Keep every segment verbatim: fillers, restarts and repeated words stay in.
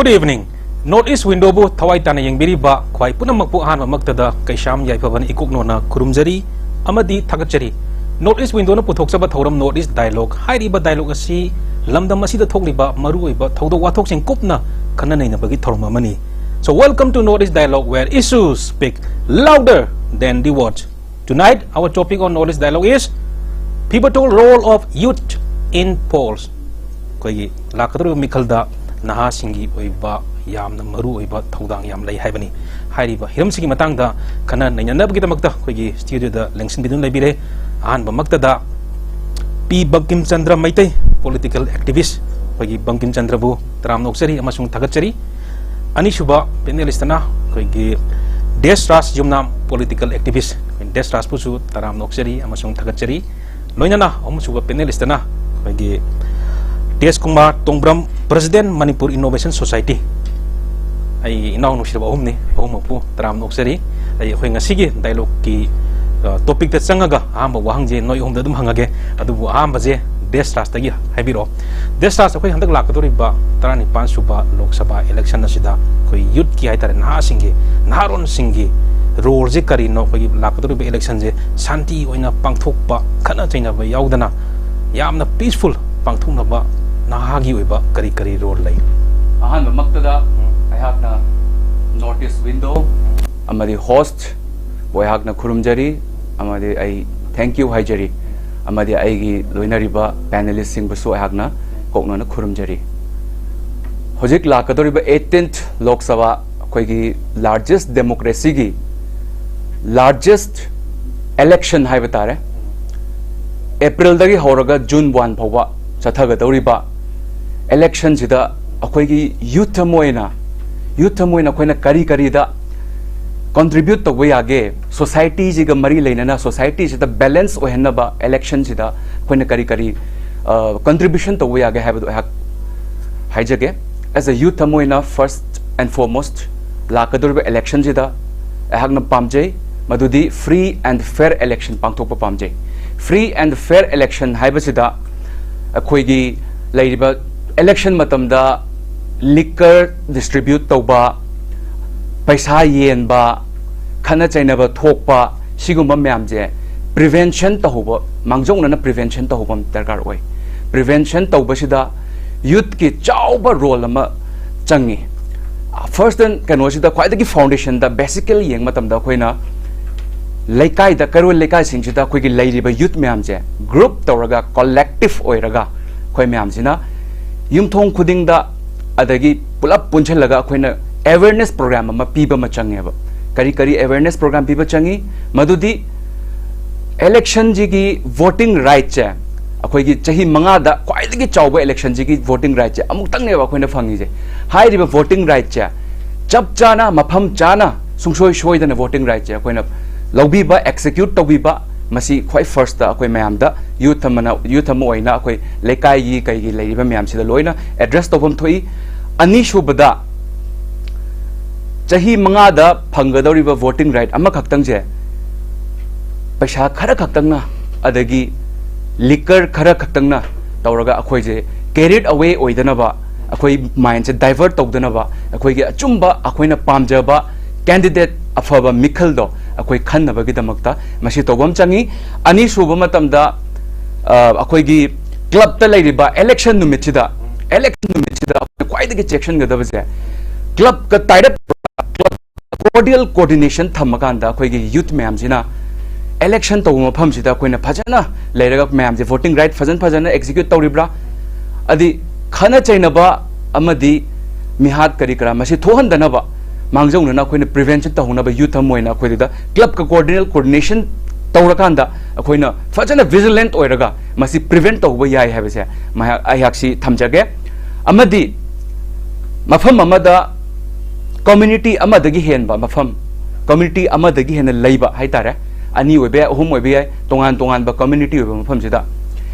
Good evening. North East Windowꯕꯨ ꯊꯋꯥꯏ ꯇꯥꯅ ꯌꯦꯡꯕꯤꯔꯤꯕ ꯈ꯭ꯋꯥꯏ ꯄꯨꯝꯅꯃꯛꯄꯨ ꯑꯍꯥꯟꯕꯃꯛꯇꯗ ꯀꯩꯁꯥꯝ ꯌꯥꯏꯐꯕꯅ ꯏꯀꯣꯛꯅꯣꯅ ꯈꯨꯔꯨꯝꯖꯔꯤ ꯑꯃꯗꯤ ꯊꯥꯒꯠꯆꯔꯤ꯫ North East Windowꯅ ꯄꯨꯊꯣꯛꯆꯕ ꯊꯧꯔꯝ North East Dialogue ꯍꯥꯏꯔꯤꯕ dialogue ꯑꯁꯤ ꯂꯝꯗꯝ ꯑꯁꯤꯗ ꯊꯣꯛꯂꯤꯕ ꯃꯔꯨꯑꯣꯏꯕ ꯊꯧꯗꯣꯛ ꯋꯥꯊꯣꯛꯁꯤꯡ ꯀꯨꯞꯅ ꯈꯟꯅ ꯅꯩꯅꯕꯒꯤ ꯊꯧꯔꯝ ꯑꯃꯅꯤ꯫ So welcome to North East Dialogue, where issues speak louder than the words. Tonight, our topic on North East Dialogue is pivotal role of youth in polls. ꯑꯩꯈꯣꯏꯒꯤ ꯂꯥꯛꯀꯗꯧꯔꯤꯕ ꯃꯤꯈꯜꯗ ꯅꯍꯥꯁꯤꯡꯒꯤ ꯑꯣꯏꯕ ꯌꯥꯝꯅ ꯃꯔꯨ ꯑꯣꯏꯕ ꯊꯧꯗꯥꯡ ꯌꯥꯝ ꯂꯩ ꯍꯥꯏꯕꯅꯤ꯫ ꯍꯥꯏꯔꯤꯕ ꯍꯤꯔꯝꯁꯤꯒꯤ ꯃꯇꯥꯡꯗ ꯈꯟꯅ ꯅꯩꯅꯅꯕꯒꯤꯗꯃꯛꯇ ꯑꯩꯈꯣꯏꯒꯤ studioꯗ ꯂꯦꯡꯁꯤꯟꯕꯤꯗꯨꯅ ꯂꯩꯕꯤꯔꯦ꯫ ꯑꯍꯥꯟꯕꯃꯛꯇꯗ ꯄꯤ ꯕꯪꯀꯤꯝ ꯆꯟꯗ꯭ꯔ ꯃꯩꯇꯩ, political activist, ꯑꯩꯈꯣꯏꯒꯤ ꯕꯪꯀꯤꯝ ꯆꯟꯗ꯭ꯔꯕꯨ ꯇꯔꯥꯝꯅ ꯑꯣꯛꯆꯔꯤ ꯑꯃꯁꯨꯡ ꯊꯥꯒꯠꯆꯔꯤ꯫ ꯑꯅꯤꯁꯨꯕ panelistꯅ ꯑꯩꯈꯣꯏꯒꯤ ꯗꯦꯁ ꯔꯥꯖ ꯌꯨꯝꯅꯥꯝ, political activist, ꯑꯩꯈꯣꯏ ꯗꯦꯁ ꯔꯥꯖꯄꯨꯁꯨ ꯇꯔꯥꯝꯅ ꯑꯣꯛꯆꯔꯤ ꯑꯃꯁꯨꯡ ꯊꯥꯒꯠꯆꯔꯤ꯫ ꯂꯣꯏꯅꯅ ꯑꯍꯨꯝꯁꯨꯕ panelistꯅ ꯑꯩꯈꯣꯏꯒꯤ ꯇꯦꯖ ꯀꯨꯃꯥꯔ ꯇꯣꯡꯕ꯭ꯔꯝ, President Manipur Innovation Society꯫ ꯑꯩꯒꯤ ꯏꯅꯥꯎ ꯅꯨꯡꯁꯤꯔꯕ ꯑꯍꯨꯝꯅꯤ, ꯑꯍꯨꯝꯃꯛꯄꯨ ꯇꯔꯥꯝꯅ ꯑꯣꯛꯆꯔꯤ꯫ ꯑꯩ ꯑꯩꯈꯣꯏ ꯉꯁꯤꯒꯤ dialogueꯀꯤ, ꯑ, topicꯇ ꯆꯪꯉꯒ ꯑꯍꯥꯟꯕ ꯋꯥꯍꯪꯁꯦ ꯅꯣꯏ ꯑꯍꯨꯝꯗ ꯑꯗꯨꯝ ꯍꯪꯉꯒꯦ꯫ ꯑꯗꯨꯕꯨ ꯑꯍꯥꯟꯕꯁꯦ ꯗꯦꯁ ꯔꯥꯖꯇꯒꯤ ꯍꯥꯏꯕꯤꯔꯛꯑꯣ꯫ ꯗꯦꯁ ꯔꯥꯖ, ꯑꯩꯈꯣꯏ ꯍꯟꯗꯛ ꯂꯥꯛꯀꯗꯧꯔꯤꯕ ꯇꯔꯥꯅꯤꯄꯥꯟ ꯁꯨꯕ ꯂꯣꯛ ꯁꯚꯥ election ꯑꯁꯤꯗ ꯑꯩꯈꯣꯏ youthꯀꯤ ꯍꯥꯏꯇꯥꯔꯦ, ꯅꯍꯥꯁꯤꯡꯒꯤ, ꯅꯍꯥꯔꯣꯟꯁꯤꯡꯒꯤ roleꯁꯦ ꯀꯔꯤꯅꯣ? ꯑꯩꯈꯣꯏꯒꯤ ꯂꯥꯛꯀꯗꯧꯔꯤꯕ electionꯁꯦ ꯁꯥꯟꯇꯤ ꯑꯣꯏꯅ ꯄꯥꯡꯊꯣꯛꯄ, ꯈꯠꯅ ꯆꯩꯅꯕ ꯌꯥꯎꯗꯅ ꯌꯥꯝꯅ peaceful ꯄꯥꯡꯊꯣꯛꯅꯕ ꯅꯍꯥꯒꯤ ꯑꯣꯏꯕ ꯀꯔꯤ ꯀꯔꯤ role ꯂꯩ? ꯑꯍꯥꯟꯕꯃꯛꯇꯗ ꯑꯩꯍꯥꯛꯅ North East Window ꯑꯃꯗꯤ hostꯕꯨ ꯑꯩꯍꯥꯛꯅ ꯈꯨꯔꯨꯝꯖꯔꯤ ꯑꯃꯗꯤ ꯑꯩ thank you ꯍꯥꯏꯖꯔꯤ꯫ ꯑꯃꯗꯤ ꯑꯩꯒꯤ ꯂꯣꯏꯅꯔꯤꯕ panelistꯁꯤꯡꯕꯨꯁꯨ ꯑꯩꯍꯥꯛꯅ ꯀꯣꯛꯅꯅ ꯈꯨꯔꯨꯝꯖꯔꯤ꯫ ꯍꯧꯖꯤꯛ ꯂꯥꯛꯀꯗꯧꯔꯤꯕ eighteenth ꯂꯣꯛ ꯁꯚꯥ, ꯑꯩꯈꯣꯏꯒꯤ largest democracyꯒꯤ largest election ꯍꯥꯏꯕ ꯇꯥꯔꯦ, Aprilꯗꯒꯤ ꯍꯧꯔꯒ June one ꯐꯥꯎꯕ ꯆꯠꯊꯒꯗꯧꯔꯤꯕ electionꯁꯤꯗ ꯑꯩꯈꯣꯏꯒꯤ youth ꯑꯃ ꯑꯣꯏꯅ, youth ꯑꯃ ꯑꯣꯏꯅ ꯑꯩꯈꯣꯏꯅ ꯀꯔꯤ ꯀꯔꯤꯗ contribute ꯇꯧꯕ ꯌꯥꯒꯦ, societyꯁꯤꯒ ꯃꯔꯤ ꯂꯩꯅꯅ societyꯁꯤꯗ balance ꯑꯣꯏꯍꯟꯅꯕ electionꯁꯤꯗ ꯑꯩꯈꯣꯏꯅ ꯀꯔꯤ ꯀꯔꯤ, ꯑ, contribution ꯇꯧꯕ ꯌꯥꯒꯦ ꯍꯥꯏꯕꯗꯨ ꯑꯩꯍꯥꯛ ꯍꯥꯏꯖꯒꯦ꯫ As a youth ꯑꯃ ꯑꯣꯏꯅ, first and foremost, ꯂꯥꯛꯀꯗꯧꯔꯤꯕ electionꯁꯤꯗ ꯑꯩꯍꯥꯛꯅ ꯄꯥꯝꯖꯩ ꯃꯗꯨꯗꯤ free and fair election ꯄꯥꯡꯊꯣꯛꯄ ꯄꯥꯝꯖꯩ꯫ Free and fair election ꯍꯥꯏꯕꯁꯤꯗ ꯑꯩꯈꯣꯏꯒꯤ ꯂꯩꯔꯤꯕ election ꯃꯇꯝꯗ liquor distribute ꯇꯧꯕ, ꯄꯩꯁꯥ ꯌꯦꯟꯕ, ꯈꯠꯅ ꯆꯩꯅꯕ ꯊꯣꯛꯄ, ꯁꯤꯒꯨꯝꯕ ꯃꯌꯥꯝꯁꯦ prevention ꯇꯧꯍꯧꯕ, ꯃꯥꯡꯖꯧꯅꯅ prevention ꯇꯧꯍꯧꯕ ꯑꯃ ꯗꯔꯀꯥꯔ ꯑꯣꯏ꯫ Prevention ꯇꯧꯕꯁꯤꯗ youthꯀꯤ ꯆꯥꯎꯕ role ꯑꯃ ꯆꯪꯉꯤ꯫ First and ꯀꯩꯅꯣꯁꯤꯗ ꯈ꯭ꯋꯥꯏꯗꯒꯤ foundationꯗ basically ꯌꯦꯡꯕ ꯃꯇꯝꯗ ꯑꯩꯈꯣꯏꯅ ꯂꯩꯀꯥꯏꯗ, ꯀꯩꯔꯣꯏ ꯂꯩꯀꯥꯏꯁꯤꯡꯁꯤꯗ ꯑꯩꯈꯣꯏꯒꯤ ꯂꯩꯔꯤꯕ youth ꯃꯌꯥꯝꯁꯦ group ꯇꯧꯔꯒ, collective ꯑꯣꯏꯔꯒ, ꯑꯩꯈꯣꯏ ꯃꯌꯥꯝꯁꯤꯅ ꯌꯨꯝꯊꯣꯡ ꯈꯨꯗꯤꯡꯗ, ꯑꯗꯒꯤ ꯄꯨꯂꯞ ꯄꯨꯟꯁꯤꯜꯂꯒ ꯑꯩꯈꯣꯏꯅ awareness program ꯑꯃ ꯄꯤꯕ ꯑꯃ ꯆꯪꯉꯦꯕ꯫ ꯀꯔꯤ ꯀꯔꯤ awareness program ꯄꯤꯕ ꯆꯪꯉꯤ? ꯃꯗꯨꯗꯤ electionꯁꯤꯒꯤ voting rightꯁꯦ, ꯑꯩꯈꯣꯏꯒꯤ ꯆꯍꯤ ꯃꯉꯥꯗ ꯈ꯭ꯋꯥꯏꯗꯒꯤ ꯆꯥꯎꯕ electionꯁꯤꯒꯤ voting rightꯁꯦ ꯑꯃꯨꯛꯇꯪꯅꯦꯕ ꯑꯩꯈꯣꯏꯅ ꯐꯪꯉꯤꯁꯦ꯫ ꯍꯥꯏꯔꯤꯕ voting rightꯁꯦ ꯆꯞ ꯆꯥꯅ, ꯃꯐꯝ ꯆꯥꯅ, ꯁꯨꯡꯁꯣꯏ ꯁꯣꯏꯗꯅ voting rightꯁꯦ ꯑꯩꯈꯣꯏꯅ ꯂꯧꯕꯤꯕ, execute ꯇꯧꯕꯤꯕ, ꯃꯁꯤ ꯈ꯭ꯋꯥꯏ firstꯇ ꯑꯩꯈꯣꯏ ꯃꯌꯥꯝꯗ, youth ꯑꯃꯅ, youth ꯑꯃ ꯑꯣꯏꯅ ꯑꯩꯈꯣꯏ ꯂꯩꯀꯥꯏꯒꯤ ꯀꯩꯒꯤ ꯂꯩꯔꯤꯕ ꯃꯌꯥꯝꯁꯤꯗ ꯂꯣꯏꯅ address ꯇꯧꯐꯝ ꯊꯣꯛꯏ꯫ ꯑꯅꯤꯁꯨꯕꯗ, ꯆꯍꯤ ꯃꯉꯥꯗ ꯐꯪꯒꯗꯧꯔꯤꯕ voting right ꯑꯃꯈꯛꯇꯪꯁꯦ ꯄꯩꯁꯥ ꯈꯔ ꯈꯛꯇꯪꯅ, ꯑꯗꯒꯤ liquor ꯈꯔ ꯈꯛꯇꯪꯅ ꯇꯧꯔꯒ ꯑꯩꯈꯣꯏꯁꯦ carried away ꯑꯣꯏꯗꯅꯕ, ꯑꯩꯈꯣꯏ mindꯁꯦ divert ꯇꯧꯗꯅꯕ, ꯑꯩꯈꯣꯏꯒꯤ ꯑꯆꯨꯝꯕ, ꯑꯩꯈꯣꯏꯅ ꯄꯥꯝꯖꯕ candidate ꯑꯐꯕ ꯃꯤꯈꯜꯗꯣ ꯑꯩꯈꯣꯏ ꯈꯟꯅꯕꯒꯤꯗꯃꯛꯇ ꯃꯁꯤ ꯇꯧꯕ ꯑꯃ ꯆꯪꯉꯤ꯫ ꯑꯅꯤꯁꯨꯕ ꯃꯇꯝꯗ, ꯑ, ꯑꯩꯈꯣꯏꯒꯤ clubꯇ ꯂꯩꯔꯤꯕ election ꯅꯨꯃꯤꯠꯁꯤꯗ, election ꯅꯨꯃꯤꯠꯁꯤꯗ ꯑꯩꯈꯣꯏ ꯈ꯭ꯋꯥꯏꯗꯒꯤ ꯆꯦꯛꯁꯤꯟꯒꯗꯕꯁꯦ clubꯀ tie up, club cordial coordination ꯊꯝꯃꯀꯥꯟꯗ ꯑꯩꯈꯣꯏꯒꯤ youth ꯃꯌꯥꯝꯁꯤꯅ election ꯇꯧꯕ ꯃꯐꯝꯁꯤꯗ ꯑꯩꯈꯣꯏꯅ ꯐꯖꯅ ꯂꯩꯔꯒ ꯃꯌꯥꯝꯁꯦ voting right ꯐꯖꯅ ꯐꯖꯅ execute ꯇꯧꯔꯤꯕ꯭ꯔꯥ, ꯑꯗꯤ ꯈꯠꯅ ꯆꯩꯅꯕ ꯑꯃꯗꯤ ꯃꯤꯍꯥꯠ ꯀꯔꯤ ꯀꯔꯥ ꯃꯁꯤ ꯊꯣꯛꯍꯟꯗꯅꯕ ꯃꯥꯡꯖꯧꯅꯅ ꯑꯩꯈꯣꯏꯅ prevention ꯇꯧꯍꯧꯅꯕ youth ꯑꯃ ꯑꯣꯏꯅ ꯑꯩꯈꯣꯏꯗꯨꯗ clubꯀ cordial coordination ꯇꯧꯔꯀꯥꯟꯗ ꯑꯩꯈꯣꯏꯅ ꯐꯖꯅ vigilant ꯑꯣꯏꯔꯒ ꯃꯁꯤ prevent ꯇꯧꯕ ꯌꯥꯏ ꯍꯥꯏꯕꯁꯦ ꯃꯍꯥꯛ, ꯑꯩꯍꯥꯛꯁꯤ ꯊꯝꯖꯒꯦ꯫ ꯑꯃꯗꯤ ꯃꯐꯝ ꯑꯃꯗ community ꯑꯃꯗꯒꯤ ꯍꯦꯟꯕ ꯃꯐꯝ, community ꯑꯃꯗꯒꯤ ꯍꯦꯟꯅ ꯂꯩꯕ ꯍꯥꯏꯇꯥꯔꯦ, ꯑꯅꯤ ꯑꯣꯏꯕ ꯌꯥꯏ, ꯑꯍꯨꯝ ꯑꯣꯏꯕ ꯌꯥꯏ, ꯇꯣꯉꯥꯟ ꯇꯣꯉꯥꯟꯕ community ꯑꯣꯏꯕ ꯃꯐꯝꯁꯤꯗ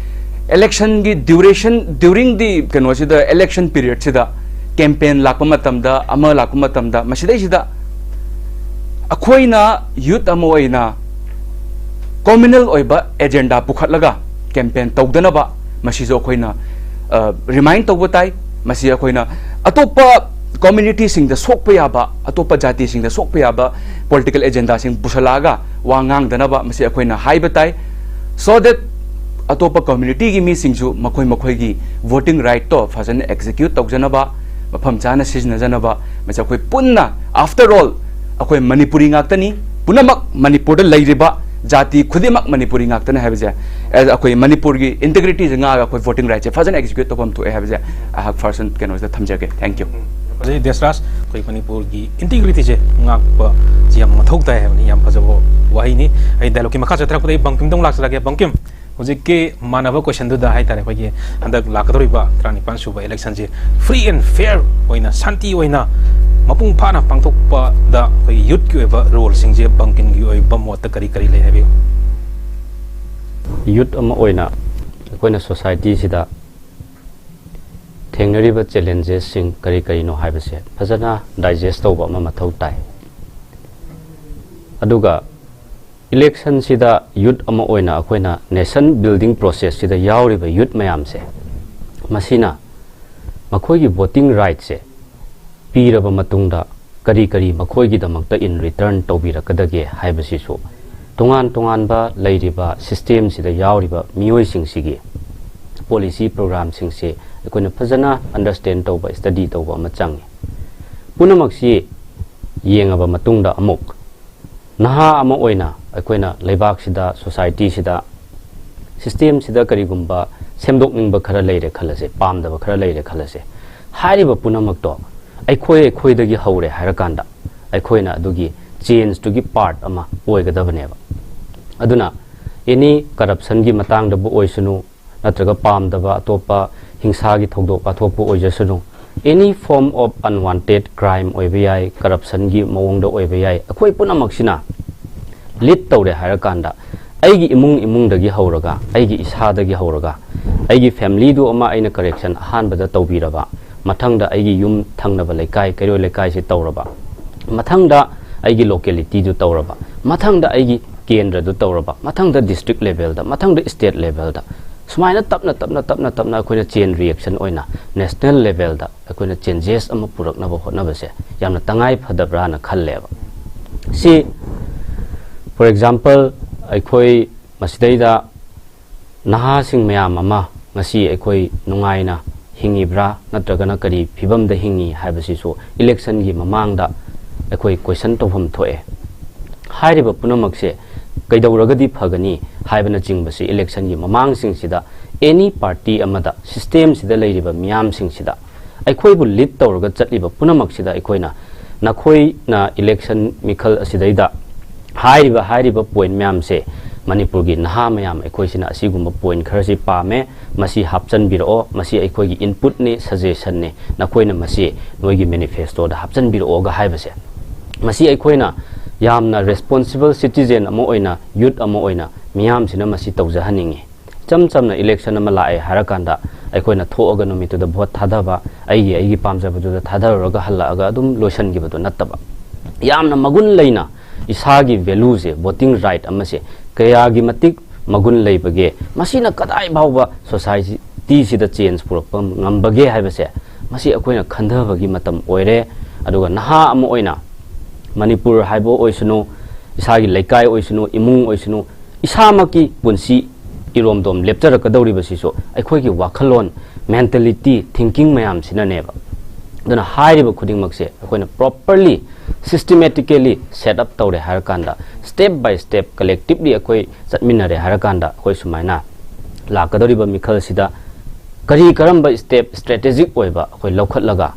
electionꯒꯤ duration, during the ꯀꯩꯅꯣꯁꯤꯗ, election periodꯁꯤꯗ campaign ꯂꯥꯛꯄ ꯃꯇꯝꯗ, ꯑꯃ ꯂꯥꯛꯄ ꯃꯇꯝꯗ, ꯃꯁꯤꯗꯩꯁꯤꯗ ꯑꯩꯈꯣꯏꯅ youth ꯑꯃ ꯑꯣꯏꯅ communal ꯑꯣꯏꯕ agenda ꯄꯨꯈꯠꯂꯒ campaign ꯇꯧꯗꯅꯕ ꯃꯁꯤꯁꯨ ꯑꯩꯈꯣꯏꯅ, ꯑ, remind ꯇꯧꯕ ꯇꯥꯏ꯫ ꯃꯁꯤ ꯑꯩꯈꯣꯏꯅ ꯑꯇꯣꯞꯄ ꯀꯝꯃ꯭ꯌꯨꯅꯤꯇꯤꯁꯤꯡꯗ ꯁꯣꯛꯄ ꯌꯥꯕ, ꯑꯇꯣꯞꯄ ꯖꯥꯇꯤꯁꯤꯡꯗ ꯁꯣꯛꯄ ꯌꯥꯕ ꯄꯣꯂꯤꯇꯤꯀꯦꯜ ꯑꯦꯖꯦꯟꯗꯥꯁꯤꯡ ꯄꯨꯁꯜꯂꯛꯑꯒ ꯋꯥ ꯉꯥꯡꯗꯅꯕ ꯃꯁꯤ ꯑꯩꯈꯣꯏꯅ ꯍꯥꯏꯕ ꯇꯥꯏ꯫ So that ꯑꯇꯣꯞꯄ ꯀꯝꯃ꯭ꯌꯨꯅꯤꯇꯤꯒꯤ ꯃꯤꯁꯤꯡꯁꯨ ꯃꯈꯣꯏ ꯃꯈꯣꯏꯒꯤ ꯚꯣꯇꯤꯡ ꯔꯥꯏꯠꯇꯣ ꯐꯖꯅ ꯑꯦꯛꯖꯤꯀ꯭ꯌꯨꯠ ꯇꯧꯖꯅꯕ, ꯃꯐꯝ ꯆꯥꯅ ꯁꯤꯖꯤꯟꯅꯖꯅꯕ, ꯃꯁꯤ ꯑꯩꯈꯣꯏ ꯄꯨꯟꯅ, after all, ꯑꯩꯈꯣꯏ ꯃꯅꯤꯄꯨꯔꯤ ꯉꯥꯛꯇꯅꯤ, ꯄꯨꯝꯅꯃꯛ ꯃꯅꯤꯄꯨꯔꯗ ꯂꯩꯔꯤꯕ ꯖꯥꯇꯤ ꯈꯨꯗꯤꯡꯃꯛ ꯃꯅꯤꯄꯨꯔꯤ ꯉꯥꯛꯇꯅꯤ ꯍꯥꯏꯕꯁꯦ, ꯑꯩꯈꯣꯏ ꯃꯅꯤꯄꯨꯔꯒꯤ ꯏꯟꯇꯤꯒ꯭ꯔꯤꯇꯤꯁꯦ ꯉꯥꯛꯑꯒ ꯑꯩꯈꯣꯏ ꯚꯣꯇꯤꯡ ꯔꯥꯏꯠꯁꯦ ꯐꯖꯅ ꯑꯦꯛꯖꯤꯀ꯭ꯌꯨꯠ ꯇꯧꯐꯝ ꯊꯣꯛꯑꯦ ꯍꯥꯏꯕꯁꯦ ꯑꯩꯍꯥꯛ ꯐꯥꯔꯁ ꯀꯩꯅꯣꯁꯤꯗ ꯊꯝꯖꯒꯦ꯫ Thank you꯫ ꯍꯧꯖꯤꯛ ꯗꯦꯁꯔꯥꯖ, ꯑꯩꯈꯣꯏ ꯃꯅꯤꯄꯨꯔꯒꯤ ꯏꯟꯇꯤꯒ꯭ꯔꯤꯇꯤꯁꯦ ꯉꯥꯛꯄꯁꯤ ꯌꯥꯝ ꯃꯊꯧ ꯇꯥꯏ ꯍꯥꯏꯕꯅꯤ꯫ ꯌꯥꯝ ꯐꯖꯕ ꯋꯥꯍꯩꯅꯤ꯫ ꯑꯩ ꯗꯥꯏꯂꯣꯒꯀꯤ ꯃꯈꯥ ꯆꯠꯊꯔꯛꯄꯗ ꯑꯩ ꯕꯪꯀꯤꯝꯗ ꯑꯃꯨꯛ ꯂꯥꯛꯆꯔꯒꯦ꯫ ꯕꯪꯀꯤꯝ, ꯍꯧꯖꯤꯛꯀꯤ ꯃꯥꯟꯅꯕ ꯀꯣꯏꯁꯟꯗꯨꯗ ꯍꯥꯏꯇꯥꯔꯦ, ꯑꯩꯈꯣꯏꯒꯤ ꯍꯟꯗꯛ ꯂꯥꯛꯀꯗꯧꯔꯤꯕ ꯇꯔꯥꯅꯤꯄꯥꯟ ꯁꯨꯕ ꯏꯂꯦꯛꯁꯟꯁꯦ free and fair ꯑꯣꯏꯅ, ꯁꯥꯟꯇꯤ ꯑꯣꯏꯅ, ꯃꯄꯨꯡ ꯐꯥꯅ ꯄꯥꯡꯊꯣꯛꯄꯗ ꯑꯩꯈꯣꯏꯒꯤ ꯌꯨꯠꯀꯤ ꯑꯣꯏꯕ ꯔꯣꯜꯁꯤꯡꯁꯦ ꯕꯪꯀꯤꯝꯒꯤ ꯑꯣꯏꯕ ꯃꯣꯠꯇ ꯀꯔꯤ ꯀꯔꯤ ꯂꯩ ꯍꯥꯏꯕꯤꯌꯨ? ꯌꯨꯠ ꯑꯃ ꯑꯣꯏꯅ ꯑꯩꯈꯣꯏꯅ ꯁꯣꯁꯥꯏꯇꯤꯁꯤꯗ ꯊꯦꯡꯅꯔꯤꯕ ꯆꯦꯂꯦꯟꯖꯦꯁꯁꯤꯡ ꯀꯔꯤ ꯀꯔꯤꯅꯣ ꯍꯥꯏꯕꯁꯦ ꯐꯖꯅ ꯗꯥꯏꯖꯦꯁ ꯇꯧꯕ ꯑꯃ ꯃꯊꯧ ꯇꯥꯏ꯫ ꯑꯗꯨꯒ ꯏꯂꯦꯛꯁꯟꯁꯤꯗ ꯌꯨꯠ ꯑꯃ ꯑꯣꯏꯅ ꯑꯩꯈꯣꯏꯅ ꯅꯦꯁꯟ ꯕꯤꯜꯗꯤꯡ ꯄ꯭ꯔꯣꯁꯦꯁꯁꯤꯗ ꯌꯥꯎꯔꯤꯕ ꯌꯨꯠ ꯃꯌꯥꯝꯁꯦ, ꯃꯁꯤꯅ ꯃꯈꯣꯏꯒꯤ ꯚꯣꯇꯤꯡ ꯔꯥꯏꯠꯁꯦ ꯄꯤꯔꯕ ꯃꯇꯨꯡꯗ ꯀꯔꯤ ꯀꯔꯤ ꯃꯈꯣꯏꯒꯤꯗꯃꯛꯇ in return ꯇꯧꯕꯤꯔꯛꯀꯗꯒꯦ ꯍꯥꯏꯕꯁꯤꯁꯨ ꯇꯣꯉꯥꯟ ꯇꯣꯉꯥꯟꯕ ꯂꯩꯔꯤꯕ ꯁꯤꯁꯇꯦꯝꯁꯤꯗ ꯌꯥꯎꯔꯤꯕ ꯃꯤꯑꯣꯏꯁꯤꯡꯁꯤꯒꯤ ꯄꯣꯂꯤꯁꯤ ꯄ꯭ꯔꯣꯒ꯭ꯔꯥꯝꯁꯤꯡꯁꯦ ꯑꯩꯈꯣꯏꯅ ꯐꯖꯅ ꯑꯟꯗꯔꯁ꯭ꯇꯦꯟ ꯇꯧꯕ, ꯁ꯭ꯇꯗꯤ ꯇꯧꯕ ꯑꯃ ꯆꯪꯉꯤ꯫ ꯄꯨꯝꯅꯃꯛꯁꯤ ꯌꯦꯡꯉꯕ ꯃꯇꯨꯡꯗ ꯑꯃꯨꯛ ꯅꯍꯥ ꯑꯃ ꯑꯣꯏꯅ ꯑꯩꯈꯣꯏꯅ ꯂꯩꯕꯥꯛꯁꯤꯗ, ꯁꯣꯁꯥꯏꯇꯤꯁꯤꯗ ꯁꯤꯁꯇꯦꯝꯁꯤꯗ ꯀꯔꯤꯒꯨꯝꯕ ꯁꯦꯝꯗꯣꯛꯅꯤꯡꯕ ꯈꯔ ꯂꯩꯔꯦ ꯈꯜꯂꯁꯦ, ꯄꯥꯝꯗꯕ ꯈꯔ ꯂꯩꯔꯦ ꯈꯜꯂꯁꯦ, ꯍꯥꯏꯔꯤꯕ ꯄꯨꯝꯅꯃꯛꯇꯣ ꯑꯩꯈꯣꯏ ꯑꯩꯈꯣꯏꯗꯒꯤ ꯍꯧꯔꯦ ꯍꯥꯏꯔꯀꯥꯟꯗ ꯑꯩꯈꯣꯏꯅ ꯑꯗꯨꯒꯤ ꯆꯦꯟꯖꯇꯨꯒꯤ ꯄꯥꯔꯠ ꯑꯃ ꯑꯣꯏꯒꯗꯕꯅꯦꯕ꯫ ꯑꯗꯨꯅ ꯑꯦꯅꯤ ꯀꯔꯞꯁꯟꯒꯤ ꯃꯇꯥꯡꯗꯕꯨ ꯑꯣꯏꯁꯅꯨ, ꯅꯠꯇ꯭ꯔꯒ ꯄꯥꯝꯗꯕ ꯑꯇꯣꯞꯄ ꯍꯤꯡꯁꯥꯒꯤ ꯊꯧꯗꯣꯛ ꯋꯥꯊꯣꯛꯄꯨ ꯑꯣꯏꯖꯁꯅꯨ, any form of unwanted crime ꯑꯣꯏꯕ ꯌꯥꯏ, ꯀꯔꯞꯁꯟꯒꯤ ꯃꯑꯣꯡꯗ ꯑꯣꯏꯕ ꯌꯥꯏ, ꯑꯩꯈꯣꯏ ꯄꯨꯝꯅꯃꯛꯁꯤꯅ ꯂꯤꯗ ꯇꯧꯔꯦ ꯍꯥꯏꯔꯀꯥꯟꯗ ꯑꯩꯒꯤ ꯏꯃꯨꯡ ꯏꯃꯨꯡꯗꯒꯤ ꯍꯧꯔꯒ, ꯑꯩꯒꯤ ꯏꯁꯥꯗꯒꯤ ꯍꯧꯔꯒ, ꯑꯩꯒꯤ ꯐꯦꯃꯤꯂꯤꯗꯨ ꯑꯃ ꯑꯩꯅ ꯀꯔꯦꯛꯁꯟ ꯑꯍꯥꯟꯕꯗ ꯇꯧꯕꯤꯔꯕ, ꯃꯊꯪꯗ ꯑꯩꯒꯤ ꯌꯨꯝ ꯊꯪꯅꯕ ꯂꯩꯀꯥꯏ, ꯀꯩꯔꯣꯏ ꯂꯩꯀꯥꯏꯁꯤ ꯇꯧꯔꯕ, ꯃꯊꯪꯗ ꯑꯩꯒꯤ ꯂꯣꯀꯦꯂꯤꯇꯤꯗꯨ ꯇꯧꯔꯕ, ꯃꯊꯪꯗ ꯑꯩꯒꯤ ꯀꯦꯟꯗ꯭ꯔꯗꯨ ꯇꯧꯔꯕ, ꯃꯊꯪꯗ ꯗꯤꯁꯇ꯭ꯔꯤꯛ ꯂꯦꯚꯦꯜꯗ, ꯃꯊꯪꯗ ꯁ꯭ꯇꯦꯠ ꯂꯦꯚꯦꯜꯗ, ꯁꯨꯃꯥꯏꯅ ꯇꯞꯅ ꯇꯞꯅ ꯇꯞꯅ ꯇꯞꯅ ꯑꯩꯈꯣꯏꯅ ꯆꯦꯟ ꯔꯤꯌꯦꯛꯁꯟ ꯑꯣꯏꯅ ꯅꯦꯁꯅꯦꯜ ꯂꯦꯚꯦꯜꯗ ꯑꯩꯈꯣꯏꯅ ꯆꯦꯟꯖꯦꯁ ꯑꯃ ꯄꯨꯔꯛꯅꯕ ꯍꯣꯠꯅꯕꯁꯦ ꯌꯥꯝꯅ ꯇꯉꯥꯏ ꯐꯗꯕ꯭ꯔꯥꯅ ꯈꯜꯂꯦꯕ꯫ ꯁꯤ, for example, ꯑꯩꯈꯣꯏ ꯃꯁꯤꯗꯩꯗ ꯅꯍꯥꯁꯤꯡ ꯃꯌꯥꯝ ꯑꯃ ꯉꯁꯤ ꯑꯩꯈꯣꯏ ꯅꯨꯡꯉꯥꯏꯅ ꯍꯤꯡꯉꯤꯕ꯭ꯔꯥ ꯅꯠꯇ꯭ꯔꯒꯅ ꯀꯔꯤ ꯐꯤꯕꯝꯗ ꯍꯤꯡꯉꯤ ꯍꯥꯏꯕꯁꯤꯁꯨ ꯏꯂꯦꯛꯁꯟꯒꯤ ꯃꯃꯥꯡꯗ ꯑꯩꯈꯣꯏ ꯀꯣꯏꯁꯟ ꯇꯧꯐꯝ ꯊꯣꯛꯑꯦ꯫ ꯍꯥꯏꯔꯤꯕ ꯄꯨꯝꯅꯃꯛꯁꯦ ꯀꯩꯗꯧꯔꯒꯗꯤ ꯐꯒꯅꯤ ꯍꯥꯏꯕꯅꯆꯤꯡꯕꯁꯤ ꯏꯂꯦꯛꯁꯟꯒꯤ ꯃꯃꯥꯡꯁꯤꯡꯁꯤꯗ ꯑꯦꯅꯤ ꯄꯥꯔꯇꯤ ꯑꯃꯗ ꯁꯤꯁꯇꯦꯝꯁꯤꯗ ꯂꯩꯔꯤꯕ ꯃꯤꯌꯥꯝꯁꯤꯡꯁꯤꯗ ꯑꯩꯈꯣꯏꯕꯨ ꯂꯤꯗ ꯇꯧꯔꯒ ꯆꯠꯂꯤꯕ ꯄꯨꯝꯅꯃꯛꯁꯤꯗ ꯑꯩꯈꯣꯏꯅ ꯅꯈꯣꯏꯅ ꯏꯂꯦꯛꯁꯟ ꯃꯤꯈꯜ ꯑꯁꯤꯗꯩꯗ ꯍꯥꯏꯔꯤꯕ ꯍꯥꯏꯔꯤꯕ ꯄꯣꯏꯟ ꯃꯌꯥꯝꯁꯦ ꯃꯅꯤꯄꯨꯔꯒꯤ ꯅꯍꯥ ꯃꯌꯥꯝ ꯑꯩꯈꯣꯏꯁꯤꯅ ꯑꯁꯤꯒꯨꯝꯕ ꯄꯣꯏꯟ ꯈꯔꯁꯤ ꯄꯥꯝꯃꯦ, ꯃꯁꯤ ꯍꯥꯞꯆꯤꯟꯕꯤꯔꯛꯑꯣ, ꯃꯁꯤ ꯑꯩꯈꯣꯏꯒꯤ ꯏꯟꯄꯨꯠꯅꯤ, ꯁꯖꯦꯁꯟꯅꯤ, ꯅꯈꯣꯏꯅ ꯃꯁꯤ ꯅꯣꯏꯒꯤ ꯃꯦꯅꯤꯐꯦꯁꯇꯣꯗ ꯍꯥꯞꯆꯤꯟꯕꯤꯔꯛꯑꯣꯒ ꯍꯥꯏꯕꯁꯦ, ꯃꯁꯤ ꯑꯩꯈꯣꯏꯅ ꯌꯥꯝꯅ ꯔꯦꯁꯄꯣꯟꯁꯤꯕꯜ ꯁꯤꯇꯤꯖꯦꯟ ꯑꯃ ꯑꯣꯏꯅ, ꯌꯨꯠ ꯑꯃ ꯑꯣꯏꯅ ꯃꯤꯌꯥꯝꯁꯤꯅ ꯃꯁꯤ ꯇꯧꯖꯍꯟꯅꯤꯡꯉꯤ꯫ ꯏꯆꯝ ꯆꯝꯅ ꯏꯂꯦꯛꯁꯟ ꯑꯃ ꯂꯥꯛꯑꯦ ꯍꯥꯏꯔꯀꯥꯟꯗ ꯑꯩꯈꯣꯏꯅ ꯊꯣꯛꯑꯒ ꯅꯨꯃꯤꯠꯇꯨꯗ ꯚꯣꯠ ꯊꯥꯗꯕ, ꯑꯩꯒꯤ ꯑꯩꯒꯤ ꯄꯥꯝꯖꯕꯗꯨꯗ ꯊꯥꯗꯔꯨꯔꯒ ꯍꯜꯂꯛꯑꯒ ꯑꯗꯨꯝ ꯂꯣꯏꯁꯤꯟꯈꯤꯕꯗꯨ ꯅꯠꯇꯕ, ꯌꯥꯝꯅ ꯃꯒꯨꯟ ꯂꯩꯅ ꯏꯁꯥꯒꯤ ꯚꯦꯂꯨꯁꯦ, ꯚꯣꯇꯤꯡ ꯔꯥꯏꯠ ꯑꯃꯁꯦ ꯀꯌꯥꯒꯤ ꯃꯇꯤꯛ ꯃꯒꯨꯟ ꯂꯩꯕꯒꯦ, ꯃꯁꯤꯅ ꯀꯗꯥꯏ ꯐꯥꯎꯕ ꯁꯣꯁꯥꯏꯇꯤꯁꯤꯗ ꯆꯦꯟꯖ ꯄꯨꯔꯛꯄ ꯉꯝꯕꯒꯦ ꯍꯥꯏꯕꯁꯦ, ꯃꯁꯤ ꯑꯩꯈꯣꯏꯅ ꯈꯟꯊꯕꯒꯤ ꯃꯇꯝ ꯑꯣꯏꯔꯦ꯫ ꯑꯗꯨꯒ ꯅꯍꯥ ꯑꯃ ꯑꯣꯏꯅ ꯃꯅꯤꯄꯨꯔ ꯍꯥꯏꯕ ꯑꯣꯏꯁꯅꯨ, ꯏꯁꯥꯒꯤ ꯂꯩꯀꯥꯏ ꯑꯣꯏꯁꯅꯨ, ꯏꯃꯨꯡ ꯑꯣꯏꯁꯅꯨ, ꯏꯁꯥꯃꯛꯀꯤ ꯄꯨꯟꯁꯤ ꯏꯔꯣꯝꯗꯣꯝ ꯂꯦꯞꯆꯔꯛꯀꯗꯧꯔꯤꯕꯁꯤꯁꯨ ꯑꯩꯈꯣꯏꯒꯤ ꯋꯥꯈꯜꯂꯣꯟ, ꯃꯦꯟꯇꯦꯂꯤꯇꯤ, ꯊꯤꯡꯀꯤꯡ ꯃꯌꯥꯝꯁꯤꯅꯅꯦꯕ꯫ ꯑꯗꯨꯅ ꯍꯥꯏꯔꯤꯕ ꯈꯨꯗꯤꯡꯃꯛꯁꯦ ꯑꯩꯈꯣꯏꯅ ꯄ꯭ꯔꯣꯄꯔꯂꯤ, ꯁꯤꯁꯇꯦꯃꯦꯇꯤꯀꯦꯂꯤ ꯁꯦꯠ ꯑꯞ ꯇꯧꯔꯦ ꯍꯥꯏꯔꯀꯥꯟꯗ, ꯁ꯭ꯇꯦꯞ ꯕꯥꯏ ꯁ꯭ꯇꯦꯞ ꯀꯂꯦꯛꯇꯤꯞꯂꯤ ꯑꯩꯈꯣꯏ ꯆꯠꯃꯤꯟꯅꯔꯦ ꯍꯥꯏꯔꯀꯥꯟꯗ, ꯑꯩꯈꯣꯏ ꯁꯨꯃꯥꯏꯅ ꯂꯥꯛꯀꯗꯧꯔꯤꯕ ꯃꯤꯈꯜꯁꯤꯗ ꯀꯔꯤ ꯀꯔꯝꯕ ꯁ꯭ꯇꯦꯞ ꯁ꯭ꯇ꯭ꯔꯦꯇꯦꯖꯤꯛ ꯑꯣꯏꯕ ꯑꯩꯈꯣꯏ ꯂꯧꯈꯠꯂꯒ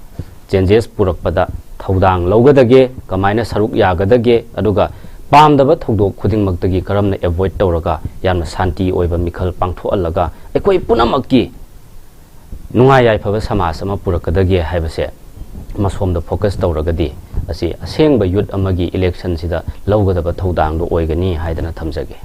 ꯆꯦꯟꯖꯦꯁ ꯄꯨꯔꯛꯄꯗ ꯊꯧꯗꯥꯡ ꯂꯧꯒꯗꯒꯦ, ꯀꯃꯥꯏꯅ ꯁꯔꯨꯛ ꯌꯥꯒꯗꯒꯦ, ꯑꯗꯨꯒ ꯄꯥꯝꯗꯕ ꯊꯧꯗꯣꯛ ꯈꯨꯗꯤꯡꯃꯛꯇꯒꯤ ꯀꯔꯝꯅ ꯑꯦꯚꯣꯏꯗ ꯇꯧꯔꯒ ꯌꯥꯝꯅ ꯁꯥꯟꯇꯤ ꯑꯣꯏꯕ ꯃꯤꯈꯜ ꯄꯥꯡꯊꯣꯛꯍꯜꯂꯒ ꯑꯩꯈꯣꯏ ꯄꯨꯝꯅꯃꯛꯀꯤ ꯅꯨꯡꯉꯥꯏ ꯌꯥꯏꯐꯕ ꯁꯃꯥꯖ ꯑꯃ ꯄꯨꯔꯛꯀꯗꯒꯦ ꯍꯥꯏꯕꯁꯦ ꯃꯁꯣꯝꯗ ꯐꯣꯀꯁ ꯇꯧꯔꯒꯗꯤ ꯑꯁꯤ ꯑꯁꯦꯡꯕ ꯌꯨꯠ ꯑꯃꯒꯤ ꯏꯂꯦꯛꯁꯟꯁꯤꯗ ꯂꯧꯒꯗꯕ ꯊꯧꯗꯥꯡꯗꯣ ꯑꯣꯏꯒꯅꯤ ꯍꯥꯏꯗꯅ ꯊꯝꯖꯒꯦ꯫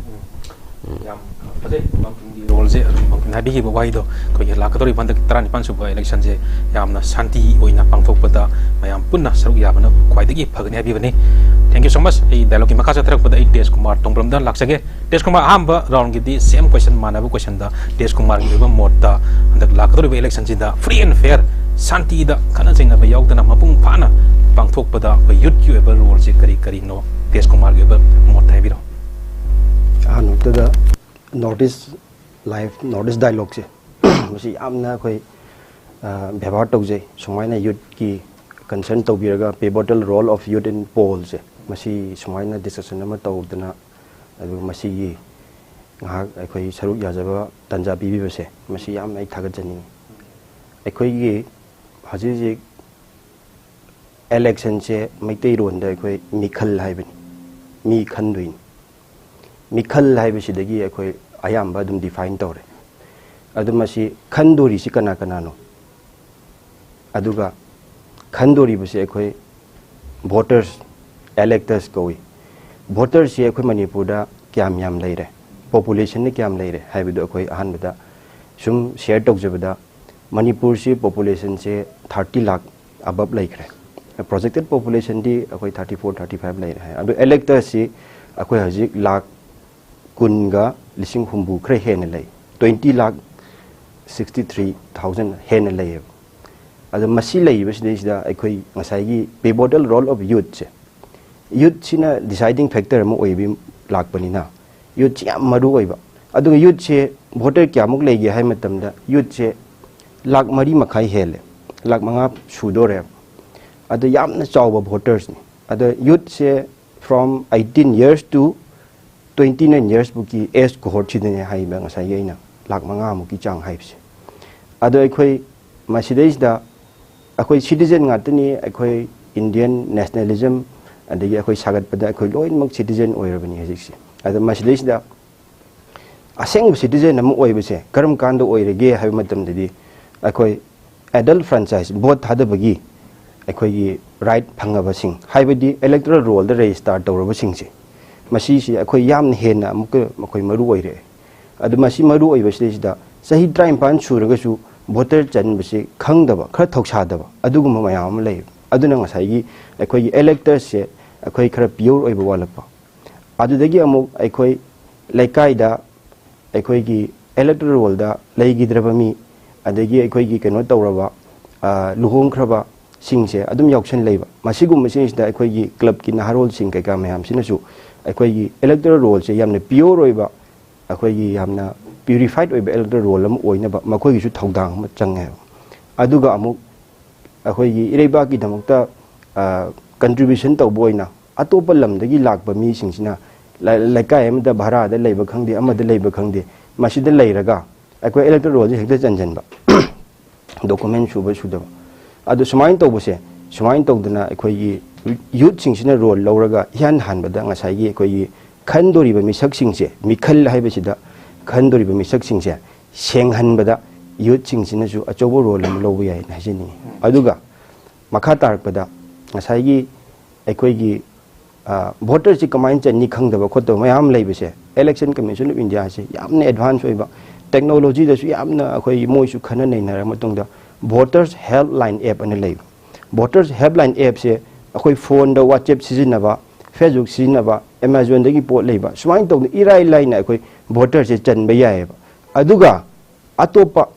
ꯌꯥꯝ ꯐꯖꯩ, ꯃꯥꯡꯇꯨꯡꯒꯤ ꯔꯣꯜ ꯁꯦ ꯑꯗꯨꯝ ꯍꯥꯏꯕꯤꯈꯤꯕ ꯋꯥꯍꯩꯗꯣ, ꯑꯩꯈꯣꯏꯒꯤ ꯂꯥꯛꯀꯗꯧꯔꯤꯕ ꯍꯟꯗꯛ ꯇꯔꯥꯅꯤꯄꯥꯟ ꯁꯨꯕ election ꯁꯦ ꯌꯥꯝꯅ ꯁꯥꯟꯇꯤ ꯑꯣꯏꯅ ꯄꯥꯡꯊꯣꯛꯄꯗ ꯃꯌꯥꯝ ꯄꯨꯟꯅ ꯁꯔꯨꯛ ꯌꯥꯕꯅ ꯈ꯭ꯋꯥꯏꯗꯒꯤ ꯐꯒꯅꯤ ꯍꯥꯏꯕꯤꯕꯅꯤ꯫ Thank you so much꯫ ꯑꯩ dialogue ꯀꯤ ꯃꯈꯥ ꯆꯠꯊꯔꯛꯄꯗ ꯑꯩ ꯇꯦꯖ ꯀꯨꯃꯥꯔ ꯇꯣꯡꯕ꯭ꯔꯝꯗ ꯂꯥꯛꯆꯒꯦ꯫ ꯇꯦꯖ ꯀꯨꯃꯥꯔ, ꯑꯍꯥꯟꯕ round ꯒꯤꯗꯤ same question, ꯃꯥꯟꯅꯕ question ꯗ ꯇꯦꯖ ꯀꯨꯃꯥꯔꯒꯤ ꯑꯣꯏꯕ ꯃꯣꯠꯇ ꯍꯟꯗꯛ ꯂꯥꯛꯀꯗꯧꯔꯤꯕ election ꯁꯤꯗ free and fair, ꯁꯥꯟꯇꯤꯗ, ꯈꯠꯅ ꯆꯩꯅꯕ ꯌꯥꯎꯗꯅ ꯃꯄꯨꯡ ꯐꯥꯅ ꯄꯥꯡꯊꯣꯛꯄꯗ ꯑꯩꯈꯣꯏ youth ꯀꯤ ꯑꯣꯏꯕ role ꯁꯦ ꯀꯔꯤ ꯀꯔꯤꯅꯣ? ꯇꯦꯖ ꯀꯨꯃꯥꯔꯒꯤ ꯑꯣꯏꯕ ꯃꯣꯠꯇ ꯍꯥꯏꯕꯤꯔꯛꯑꯣ꯫ ꯑꯍꯥꯟꯕꯗ North East Live, North East Dialogue ꯁꯦ ꯃꯁꯤ ꯌꯥꯝꯅ ꯑꯩꯈꯣꯏ, ꯑ, ꯕꯦꯕꯥꯔ ꯇꯧꯖꯩ꯫ ꯁꯨꯃꯥꯏꯅ youth ꯀꯤ concern ꯇꯧꯕꯤꯔꯒ pivotal role of youth in poll ꯁꯦ ꯃꯁꯤ ꯁꯨꯃꯥꯏꯅ discussion ꯑꯃ ꯇꯧꯗꯅ, ꯑꯗꯨꯒ ꯃꯁꯤꯒꯤ ꯉꯥꯏꯍꯥꯛ ꯑꯩꯈꯣꯏ ꯁꯔꯨꯛ ꯌꯥꯖꯕ ꯇꯥꯟꯖꯥ ꯄꯤꯕꯤꯕꯁꯦ ꯃꯁꯤ ꯌꯥꯝꯅ ꯑꯩ ꯊꯥꯒꯠꯆꯅꯤꯡꯉꯤ꯫ ꯑꯩꯈꯣꯏꯒꯤ ꯍꯧꯖꯤꯛ ꯍꯧꯖꯤꯛ election ꯁꯦ ꯃꯩꯇꯩꯂꯣꯟꯗ ꯑꯩꯈꯣꯏ ꯃꯤꯈꯜ ꯍꯥꯏꯕꯅꯤ, ꯃꯤ ꯈꯟꯗꯣꯏꯅꯤ꯫ ꯃꯤꯈꯜ ꯍꯥꯏꯕꯁꯤꯗꯒꯤ ꯑꯩꯈꯣꯏ ꯑꯌꯥꯝꯕ ꯑꯗꯨꯝ define ꯇꯧꯔꯦ꯫ ꯑꯗꯨ ꯃꯁꯤ ꯈꯟꯗꯣꯔꯤꯁꯤ ꯀꯅꯥ ꯀꯅꯥꯅꯣ? ꯑꯗꯨꯒ ꯈꯟꯗꯣꯔꯤꯕꯁꯤ ꯑꯩꯈꯣꯏ voters, electors ꯀꯧꯏ꯫ Voters ꯁꯤ ꯑꯩꯈꯣꯏ ꯃꯅꯤꯄꯨꯔꯗ ꯀꯌꯥꯝ ꯌꯥꯝ ꯂꯩꯔꯦ, population ꯅ ꯀꯌꯥꯝ ꯂꯩꯔꯦ ꯍꯥꯏꯕꯗꯨ ꯑꯩꯈꯣꯏ ꯑꯍꯥꯟꯕꯗ ꯁꯨꯝ share ꯇꯧꯖꯕꯗ, ꯃꯅꯤꯄꯨꯔꯁꯤ population ꯁꯦ thirty lakh above ꯂꯩꯈ꯭ꯔꯦ꯫ Projected population ꯗꯤ ꯑꯩꯈꯣꯏ thirty four, thirty five ꯂꯩꯔꯦ ꯍꯥꯏ꯫ ꯑꯗꯨ electors ꯁꯤ ꯑꯩꯈꯣꯏ ꯍꯧꯖꯤꯛ ꯂꯥꯈ ꯀꯨꯟꯒ ꯂꯤꯁꯤꯡ ꯍꯨꯝꯐꯨ ꯈꯔ ꯍꯦꯟꯅ ꯂꯩ, twenty lakh sixty three thousand ꯍꯦꯟꯅ ꯂꯩꯌꯦꯕ꯫ ꯑꯗꯣ ꯃꯁꯤ ꯂꯩꯔꯤꯕꯁꯤꯗꯩꯁꯤꯗ ꯑꯩꯈꯣꯏ ꯉꯁꯥꯏꯒꯤ pivotal role of youth say, youth ꯁꯤꯅ deciding factor ꯑꯃ ꯑꯣꯏꯕꯤ ꯂꯥꯛꯄꯅꯤꯅ youth ꯁꯤ ꯌꯥꯝ ꯃꯔꯨ ꯑꯣꯏꯕ꯫ ꯑꯗꯨꯒ youth ꯁꯦ voter ꯀꯌꯥꯃꯨꯛ ꯂꯩꯒꯦ ꯍꯥꯏ ꯃꯇꯝꯗ youth ꯁꯦ ꯂꯥꯈ ꯃꯔꯤ ꯃꯈꯥꯏ ꯍꯦꯜꯂꯦ, ꯂꯥꯈ ꯃꯉꯥ ꯁꯨꯗꯣꯔꯦꯕ꯫ ꯑꯗꯣ ꯌꯥꯝꯅ ꯆꯥꯎꯕ voters ꯅꯤ꯫ ꯑꯗꯣ youth say from eighteen years to twenty nine years ꯐꯥꯎꯒꯤ age cohort ꯁꯤꯗꯅꯦ ꯍꯥꯏꯕ ꯉꯁꯥꯏꯒꯤ ꯑꯩꯅ ꯂꯥꯈ ꯃꯉꯥꯃꯨꯛꯀꯤ ꯆꯥꯡ ꯍꯥꯏꯕꯁꯦ꯫ ꯑꯗꯣ ꯑꯩꯈꯣꯏ ꯃꯁꯤꯗꯩꯁꯤꯗ ꯑꯩꯈꯣꯏ citizen ꯉꯥꯛꯇꯅꯤ, ꯑꯩꯈꯣꯏ Indian nationalism ꯑꯗꯒꯤ ꯑꯩꯈꯣꯏ ꯁꯥꯒꯠꯄꯗ ꯑꯩꯈꯣꯏ ꯂꯣꯏꯅꯃꯛ citizen ꯑꯣꯏꯔꯕꯅꯤ ꯍꯧꯖꯤꯛꯁꯦ꯫ ꯑꯗꯣ ꯃꯁꯤꯗꯩꯁꯤꯗ ꯑꯁꯦꯡꯕ citizen ꯑꯃ ꯑꯣꯏꯕꯁꯦ ꯀꯔꯝ ꯀꯥꯟꯗ ꯑꯣꯏꯔꯒꯦ ꯍꯥꯏꯕ ꯃꯇꯝꯗꯗꯤ ꯑꯩꯈꯣꯏ adult franchise, vote ꯊꯥꯗꯕꯒꯤ ꯑꯩꯈꯣꯏꯒꯤ right ꯐꯪꯉꯕꯁꯤꯡ, ꯍꯥꯏꯕꯗꯤ electoral roll ꯗ register ꯇꯧꯔꯕꯁꯤꯡꯁꯦ, ꯃꯁꯤꯁꯤ ꯑꯩꯈꯣꯏ ꯌꯥꯝꯅ ꯍꯦꯟꯅ ꯑꯃꯨꯛꯀ ꯃꯈꯣꯏ ꯃꯔꯨ ꯑꯣꯏꯔꯛꯑꯦ꯫ ꯑꯗꯨ ꯃꯁꯤ ꯃꯔꯨ ꯑꯣꯏꯕꯁꯤꯗꯩꯁꯤꯗ ꯆꯍꯤ ꯇꯔꯥꯅꯤꯄꯥꯟ ꯁꯨꯔꯒꯁꯨ ꯚꯣꯇꯔ ꯆꯟꯕꯁꯦ ꯈꯪꯗꯕ, ꯈꯔ ꯊꯧꯁꯥꯗꯕ ꯑꯗꯨꯒꯨꯝꯕ ꯃꯌꯥꯝ ꯑꯃ ꯂꯩ꯫ ꯑꯗꯨꯅ ꯉꯁꯥꯏꯒꯤ ꯑꯩꯈꯣꯏꯒꯤ ꯏꯂꯦꯛꯇꯔꯁꯦ ꯑꯩꯈꯣꯏ ꯈꯔ ꯄꯤꯌꯣꯔ ꯑꯣꯏꯕ ꯋꯥꯠꯂꯛꯄ꯫ ꯑꯗꯨꯗꯒꯤ ꯑꯃꯨꯛ ꯑꯩꯈꯣꯏ ꯂꯩꯀꯥꯏꯗ ꯑꯩꯈꯣꯏꯒꯤ ꯏꯂꯦꯛꯇꯣꯔꯦꯜ ꯔꯣꯜꯗ ꯂꯩꯈꯤꯗ꯭ꯔꯕ ꯃꯤ, ꯑꯗꯒꯤ ꯑꯩꯈꯣꯏꯒꯤ ꯀꯩꯅꯣ ꯇꯧꯔꯕ, ꯑ, ꯂꯨꯍꯣꯡꯈ꯭ꯔꯕ ꯁꯤꯡꯁꯦ ꯑꯗꯨꯝ ꯌꯥꯎꯁꯟ ꯂꯩꯕ꯫ ꯃꯁꯤꯒꯨꯝꯕꯁꯤꯡꯁꯤꯗ ꯑꯩꯈꯣꯏꯒꯤ ꯀ꯭ꯂꯕꯀꯤ ꯅꯍꯥꯔꯣꯜꯁꯤꯡ ꯀꯩꯀꯥ ꯃꯌꯥꯝꯁꯤꯅꯁꯨ ꯑꯩꯈꯣꯏꯒꯤ ꯏꯂꯦꯛꯇꯣꯔꯦꯜ ꯔꯣꯜꯁꯦ ꯌꯥꯝꯅ ꯄꯤꯌꯣꯔ ꯑꯣꯏꯕ, ꯑꯩꯈꯣꯏꯒꯤ ꯌꯥꯝꯅ ꯄ꯭ꯌꯨꯔꯤꯐꯥꯏꯠ ꯑꯣꯏꯕ ꯏꯂꯦꯛꯇꯣꯔꯦꯜ ꯔꯣꯜ ꯑꯃ ꯑꯣꯏꯅꯕ ꯃꯈꯣꯏꯒꯤꯁꯨ ꯊꯧꯗꯥꯡ ꯑꯃ ꯆꯪꯉꯦꯕ꯫ ꯑꯗꯨꯒ ꯑꯃꯨꯛ ꯑꯩꯈꯣꯏꯒꯤ ꯏꯔꯩꯕꯥꯛꯀꯤꯗꯃꯛꯇ, ꯑ, ꯀꯟꯇ꯭ꯔꯤꯕ꯭ꯌꯨꯁꯟ ꯇꯧꯕ ꯑꯣꯏꯅ ꯑꯇꯣꯞꯄ ꯂꯝꯗꯒꯤ ꯂꯥꯛꯄ ꯃꯤꯁꯤꯡꯁꯤꯅ ꯂ-, ꯂꯩꯀꯥꯏ ꯑꯃꯗ ꯚꯔꯥꯗ ꯂꯩꯕ ꯈꯪꯗꯦ, ꯑꯃꯗ ꯂꯩꯕ ꯈꯪꯗꯦ, ꯃꯁꯤꯗ ꯂꯩꯔꯒ ꯑꯩꯈꯣꯏ ꯏꯂꯦꯛꯇꯣꯔꯦꯜꯁꯦ ꯍꯦꯛꯇ ꯆꯟꯁꯤꯟꯕ꯫ ꯗꯣꯀꯨꯃꯦꯟ ꯁꯨꯕ ꯁꯨꯗꯕ꯫ ꯑꯗꯨ ꯁꯨꯃꯥꯏꯅ ꯇꯧꯕꯁꯦ, ꯁꯨꯃꯥꯏꯅ ꯇꯧꯗꯅ ꯑꯩꯈꯣꯏꯒꯤ ꯌꯨꯠꯁꯤꯡꯁꯤꯅ ꯔꯣꯜ ꯂꯧꯔꯒ ꯏꯍꯥꯟ ꯍꯥꯟꯕꯗ ꯉꯁꯥꯏꯒꯤ ꯑꯩꯈꯣꯏꯒꯤ ꯈꯟꯗꯣꯔꯤꯕ ꯃꯤꯁꯛꯁꯤꯡꯁꯦ, ꯃꯤꯈꯜ ꯍꯥꯏꯕꯁꯤꯗ ꯈꯟꯗꯣꯔꯤꯕ ꯃꯤꯁꯛꯁꯤꯡꯁꯦ ꯁꯦꯡꯍꯟꯕꯗ ꯌꯨꯠꯁꯤꯡꯁꯤꯅꯁꯨ ꯑꯆꯧꯕ ꯔꯣꯜ ꯑꯃ ꯂꯧꯕ ꯌꯥꯏꯅ ꯍꯥꯏꯖꯅꯤꯡꯉꯤ꯫ ꯑꯗꯨꯒ ꯃꯈꯥ ꯇꯥꯔꯛꯄꯗ ꯉꯁꯥꯏꯒꯤ ꯑꯩꯈꯣꯏꯒꯤ, ꯑ, ꯚꯣꯇꯔꯁꯤ ꯀꯃꯥꯏꯅ ꯆꯟꯅꯤ ꯈꯪꯗꯕ ꯈꯣꯠꯇꯕ ꯃꯌꯥꯝ ꯂꯩꯕꯁꯦ, Election Commission of India ꯁꯦ ꯌꯥꯝꯅ ꯑꯦꯗꯚꯥꯟꯁ ꯑꯣꯏꯕ, ꯇꯦꯛꯅꯣꯂꯣꯖꯤꯗꯁꯨ ꯌꯥꯝꯅ ꯑꯩꯈꯣꯏ ꯃꯣꯏꯁꯨ ꯈꯟꯅ ꯅꯩꯅꯔ ꯃꯇꯨꯡꯗ Voters Helpline App ꯑꯅ ꯂꯩꯕ꯫ Voters Helpline App ꯁꯦ ꯑꯩꯈꯣꯏ ꯐꯣꯟꯗ WhatsApp ꯁꯤꯖꯤꯟꯅꯕ, Facebook ꯁꯤꯖꯤꯟꯅꯕ, Amazon ꯗꯒꯤ ꯄꯣꯠ ꯂꯩꯕ, ꯁꯨꯃꯥꯏꯅ ꯇꯧꯗꯅ ꯏꯔꯥꯏ ꯂꯥꯏꯅ ꯑꯩꯈꯣꯏ ꯚꯣꯇꯔꯁꯦ ꯆꯟꯕ ꯌꯥꯏꯑꯕ꯫ ꯑꯗꯨꯒ ꯑꯇꯣꯞꯄ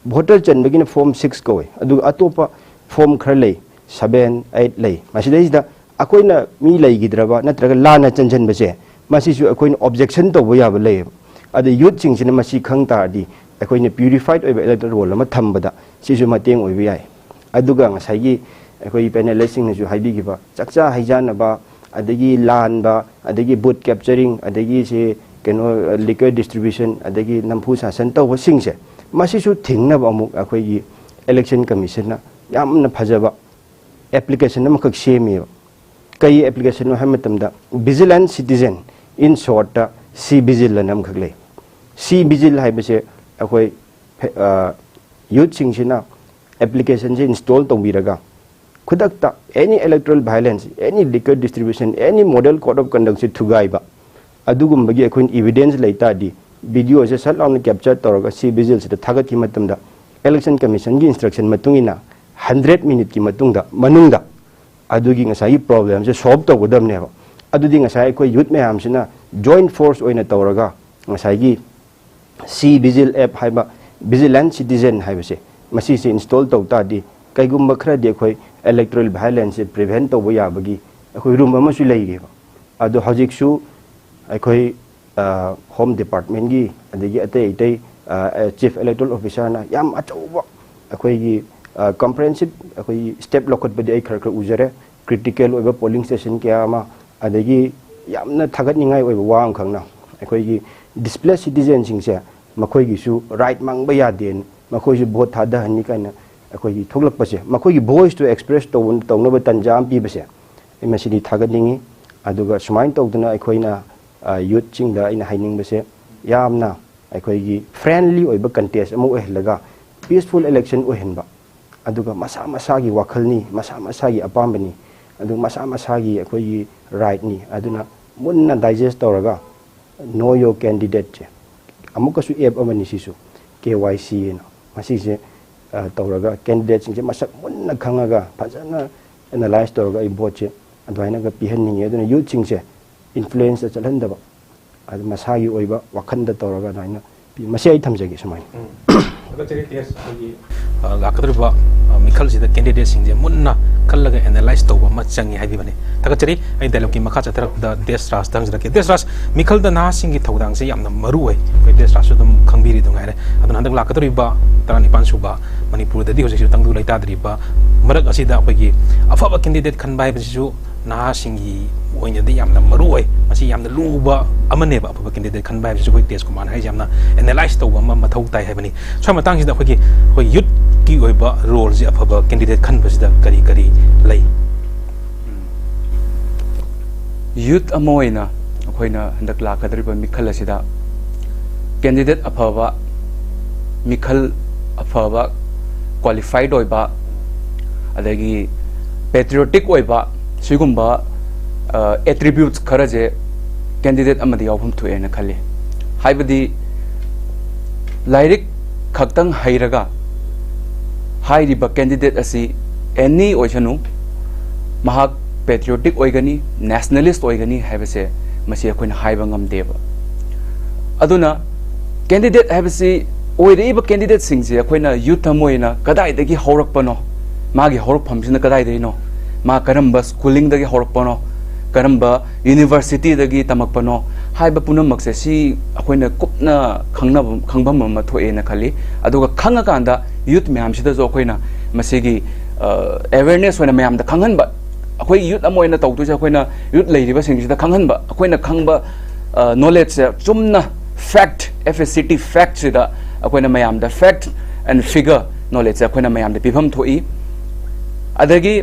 ꯚꯣꯇꯔ ꯆꯟꯕꯒꯤꯅ Form six ꯀꯧꯋꯦ, ꯑꯗꯨꯒ ꯑꯇꯣꯞꯄ ꯐꯣꯝ ꯈꯔ ꯂꯩ, seven, eight ꯂꯩ꯫ ꯃꯁꯤꯗꯩꯁꯤꯗ ꯑꯩꯈꯣꯏꯅ ꯃꯤ ꯂꯩꯈꯤꯗ꯭ꯔꯕ ꯅꯠꯇ꯭ꯔꯒ ꯂꯥꯟꯅ ꯆꯟꯁꯤꯟꯕꯁꯦ, ꯃꯁꯤꯁꯨ ꯑꯩꯈꯣꯏꯅ ꯑꯣꯕꯖꯦꯛꯁꯟ ꯇꯧꯕ ꯌꯥꯕ ꯂꯩꯌꯦꯕ꯫ ꯑꯗ ꯌꯨꯠꯁꯤꯡꯁꯤꯅ ꯃꯁꯤ ꯈꯪ ꯇꯥꯔꯗꯤ ꯑꯩꯈꯣꯏꯅ ꯄ꯭ꯌꯨꯔꯤꯐꯥꯏꯠ ꯑꯣꯏꯕ ꯏꯂꯦꯛꯇꯣꯔꯦꯜ ꯔꯣꯜ ꯑꯃ ꯊꯝꯕꯗ ꯁꯤꯁꯨ ꯃꯇꯦꯡ ꯑꯣꯏꯕ ꯌꯥꯏ꯫ ꯑꯗꯨꯒ ꯉꯁꯥꯏꯒꯤ ꯑꯩꯈꯣꯏ ꯄꯦꯅꯦꯂꯤꯁꯁꯤꯡꯅꯁꯨ ꯍꯥꯏꯕꯤꯈꯤꯕ ꯆꯥꯛꯆꯥ ꯍꯩꯖꯥꯟꯅꯕ, ꯑꯗꯒꯤ ꯂꯥꯟꯕ, ꯑꯗꯒꯤ ꯕꯨꯠ ꯀꯦꯞꯆꯔꯤꯡ, ꯑꯗꯒꯤ ꯁꯤ ꯀꯩꯅꯣ, liquor distribution, ꯑꯗꯒꯤ ꯅꯝꯐꯨ ꯁꯥꯁꯟ ꯇꯧꯕꯁꯤꯡꯁꯦ, ꯃꯁꯤꯁꯨ ꯊꯤꯡꯅꯕ ꯑꯃꯨꯛ ꯑꯩꯈꯣꯏꯒꯤ Election Commission ꯅ ꯌꯥꯝꯅ ꯐꯖꯕ ꯑꯦꯄ꯭ꯂꯤꯀꯦꯁꯟ ꯑꯃꯈꯛ ꯁꯦꯝꯃꯦꯕ꯫ ꯀꯩ ꯑꯦꯄ꯭ꯂꯤꯀꯦꯁꯟꯅꯣ ꯍꯥꯏꯕ ꯃꯇꯝꯗ, Vigilant Citizen, in short ꯇ C Vigil ꯑꯅ ꯑꯃꯈꯛ ꯂꯩ꯫ C Vigil ꯍꯥꯏꯕꯁꯦ ꯑꯩꯈꯣꯏ ꯐꯦ-, ꯑ, ꯌꯨꯠꯁꯤꯡꯁꯤꯅ ꯑꯦꯄ꯭ꯂꯤꯀꯦꯁꯟꯁꯦ ꯏꯟꯁꯇꯣꯜ ꯇꯧꯕꯤꯔꯒ, ꯈꯨꯗꯛꯇ any electoral violence, any liquor distribution, any model code of conduct ꯁꯦ ꯊꯨꯒꯥꯏꯕ, ꯑꯗꯨꯒꯨꯝꯕꯒꯤ ꯑꯩꯈꯣꯏꯅ ꯏꯕꯤꯗꯦꯟꯁ ꯂꯩ ꯇꯥꯔꯗꯤ, ꯚꯤꯗꯤꯑꯣꯁꯦ ꯁꯠ ꯂꯥꯎꯅ ꯀꯦꯞꯆꯔ ꯇꯧꯔꯒ ꯁꯤ ꯚꯤꯖꯤꯜꯁꯤꯗ ꯊꯥꯒꯠꯈꯤꯕ ꯃꯇꯝꯗ, ꯏꯂꯦꯛꯁꯟ ꯀꯃꯤꯁꯟꯒꯤ ꯏꯟꯁꯇ꯭ꯔꯛꯁꯟ ꯃꯇꯨꯡ ꯏꯟꯅ ꯍꯟꯗ꯭ꯔꯦꯠ ꯃꯤꯅꯤꯠꯀꯤ ꯃꯇꯨꯡꯗ, ꯃꯅꯨꯡꯗ ꯑꯗꯨꯒꯤ ꯉꯁꯥꯏꯒꯤ ꯄ꯭ꯔꯣꯕ꯭ꯂꯦꯝꯁꯦ ꯁꯣꯜꯕ ꯇꯧꯒꯗꯕꯅꯦꯕ꯫ ꯑꯗꯨꯗꯤ ꯉꯁꯥꯏ ꯑꯩꯈꯣꯏ ꯌꯨꯠ ꯃꯌꯥꯝꯁꯤꯅ ꯖꯣꯏꯟ ꯐꯣꯔꯁ ꯑꯣꯏꯅ ꯇꯧꯔꯒ ꯉꯁꯥꯏꯒꯤ ꯁꯤ ꯚꯤꯖꯤꯜ ꯑꯦꯞ ꯍꯥꯏꯕ, ꯚꯤꯖꯤꯂꯦꯟꯁ ꯁꯤꯇꯤꯖꯦꯟ ꯍꯥꯏꯕꯁꯦ, ꯃꯁꯤꯁꯦ ꯏꯟꯁꯇꯣꯜ ꯇꯧ ꯇꯥꯔꯗꯤ, ꯀꯩꯒꯨꯝꯕ ꯈꯔꯗꯤ ꯑꯩꯈꯣꯏ ꯏꯂꯦꯛꯇꯣꯔꯦꯜ ꯚꯥꯏꯑꯣꯂꯦꯟꯁꯁꯦ ꯄ꯭ꯔꯤꯚꯦꯟ ꯇꯧꯕ ꯌꯥꯕꯒꯤ ꯑꯩꯈꯣꯏ ꯔꯨꯝ ꯑꯃꯁꯨ ꯂꯩꯔꯤꯕ꯫ ꯑꯗꯣ ꯍꯧꯖꯤꯛꯁꯨ ꯑꯩꯈꯣꯏ, ꯑ, ꯍꯣꯝ ꯗꯤꯄꯥꯔꯠꯃꯦꯟꯒꯤ, ꯑꯗꯒꯤ ꯑꯇꯩ ꯑꯇꯩ, ꯑ, ꯑ, ꯆꯤꯐ ꯏꯂꯦꯛꯇꯣꯔꯦꯜ ꯑꯣꯐꯤꯁꯥꯔꯅ ꯌꯥꯝ ꯑꯆꯧꯕ ꯑꯩꯈꯣꯏꯒꯤ, ꯑ, ꯀꯝꯄ꯭ꯔꯦꯍꯦꯟꯁꯤꯞ ꯑꯩꯈꯣꯏꯒꯤ ꯁ꯭ꯇꯦꯞ ꯂꯧꯈꯠꯄꯗꯤ ꯑꯩ ꯈꯔ ꯈꯔ ꯎꯖꯔꯦ꯫ ꯀ꯭ꯔꯤꯇꯤꯀꯦꯜ ꯑꯣꯏꯕ ꯄꯣꯂꯤꯡ ꯁ꯭ꯇꯦꯁꯟ ꯀꯌꯥ ꯑꯃ, ꯑꯗꯒꯤ ꯌꯥꯝꯅ ꯊꯥꯒꯠꯅꯤꯡꯉꯥꯏ ꯑꯣꯏꯕ ꯋꯥ ꯑꯃꯈꯛꯅ, ꯑꯩꯈꯣꯏꯒꯤ ꯗꯤꯁꯄ꯭ꯂꯦꯁ ꯁꯤꯇꯤꯖꯦꯟꯁꯤꯡꯁꯦ ꯃꯈꯣꯏꯒꯤꯁꯨ ꯔꯥꯏꯠ ꯃꯥꯡꯕ ꯌꯥꯗꯦ, ꯃꯈꯣꯏꯁꯨ ꯚꯣꯠ ꯊꯥꯗꯍꯟꯅꯤ ꯀꯥꯏꯅ ꯑꯩꯈꯣꯏꯒꯤ ꯊꯣꯛꯂꯛꯄꯁꯦ, ꯃꯈꯣꯏꯒꯤ ꯚꯣꯏꯁꯇꯨ ꯑꯦꯛꯁꯄ꯭ꯔꯦꯁ ꯇꯧꯕ, ꯇꯧꯅꯕ ꯇꯥꯟꯖꯥ ꯑꯃ ꯄꯤꯕꯁꯦ, ꯑꯩ ꯃꯁꯤꯗꯤ ꯊꯥꯒꯠꯅꯤꯡꯉꯤ꯫ ꯑꯗꯨꯒ ꯁꯨꯃꯥꯏꯅ ꯇꯧꯗꯅ ꯑꯩꯈꯣꯏꯅ, ꯑ, ꯌꯨꯠꯁꯤꯡꯗ ꯑꯩꯅ ꯍꯥꯏꯅꯤꯡꯕꯁꯦ, ꯌꯥꯝꯅ ꯑꯩꯈꯣꯏꯒꯤ ꯐ꯭ꯔꯦꯟꯂꯤ ꯑꯣꯏꯕ ꯀꯟꯇꯦꯁ ꯑꯃ ꯑꯣꯏꯍꯜꯂꯒ, ꯄꯤꯁꯐꯨꯜ ꯏꯂꯦꯛꯁꯟ ꯑꯣꯏꯍꯟꯕ, ꯑꯗꯨꯒ ꯃꯁꯥ ꯃꯁꯥꯒꯤ ꯋꯥꯈꯜꯅꯤ, ꯃꯁꯥ ꯃꯁꯥꯒꯤ ꯑꯄꯥꯝꯕꯅꯤ, ꯑꯗꯨꯒ ꯃꯁꯥ ꯃꯁꯥꯒꯤ ꯑꯩꯈꯣꯏꯒꯤ ꯔꯥꯏꯠꯅꯤ꯫ ꯑꯗꯨꯅ ꯃꯨꯟꯅ ꯗꯥꯏꯖꯦꯁ ꯇꯧꯔꯒ, ꯅꯣ ꯌꯣꯔ ꯀꯦꯟꯗꯤꯗꯦꯠꯁꯦ ꯑꯃꯨꯛꯀꯁꯨ ꯑꯦꯞ ꯑꯃꯅꯤ ꯁꯤꯁꯨ, ꯀꯦ ꯋꯥꯏ ꯁꯤ ꯑꯅ, ꯃꯁꯤꯁꯦ, ꯑ, ꯇꯧꯔꯒ ꯀꯦꯟꯗꯤꯗꯦꯠꯁꯤꯡꯁꯦ ꯃꯁꯛ ꯃꯨꯟꯅ ꯈꯪꯉꯒ ꯐꯖꯅ ꯑꯦꯅꯥꯂꯥꯏꯁ ꯇꯧꯔꯒ ꯑꯩ ꯚꯣꯠꯁꯦ ꯑꯗꯨꯃꯥꯏꯅꯒ ꯄꯤꯍꯟꯅꯤꯡꯉꯤ꯫ ꯑꯗꯨꯅ ꯌꯨꯠꯁꯤꯡꯁꯦ ꯏꯟꯐ꯭ꯂꯨꯌꯦꯟꯁꯇ ꯆꯠꯍꯟꯗꯕ, ꯑꯗꯨ ꯃꯁꯥꯒꯤ ꯑꯣꯏꯕ ꯋꯥꯈꯜꯗ ꯇꯧꯔꯒ ꯑꯗꯨꯃꯥꯏꯅ ꯄꯤ꯫ ꯃꯁꯤ ꯑꯩ ꯊꯝꯖꯒꯦ ꯁꯨꯃꯥꯏꯅ꯫ ꯎꯝ꯫ ꯊꯥꯒꯠꯆꯔꯤ, ꯇꯦꯁ꯫ ꯑꯩꯈꯣꯏꯒꯤ, ꯑ, ꯂꯥꯛꯀꯗꯧꯔꯤꯕ, ꯑ, ꯃꯤꯈꯜꯁꯤꯗ ꯀꯦꯟꯗꯤꯗꯦꯠꯁꯤꯡꯁꯦ ꯃꯨꯟꯅ ꯈꯜꯂꯒ ꯑꯦꯅꯥꯂꯥꯏꯁ ꯇꯧꯕ ꯑꯃ ꯆꯪꯉꯤ ꯍꯥꯏꯕꯤꯕꯅꯤ꯫ ꯊꯥꯒꯠꯆꯔꯤ꯫ ꯑꯩ ꯗꯥꯏꯂꯣꯛꯀꯤ ꯃꯈꯥ ꯆꯠꯊꯔꯛꯄꯗ ꯗꯦꯁ ꯔꯥꯖꯇ ꯍꯪꯖꯔꯛꯀꯦ꯫ ꯗꯦꯁ ꯔꯥꯖ, ꯃꯤꯈꯜꯗ ꯅꯍꯥꯁꯤꯡꯒꯤ ꯊꯧꯗꯥꯡꯁꯦ ꯌꯥꯝꯅ ꯃꯔꯨ ꯑꯣꯏ꯫ ꯑꯩꯈꯣꯏ ꯗꯦꯁ ꯔꯥꯖꯁꯨ ꯑꯗꯨꯝ ꯈꯪꯕꯤꯔꯤ ꯑꯗꯨ ꯉꯥꯏꯔꯦ꯫ ꯑꯗꯨꯅ ꯍꯟꯗꯛ ꯂꯥꯛꯀꯗꯧꯔꯤꯕ ꯇꯔꯥꯅꯤꯄꯥꯟ ꯁꯨꯕ ꯃꯅꯤꯄꯨꯔꯗꯗꯤ ꯍꯧꯖꯤꯛꯁꯨ ꯇꯪꯗꯨ ꯂꯩꯇꯥꯗ꯭ꯔꯤꯕ ꯃꯔꯛ ꯑꯁꯤꯗ ꯑꯩꯈꯣꯏꯒꯤ ꯑꯐꯕ ꯀꯦꯟꯗꯤꯗꯦꯠ ꯈꯟꯕ ꯍꯥꯏꯕꯁꯤꯁꯨ ꯅꯍꯥꯁꯤꯡꯒꯤ ꯑꯣꯏꯅꯗꯤ ꯌꯥꯝꯅ ꯃꯔꯨ ꯑꯣꯏ꯫ ꯃꯁꯤ ꯌꯥꯝꯅ ꯂꯨꯕ ꯑꯃꯅꯦꯕ, ꯑꯐꯕ ꯀꯦꯟꯗꯤꯗꯦꯠ ꯈꯟꯕ ꯍꯥꯏꯕꯁꯤꯁꯨ꯫ ꯑꯩꯈꯣꯏ ꯇꯦꯖ ꯀꯨꯃꯥꯔꯅ ꯍꯥꯏꯁꯦ ꯌꯥꯝꯅ ꯑꯦꯅꯥꯂꯥꯏꯁ ꯇꯧꯕ ꯑꯃ ꯃꯊꯧ ꯇꯥꯏ ꯍꯥꯏꯕꯅꯤ꯫ ꯁ꯭ꯋꯥꯏ ꯃꯇꯥꯡꯁꯤꯗ ꯑꯩꯈꯣꯏꯒꯤ, ꯑꯩꯈꯣꯏ ꯌꯨꯠꯀꯤ ꯑꯣꯏꯕ ꯔꯣꯜꯁꯦ ꯑꯐꯕ ꯀꯦꯟꯗꯤꯗꯦꯠ ꯈꯟꯕꯁꯤꯗ ꯀꯔꯤ ꯀꯔꯤ ꯂꯩ? ꯌꯨꯠ ꯑꯃ ꯑꯣꯏꯅ ꯑꯩꯈꯣꯏꯅ ꯍꯟꯗꯛ ꯂꯥꯛꯀꯗꯧꯔꯤꯕ ꯃꯤꯈꯜ ꯑꯁꯤꯗ ꯀꯦꯟꯗꯤꯗꯦꯠ ꯑꯐꯕ, ꯃꯤꯈꯜ ꯑꯐꯕ, ꯀ꯭ꯋꯥꯂꯤꯐꯥꯏꯠ ꯑꯣꯏꯕ, ꯑꯗꯒꯤ ꯄꯦꯇ꯭ꯔꯤꯌꯣꯇꯤꯛ ꯑꯣꯏꯕ, ꯁꯤꯒꯨꯝꯕ ꯑꯦꯇ꯭ꯔꯤꯕ꯭ꯌꯨꯠꯁ ꯈꯔꯁꯦ ꯀꯦꯟꯗꯤꯗꯦꯠ ꯑꯃꯗ ꯌꯥꯎꯐꯝ ꯊꯣꯛꯑꯦꯅ ꯈꯜꯂꯤ꯫ ꯍꯥꯏꯕꯗꯤ ꯂꯥꯏꯔꯤꯛ ꯈꯛꯇꯪ ꯍꯩꯔꯒ ꯍꯥꯏꯔꯤꯕ ꯀꯦꯟꯗꯤꯗꯦꯠ ꯑꯁꯤ ꯑꯦꯅꯤ ꯑꯣꯏꯁꯅꯨ, ꯃꯍꯥꯛ ꯄꯦꯇ꯭ꯔꯤꯌꯣꯇꯤꯛ ꯑꯣꯏꯒꯅꯤ, ꯅꯦꯁꯅꯦꯂꯤꯁ ꯑꯣꯏꯒꯅꯤ ꯍꯥꯏꯕꯁꯦ ꯃꯁꯤ ꯑꯩꯈꯣꯏꯅ ꯍꯥꯏꯕ ꯉꯝꯗꯦꯕ꯫ ꯑꯗꯨꯅ ꯀꯦꯟꯗꯤꯗꯦꯠ ꯍꯥꯏꯕꯁꯤ, ꯑꯣꯏꯔꯛꯏꯕ ꯀꯦꯟꯗꯤꯗꯦꯠꯁꯤꯡꯁꯦ ꯑꯩꯈꯣꯏꯅ ꯌꯨꯠ ꯑꯃ ꯑꯣꯏꯅ ꯀꯗꯥꯏꯗꯒꯤ ꯍꯧꯔꯛꯄꯅꯣ, ꯃꯥꯒꯤ ꯍꯧꯔꯛꯐꯝꯁꯤꯅ ꯀꯗꯥꯏꯗꯒꯤꯅꯣ, ꯃꯥ ꯀꯔꯝꯕ ꯁ꯭ꯀꯨꯂꯤꯡꯗꯒꯤ ꯍꯧꯔꯛꯄꯅꯣ, ꯀꯔꯝꯕ ꯌꯨꯅꯤꯚꯔꯁꯤꯇꯤꯗꯒꯤ ꯇꯝꯃꯛꯄꯅꯣ ꯍꯥꯏꯕ ꯄꯨꯝꯅꯃꯛꯁꯦ ꯁꯤ ꯑꯩꯈꯣꯏꯅ ꯀꯨꯞꯅ ꯈꯪꯅꯕ, ꯈꯪꯐꯝ ꯑꯃ ꯊꯣꯛꯑꯦꯅ ꯈꯜꯂꯤ꯫ ꯑꯗꯨꯒ ꯈꯪꯉꯀꯥꯟꯗ ꯌꯨꯠ ꯃꯌꯥꯝꯁꯤꯗꯁꯨ ꯑꯩꯈꯣꯏꯅ ꯃꯁꯤꯒꯤ ꯑꯦꯋꯦꯔꯅꯦꯁ ꯑꯣꯏꯅ ꯃꯌꯥꯝꯗ ꯈꯪꯍꯟꯕ, ꯑꯩꯈꯣꯏ ꯌꯨꯠ ꯑꯃ ꯑꯣꯏꯅ ꯇꯧꯗꯣꯏꯁꯦ, ꯑꯩꯈꯣꯏꯅ ꯌꯨꯠ ꯂꯩꯔꯤꯕꯁꯤꯡꯁꯤꯗ ꯈꯪꯍꯟꯕ, ꯑꯩꯈꯣꯏꯅ ꯈꯪꯕ ꯅꯣꯂꯦꯖꯁꯦ ꯆꯨꯝꯅ ꯐꯦꯛꯠ, F A C T ꯐꯦꯛꯠꯁꯤꯗ ꯑꯩꯈꯣꯏꯅ ꯃꯌꯥꯝꯗ ꯐꯦꯛꯠ ꯑꯦꯟ ꯐꯤꯒꯔ ꯅꯣꯂꯦꯖꯁꯦ ꯑꯩꯈꯣꯏꯅ ꯃꯌꯥꯝꯗ ꯄꯤꯐꯝ ꯊꯣꯛꯏ꯫ ꯑꯗꯒꯤ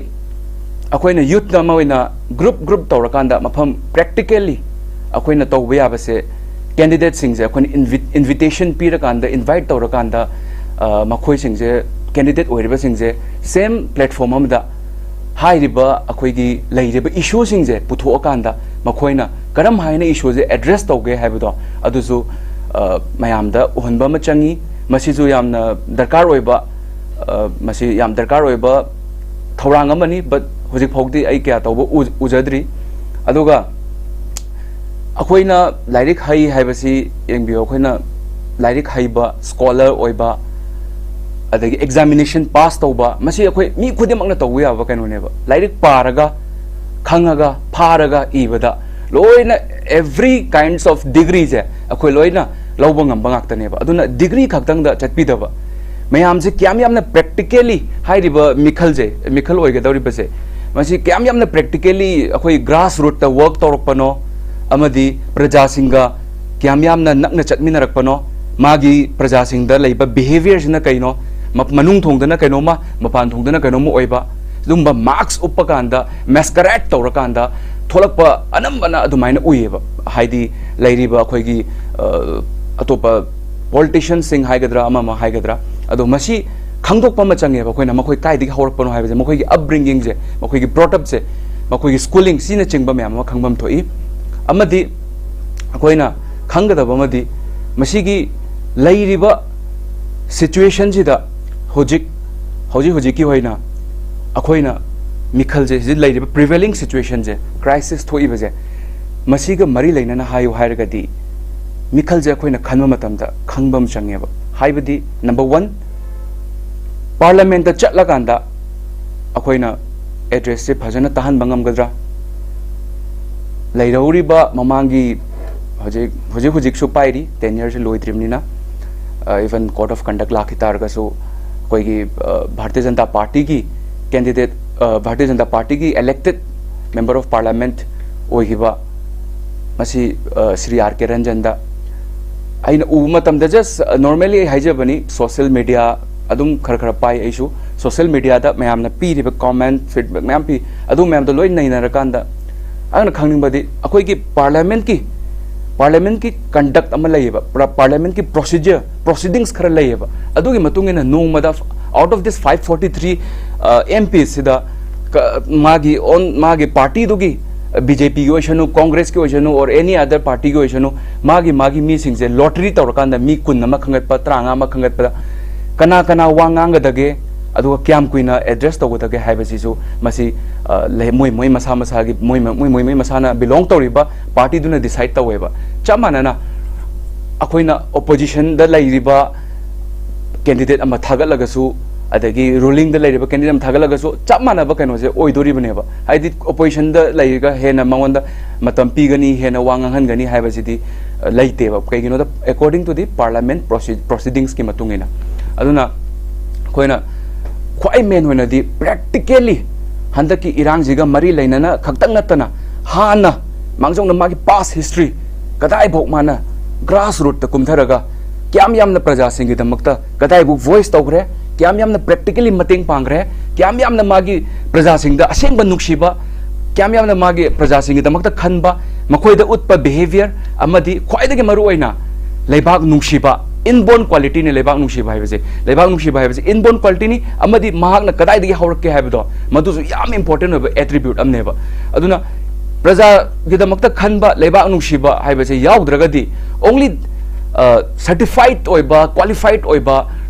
ꯑꯩꯈꯣꯏꯅ ꯌꯨꯠ ꯑꯃ ꯑꯣꯏꯅ ꯒ꯭ꯔꯨꯞ ꯒ꯭ꯔꯨꯞ ꯇꯧꯔꯀꯥꯟꯗ ꯃꯐꯝ ꯄ꯭ꯔꯦꯛꯇꯤꯀꯦꯜꯂꯤ ꯑꯩꯈꯣꯏꯅ ꯇꯧꯕ ꯌꯥꯕꯁꯦ, ꯀꯦꯟꯗꯤꯗꯦꯠꯁꯤꯡꯁꯦ ꯑꯩꯈꯣꯏꯅ ꯏꯟꯚꯤꯇꯦꯁꯟ ꯄꯤꯔꯀꯥꯟꯗ, ꯏꯟꯚꯥꯏꯠ ꯇꯧꯔꯀꯥꯟꯗ, ꯑ, ꯃꯈꯣꯏꯁꯤꯡꯁꯦ, ꯀꯦꯟꯗꯤꯗꯦꯠ ꯑꯣꯏꯔꯤꯕꯁꯤꯡꯁꯦ ꯁꯦꯝ ꯄ꯭ꯂꯦꯠꯐꯣꯝ ꯑꯃꯗ ꯍꯥꯏꯔꯤꯕ ꯑꯩꯈꯣꯏꯒꯤ ꯂꯩꯔꯤꯕ ꯏꯁꯨꯁꯤꯡꯁꯦ ꯄꯨꯊꯣꯛꯑꯀꯥꯟꯗ ꯃꯈꯣꯏꯅ ꯀꯔꯝ ꯍꯥꯏꯅ ꯏꯁꯨꯁꯦ ꯑꯦꯗ꯭ꯔꯦꯁ ꯇꯧꯒꯦ ꯍꯥꯏꯕꯗꯣ ꯑꯗꯨꯁꯨ, ꯑ, ꯃꯌꯥꯝꯗ ꯎꯍꯟꯕ ꯑꯃ ꯆꯪꯉꯤ꯫ ꯃꯁꯤꯁꯨ ꯌꯥꯝꯅ ꯗꯔꯀꯥꯔ ꯑꯣꯏꯕ, ꯑ, ꯃꯁꯤ ꯌꯥꯝ ꯗꯔꯀꯥꯔ ꯑꯣꯏꯕ ꯊꯧꯔꯥꯡ ꯑꯃꯅꯤ, but ꯍꯧꯖꯤꯛ ꯐꯥꯎꯗꯤ ꯑꯩ ꯀꯌꯥ ꯇꯧꯕ ꯎ-, ꯎꯖꯗ꯭ꯔꯤ꯫ ꯑꯗꯨꯒ ꯑꯩꯈꯣꯏꯅ ꯂꯥꯏꯔꯤꯛ ꯍꯩ ꯍꯥꯏꯕꯁꯤ ꯌꯦꯡꯕꯤꯌꯨ, ꯑꯩꯈꯣꯏꯅ ꯂꯥꯏꯔꯤꯛ ꯍꯩꯕ, ꯁ꯭ꯀꯣꯂꯔ ꯑꯣꯏꯕ, ꯑꯗꯒꯤ ꯑꯦꯛꯖꯥꯃꯤꯅꯦꯁꯟ ꯄꯥꯁ ꯇꯧꯕ, ꯃꯁꯤ ꯑꯩꯈꯣꯏ ꯃꯤ ꯈꯨꯗꯤꯡꯃꯛꯅ ꯇꯧꯕ ꯌꯥꯕ ꯀꯩꯅꯣꯅꯦꯕ꯫ ꯂꯥꯏꯔꯤꯛ ꯄꯥꯔꯒ, ꯈꯪꯉꯒ, ꯐꯥꯔꯒ ꯏꯕꯗ ꯂꯣꯏꯅ, every kinds of degreeꯁꯦ ꯑꯩꯈꯣꯏ ꯂꯣꯏꯅ ꯂꯧꯕ ꯉꯝꯕ ꯉꯥꯛꯇꯅꯦꯕ꯫ ꯑꯗꯨꯅ ꯗꯤꯒ꯭ꯔꯤ ꯈꯛꯇꯪꯗ ꯆꯠꯄꯤꯗꯕ, ꯃꯌꯥꯝꯁꯦ ꯀꯌꯥꯝ ꯌꯥꯝꯅ ꯄ꯭ꯔꯦꯛꯇꯤꯀꯦꯜꯂꯤ ꯍꯥꯏꯔꯤꯕ ꯃꯤꯈꯜꯁꯦ, ꯃꯤꯈꯜ ꯑꯣꯏꯒꯗꯧꯔꯤꯕꯁꯦ, ꯃꯁꯤ ꯀꯌꯥꯝ ꯌꯥꯝꯅ ꯄ꯭ꯔꯦꯛꯇꯤꯀꯦꯜꯂꯤ ꯑꯩꯈꯣꯏ ꯒ꯭ꯔꯥꯁ ꯔꯨꯠꯇ ꯋꯔꯛ ꯇꯧꯔꯛꯄꯅꯣ, ꯑꯃꯗꯤ ꯄ꯭ꯔꯖꯥꯁꯤꯡꯒ ꯀꯌꯥꯝ ꯌꯥꯝꯅ ꯅꯛꯅ ꯆꯠꯃꯤꯟꯅꯔꯛꯄꯅꯣ, ꯃꯥꯒꯤ ꯄ꯭ꯔꯖꯥꯁꯤꯡꯗ ꯂꯩꯕ ꯕꯤꯍꯦꯕꯤꯌꯔꯁꯤꯅ ꯀꯩꯅꯣ, ꯃ-, ꯃꯅꯨꯡ ꯊꯣꯡꯗꯅ ꯀꯩꯅꯣꯝꯃ, ꯃꯄꯥꯟ ꯊꯣꯡꯗꯅ ꯀꯩꯅꯣꯝꯃ ꯑꯣꯏꯕ, ꯑꯗꯨꯝꯕ ꯃꯥꯛꯁ ꯎꯞꯄ ꯀꯥꯟꯗ, ꯃꯦꯁꯀꯔꯦꯠ ꯇꯧꯔꯀꯥꯟꯗ ꯊꯣꯛꯂꯛꯄ ꯑꯅꯝꯕꯅ ꯑꯗꯨꯃꯥꯏꯅ ꯎꯏꯌꯦꯕ꯫ ꯍꯥꯏꯗꯤ ꯂꯩꯔꯤꯕ ꯑꯩꯈꯣꯏꯒꯤ, ꯑ, ꯑꯇꯣꯞꯄ ꯄꯣꯂꯤꯇꯤꯁꯤꯌꯟꯁꯤꯡ ꯍꯥꯏꯒꯗ꯭ꯔꯥ, ꯑꯃ ꯑꯃ ꯍꯥꯏꯒꯗ꯭ꯔꯥ, ꯑꯗꯣ ꯃꯁꯤ ꯈꯪꯗꯣꯛꯄ ꯑꯃ ꯆꯪꯉꯦꯕ꯫ ꯑꯩꯈꯣꯏꯅ ꯃꯈꯣꯏ ꯀꯥꯏꯗꯒꯤ ꯍꯧꯔꯛꯄꯅꯣ ꯍꯥꯏꯕꯁꯦ, ꯃꯈꯣꯏꯒꯤ ꯑꯞꯕ꯭ꯔꯤꯡꯒꯤꯡꯁꯦ, ꯃꯈꯣꯏꯒꯤ ꯕ꯭ꯔꯣꯠ ꯑꯞꯁꯦ, ꯃꯈꯣꯏꯒꯤ ꯁ꯭ꯀꯨꯂꯤꯡ, ꯁꯤꯅꯆꯤꯡꯕ ꯃꯌꯥꯝ ꯑꯃ ꯈꯪꯐꯝ ꯊꯣꯛꯏ꯫ ꯑꯃꯗꯤ ꯑꯩꯈꯣꯏꯅ ꯈꯪꯒꯗꯕ ꯑꯃꯗꯤ, ꯃꯁꯤꯒꯤ ꯂꯩꯔꯤꯕ ꯁꯤꯆꯨꯋꯦꯁꯟꯁꯤꯗ ꯍꯧꯖꯤꯛ ꯍꯧꯖꯤꯛ ꯍꯧꯖꯤꯛꯀꯤ ꯑꯣꯏꯅ ꯑꯩꯈꯣꯏꯅ ꯃꯤꯈꯜꯁꯦ, ꯍꯧꯖꯤꯛ ꯂꯩꯔꯤꯕ ꯄ꯭ꯔꯤꯚꯦꯂꯤꯡ ꯁꯤꯆꯨꯋꯦꯁꯟꯁꯦ, ꯀ꯭ꯔꯥꯏꯁꯤꯁ ꯊꯣꯛꯏꯕꯁꯦ, ꯃꯁꯤꯒ ꯃꯔꯤ ꯂꯩꯅꯅ ꯍꯥꯏꯌꯨ ꯍꯥꯏꯔꯒꯗꯤ, ꯃꯤꯈꯜꯁꯦ ꯑꯩꯈꯣꯏꯅ ꯈꯟꯕ ꯃꯇꯝꯗ ꯈꯪꯕ ꯑꯃ ꯆꯪꯉꯦꯕ꯫ ꯍꯥꯏꯕꯗꯤ, ꯅꯝꯕꯔ ꯋꯥꯟ, ꯄꯥꯔꯂꯤꯌꯥꯃꯦꯟꯠꯇ ꯆꯠꯂꯀꯥꯟꯗ ꯑꯩꯈꯣꯏꯅ ꯑꯦꯗ꯭ꯔꯦꯁꯁꯦ ꯐꯖꯅ ꯇꯥꯍꯟꯕ ꯉꯝꯒꯗ꯭ꯔꯥ? ꯂꯩꯔꯧꯔꯤꯕ ꯃꯃꯥꯡꯒꯤ, ꯍꯧꯖꯤꯛ ꯍꯧꯖꯤꯛ ꯍꯧꯖꯤꯛꯁꯨ ꯄꯥꯏꯔꯤ, ꯇꯦꯟ ꯌꯔꯁ ꯂꯣꯏꯗ꯭ꯔꯤꯕꯅꯤꯅ, ꯏꯚꯟ ꯀꯣꯗ ꯑꯣꯐ ꯀꯟꯗꯛ ꯂꯥꯛꯈꯤ ꯇꯥꯔꯒꯁꯨ, ꯑꯩꯈꯣꯏꯒꯤ ꯚꯥꯔꯇꯤꯌ ꯖꯅꯇꯥ ꯄꯥꯔꯇꯤꯒꯤ ꯀꯦꯟꯗꯤꯗꯦꯠ, ꯚꯥꯔꯇꯤꯌ ꯖꯅꯇꯥ ꯄꯥꯔꯇꯤꯒꯤ ꯏꯂꯦꯛꯇꯦꯗ ꯃꯦꯝꯕꯔ ꯑꯣꯐ ꯄꯥꯔꯂꯤꯌꯥꯃꯦꯟꯠ ꯑꯣꯏꯈꯤꯕ ꯃꯁꯤ, ꯁ꯭ꯔꯤ ꯑꯥꯔ ꯀꯦ ꯔꯟꯖꯟꯗ ꯑꯩꯅ ꯎꯕ ꯃꯇꯝꯗ, ꯖꯁ ꯅꯣꯔꯃꯦꯂꯤ ꯑꯩ ꯍꯥꯏꯖꯕꯅꯤ, ꯁꯣꯁꯤꯌꯦꯜ ꯃꯦꯗꯤꯌꯥ ꯑꯗꯨꯝ ꯈꯔ ꯈꯔ ꯄꯥꯏ ꯑꯩꯁꯨ꯫ ꯁꯣꯁꯤꯌꯦꯜ ꯃꯦꯗꯤꯌꯥꯗ ꯃꯌꯥꯝꯅ ꯄꯤꯔꯤꯕ ꯀꯣꯃꯦꯟꯠ, ꯐꯤꯗꯕꯦꯛ ꯃꯌꯥꯝ ꯄꯤ, ꯑꯗꯨ ꯃꯌꯥꯝꯗꯣ ꯂꯣꯏ ꯅꯩꯅꯔꯀꯥꯟꯗ ꯑꯩꯅ ꯈꯪꯅꯤꯡꯕꯗꯤ, ꯑꯩꯈꯣꯏꯒꯤ ꯄꯥꯔꯂꯤꯌꯥꯃꯦꯟꯠꯀꯤ ꯄꯥꯔꯂꯤꯌꯥꯃꯦꯟꯠꯀꯤ ꯀꯟꯗꯛ ꯑꯃ ꯂꯩꯌꯦꯕ, ꯄꯥꯔꯂꯤꯌꯥꯃꯦꯟꯠꯀꯤ ꯄ꯭ꯔꯣꯁꯤꯖꯔ, ꯄ꯭ꯔꯣꯁꯤꯗꯤꯡꯁ ꯈꯔ ꯂꯩꯌꯦꯕ꯫ ꯑꯗꯨꯒꯤ ꯃꯇꯨꯡ ꯏꯟꯅ ꯅꯣꯡꯃꯗ, out of this five forty three M ꯄꯤꯁꯤꯗ, ꯃꯥꯒꯤ ꯑꯣꯟ ꯃꯥꯒꯤ ꯄꯥꯔꯇꯤꯗꯨꯒꯤ, ꯕꯤ ꯖꯦ ꯄꯤꯒꯤ ꯑꯣꯏꯁꯅꯨ, ꯀꯣꯡꯒ꯭ꯔꯦꯁꯀꯤ ꯑꯣꯏꯁꯅꯨ, ꯑꯣꯔ ꯑꯦꯅꯤ ꯑꯗꯔ ꯄꯥꯔꯇꯤꯒꯤ ꯑꯣꯏꯁꯅꯨ, ꯃꯥꯒꯤ ꯃꯥꯒꯤ ꯃꯤꯁꯤꯡꯁꯦ ꯂꯣꯇꯔꯤ ꯇꯧꯔꯀꯥꯟꯗ ꯃꯤ ꯀꯨꯟ ꯑꯃ ꯈꯟꯒꯠꯄ, ꯇꯔꯥꯃꯉꯥ ꯑꯃ ꯈꯟꯒꯠꯄꯗ, ꯀꯅꯥ ꯀꯅꯥ ꯋꯥ ꯉꯥꯡꯒꯗꯒꯦ, ꯑꯗꯨꯒ ꯀꯌꯥꯝ ꯀꯨꯏꯅ ꯑꯦꯗ꯭ꯔꯦꯁ ꯇꯧꯒꯗꯒꯦ ꯍꯥꯏꯕꯁꯤꯁꯨ ꯃꯁꯤ, ꯑ, ꯂꯩ-, ꯃꯣꯏ ꯃꯣꯏ ꯃꯁꯥ ꯃꯁꯥꯒꯤ, ꯃꯣꯏ ꯃ-, ꯃꯣꯏ ꯃꯣꯏ ꯃꯣꯏ ꯃꯁꯥꯅ ꯕꯤꯂꯣꯡ ꯇꯧꯔꯤꯕ ꯄꯥꯔꯇꯤꯗꯨꯅ ꯗꯤꯁꯥꯏꯗ ꯇꯧꯋꯦꯕ꯫ ꯆꯞ ꯃꯥꯟꯅꯅ ꯑꯩꯈꯣꯏꯅ ꯑꯣꯄꯣꯖꯤꯁꯟꯗ ꯂꯩꯔꯤꯕ ꯀꯦꯟꯗꯤꯗꯦꯠ ꯑꯃ ꯊꯥꯒꯠꯂꯒꯁꯨ, ꯑꯗꯒꯤ ꯔꯨꯂꯤꯡꯗ ꯂꯩꯔꯤꯕ ꯀꯦꯟꯗꯤꯗꯦꯠ ꯑꯃ ꯊꯥꯒꯠꯂꯒꯁꯨ, ꯆꯞ ꯃꯥꯟꯅꯕ ꯀꯩꯅꯣꯁꯦ ꯑꯣꯏꯗꯣꯔꯤꯕꯅꯦꯕ꯫ ꯍꯥꯏꯗꯤ, ꯑꯣꯄꯣꯖꯤꯁꯟꯗ ꯂꯩꯔꯒ ꯍꯦꯟꯅ ꯃꯉꯣꯟꯗ ꯃꯇꯝ ꯄꯤꯒꯅꯤ, ꯍꯦꯟꯅ ꯋꯥ ꯉꯥꯡꯍꯟꯒꯅꯤ ꯍꯥꯏꯕꯁꯤꯗꯤ, ꯑ, ꯂꯩꯇꯦꯕ꯫ ꯀꯩꯒꯤꯅꯣꯗ, according to the parliament proceed-, proceedings ꯀꯤ ꯃꯇꯨꯡ ꯏꯟꯅ꯫ ꯑꯗꯨꯅ ꯑꯩꯈꯣꯏꯅ ꯈ꯭ꯋꯥꯏ ꯃꯦꯟ ꯑꯣꯏꯅꯗꯤ, ꯄ꯭ꯔꯦꯛꯇꯤꯀꯦꯜꯂꯤ ꯍꯟꯗꯛꯀꯤ ꯏꯔꯥꯡꯁꯤꯒ ꯃꯔꯤ ꯂꯩꯅꯅ ꯈꯛꯇꯪ ꯅꯠꯇꯅ, ꯍꯥꯟꯅ ꯃꯥꯡꯖꯧꯅ ꯃꯥꯒꯤ ꯄꯥꯁ ꯍꯤꯁꯇ꯭ꯔꯤ, ꯀꯗꯥꯏꯐꯥꯎ ꯃꯥꯅ ꯒ꯭ꯔꯥꯁ ꯔꯨꯠꯇ ꯀꯨꯝꯊꯔꯒ ꯀꯌꯥꯝ ꯌꯥꯝꯅ ꯄ꯭ꯔꯖꯥꯁꯤꯡꯒꯤꯗꯃꯛꯇ ꯀꯗꯥꯏꯕꯨ ꯚꯣꯏꯁ ꯇꯧꯈ꯭ꯔꯦ, ꯀꯌꯥꯝ ꯌꯥꯝꯅ ꯄ꯭ꯔꯦꯛꯇꯤꯀꯦꯜꯂꯤ ꯃꯇꯦꯡ ꯄꯥꯡꯈ꯭ꯔꯦ, ꯀꯌꯥꯝ ꯌꯥꯝꯅ ꯃꯥꯒꯤ ꯄ꯭ꯔꯖꯥꯁꯤꯡꯗ ꯑꯁꯦꯡꯕ ꯅꯨꯡꯁꯤꯕ, ꯀꯌꯥꯝ ꯌꯥꯝꯅ ꯃꯥꯒꯤ ꯄ꯭ꯔꯖꯥꯁꯤꯡꯒꯤꯗꯃꯛꯇ ꯈꯟꯕ, ꯃꯈꯣꯏꯗ ꯎꯠꯄ ꯕꯤꯍꯦꯕꯤꯌꯔ, ꯑꯃꯗꯤ ꯈ꯭ꯋꯥꯏꯗꯒꯤ ꯃꯔꯨ ꯑꯣꯏꯅ ꯂꯩꯕꯥꯛ ꯅꯨꯡꯁꯤꯕ, ꯏꯟꯕꯣꯔꯟ ꯀ꯭ꯋꯥꯂꯤꯇꯤꯅꯤ ꯂꯩꯕꯥꯛ ꯅꯨꯡꯁꯤꯕ ꯍꯥꯏꯕꯁꯦ꯫ ꯂꯩꯕꯥꯛ ꯅꯨꯡꯁꯤꯕ ꯍꯥꯏꯕꯁꯦ ꯏꯟꯕꯣꯔꯟ ꯀ꯭ꯋꯥꯂꯤꯇꯤꯅꯤ, ꯑꯃꯗꯤ ꯃꯍꯥꯛꯅ ꯀꯗꯥꯏꯗꯒꯤ ꯍꯧꯔꯛꯀꯦ ꯍꯥꯏꯕꯗꯣ, ꯃꯗꯨꯁꯨ ꯌꯥꯝ ꯏꯝꯄꯣꯔꯇꯦꯟ ꯑꯣꯏꯕ ꯑꯦꯇ꯭ꯔꯤꯕ꯭ꯌꯨꯠ ꯑꯃꯅꯦꯕ꯫ ꯑꯗꯨꯅ ꯄ꯭ꯔꯖꯥꯒꯤꯗꯃꯛꯇ ꯈꯟꯕ ꯂꯩꯕꯥꯛ ꯅꯨꯡꯁꯤꯕ ꯍꯥꯏꯕꯁꯦ ꯌꯥꯎꯗ꯭ꯔꯒꯗꯤ, only certified ꯑꯣꯏꯕ, qualified ꯑꯣꯏꯕ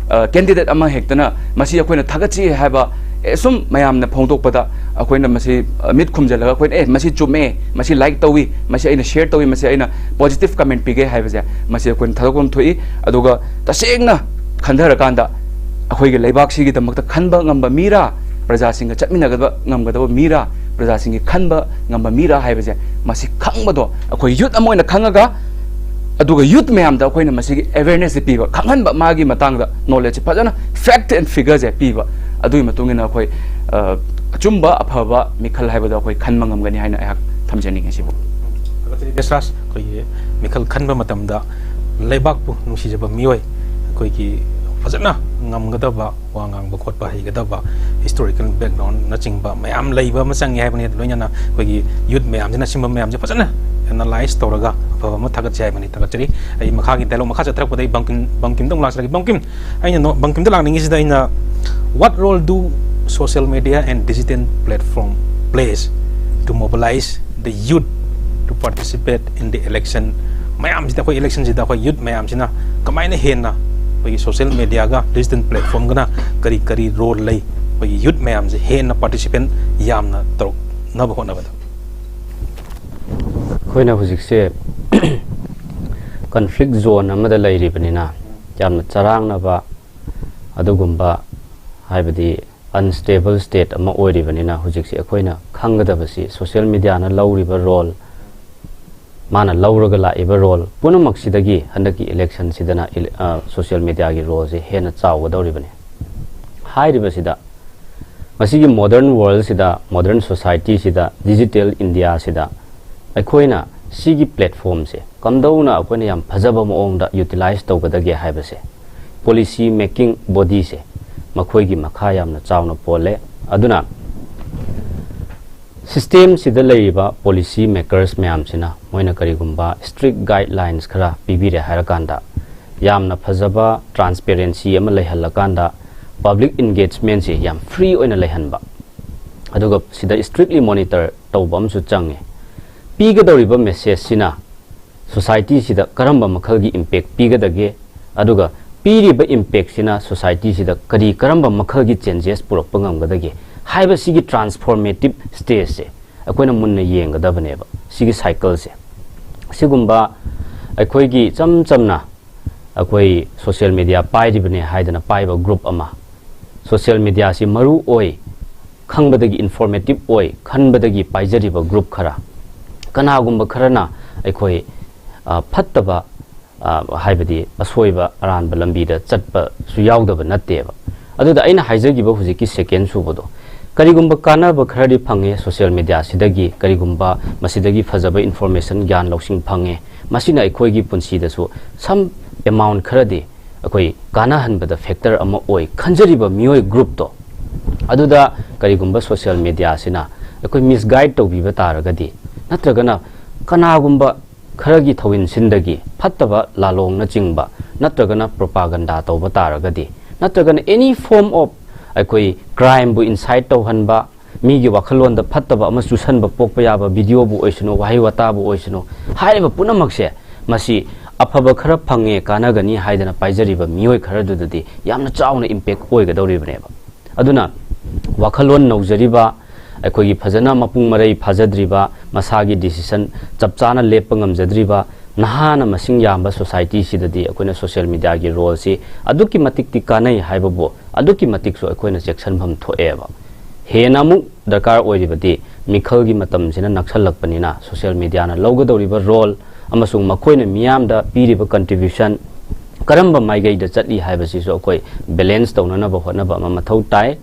candidate ꯑꯃ ꯍꯦꯛꯇꯅ ꯃꯁꯤ ꯑꯩꯈꯣꯏꯅ ꯊꯥꯒꯠꯆꯩ ꯍꯥꯏꯕ, ꯑꯦ, ꯁꯨꯝ ꯃꯌꯥꯝꯅ ꯐꯣꯡꯗꯣꯛꯄꯗ ꯑꯩꯈꯣꯏꯅ ꯃꯁꯤ, ꯑ, ꯃꯤꯠ ꯈꯨꯝꯖꯤꯜꯂꯒ ꯑꯩꯈꯣꯏꯅ, "ꯑꯦ, ꯃꯁꯤ ꯆꯨꯝꯃꯦ, ꯃꯁꯤ like ꯇꯧꯏ, ꯃꯁꯤ ꯑꯩꯅ share ꯇꯧꯏ, ꯃꯁꯤ ꯑꯩꯅ positive comment ꯄꯤꯒꯦ" ꯍꯥꯏꯕꯁꯦ, ꯃꯁꯤ ꯑꯩꯈꯣꯏꯅ ꯊꯥꯗꯣꯛꯐꯝ ꯊꯣꯛꯏ꯫ ꯑꯗꯨꯒ ꯇꯁꯦꯡꯅ ꯈꯟꯊꯔꯀꯥꯟꯗ ꯑꯩꯈꯣꯏꯒꯤ ꯂꯩꯕꯥꯛꯁꯤꯒꯤꯗꯃꯛꯇ ꯈꯟꯕ ꯉꯝꯕ ꯃꯤꯔꯥ, ꯄ꯭ꯔꯖꯥꯁꯤꯡꯒ ꯆꯠꯃꯤꯟꯅꯒꯗꯕ ꯉꯝꯒꯗꯕ ꯃꯤꯔꯥ, ꯄ꯭ꯔꯖꯥꯁꯤꯡꯒꯤ ꯈꯟꯕ ꯉꯝꯕ ꯃꯤꯔꯥ ꯍꯥꯏꯕꯁꯦ, ꯃꯁꯤ ꯈꯪꯕꯗꯣ ꯑꯩꯈꯣꯏ youth ꯑꯃ ꯑꯣꯏꯅ ꯈꯪꯉꯒ, ꯑꯗꯨꯒ youth ꯃꯌꯥꯝꯗ ꯑꯩꯈꯣꯏꯅ ꯃꯁꯤꯒꯤ awareness ꯁꯦ ꯄꯤꯕ, ꯈꯪꯍꯟꯕ, ꯃꯥꯒꯤ ꯃꯇꯥꯡꯗ knowledge ꯁꯦ ꯐꯖꯅ, fact and figure ꯁꯦ ꯄꯤꯕ, ꯑꯗꯨꯒꯤ ꯃꯇꯨꯡ ꯏꯟꯅ ꯑꯩꯈꯣꯏ, ꯑ, ꯑꯆꯨꯝꯕ ꯑꯐꯕ ꯃꯤꯈꯜ ꯍꯥꯏꯕꯗꯣ ꯑꯩꯈꯣꯏ ꯈꯟꯕ ꯉꯝꯒꯅꯤ ꯍꯥꯏꯅ ꯑꯩꯍꯥꯛ ꯊꯝꯖꯅꯤꯡꯉꯤ꯫ ꯁꯤꯕꯨ ꯊꯥꯒꯠꯆꯔꯤ ꯗꯦꯁꯔꯥꯖ꯫ ꯑꯩꯈꯣꯏꯒꯤ ꯃꯤꯈꯜ ꯈꯟꯕ ꯃꯇꯝꯗ ꯂꯩꯕꯥꯛꯄꯨ ꯅꯨꯡꯁꯤꯖꯕ ꯃꯤꯑꯣꯏ, ꯑꯩꯈꯣꯏꯒꯤ ꯐꯖꯅ ꯉꯝꯒꯗꯕ, ꯋꯥ ꯉꯥꯡꯕ ꯈꯣꯠꯄ ꯍꯩꯒꯗꯕ, historical background ꯅꯆꯤꯡꯕ ꯃꯌꯥꯝ ꯂꯩꯕ ꯑꯃ ꯆꯪꯉꯦ ꯍꯥꯏꯕꯅꯤ꯫ ꯂꯣꯏꯅꯅ ꯑꯩꯈꯣꯏꯒꯤ youth ꯃꯌꯥꯝꯁꯤꯅ ꯁꯤꯒꯨꯝꯕ ꯃꯌꯥꯝꯁꯦ ꯐꯖꯅ analyze ꯇꯧꯔꯒ ꯑꯐꯕ ꯑꯃ ꯊꯥꯒꯠꯁꯦ ꯍꯥꯏꯕꯅꯤ꯫ ꯊꯥꯒꯠꯆꯔꯤ꯫ ꯑꯩ ꯃꯈꯥꯒꯤ dialogue ꯃꯈꯥ ꯆꯠꯊꯔꯛꯄꯗ ꯑꯩ ꯕꯪꯀꯤꯝ, ꯕꯪꯀꯤꯝꯗ ꯑꯃꯨꯛ ꯂꯥꯛꯆꯔꯒꯦ꯫ ꯕꯪꯀꯤꯝ, ꯑꯩꯅ ꯅꯣ-, ꯕꯪꯀꯤꯝꯗ ꯂꯥꯛꯅꯤꯡꯉꯤꯁꯤꯗ ꯑꯩꯅ, "What role do social media and digital platform plays to mobilize the youth to participate in the election?" ꯃꯌꯥꯝꯁꯤꯗ, ꯑꯩꯈꯣꯏ election ꯁꯤꯗ ꯑꯩꯈꯣꯏ youth ꯃꯌꯥꯝꯁꯤꯅ ꯀꯃꯥꯏꯅ ꯍꯦꯟꯅ ꯑꯩꯈꯣꯏꯒꯤ social media ꯒ digital platform ꯒꯅ ꯀꯔꯤ ꯀꯔꯤ role ꯂꯩ ꯑꯩꯈꯣꯏꯒꯤ youth ꯃꯌꯥꯝꯁꯦ ꯍꯦꯟꯅ participate ꯌꯥꯝꯅ ꯇꯧꯔꯛꯅꯕ ꯍꯣꯠꯅꯕꯗ? ꯑꯩꯈꯣꯏꯅ ꯍꯧꯖꯤꯛꯁꯦ conflict zone ꯑꯃꯗ ꯂꯩꯔꯤꯕꯅꯤꯅ, ꯌꯥꯝꯅ ꯆꯔꯥꯡꯅꯕ ꯑꯗꯨꯒꯨꯝꯕ, ꯍꯥꯏꯕꯗꯤ unstable state ꯑꯃ ꯑꯣꯏꯔꯤꯕꯅꯤꯅ, ꯍꯧꯖꯤꯛꯁꯦ ꯑꯩꯈꯣꯏꯅ ꯈꯪꯒꯗꯕꯁꯤ social media ꯅ ꯂꯧꯔꯤꯕ role, ꯃꯥꯅ ꯂꯧꯔꯒ ꯂꯥꯛꯏꯕ role ꯄꯨꯝꯅꯃꯛꯁꯤꯗꯒꯤ ꯍꯟꯗꯛꯀꯤ election ꯁꯤꯗꯅ ꯏꯂꯦ-, ꯑ, social media ꯒꯤ role ꯁꯦ ꯍꯦꯟꯅ ꯆꯥꯎꯒꯗꯧꯔꯤꯕꯅꯤ꯫ ꯍꯥꯏꯔꯤꯕꯁꯤꯗ, ꯃꯁꯤꯒꯤ modern world ꯁꯤꯗ, modern society ꯁꯤꯗ, digital India ꯁꯤꯗ ꯑꯩꯈꯣꯏꯅ ꯁꯤꯒꯤ platform ꯁꯦ ꯀꯝꯗꯧꯅ ꯑꯩꯈꯣꯏꯅ ꯌꯥꯝ ꯐꯖꯕ ꯃꯑꯣꯡꯗ utilize ꯇꯧꯒꯗꯒꯦ ꯍꯥꯏꯕꯁꯦ policy making body ꯁꯦ ꯃꯈꯣꯏꯒꯤ ꯃꯈꯥ ꯌꯥꯝꯅ ꯆꯥꯎꯅ ꯄꯣꯜꯂꯦ꯫ ꯑꯗꯨꯅ system ꯁꯤꯗ ꯂꯩꯔꯤꯕ policy makers ꯃꯌꯥꯝꯁꯤꯅ ꯃꯣꯏꯅ ꯀꯔꯤꯒꯨꯝꯕ strict guidelines ꯈꯔ ꯄꯤꯕꯤꯔꯦ ꯍꯥꯏꯔꯀꯥꯟꯗ, ꯌꯥꯝꯅ ꯐꯖꯕ transparency ꯑꯃ ꯂꯩꯍꯜꯂꯀꯥꯟꯗ, public engagement ꯁꯤ ꯌꯥꯝ free ꯑꯣꯏꯅ ꯂꯩꯍꯟꯕ, ꯑꯗꯨꯒ ꯁꯤꯗ strictly monitor ꯇꯧꯕ ꯑꯃꯁꯨ ꯆꯪꯉꯦ꯫ ꯄꯤꯒꯗꯧꯔꯤꯕ message ꯁꯤꯅ ꯁꯣꯁꯥꯏꯇꯤꯁꯤꯗ ꯀꯔꯝꯕ ꯃꯈꯜꯒꯤ ꯏꯝꯄꯦꯛ ꯄꯤꯒꯗꯒꯦ, ꯑꯗꯨꯒ ꯄꯤꯔꯤꯕ ꯏꯝꯄꯦꯛꯁꯤꯅ ꯁꯣꯁꯥꯏꯇꯤꯁꯤꯗ ꯀꯔꯤ ꯀꯔꯝꯕ ꯃꯈꯜꯒꯤ ꯆꯦꯟꯖꯦꯁ ꯄꯨꯔꯛꯄ ꯉꯝꯒꯗꯒꯦ ꯍꯥꯏꯕꯁꯤꯒꯤ ꯇ꯭ꯔꯥꯟꯁꯐꯣꯔꯃꯦꯇꯤꯞ ꯁ꯭ꯇꯦꯖꯁꯦ ꯑꯩꯈꯣꯏꯅ ꯃꯨꯟꯅ ꯌꯦꯡꯒꯗꯕꯅꯦꯕ, ꯁꯤꯒꯤ ꯁꯥꯏꯀꯜꯁꯦ꯫ ꯁꯤꯒꯨꯝꯕ ꯑꯩꯈꯣꯏꯒꯤ ꯏꯆꯝ ꯆꯝꯅ ꯑꯩꯈꯣꯏ ꯁꯣꯁꯤꯌꯦꯜ ꯃꯦꯗꯤꯌꯥ ꯄꯥꯏꯔꯤꯕꯅꯦ ꯍꯥꯏꯗꯅ ꯄꯥꯏꯕ ꯒ꯭ꯔꯨꯞ ꯑꯃ, ꯁꯣꯁꯤꯌꯦꯜ ꯃꯦꯗꯤꯌꯥꯁꯤ ꯃꯔꯨ ꯑꯣꯏ ꯈꯪꯕꯗꯒꯤ, ꯏꯟꯐꯣꯔꯃꯦꯇꯤꯞ ꯑꯣꯏ ꯈꯟꯕꯗꯒꯤ ꯄꯥꯏꯖꯔꯤꯕ ꯒ꯭ꯔꯨꯞ ꯈꯔ, ꯀꯅꯥꯒꯨꯝꯕ ꯈꯔꯅ ꯑꯩꯈꯣꯏ, ꯑ, ꯐꯠꯇꯕ, ꯑ, ꯍꯥꯏꯕꯗꯤ ꯑꯁꯣꯏꯕ ꯑꯔꯥꯟꯕ ꯂꯝꯕꯤꯗ ꯆꯠꯄꯁꯨ ꯌꯥꯎꯗꯕ ꯅꯠꯇꯦꯕ꯫ ꯑꯗꯨꯗ ꯑꯩꯅ ꯍꯥꯏꯖꯈꯤꯕ ꯍꯧꯖꯤꯛꯀꯤ ꯁꯦꯀꯦꯟ ꯁꯨꯕꯗꯣ, ꯀꯔꯤꯒꯨꯝꯕ ꯀꯥꯟꯅꯕ ꯈꯔꯗꯤ ꯐꯪꯉꯦ ꯁꯣꯁꯤꯌꯦꯜ ꯃꯦꯗꯤꯌꯥꯁꯤꯗꯒꯤ, ꯀꯔꯤꯒꯨꯝꯕ ꯃꯁꯤꯗꯒꯤ ꯐꯖꯕ ꯏꯟꯐꯣꯔꯃꯦꯁꯟ, ꯒ꯭ꯌꯥꯟ ꯂꯧꯁꯤꯡ ꯐꯪꯉꯦ, ꯃꯁꯤꯅ ꯑꯩꯈꯣꯏꯒꯤ ꯄꯨꯟꯁꯤꯗꯁꯨ some amount ꯈꯔꯗꯤ ꯑꯩꯈꯣꯏ ꯀꯥꯟꯅꯍꯟꯕꯗ ꯐꯦꯛꯇꯔ ꯑꯃ ꯑꯣꯏ ꯈꯟꯖꯔꯤꯕ ꯃꯤꯑꯣꯏ ꯒ꯭ꯔꯨꯞꯇꯣ, ꯑꯗꯨꯗ ꯀꯔꯤꯒꯨꯝꯕ ꯁꯣꯁꯤꯌꯦꯜ ꯃꯦꯗꯤꯌꯥꯁꯤꯅ ꯑꯩꯈꯣꯏ ꯃꯤꯁꯒꯥꯏꯗ ꯇꯧꯕꯤꯕ ꯇꯥꯔꯒꯗꯤ, ꯅꯠꯇ꯭ꯔꯒꯅ ꯀꯅꯥꯒꯨꯝꯕ ꯈꯔꯒꯤ ꯊꯧꯏꯟꯁꯤꯟꯗꯒꯤ ꯐꯠꯇꯕ ꯂꯥꯂꯣꯡꯅꯆꯤꯡꯕ ꯅꯠꯇ꯭ꯔꯒꯅ ꯄ꯭ꯔꯣꯄꯥꯒꯟꯗꯥ ꯇꯧꯕ ꯇꯥꯔꯒꯗꯤ, ꯅꯠꯇ꯭ꯔꯒꯅ any form of ꯑꯩꯈꯣꯏ ꯀ꯭ꯔꯥꯏꯝꯕꯨ ꯏꯟꯁꯥꯏꯠ ꯇꯧꯍꯟꯕ, ꯃꯤꯒꯤ ꯋꯥꯈꯜꯂꯣꯟꯗ ꯐꯠꯇꯕ ꯑꯃ ꯆꯨꯁꯟꯕ ꯄꯣꯛꯄ ꯌꯥꯕ ꯚꯤꯗꯤꯑꯣꯕꯨ ꯑꯣꯏꯁꯅꯨ, ꯋꯥꯍꯩ ꯋꯥꯇꯥꯕꯨ ꯑꯣꯏꯁꯅꯨ, ꯍꯥꯏꯔꯤꯕ ꯄꯨꯝꯅꯃꯛꯁꯦ ꯃꯁꯤ ꯑꯐꯕ ꯈꯔ ꯐꯪꯉꯦ, ꯀꯥꯟꯅꯒꯅꯤ ꯍꯥꯏꯗꯅ ꯄꯥꯏꯖꯔꯤꯕ ꯃꯤꯑꯣꯏ ꯈꯔꯗꯨꯗꯗꯤ ꯌꯥꯝꯅ ꯆꯥꯎꯅ ꯏꯝꯄꯦꯛ ꯑꯣꯏꯒꯗꯧꯔꯤꯕꯅꯦꯕ꯫ ꯑꯗꯨꯅ ꯋꯥꯈꯜꯂꯣꯟ ꯅꯧꯖꯔꯤꯕ, ꯑꯩꯈꯣꯏꯒꯤ ꯐꯖꯅ ꯃꯄꯨꯡ ꯃꯔꯩ ꯐꯥꯖꯗ꯭ꯔꯤꯕ, ꯃꯁꯥꯒꯤ ꯗꯤꯁꯤꯁꯟ ꯆꯞ ꯆꯥꯅ ꯂꯦꯞꯄ ꯉꯝꯖꯗ꯭ꯔꯤꯕ ꯅꯍꯥꯅ ꯃꯁꯤꯡ ꯌꯥꯝꯕ ꯁꯣꯁꯥꯏꯇꯤꯁꯤꯗꯗꯤ ꯑꯩꯈꯣꯏꯅ ꯁꯣꯁꯤꯌꯦꯜ ꯃꯦꯗꯤꯌꯥꯒꯤ ꯔꯣꯜꯁꯤ ꯑꯗꯨꯛꯀꯤ ꯃꯇꯤꯛꯇꯤ ꯀꯥꯟꯅꯩ ꯍꯥꯏꯕꯕꯨ ꯑꯗꯨꯛꯀꯤ ꯃꯇꯤꯛꯁꯨ ꯑꯩꯈꯣꯏꯅ ꯆꯦꯛꯁꯤꯟꯐꯝ ꯊꯣꯛꯑꯦꯕ꯫ ꯍꯦꯟꯅ ꯑꯃꯨꯛ ꯗꯔꯀꯥꯔ ꯑꯣꯏꯔꯤꯕꯗꯤ ꯃꯤꯈꯜꯒꯤ ꯃꯇꯝꯁꯤꯅ ꯅꯛꯁꯜꯂꯛꯄꯅꯤꯅ ꯁꯣꯁꯤꯌꯦꯜ ꯃꯦꯗꯤꯌꯥꯅ ꯂꯧꯒꯗꯧꯔꯤꯕ ꯔꯣꯜ ꯑꯃꯁꯨꯡ ꯃꯈꯣꯏꯅ ꯃꯤꯌꯥꯝꯗ ꯄꯤꯔꯤꯕ ꯀꯟꯇ꯭ꯔꯤꯕ꯭ꯌꯨꯁꯟ ꯀꯔꯝꯕ ꯃꯥꯏꯀꯩꯗ ꯆꯠꯂꯤ ꯍꯥꯏꯕꯁꯤꯁꯨ ꯑꯩꯈꯣꯏ ꯕꯦꯂꯦꯟꯁ ꯇꯧꯅꯅꯕ ꯍꯣꯠꯅꯕ ꯑꯃ ꯃꯊꯧ ꯇꯥꯏ꯫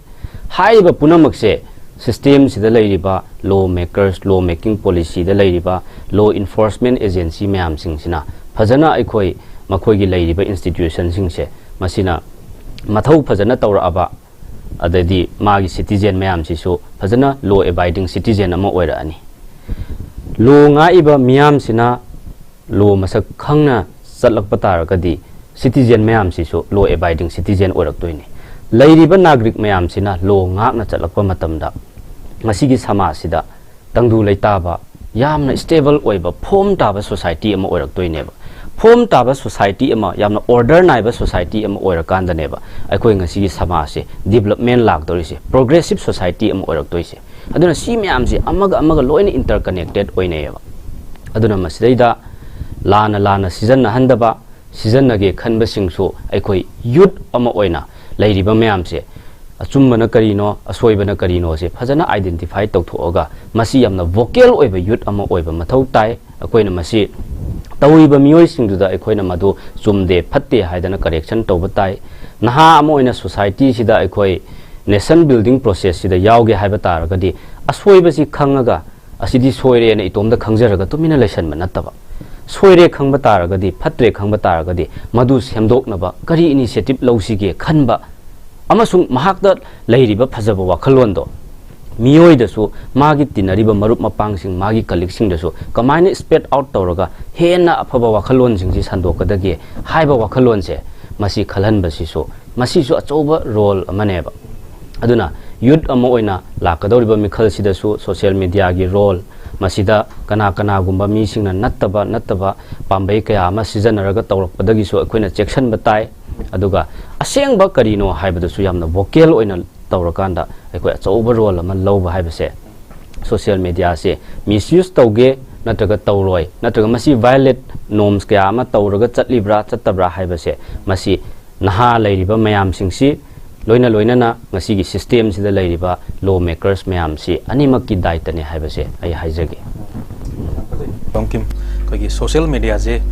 ꯍꯥꯏꯔꯤꯕ ꯄꯨꯝꯅꯃꯛꯁꯦ ꯁꯤꯁꯇꯦꯝꯁꯤꯗ ꯂꯩꯔꯤꯕ ꯂꯣ ꯃꯦꯀꯔꯁ, ꯂꯣ ꯃꯦꯀꯤꯡ ꯄꯣꯂꯤꯁꯤꯗ ꯂꯩꯔꯤꯕ ꯂꯣ ꯏꯟꯐꯣꯔꯁꯃꯦꯟ ꯑꯦꯖꯦꯟꯁꯤ ꯃꯌꯥꯝꯁꯤꯡꯁꯤꯅ ꯐꯖꯅ ꯑꯩꯈꯣꯏ ꯃꯈꯣꯏꯒꯤ ꯂꯩꯔꯤꯕ ꯏꯟꯁꯇꯤꯇ꯭ꯌꯨꯁꯟꯁꯤꯡꯁꯦ ꯃꯁꯤꯅ ꯃꯊꯧ ꯐꯖꯅ ꯇꯧꯔꯛꯑꯕ, ꯑꯗꯩꯗꯤ ꯃꯥꯒꯤ ꯁꯤꯇꯤꯖꯦꯟ ꯃꯌꯥꯝꯁꯤꯁꯨ ꯐꯖꯅ ꯂꯣ ꯑꯦꯕꯥꯏꯗꯤꯡ ꯁꯤꯇꯤꯖꯦꯟ ꯑꯃ ꯑꯣꯏꯔꯛꯑꯅꯤ꯫ ꯂꯣ ꯉꯥꯛꯏꯕ ꯃꯤꯌꯥꯝꯁꯤꯅ ꯂꯣ ꯃꯁꯛ ꯈꯪꯅ ꯆꯠꯂꯛꯄ ꯇꯥꯔꯒꯗꯤ ꯁꯤꯇꯤꯖꯦꯟ ꯃꯌꯥꯝꯁꯤꯁꯨ ꯂꯣ ꯑꯦꯕꯥꯏꯗꯤꯡ ꯁꯤꯇꯤꯖꯦꯟ ꯑꯣꯏꯔꯛꯇꯣꯏꯅꯤ꯫ ꯂꯩꯔꯤꯕ ꯅꯥꯒꯔꯤꯛ ꯃꯌꯥꯝꯁꯤꯅ ꯂꯣ ꯉꯥꯛꯅ ꯆꯠꯂꯛꯄ ꯃꯇꯝꯗ ꯃꯁꯤꯒꯤ ꯁꯃꯥꯖꯁꯤꯗ ꯇꯪꯗꯨ ꯂꯩꯇꯥꯕ, ꯌꯥꯝꯅ ꯁ꯭ꯇꯦꯕꯜ ꯑꯣꯏꯕ ꯐꯣꯔꯝ ꯇꯥꯕ ꯁꯣꯁꯥꯏꯇꯤ ꯑꯃ ꯑꯣꯏꯔꯛꯇꯣꯏꯅꯦꯕ꯫ ꯐꯣꯔꯝ ꯇꯥꯕ ꯁꯣꯁꯥꯏꯇꯤ ꯑꯃ, ꯌꯥꯝꯅ ꯑꯣꯔꯗꯔ ꯅꯥꯏꯕ ꯁꯣꯁꯥꯏꯇꯤ ꯑꯃ ꯑꯣꯏꯔꯀꯥꯟꯗꯅꯦꯕ ꯑꯩꯈꯣꯏ ꯉꯁꯤꯒꯤ ꯁꯃꯥꯖꯁꯦ ꯗꯤꯕꯂꯞꯃꯦꯟ ꯂꯥꯛꯇꯣꯔꯤꯁꯦ, ꯄ꯭ꯔꯣꯒ꯭ꯔꯦꯁꯤꯞ ꯁꯣꯁꯥꯏꯇꯤ ꯑꯃ ꯑꯣꯏꯔꯛꯇꯣꯏꯁꯦ꯫ ꯑꯗꯨꯅ ꯁꯤ ꯃꯌꯥꯝꯁꯦ ꯑꯃꯒ ꯑꯃꯒ ꯂꯣꯏꯅ ꯏꯟꯇꯔꯀꯅꯦꯛꯇꯦꯠ ꯑꯣꯏꯅꯩꯌꯦꯕ꯫ ꯑꯗꯨꯅ ꯃꯁꯤꯗꯩꯗ ꯂꯥꯟꯅ ꯂꯥꯟꯅ ꯁꯤꯖꯤꯟꯅꯍꯟꯗꯕ, ꯁꯤꯖꯤꯟꯅꯒꯦ ꯈꯟꯕꯁꯤꯡꯁꯨ ꯑꯩꯈꯣꯏ ꯌꯨꯠ ꯑꯃ ꯑꯣꯏꯅ ꯂꯩꯔꯤꯕ ꯃꯌꯥꯝꯁꯦ ꯑꯆꯨꯝꯕꯅ ꯀꯔꯤꯅꯣ, ꯑꯁꯣꯏꯕꯅ ꯀꯔꯤꯅꯣꯁꯦ ꯐꯖꯅ ꯑꯥꯏꯗꯦꯟꯇꯤꯐꯥꯏ ꯇꯧꯊꯣꯛꯑꯒ, ꯃꯁꯤ ꯌꯥꯝꯅ ꯚꯣꯀꯦꯜ ꯑꯣꯏꯕ ꯌꯨꯠ ꯑꯃ ꯑꯣꯏꯕ ꯃꯊꯧ ꯇꯥꯏ꯫ ꯑꯩꯈꯣꯏꯅ ꯃꯁꯤ ꯇꯧꯔꯤꯕ ꯃꯤꯑꯣꯏꯁꯤꯡꯗꯨꯗ ꯑꯩꯈꯣꯏꯅ ꯃꯗꯨ ꯆꯨꯝꯗꯦ, ꯐꯠꯇꯦ ꯍꯥꯏꯗꯅ ꯀꯔꯦꯛꯁꯟ ꯇꯧꯕ ꯇꯥꯏ꯫ ꯅꯍꯥ ꯑꯃ ꯑꯣꯏꯅ ꯁꯣꯁꯥꯏꯇꯤꯁꯤꯗ ꯑꯩꯈꯣꯏ ꯅꯦꯁꯟ ꯕꯤꯜꯗꯤꯡ ꯄ꯭ꯔꯣꯁꯦꯁꯁꯤꯗ ꯌꯥꯎꯒꯦ ꯍꯥꯏꯕ ꯇꯥꯔꯒꯗꯤ, ꯑꯁꯣꯏꯕꯁꯤ ꯈꯪꯉꯒ ꯑꯁꯤꯗꯤ ꯁꯣꯏꯔꯦꯅ ꯏꯇꯣꯝꯗ ꯈꯪꯖꯔꯒ ꯇꯨꯃꯤꯟꯅ ꯂꯩꯁꯟꯕ ꯅꯠꯇꯕ, ꯁꯣꯏꯔꯦ ꯈꯪꯕ ꯇꯥꯔꯒꯗꯤ, ꯐꯠꯇ꯭ꯔꯦ ꯈꯪꯕ ꯇꯥꯔꯒꯗꯤ, ꯃꯗꯨ ꯁꯦꯝꯗꯣꯛꯅꯕ ꯀꯔꯤ ꯏꯅꯤꯁꯤꯌꯦꯇꯤꯚ ꯂꯧꯁꯤꯒꯦ ꯈꯟꯕ, ꯑꯃꯁꯨꯡ ꯃꯍꯥꯛꯇ ꯂꯩꯔꯤꯕ ꯐꯖꯕ ꯋꯥꯈꯜꯂꯣꯟꯗꯣ ꯃꯤꯑꯣꯏꯗꯁꯨ, ꯃꯥꯒꯤ ꯇꯤꯟꯅꯔꯤꯕ ꯃꯔꯨꯞ ꯃꯄꯥꯡꯁꯤꯡ, ꯃꯥꯒꯤ ꯀꯂꯤꯛꯁꯤꯡꯗꯁꯨ ꯀꯃꯥꯏꯅ ꯁ꯭ꯄ꯭ꯔꯦꯗ ꯑꯥꯎꯠ ꯇꯧꯔꯒ ꯍꯦꯟꯅ ꯑꯐꯕ ꯋꯥꯈꯜꯂꯣꯟꯁꯤꯡꯁꯤ ꯁꯟꯗꯣꯛꯀꯗꯒꯦ ꯍꯥꯏꯕ ꯋꯥꯈꯜꯂꯣꯟꯁꯦ, ꯃꯁꯤ ꯈꯜꯍꯟꯕꯁꯤꯁꯨ, ꯃꯁꯤꯁꯨ ꯑꯆꯧꯕ ꯔꯣꯜ ꯑꯃꯅꯦꯕ꯫ ꯑꯗꯨꯅ ꯌꯨꯠ ꯑꯃ ꯑꯣꯏꯅ ꯂꯥꯛꯀꯗꯧꯔꯤꯕ ꯃꯤꯈꯜꯁꯤꯗꯁꯨ ꯁꯣꯁꯤꯌꯦꯜ ꯃꯤꯗꯤꯌꯥꯒꯤ ꯔꯣꯜ, ꯃꯁꯤꯗ ꯀꯅꯥ ꯀꯅꯥꯒꯨꯝꯕ ꯃꯤꯁꯤꯡꯅ ꯅꯠꯇꯕ ꯅꯠꯇꯕ ꯄꯥꯝꯕꯩ ꯀꯌꯥ ꯑꯃ ꯁꯤꯖꯤꯟꯅꯔꯒ ꯇꯧꯔꯛꯄꯗꯒꯤꯁꯨ ꯑꯩꯈꯣꯏꯅ ꯆꯦꯛꯁꯤꯟꯕ ꯇꯥꯏ꯫ ꯑꯗꯨꯒ ꯑꯁꯦꯡꯕ ꯀꯔꯤꯅꯣ ꯍꯥꯏꯕꯗꯨꯁꯨ ꯌꯥꯝꯅ ꯚꯣꯀꯦꯜ ꯑꯣꯏꯅ ꯇꯧꯔꯀꯥꯟꯗ ꯑꯩꯈꯣꯏ ꯑꯆꯧꯕ ꯔꯣꯜ ꯑꯃ ꯂꯧꯕ ꯍꯥꯏꯕꯁꯦ, ꯁꯣꯁꯤꯌꯦꯜ ꯃꯤꯗꯤꯌꯥꯁꯦ ꯃꯤꯁꯌꯨꯁ ꯇꯧꯒꯦ ꯅꯠꯇ꯭ꯔꯒ ꯇꯧꯔꯣꯏ, ꯅꯠꯇ꯭ꯔꯒ ꯃꯁꯤ ꯚꯥꯏꯑꯣꯂꯦꯠ ꯅꯣꯔꯝꯁ ꯀꯌꯥ ꯑꯃ ꯇꯧꯔꯒ ꯆꯠꯂꯤꯕ꯭ꯔꯥ ꯆꯠꯇꯕ꯭ꯔꯥ ꯍꯥꯏꯕꯁꯦ, ꯃꯁꯤ ꯅꯍꯥ ꯂꯩꯔꯤꯕ ꯃꯌꯥꯝꯁꯤꯡꯁꯤ, ꯂꯣꯏꯅ ꯂꯣꯏꯅꯅ ꯉꯁꯤꯒꯤ ꯁꯤꯁꯇꯦꯝꯁꯤꯗ ꯂꯩꯔꯤꯕ ꯂꯣ ꯃꯦꯀꯔꯁ ꯃꯌꯥꯝꯁꯤ ꯑꯅꯤꯃꯛꯀꯤ ꯗꯥꯏꯇꯅꯦ ꯍꯥꯏꯕꯁꯦ ꯑꯩ ꯍꯥꯏꯖꯒꯦ꯫ ꯕꯪꯀꯤꯝ, ꯑꯩꯈꯣꯏꯒꯤ ꯁꯣꯁꯤꯌꯦꯜ ꯃꯤꯗꯤꯌꯥꯁꯦ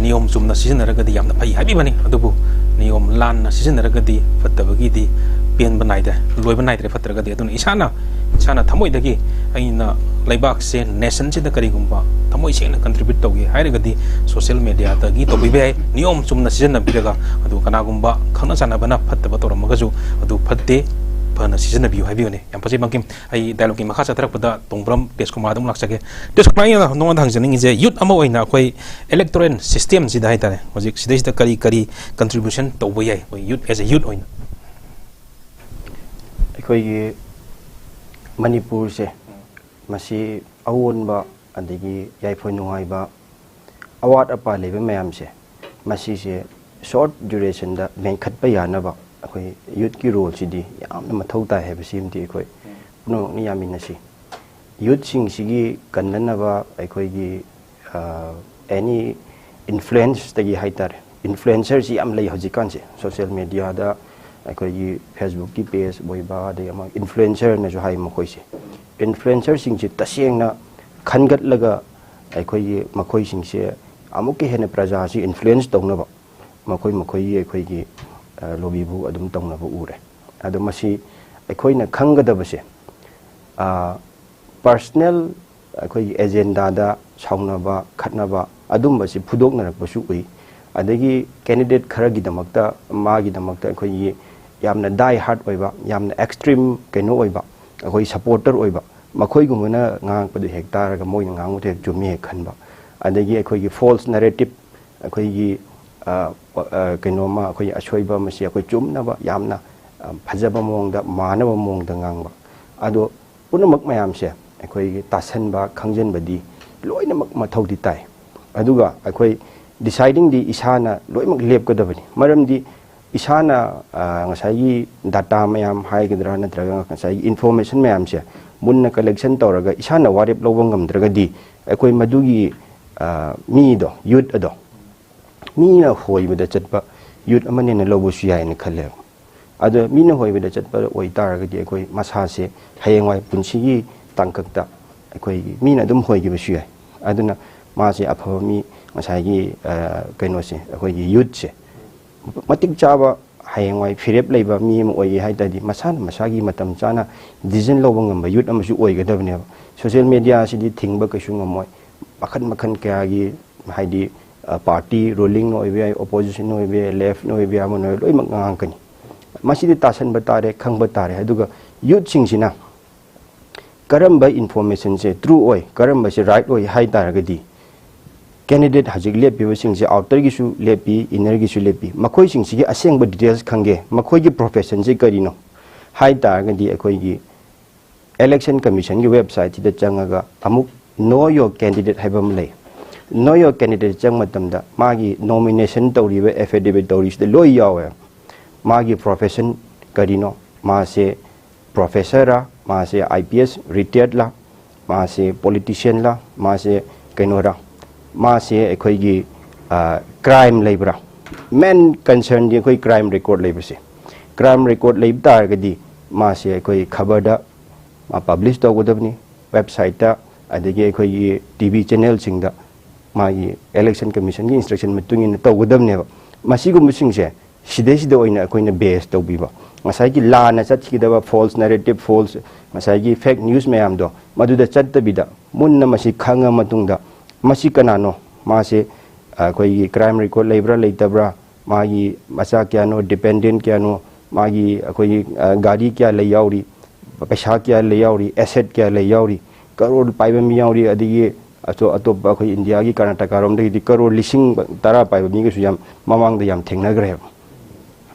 ꯅꯤꯌꯣꯝ ꯆꯨꯝꯅ ꯁꯤꯖꯤꯟꯅꯔꯒꯗꯤ ꯌꯥꯝꯅ ꯐꯩ ꯍꯥꯏꯕꯤꯕꯅꯤ, ꯑꯗꯨꯕꯨ ꯅꯤꯌꯣꯝ ꯂꯥꯟꯅ ꯁꯤꯖꯤꯟꯅꯔꯒꯗꯤ ꯐꯠꯇꯕꯒꯤꯗꯤ ꯄꯦꯟꯕ ꯅꯥꯏꯗ꯭ꯔꯦ, ꯂꯣꯏꯕ ꯅꯥꯏꯗ꯭ꯔꯦ ꯐꯠꯇ꯭ꯔꯒꯗꯤ꯫ ꯑꯗꯨꯅ ꯏꯁꯥꯅ, ꯏꯁꯥꯅ ꯊꯃꯣꯏꯗꯒꯤ ꯑꯩꯅ ꯂꯩꯕꯥꯛꯁꯦ, ꯅꯦꯁꯟꯁꯤꯗ ꯀꯔꯤꯒꯨꯝꯕ ꯊꯃꯣꯏ ꯁꯦꯡꯅ ꯀꯟꯇ꯭ꯔꯤꯕ꯭ꯌꯨꯠ ꯇꯧꯒꯦ ꯍꯥꯏꯔꯒꯗꯤ ꯁꯣꯁꯤꯌꯦꯜ ꯃꯤꯗꯤꯌꯥꯗꯒꯤ ꯇꯧꯕꯤꯕ ꯌꯥꯏ, ꯅꯤꯌꯣꯝ ꯆꯨꯝꯅ ꯁꯤꯖꯤꯟꯅꯕꯤꯔꯒ꯫ ꯑꯗꯨ ꯀꯅꯥꯒꯨꯝꯕ ꯈꯪꯅ ꯆꯥꯟꯅꯕꯅ ꯐꯠꯇꯕ ꯇꯧꯔꯝꯃꯒꯁꯨ ꯑꯗꯨ ꯐꯠꯇꯦ, ꯐꯅ ꯁꯤꯖꯤꯟꯅꯕꯤꯌꯨ ꯍꯥꯏꯕꯤꯕꯅꯦ꯫ ꯌꯥꯝ ꯐꯖꯩ ꯕꯪꯀꯤꯝ꯫ ꯑꯩ ꯗꯥꯏꯂꯣꯒꯀꯤ ꯃꯈꯥ ꯆꯠꯊꯔꯛꯄꯗ ꯇꯣꯡꯕ꯭ꯔꯝ ꯇꯦꯖꯀꯨꯃꯥꯔꯗ ꯑꯃꯨꯛ ꯂꯥꯛꯆꯒꯦ꯫ ꯇꯦꯖꯀꯨꯃꯥꯔ, ꯑꯩꯅ ꯅꯉꯣꯟꯗ ꯍꯪꯖꯅꯤꯡꯉꯤꯁꯦ, ꯌꯨꯠ ꯑꯃ ꯑꯣꯏꯅ ꯑꯩꯈꯣꯏ ꯏꯂꯦꯛꯇꯣꯔꯦꯜ ꯁꯤꯁꯇꯦꯝꯁꯤꯗ ꯍꯥꯏꯇꯥꯔꯦ, ꯍꯧꯖꯤꯛ ꯁꯤꯗꯩꯁꯤꯗ ꯀꯔꯤ ꯀꯔꯤ ꯀꯟꯇ꯭ꯔꯤꯕ꯭ꯌꯨꯁꯟ ꯇꯧꯕ ꯌꯥꯏ, ꯑꯩꯈꯣꯏ ꯌꯨꯠ, ꯑꯦꯖ ꯑꯦ ꯌꯨꯠ ꯑꯣꯏꯅ? ꯑꯩꯈꯣꯏꯒꯤ ꯃꯅꯤꯄꯨꯔꯁꯦ, ꯃꯁꯤ ꯑꯑꯣꯟꯕ ꯑꯗꯒꯤ ꯌꯥꯏꯐ ꯅꯨꯡꯉꯥꯏꯕ, ꯑꯋꯥꯠ ꯑꯄꯥ ꯂꯩꯕ ꯃꯌꯥꯝꯁꯦ, ꯃꯁꯤꯁꯦ short duration ꯗ ꯃꯦꯟꯈꯠꯄ ꯌꯥꯅꯕ ꯑꯩꯈꯣꯏ youth ꯀꯤ role ꯁꯤꯗꯤ ꯌꯥꯝꯅ ꯃꯊꯧ ꯇꯥꯏ ꯍꯥꯏꯕꯁꯤꯃꯗꯤ ꯑꯩꯈꯣꯏ ꯄꯨꯝꯅꯃꯛꯅ ꯌꯥꯃꯤꯟꯅꯁꯤ꯫ Youth ꯁꯤꯡꯁꯤꯒꯤ ꯀꯟꯅꯅꯕ ꯑꯩꯈꯣꯏꯒꯤ, ꯑ, any influence ꯇꯒꯤ ꯍꯥꯏꯇꯥꯔꯦ, influencer ꯁꯤ ꯌꯥꯝ ꯂꯩ ꯍꯧꯖꯤꯛꯀꯥꯟꯁꯦ꯫ Social media ꯗ ꯑꯩꯈꯣꯏꯒꯤ Facebook ꯀꯤ page ꯑꯣꯏꯕ, ꯑꯗꯩ ꯑꯃ influencer ꯅꯁꯨ ꯍꯥꯏ ꯃꯈꯣꯏꯁꯦ꯫ Influencer ꯁꯤꯡꯁꯤ ꯇꯁꯦꯡꯅ ꯈꯟꯒꯠꯂꯒ ꯑꯩꯈꯣꯏꯒꯤ ꯃꯈꯣꯏꯁꯤꯡꯁꯦ ꯑꯃꯨꯛꯀ ꯍꯦꯟꯅ ꯄ꯭ꯔꯖꯥꯁꯤ influence ꯇꯧꯅꯕ ꯃꯈꯣꯏ ꯃꯈꯣꯏꯒꯤ ꯑꯩꯈꯣꯏꯒꯤ, ꯑ, lobby ꯕꯨ ꯑꯗꯨꯝ ꯇꯧꯅꯕ ꯎꯔꯦ꯫ ꯑꯗꯣ ꯃꯁꯤ ꯑꯩꯈꯣꯏꯅ ꯈꯪꯒꯗꯕꯁꯦ, ꯑ, personal ꯑꯩꯈꯣꯏꯒꯤ agenda ꯗ ꯁꯥꯎꯅꯕ, ꯈꯠꯅꯕ ꯑꯗꯨꯝꯕꯁꯤ ꯐꯨꯗꯣꯛꯅꯔꯛꯄꯁꯨ ꯎꯏ꯫ ꯑꯗꯒꯤ candidate ꯈꯔꯒꯤꯗꯃꯛꯇ, ꯃꯥꯒꯤꯗꯃꯛꯇ ꯑꯩꯈꯣꯏꯒꯤ ꯌꯥꯝꯅ die hard ꯑꯣꯏꯕ, ꯌꯥꯝꯅ extreme ꯀꯩꯅꯣ ꯑꯣꯏꯕ, ꯑꯩꯈꯣꯏ supporter ꯑꯣꯏꯕ, ꯃꯈꯣꯏꯒꯨꯝꯕꯅ ꯉꯥꯡꯉꯛꯄꯗꯨ ꯍꯦꯛ ꯇꯥꯔꯒ ꯃꯣꯏꯅ ꯉꯥꯡꯕꯗꯨ ꯍꯦꯛ ꯆꯨꯝꯃꯤ ꯍꯦꯛ ꯈꯟꯕ꯫ ꯑꯗꯒꯤ ꯑꯩꯈꯣꯏꯒꯤ false narrative, ꯑꯩꯈꯣꯏꯒꯤ, ꯑ, ꯑ, ꯀꯩꯅꯣꯝꯃ, ꯑꯩꯈꯣꯏꯒꯤ ꯑꯁꯣꯏꯕ ꯑꯃꯁꯦ ꯑꯩꯈꯣꯏ ꯆꯨꯝꯅꯕ ꯌꯥꯝꯅ, ꯑ, ꯐꯖꯕ ꯃꯑꯣꯡꯗ, ꯃꯥꯟꯅꯕ ꯃꯑꯣꯡꯗ ꯉꯥꯡꯕ꯫ ꯑꯗꯣ ꯄꯨꯝꯅꯃꯛ ꯃꯌꯥꯝꯁꯦ ꯑꯩꯈꯣꯏꯒꯤ ꯇꯥꯁꯟꯕ, ꯈꯪꯖꯤꯟꯕꯗꯤ ꯂꯣꯏꯅꯃꯛ ꯃꯊꯧꯗꯤ ꯇꯥꯏ꯫ ꯑꯗꯨꯒ ꯑꯩꯈꯣꯏ deciding ꯗꯤ ꯏꯁꯥꯅ ꯂꯣꯏꯅꯃꯛ ꯂꯦꯞꯀꯗꯕꯅꯤ꯫ ꯃꯔꯝꯗꯤ ꯏꯁꯥꯅ, ꯑ, ꯉꯁꯥꯏꯒꯤ data ꯃꯌꯥꯝ ꯍꯥꯏꯒꯗ꯭ꯔꯥ, ꯅꯠꯇ꯭ꯔꯒ ꯉꯁꯥꯏꯒꯤ information ꯃꯌꯥꯝꯁꯦ ꯃꯨꯟꯅ collection ꯇꯧꯔꯒ ꯏꯁꯥꯅ ꯋꯥꯔꯦꯞ ꯂꯧꯕ ꯉꯝꯗ꯭ꯔꯒꯗꯤ, ꯑꯩꯈꯣꯏ ꯃꯗꯨꯒꯤ, ꯑ, ꯃꯤꯗꯣ, youth ꯑꯗꯣ, ꯃꯤꯅ ꯍꯣꯏꯕꯗ ꯆꯠꯄ youth ꯑꯃꯅꯦꯅ ꯂꯧꯕꯁꯨ ꯌꯥꯏꯅ ꯈꯜꯂꯦꯕ꯫ ꯑꯗꯣ ꯃꯤꯅ ꯍꯣꯏꯕꯗ ꯆꯠꯄ ꯑꯣꯏꯇꯥꯔꯒꯗꯤ, ꯑꯩꯈꯣꯏ ꯃꯁꯥꯁꯦ ꯍꯌꯦꯡꯋꯥꯏ ꯄꯨꯟꯁꯤꯒꯤ ꯇꯥꯡꯀꯛꯇ ꯑꯩꯈꯣꯏꯒꯤ ꯃꯤꯅ ꯑꯗꯨꯝ ꯍꯣꯏꯈꯤꯕꯁꯨ ꯌꯥꯏ꯫ ꯑꯗꯨꯅ ꯃꯥꯁꯦ ꯑꯐꯕ ꯃꯤ, ꯉꯁꯥꯏꯒꯤ, ꯑ, ꯀꯩꯅꯣꯁꯦ, ꯑꯩꯈꯣꯏꯒꯤ youth ꯁꯦ ꯃꯇꯤꯛ ꯆꯥꯕ, ꯍꯌꯦꯡꯋꯥꯏ ꯐꯤꯔꯦꯞ ꯂꯩꯕ ꯃꯤ ꯑꯃ ꯑꯣꯏꯒꯦ ꯍꯥꯏ ꯇꯥꯔꯗꯤ, ꯃꯁꯥꯅ ꯃꯁꯥꯒꯤ ꯃꯇꯝ ꯆꯥꯅ decision ꯂꯧꯕ ꯉꯝꯕ youth ꯑꯃꯁꯨ ꯑꯣꯏꯒꯗꯕꯅꯦꯕ꯫ Social media ꯑꯁꯤꯗꯤ ꯊꯤꯡꯕ ꯀꯩꯁꯨ ꯉꯝꯃꯣꯏ꯫ ꯃꯈꯟ ꯃꯈꯟ ꯀꯌꯥꯒꯤ, ꯍꯥꯏꯗꯤ, ꯑ, party, ruling ꯅ ꯑꯣꯏꯕ ꯌꯥꯏ, opposition ꯅ ꯑꯣꯏꯕ ꯌꯥꯏ, left ꯅ ꯑꯣꯏꯕ ꯌꯥꯏ, ꯑꯃꯅ ꯑꯣꯏꯕ, ꯂꯣꯏꯅꯃꯛ ꯉꯥꯡꯉꯛꯀꯅꯤ꯫ ꯃꯁꯤꯗꯤ ꯇꯥꯁꯟꯕ ꯇꯥꯔꯦ, ꯈꯪꯕ ꯇꯥꯔꯦ꯫ ꯑꯗꯨꯒ youth ꯁꯤꯡꯁꯤꯅ ꯀꯔꯝꯕ information ꯁꯦ true ꯑꯣꯏ, ꯀꯔꯝꯕꯁꯦ right ꯑꯣꯏ ꯍꯥꯏ ꯇꯥꯔꯒꯗꯤ, candidate ꯍꯧꯖꯤꯛ ꯂꯦꯞꯄꯤꯕꯁꯤꯡꯁꯦ outer ꯒꯤꯁꯨ ꯂꯦꯞꯄꯤ, inner ꯒꯤꯁꯨ ꯂꯦꯞꯄꯤ꯫ ꯃꯈꯣꯏꯁꯤꯡꯁꯤꯒꯤ ꯑꯁꯦꯡꯕ details ꯈꯪꯒꯦ, ꯃꯈꯣꯏꯒꯤ profession ꯁꯦ ꯀꯔꯤꯅꯣ ꯍꯥꯏ ꯇꯥꯔꯒꯗꯤ, ꯑꯩꯈꯣꯏꯒꯤ Election Commission ꯒꯤ website ꯁꯤꯗ ꯆꯪꯉꯒ ꯑꯃꯨꯛ Know Your Candidate ꯍꯥꯏꯕ ꯑꯃ ꯂꯩ꯫ Know Your Candidate ꯆꯪꯕ ꯃꯇꯝꯗ ꯃꯥꯒꯤ nomination ꯇꯧꯔꯤꯕ affidavit ꯇꯧꯔꯤꯁꯤꯗ ꯂꯣꯏ ꯌꯥꯎꯋꯦ꯫ ꯃꯥꯒꯤ profession ꯀꯔꯤꯅꯣ, ꯃꯥꯁꯦ professor ꯔ, ꯃꯥꯁꯦ I P S retired ꯂ, ꯃꯥꯁꯦ politician ꯂ, ꯃꯥꯁꯦ ꯀꯩꯅꯣꯔ, ꯃꯥꯁꯦ ꯑꯩꯈꯣꯏꯒꯤ crime ꯂꯩꯕ꯭ꯔꯥ? Main concern ꯗꯤ ꯑꯩꯈꯣꯏ crime record ꯂꯩꯕꯁꯦ꯫ Crime record ꯂꯩꯕ ꯇꯥꯔꯒꯗꯤ ꯃꯥꯁꯦ ꯑꯩꯈꯣꯏ ꯈꯕꯔꯗ ꯃꯥ publish ꯇꯧꯒꯗꯕꯅꯤ, website ꯇ, ꯑꯗꯒꯤ ꯑꯩꯈꯣꯏꯒꯤ T V channel ꯁꯤꯡꯗ ꯃꯥꯒꯤ election commission ꯒꯤ instruction ꯃꯇꯨꯡ ꯏꯟꯅ ꯇꯧꯒꯗꯕꯅꯦꯕ꯫ ꯃꯁꯤꯒꯨꯝꯕꯁꯤꯡꯁꯦ ꯁꯤꯗꯩꯁꯤꯗ ꯑꯣꯏꯅ ꯑꯩꯈꯣꯏꯅ base ꯇꯧꯕꯤꯕ, ꯉꯁꯥꯏꯒꯤ ꯂꯥꯟꯅ ꯆꯠꯈꯤꯒꯗꯕ false narrative, false, ꯉꯁꯥꯏꯒꯤ fake news ꯃꯌꯥꯝꯗꯣ ꯃꯗꯨꯗ ꯆꯠꯇꯕꯤꯗ ꯃꯨꯟꯅ ꯃꯁꯤ ꯈꯪꯉ ꯃꯇꯨꯡꯗ ꯃꯁꯤ ꯀꯅꯥꯅꯣ, ꯃꯥꯁꯦ ꯑꯩꯈꯣꯏꯒꯤ crime record ꯂꯩꯕ꯭ꯔꯥ ꯂꯩꯇꯕ꯭ꯔꯥ, ꯃꯥꯒꯤ ꯃꯆꯥ ꯀꯌꯥꯅꯣ, dependent ꯀꯌꯥꯅꯣ, ꯃꯥꯒꯤ ꯑꯩꯈꯣꯏꯒꯤ ꯒꯥꯔꯤ ꯀꯌꯥ ꯂꯩ ꯌꯥꯎꯔꯤ, ꯄꯩꯁꯥ ꯀꯌꯥ ꯂꯩ ꯌꯥꯎꯔꯤ, asset ꯀꯌꯥ ꯂꯩ ꯌꯥꯎꯔꯤ, ꯀꯔꯣꯔ ꯄꯥꯏꯕ ꯃꯤ ꯌꯥꯎꯔꯤ, ꯑꯗꯒꯤ ꯑꯇꯣꯞ ꯑꯇꯣꯞꯄ ꯑꯩꯈꯣꯏ ꯏꯟꯗꯤꯌꯥꯒꯤ ꯀꯔꯅꯥꯇꯀꯥꯔꯣꯝꯗꯒꯤꯗꯤ ꯀꯔꯣꯔ ꯂꯤꯁꯤꯡ ꯇꯔꯥ ꯄꯥꯏꯕ ꯃꯤꯒꯁꯨ ꯌꯥꯝ ꯃꯃꯥꯡꯗ ꯌꯥꯝ ꯊꯦꯡꯅꯈ꯭ꯔꯦꯕ꯫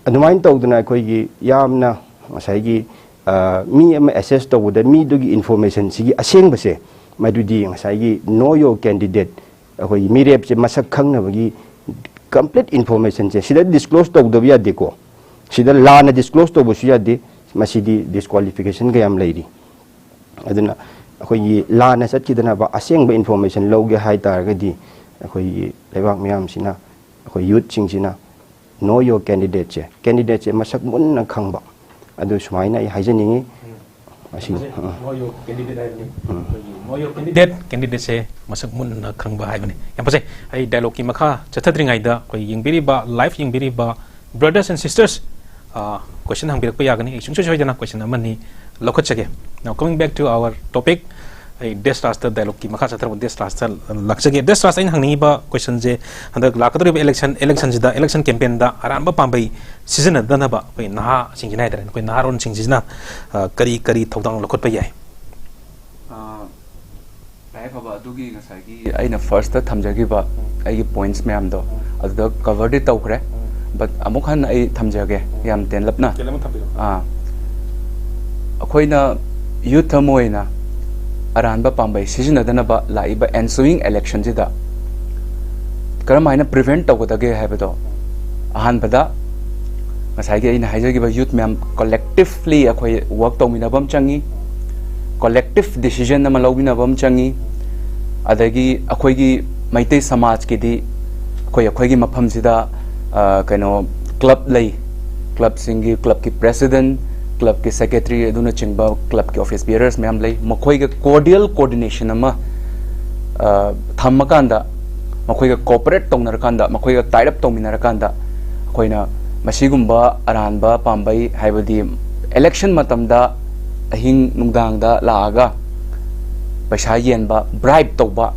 ꯑꯗꯨꯃꯥꯏꯅ ꯇꯧꯗꯅ ꯑꯩꯈꯣꯏꯒꯤ ꯌꯥꯝꯅ ꯉꯁꯥꯏꯒꯤ ꯃꯤ ꯑꯃ assess ꯇꯧꯕꯗ ꯃꯤꯗꯨꯒꯤ information ꯁꯤꯒꯤ ꯑꯁꯦꯡꯕꯁꯦ, ꯃꯗꯨꯗꯤ ꯉꯁꯥꯏꯒꯤ Know Your Candidate, ꯑꯩꯈꯣꯏꯒꯤ ꯃꯤꯔꯦꯞꯁꯦ ꯃꯁꯛ ꯈꯪꯅꯕꯒꯤ complete information ꯁꯦ ꯁꯤꯗ disclose ꯇꯧꯗꯕ ꯌꯥꯗꯦꯀꯣ꯫ ꯁꯤꯗ ꯂꯥꯟꯅ disclose ꯇꯧꯕꯁꯨ ꯌꯥꯗꯦ꯫ ꯃꯁꯤꯗꯤ disqualification ꯀꯌꯥꯝ ꯂꯩꯔꯤ꯫ ꯑꯗꯨꯅ ꯑꯩꯈꯣꯏꯒꯤ ꯂꯥꯟꯅ ꯆꯠꯈꯤꯗꯅꯕ ꯑꯁꯦꯡꯕ information ꯂꯧꯒꯦ ꯍꯥꯏ ꯇꯥꯔꯒꯗꯤ ꯑꯩꯈꯣꯏꯒꯤ ꯂꯩꯕꯥꯛ ꯃꯤꯌꯥꯝꯁꯤꯅ, ꯑꯩꯈꯣꯏ youth ꯁꯤꯡꯁꯤꯅ Know Your Candidate say, candidate ꯁꯦ ꯃꯁꯛ ꯃꯨꯟꯅ ꯈꯪꯕ, ꯑꯗꯨ ꯁꯨꯃꯥꯏꯅ ꯑꯩ ꯍꯥꯏꯖꯅꯤꯡꯉꯤ꯫ ꯑꯁꯤꯅꯤ꯫ Know Your Candidate ꯍꯥꯏꯕꯅꯤ꯫ ꯑꯩꯈꯣꯏꯒꯤ Know Your Candidate, candidate ꯁꯦ ꯃꯁꯛ ꯃꯨꯟꯅ ꯈꯪꯕ ꯍꯥꯏꯕꯅꯤ꯫ ꯌꯥꯝ ꯐꯖꯩ꯫ ꯑꯩ dialogue ꯀꯤ ꯃꯈꯥ ꯆꯠꯊꯗ꯭ꯔꯤꯉꯩꯗ ꯑꯩꯈꯣꯏ ꯌꯦꯡꯕꯤꯔꯤꯕ, live ꯌꯦꯡꯕꯤꯔꯤꯕ brothers and sisters, question ꯍꯪꯕꯤꯔꯛꯄ ꯌꯥꯒꯅꯤ꯫ ꯑꯩ ꯁꯨꯡꯁꯣꯏ ꯁꯣꯏꯗꯅ question ꯑꯃꯅꯤ ꯂꯧꯈꯠꯆꯒꯦ꯫ Now, coming back to our topic, ꯑꯩ ꯗꯦꯁꯔꯥꯖꯇ dialogue ꯀꯤ ꯃꯈꯥ ꯆꯠꯊꯔꯛꯄ ꯗꯦꯁꯔꯥꯖꯇ ꯂꯥꯛꯆꯒꯦ꯫ ꯗꯦꯁꯔꯥꯖ, ꯑꯩꯅ ꯍꯪꯅꯤꯡꯉꯤꯕ question ꯁꯦ, ꯍꯟꯗꯛ ꯂꯥꯛꯀꯗꯧꯔꯤꯕ election, election ꯁꯤꯗ, election campaign ꯗ ꯑꯔꯥꯟꯕ ꯄꯥꯝꯕꯩ ꯁꯤꯖꯤꯟꯅꯗꯅꯕ ꯑꯩꯈꯣꯏ ꯅꯍꯥꯁꯤꯡꯁꯤꯅ ꯍꯥꯏꯇꯥꯔꯦ, ꯑꯩꯈꯣꯏ ꯅꯍꯥꯔꯣꯟꯁꯤꯡꯁꯤꯅ, ꯑ, ꯀꯔꯤ ꯀꯔꯤ ꯊꯧꯗꯥꯡ ꯂꯧꯈꯠꯄ ꯌꯥꯏ? ꯑ, ꯇꯥꯏꯐꯕ ꯑꯗꯨꯒꯤ ꯉꯁꯥꯏꯒꯤ ꯑꯩꯅ first ꯇ ꯊꯝꯖꯈꯤꯕ ꯑꯩꯒꯤ points ꯃꯌꯥꯝꯗꯣ ꯑꯗꯨꯗ cover ꯗꯤ ꯇꯧꯈ꯭ꯔꯦ, but ꯑꯃꯨꯛ ꯍꯟꯅ ꯑꯩ ꯊꯝꯖꯒꯦ ꯌꯥꯝ ꯇꯦꯟꯂꯞꯅ꯫ ꯇꯦꯟꯂꯞꯅ ꯊꯝꯕꯤꯔꯣ꯫ ꯑꯥ, ꯑꯩꯈꯣꯏꯅ youth ꯑꯃ ꯑꯣꯏꯅ ꯑꯔꯥꯟꯕ ꯄꯥꯝꯕꯩ ꯁꯤꯖꯤꯟꯅꯗꯅꯕ ꯂꯥꯛꯏꯕ ensuing election ꯁꯤꯗ ꯀꯔꯝꯍꯥꯏꯅ prevent ꯇꯧꯒꯗꯒꯦ ꯍꯥꯏꯕꯗꯣ, ꯑꯍꯥꯟꯕꯗ ꯉꯁꯥꯏꯒꯤ ꯑꯩꯅ ꯍꯥꯏꯖꯈꯤꯕ youth ꯃꯌꯥꯝ collectively ꯑꯩꯈꯣꯏ work ꯇꯧꯃꯤꯟꯅꯕ ꯑꯃ ꯆꯪꯉꯤ, collective decision ꯑꯃ ꯂꯧꯃꯤꯟꯅꯕ ꯑꯃ ꯆꯪꯉꯤ꯫ ꯑꯗꯒꯤ ꯑꯩꯈꯣꯏꯒꯤ ꯃꯩꯇꯩ ꯁꯃꯥꯖꯀꯤꯗꯤ ꯑꯩꯈꯣꯏ ꯑꯩꯈꯣꯏꯒꯤ ꯃꯐꯝꯁꯤꯗ, ꯑ, ꯀꯩꯅꯣ, club ꯂꯩ, club ꯁꯤꯡꯒꯤ, club ꯀꯤ president, club ꯀꯤ secretary ꯑꯗꯨꯅꯆꯤꯡꯕ club ꯀꯤ office bearers ꯃꯌꯥꯝ ꯂꯩ꯫ ꯃꯈꯣꯏꯒ cordial coordination ꯑꯃ, ꯑ, ꯊꯝꯃꯀꯥꯟꯗ, ꯃꯈꯣꯏꯒ cooperate ꯇꯧꯅꯔꯀꯥꯟꯗ, ꯃꯈꯣꯏꯒ tie up ꯇꯧꯃꯤꯟꯅꯔꯀꯥꯟꯗ, ꯑꯩꯈꯣꯏꯅ ꯃꯁꯤꯒꯨꯝꯕ ꯑꯔꯥꯟꯕ ꯄꯥꯝꯕꯩ, ꯍꯥꯏꯕꯗꯤ election ꯃꯇꯝꯗ ꯑꯍꯤꯡ ꯅꯨꯡꯗꯥꯡꯗ ꯂꯥꯛꯑꯒ ꯄꯩꯁꯥ ꯌꯦꯟꯕ, bribe ꯇꯧꯕ,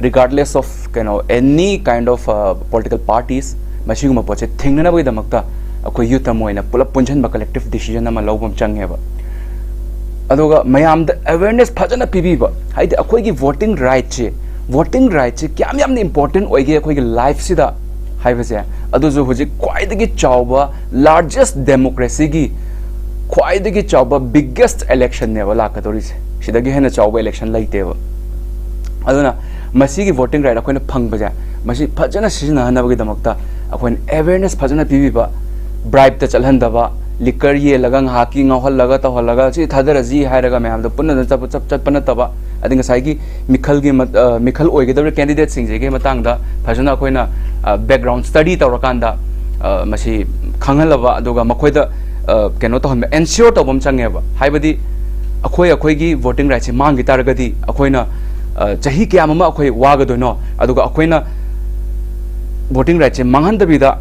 regardless of, ꯀꯩꯅꯣ, any kind of, uh, political parties, ꯃꯁꯤꯒꯨꯝꯕ ꯄꯣꯠꯁꯦ ꯊꯤꯡꯅꯅꯕꯒꯤꯗꯃꯛꯇ ꯑꯩꯈꯣꯏ youth ꯑꯃ ꯑꯣꯏꯅ ꯄꯨꯂꯞ ꯄꯨꯟꯁꯤꯟꯕ collective decision ꯑꯃ ꯂꯧꯕ ꯑꯃ ꯆꯪꯉꯦꯕ꯫ ꯑꯗꯨꯒ ꯃꯌꯥꯝꯗ awareness ꯐꯖꯅ ꯄꯤꯕꯤꯕ, ꯍꯥꯏꯗꯤ ꯑꯩꯈꯣꯏꯒꯤ voting right ꯁꯦ, voting right ꯁꯦ ꯀꯌꯥꯝ ꯌꯥꯝꯅ important ꯑꯣꯏꯒꯦ ꯑꯩꯈꯣꯏꯒꯤ life ꯁꯤꯗ ꯍꯥꯏꯕꯁꯦ, ꯑꯗꯨꯁꯨ ꯍꯧꯖꯤꯛ ꯈ꯭ꯋꯥꯏꯗꯒꯤ ꯆꯥꯎꯕ, largest democracy ꯒꯤ ꯈ꯭ꯋꯥꯏꯗꯒꯤ ꯆꯥꯎꯕ, biggest election ꯅꯦꯕ ꯂꯥꯛꯀꯗꯧꯔꯤꯁꯦ꯫ ꯁꯤꯗꯒꯤ ꯍꯦꯟꯅ ꯆꯥꯎꯕ election ꯂꯩꯇꯦꯕ꯫ ꯑꯗꯨꯅ ꯃꯁꯤꯒꯤ voting right ꯑꯩꯈꯣꯏꯅ ꯐꯪꯕꯁꯦ, ꯃꯁꯤ ꯐꯖꯅ ꯁꯤꯖꯤꯟꯅꯍꯟꯅꯕꯒꯤꯗꯃꯛꯇ ꯑꯩꯈꯣꯏꯅ awareness ꯐꯖꯅ ꯄꯤꯕꯤꯕ, bribe ꯇ ꯆꯠꯍꯟꯗꯕ, liquor ꯌꯦꯜꯂꯒ ꯉꯥꯏꯍꯥꯛꯀꯤ ꯉꯥꯎꯍꯜꯂꯒ ꯇꯧꯍꯜꯂꯒ ꯁꯤ ꯊꯥꯗꯔꯁꯤ ꯍꯥꯏꯔꯒ ꯃꯌꯥꯝꯗꯣ ꯄꯨꯟꯅ ꯆꯠꯄ, ꯆꯠ-, ꯆꯠꯄ ꯅꯠꯇꯕ, ꯑꯗꯩ ꯉꯁꯥꯏꯒꯤ ꯃꯤꯈꯜꯒꯤ ꯃꯠ-, ꯑ, ꯃꯤꯈꯜ ꯑꯣꯏꯒꯗꯧꯔꯤꯕ candidate ꯁꯤꯡꯁꯤꯒꯤ ꯃꯇꯥꯡꯗ ꯐꯖꯅ ꯑꯩꯈꯣꯏꯅ, ꯑ, background study ꯇꯧꯔꯀꯥꯟꯗ, ꯑ, ꯃꯁꯤ ꯈꯪꯍꯜꯂꯕ, ꯑꯗꯨꯒ ꯃꯈꯣꯏꯗ, ꯑ, ꯀꯩꯅꯣ ꯇꯧꯍꯟꯕ, ensure ꯇꯧꯕ ꯑꯃ ꯆꯪꯉꯦꯕ꯫ ꯍꯥꯏꯕꯗꯤ ꯑꯩꯈꯣꯏ, ꯑꯩꯈꯣꯏꯒꯤ voting right ꯁꯤ ꯃꯥꯡꯈꯤ ꯇꯥꯔꯒꯗꯤ ꯑꯩꯈꯣꯏꯅ, ꯑ, ꯆꯍꯤ ꯀꯌꯥ ꯑꯃ ꯑꯩꯈꯣꯏ ꯋꯥꯒꯗꯣꯏꯅꯣ, ꯑꯗꯨꯒ ꯑꯩꯈꯣꯏꯅ voting right ꯁꯦ ꯃꯥꯡꯍꯟꯗꯕꯤꯗ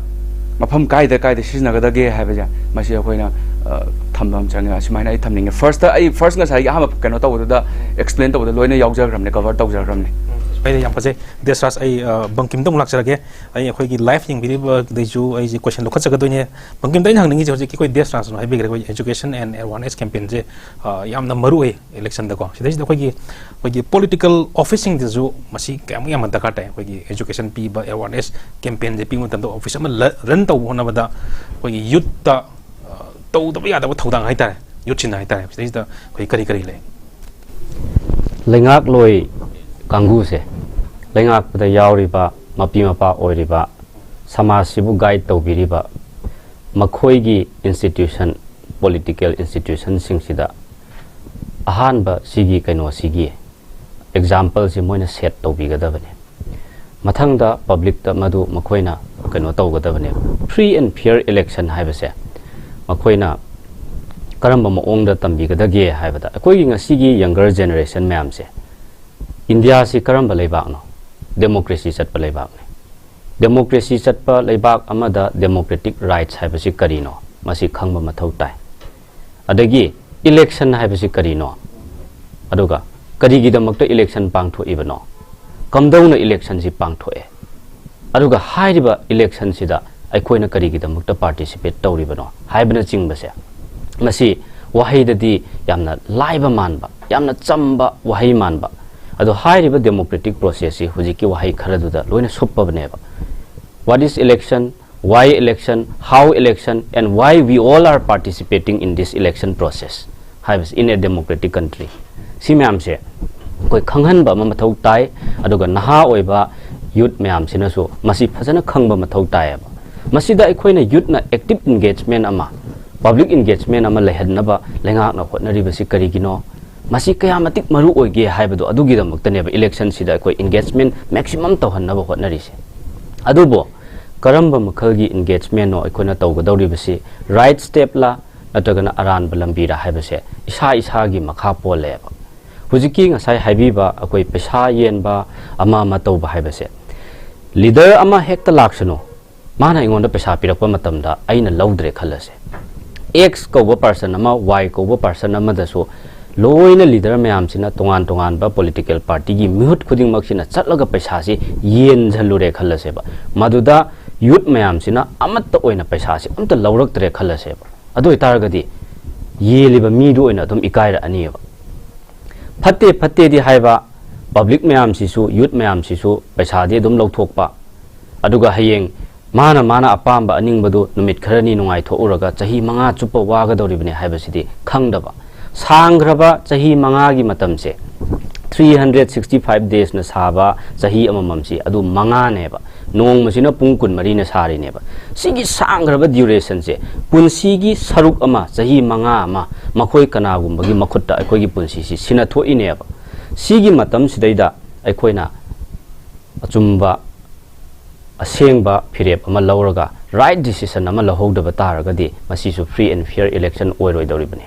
ꯃꯐꯝ ꯀꯥꯏꯗ ꯀꯥꯏꯗ ꯁꯤꯖꯤꯟꯅꯒꯗꯒꯦ ꯍꯥꯏꯕꯁꯦ ꯃꯁꯤ ꯑꯩꯈꯣꯏꯅ, ꯑ, ꯊꯝꯕ ꯑꯃ ꯆꯪꯉꯦ꯫ ꯑꯁꯨꯃꯥꯏꯅ ꯑꯩ ꯊꯝꯅꯤꯡꯉꯦ꯫ First ꯇ ꯑꯩ, first ꯉꯁꯥꯏꯒꯤ ꯑꯍꯥꯟꯕ ꯀꯩꯅꯣ ꯇꯧꯕꯗꯨꯗ explain ꯇꯧꯕꯗ ꯂꯣꯏꯅ ꯌꯥꯎꯖꯈ꯭ꯔꯕꯅꯦ, cover ꯇꯧꯖꯈ꯭ꯔꯕꯅꯦ꯫ ꯑꯩꯅ ꯌꯥꯝ ꯐꯖꯩ꯫ ꯗꯦꯁꯔꯥꯖ, ꯑꯩ, ꯑ, ꯕꯪꯀꯤꯝꯗ ꯑꯃꯨꯛ ꯂꯥꯛꯆꯔꯒꯦ꯫ ꯑꯩ ꯑꯩꯈꯣꯏꯒꯤ live ꯌꯦꯡꯕꯤꯔꯤꯕꯗꯩꯁꯨ ꯑꯩꯁꯦ question ꯂꯧꯈꯠꯆꯒꯗꯣꯏꯅꯦ꯫ ꯕꯪꯀꯤꯝꯗ ꯑꯩꯅ ꯍꯪꯅꯤꯡꯉꯤꯁꯦ ꯍꯧꯖꯤꯛꯀꯤ ꯑꯩꯈꯣꯏ ꯗꯦꯁꯔꯥꯖꯅ ꯍꯥꯏꯕꯤꯈ꯭ꯔꯦ, ꯑꯩꯈꯣꯏ education and awareness campaign ꯁꯦ, ꯑ, ꯌꯥꯝꯅ ꯃꯔꯨ ꯑꯣꯏ election ꯗꯀꯣ꯫ ꯁꯤꯗꯩꯁꯤꯗ ꯑꯩꯈꯣꯏꯒꯤ, ꯑꯩꯈꯣꯏꯒꯤ political office ꯁꯤꯡꯗꯁꯨ ꯃꯁꯤ ꯀꯌꯥꯃꯨꯛ ꯌꯥꯝꯅ ꯗꯔꯀꯥꯔ ꯇꯥꯏ, ꯑꯩꯈꯣꯏꯒꯤ education ꯄꯤꯕ, awareness campaign ꯁꯦ ꯄꯤꯕ ꯃꯇꯝꯗ office ꯑꯃ ꯂ-, run ꯇꯧꯕ ꯍꯣꯠꯅꯕꯗ ꯑꯩꯈꯣꯏꯒꯤ youth ꯇ, ꯑ, ꯇꯧꯗꯕ ꯌꯥꯗꯕ ꯊꯧꯗꯥꯡ ꯍꯥꯏꯇꯥꯔꯦ, youth ꯁꯤꯡꯅ ꯍꯥꯏꯇꯥꯔꯦ꯫ ꯁꯤꯗꯩꯁꯤꯗ ꯑꯩꯈꯣꯏ ꯀꯔꯤ ꯀꯔꯤ ꯂꯩ? ꯂꯩꯉꯥꯛꯂꯣꯏ ꯀꯥꯡꯕꯨꯁꯦ, ꯂꯩꯉꯥꯛꯄꯗ ꯌꯥꯎꯔꯤꯕ ꯃꯄꯤ ꯃꯄꯥ ꯑꯣꯏꯔꯤꯕ, ꯁꯃꯥꯖꯁꯤꯕꯨ ꯒꯥꯏꯗ ꯇꯧꯕꯤꯔꯤꯕ ꯃꯈꯣꯏꯒꯤ ꯏꯟꯁꯇꯤꯇ꯭ꯌꯨꯁꯟ, ꯄꯣꯂꯤꯇꯤꯀꯦꯜ ꯏꯟꯁꯇꯤꯇ꯭ꯌꯨꯁꯟꯁꯤꯡꯁꯤꯗ ꯑꯍꯥꯟꯕ ꯁꯤꯒꯤ ꯀꯩꯅꯣꯁꯤꯒꯤ ꯑꯦꯛꯖꯥꯝꯄꯜꯁꯤ ꯃꯣꯏꯅ ꯁꯦꯠ ꯇꯧꯕꯤꯒꯗꯕꯅꯤ꯫ ꯃꯊꯪꯗ ꯄꯕ꯭ꯂꯤꯛꯇ ꯃꯗꯨ ꯃꯈꯣꯏꯅ ꯀꯩꯅꯣ ꯇꯧꯒꯗꯕꯅꯦꯕ꯫ Free and fair election ꯍꯥꯏꯕꯁꯦ ꯃꯈꯣꯏꯅ ꯀꯔꯝꯕ ꯃꯑꯣꯡꯗ ꯇꯝꯕꯤꯒꯗꯒꯦ ꯍꯥꯏꯕꯗ, ꯑꯩꯈꯣꯏꯒꯤ ꯉꯁꯤꯒꯤ ꯌꯪꯒꯔ ꯖꯦꯅꯦꯔꯦꯁꯟ ꯃꯌꯥꯝꯁꯦ, ꯏꯟꯗꯤꯌꯥꯁꯤ ꯀꯔꯝꯕ ꯂꯩꯕꯥꯛꯅꯣ? ꯗꯦꯃꯣꯀ꯭ꯔꯦꯁꯤ ꯆꯠꯄ ꯂꯩꯕꯥꯛꯅꯤ꯫ ꯗꯦꯃꯣꯀ꯭ꯔꯦꯁꯤ ꯆꯠꯄ ꯂꯩꯕꯥꯛ ꯑꯃꯗ ꯗꯦꯃꯣꯀ꯭ꯔꯦꯇꯤꯛ ꯔꯥꯏꯠꯁ ꯍꯥꯏꯕꯁꯤ ꯀꯔꯤꯅꯣ? ꯃꯁꯤ ꯈꯪꯕ ꯃꯊꯧ ꯇꯥꯏ꯫ ꯑꯗꯒꯤ ꯏꯂꯦꯛꯁꯟ ꯍꯥꯏꯕꯁꯤ ꯀꯔꯤꯅꯣ? ꯑꯗꯨꯒ ꯀꯔꯤꯒꯤꯗꯃꯛꯇ ꯏꯂꯦꯛꯁꯟ ꯄꯥꯡꯊꯣꯛꯏꯕꯅꯣ? ꯀꯝꯗꯧꯅ ꯏꯂꯦꯛꯁꯟꯁꯤ ꯄꯥꯡꯊꯣꯛꯑꯦ? ꯑꯗꯨꯒ ꯍꯥꯏꯔꯤꯕ ꯏꯂꯦꯛꯁꯟꯁꯤꯗ ꯑꯩꯈꯣꯏꯅ ꯀꯔꯤꯒꯤꯗꯃꯛꯇ ꯄꯥꯔꯇꯤꯁꯤꯄꯦꯠ ꯇꯧꯔꯤꯕꯅꯣ ꯍꯥꯏꯕꯅꯆꯤꯡꯕꯁꯦ, ꯃꯁꯤ ꯋꯥꯍꯩꯗꯗꯤ ꯌꯥꯝꯅ ꯂꯥꯏꯕ ꯃꯥꯟꯕ, ꯌꯥꯝꯅ ꯆꯝꯕ ꯋꯥꯍꯩ ꯃꯥꯟꯕ, ꯑꯗꯣ ꯍꯥꯏꯔꯤꯕ ꯗꯦꯃꯣꯀ꯭ꯔꯦꯇꯤꯛ ꯄ꯭ꯔꯣꯁꯦꯁꯁꯤ ꯍꯧꯖꯤꯛꯀꯤ ꯋꯥꯍꯩ ꯈꯔꯗꯨꯗ ꯂꯣꯏꯅ ꯁꯨꯞꯄꯕꯅꯦꯕ꯫ What is election? Why election? And why we all are participating in this election process ꯍꯥꯏꯕꯁꯤ, in a democratic country, ꯁꯤ ꯃꯌꯥꯝꯁꯦ ꯑꯩꯈꯣꯏ ꯈꯪꯍꯟꯕ ꯑꯃ ꯃꯊꯧ ꯇꯥꯏ꯫ ꯑꯗꯨꯒ ꯅꯍꯥ ꯑꯣꯏꯕ ꯌꯨꯠ ꯃꯌꯥꯝꯁꯤꯅꯁꯨ ꯃꯁꯤ ꯐꯖꯅ ꯈꯪꯕ ꯃꯊꯧ ꯇꯥꯏꯌꯦꯕ꯫ ꯃꯁꯤꯗ ꯑꯩꯈꯣꯏꯅ ꯌꯨꯠꯅ ꯑꯦꯛꯇꯤꯞ ꯏꯟꯒꯦꯖꯃꯦꯟ ꯑꯃ, ꯄꯕ꯭ꯂꯤꯛ ꯏꯟꯒꯦꯖꯃꯦꯟ ꯑꯃ ꯂꯩꯍꯟꯅꯕ ꯂꯩꯉꯥꯛꯅ ꯍꯣꯠꯅꯔꯤꯕꯁꯤ ꯀꯔꯤꯒꯤꯅꯣ? ꯃꯁꯤ ꯀꯌꯥ ꯃꯇꯤꯛ ꯃꯔꯨ ꯑꯣꯏꯒꯦ ꯍꯥꯏꯕꯗꯣ, ꯑꯗꯨꯒꯤꯗꯃꯛꯇꯅꯦꯕ ꯏꯂꯦꯛꯁꯟꯁꯤꯗ ꯑꯩꯈꯣꯏ ꯏꯟꯒꯦꯖꯃꯦꯟ ꯃꯦꯛꯁꯤꯃꯝ ꯇꯧꯍꯟꯅꯕ ꯍꯣꯠꯅꯔꯤꯁꯦ꯫ ꯑꯗꯨꯕꯨ ꯀꯔꯝꯕ ꯃꯈꯜꯒꯤ ꯏꯟꯒꯦꯖꯃꯦꯟꯅꯣ ꯑꯩꯈꯣꯏꯅ ꯇꯧꯒꯗꯧꯔꯤꯕꯁꯤ? ꯔꯥꯏꯠ ꯁ꯭ꯇꯦꯞꯂꯥ ꯅꯠꯇ꯭ꯔꯒꯅ ꯑꯔꯥꯟꯕ ꯂꯝꯕꯤꯔꯥ ꯍꯥꯏꯕꯁꯦ ꯏꯁꯥ ꯏꯁꯥꯒꯤ ꯃꯈꯥ ꯄꯣꯜꯂꯦꯕ꯫ ꯍꯧꯖꯤꯛꯀꯤ ꯉꯁꯥꯏ ꯍꯥꯏꯕꯤꯕ ꯑꯩꯈꯣꯏ ꯄꯩꯁꯥ ꯌꯦꯟꯕ ꯑꯃ ꯑꯃ ꯇꯧꯕ ꯍꯥꯏꯕꯁꯦ, ꯂꯤꯗꯔ ꯑꯃ ꯍꯦꯛꯇ ꯂꯥꯛꯁꯅꯨ, ꯃꯥꯅ ꯑꯩꯉꯣꯟꯗ ꯄꯩꯁꯥ ꯄꯤꯔꯛꯄ ꯃꯇꯝꯗ ꯑꯩꯅ ꯂꯧꯗ꯭ꯔꯦ ꯈꯜꯂꯁꯦ, ꯑꯦꯛꯁ ꯀꯧꯕ ꯄꯥꯔꯁꯟ ꯑꯃ, ꯋꯥꯏ ꯀꯧꯕ ꯄꯥꯔꯁꯟ ꯑꯃꯗꯁꯨ ꯂꯣꯏꯅ ꯂꯤꯗꯔ ꯃꯌꯥꯝꯁꯤꯅ ꯇꯣꯉꯥꯟ ꯇꯣꯉꯥꯟꯕ ꯄꯣꯂꯤꯇꯤꯀꯦꯜ ꯄꯥꯔꯇꯤꯒꯤ ꯃꯤꯍꯨꯠ ꯈꯨꯗꯤꯡꯃꯛꯁꯤꯅ ꯆꯠꯂꯒ ꯄꯩꯁꯥꯁꯤ ꯌꯦꯟꯁꯤꯜꯂꯨꯔꯦ ꯈꯜꯂꯁꯦꯕ꯫ ꯃꯗꯨꯗ ꯌꯨꯠ ꯃꯌꯥꯝꯁꯤꯅ ꯑꯃꯠꯇ ꯑꯣꯏꯅ ꯄꯩꯁꯥꯁꯤ ꯑꯝꯇ ꯂꯧꯔꯛꯇ꯭ꯔꯦ ꯈꯜꯂꯁꯦꯕ꯫ ꯑꯗꯨ ꯑꯣꯏꯇꯥꯔꯒꯗꯤ ꯌꯦꯜꯂꯤꯕ ꯃꯤꯗꯨ ꯑꯣꯏꯅ ꯑꯗꯨꯝ ꯏꯀꯥꯏꯔꯛꯑꯅꯤꯕ꯫ ꯐꯠꯇꯦ ꯐꯠꯇꯦꯗꯤ ꯍꯥꯏꯕ, ꯄꯕ꯭ꯂꯤꯛ ꯃꯌꯥꯝꯁꯤꯁꯨ, ꯌꯨꯠ ꯃꯌꯥꯝꯁꯤꯁꯨ ꯄꯩꯁꯥꯗꯤ ꯑꯗꯨꯝ ꯂꯧꯊꯣꯛꯄ, ꯑꯗꯨꯒ ꯍꯌꯦꯡ ꯃꯥꯅ ꯃꯥꯅ ꯑꯄꯥꯝꯕ ꯑꯅꯤꯡꯕꯗꯨ ꯅꯨꯃꯤꯠ ꯈꯔꯅꯤ ꯅꯨꯡꯉꯥꯏꯊꯣꯛꯎꯔꯒ ꯆꯍꯤ ꯃꯉꯥ ꯆꯨꯞꯄ ꯋꯥꯒꯗꯧꯔꯤꯕꯅꯤ ꯍꯥꯏꯕꯁꯤꯗꯤ ꯈꯪꯗꯕ꯫ ꯁꯥꯡꯈ꯭ꯔꯕ ꯆꯍꯤ ꯃꯉꯥꯒꯤ ꯃꯇꯝꯁꯦ three hundred sixty five days ꯅ ꯁꯥꯕ ꯆꯍꯤ ꯑꯃꯃꯝꯁꯤ ꯑꯗꯨ ꯃꯉꯥꯅꯦꯕ꯫ ꯅꯣꯡꯃꯁꯤꯅ ꯄꯨꯡ ꯀꯨꯟꯃꯔꯤꯅ ꯁꯥꯔꯤꯅꯦꯕ꯫ ꯁꯤꯒꯤ ꯁꯥꯡꯈ꯭ꯔꯕ duration ꯁꯦ, ꯄꯨꯟꯁꯤꯒꯤ ꯁꯔꯨꯛ ꯑꯃ, ꯆꯍꯤ ꯃꯉꯥ ꯑꯃ, ꯃꯈꯣꯏ ꯀꯅꯥꯒꯨꯝꯕꯒꯤ ꯃꯈꯨꯠꯇ ꯑꯩꯈꯣꯏꯒꯤ ꯄꯨꯟꯁꯤꯁꯤ ꯁꯤꯟꯅꯊꯣꯛꯏꯅꯦꯕ꯫ ꯁꯤꯒꯤ ꯃꯇꯝꯁꯤꯗꯩꯗ ꯑꯩꯈꯣꯏꯅ ꯑꯆꯨꯝꯕ, ꯑꯁꯦꯡꯕ ꯐꯤꯔꯦꯞ ꯑꯃ ꯂꯧꯔꯒ right decision ꯑꯃ ꯂꯧꯍꯧꯗꯕ ꯇꯥꯔꯒꯗꯤ, ꯃꯁꯤꯁꯨ free and fair election ꯑꯣꯏꯔꯣꯏꯗꯧꯔꯤꯕꯅꯤ꯫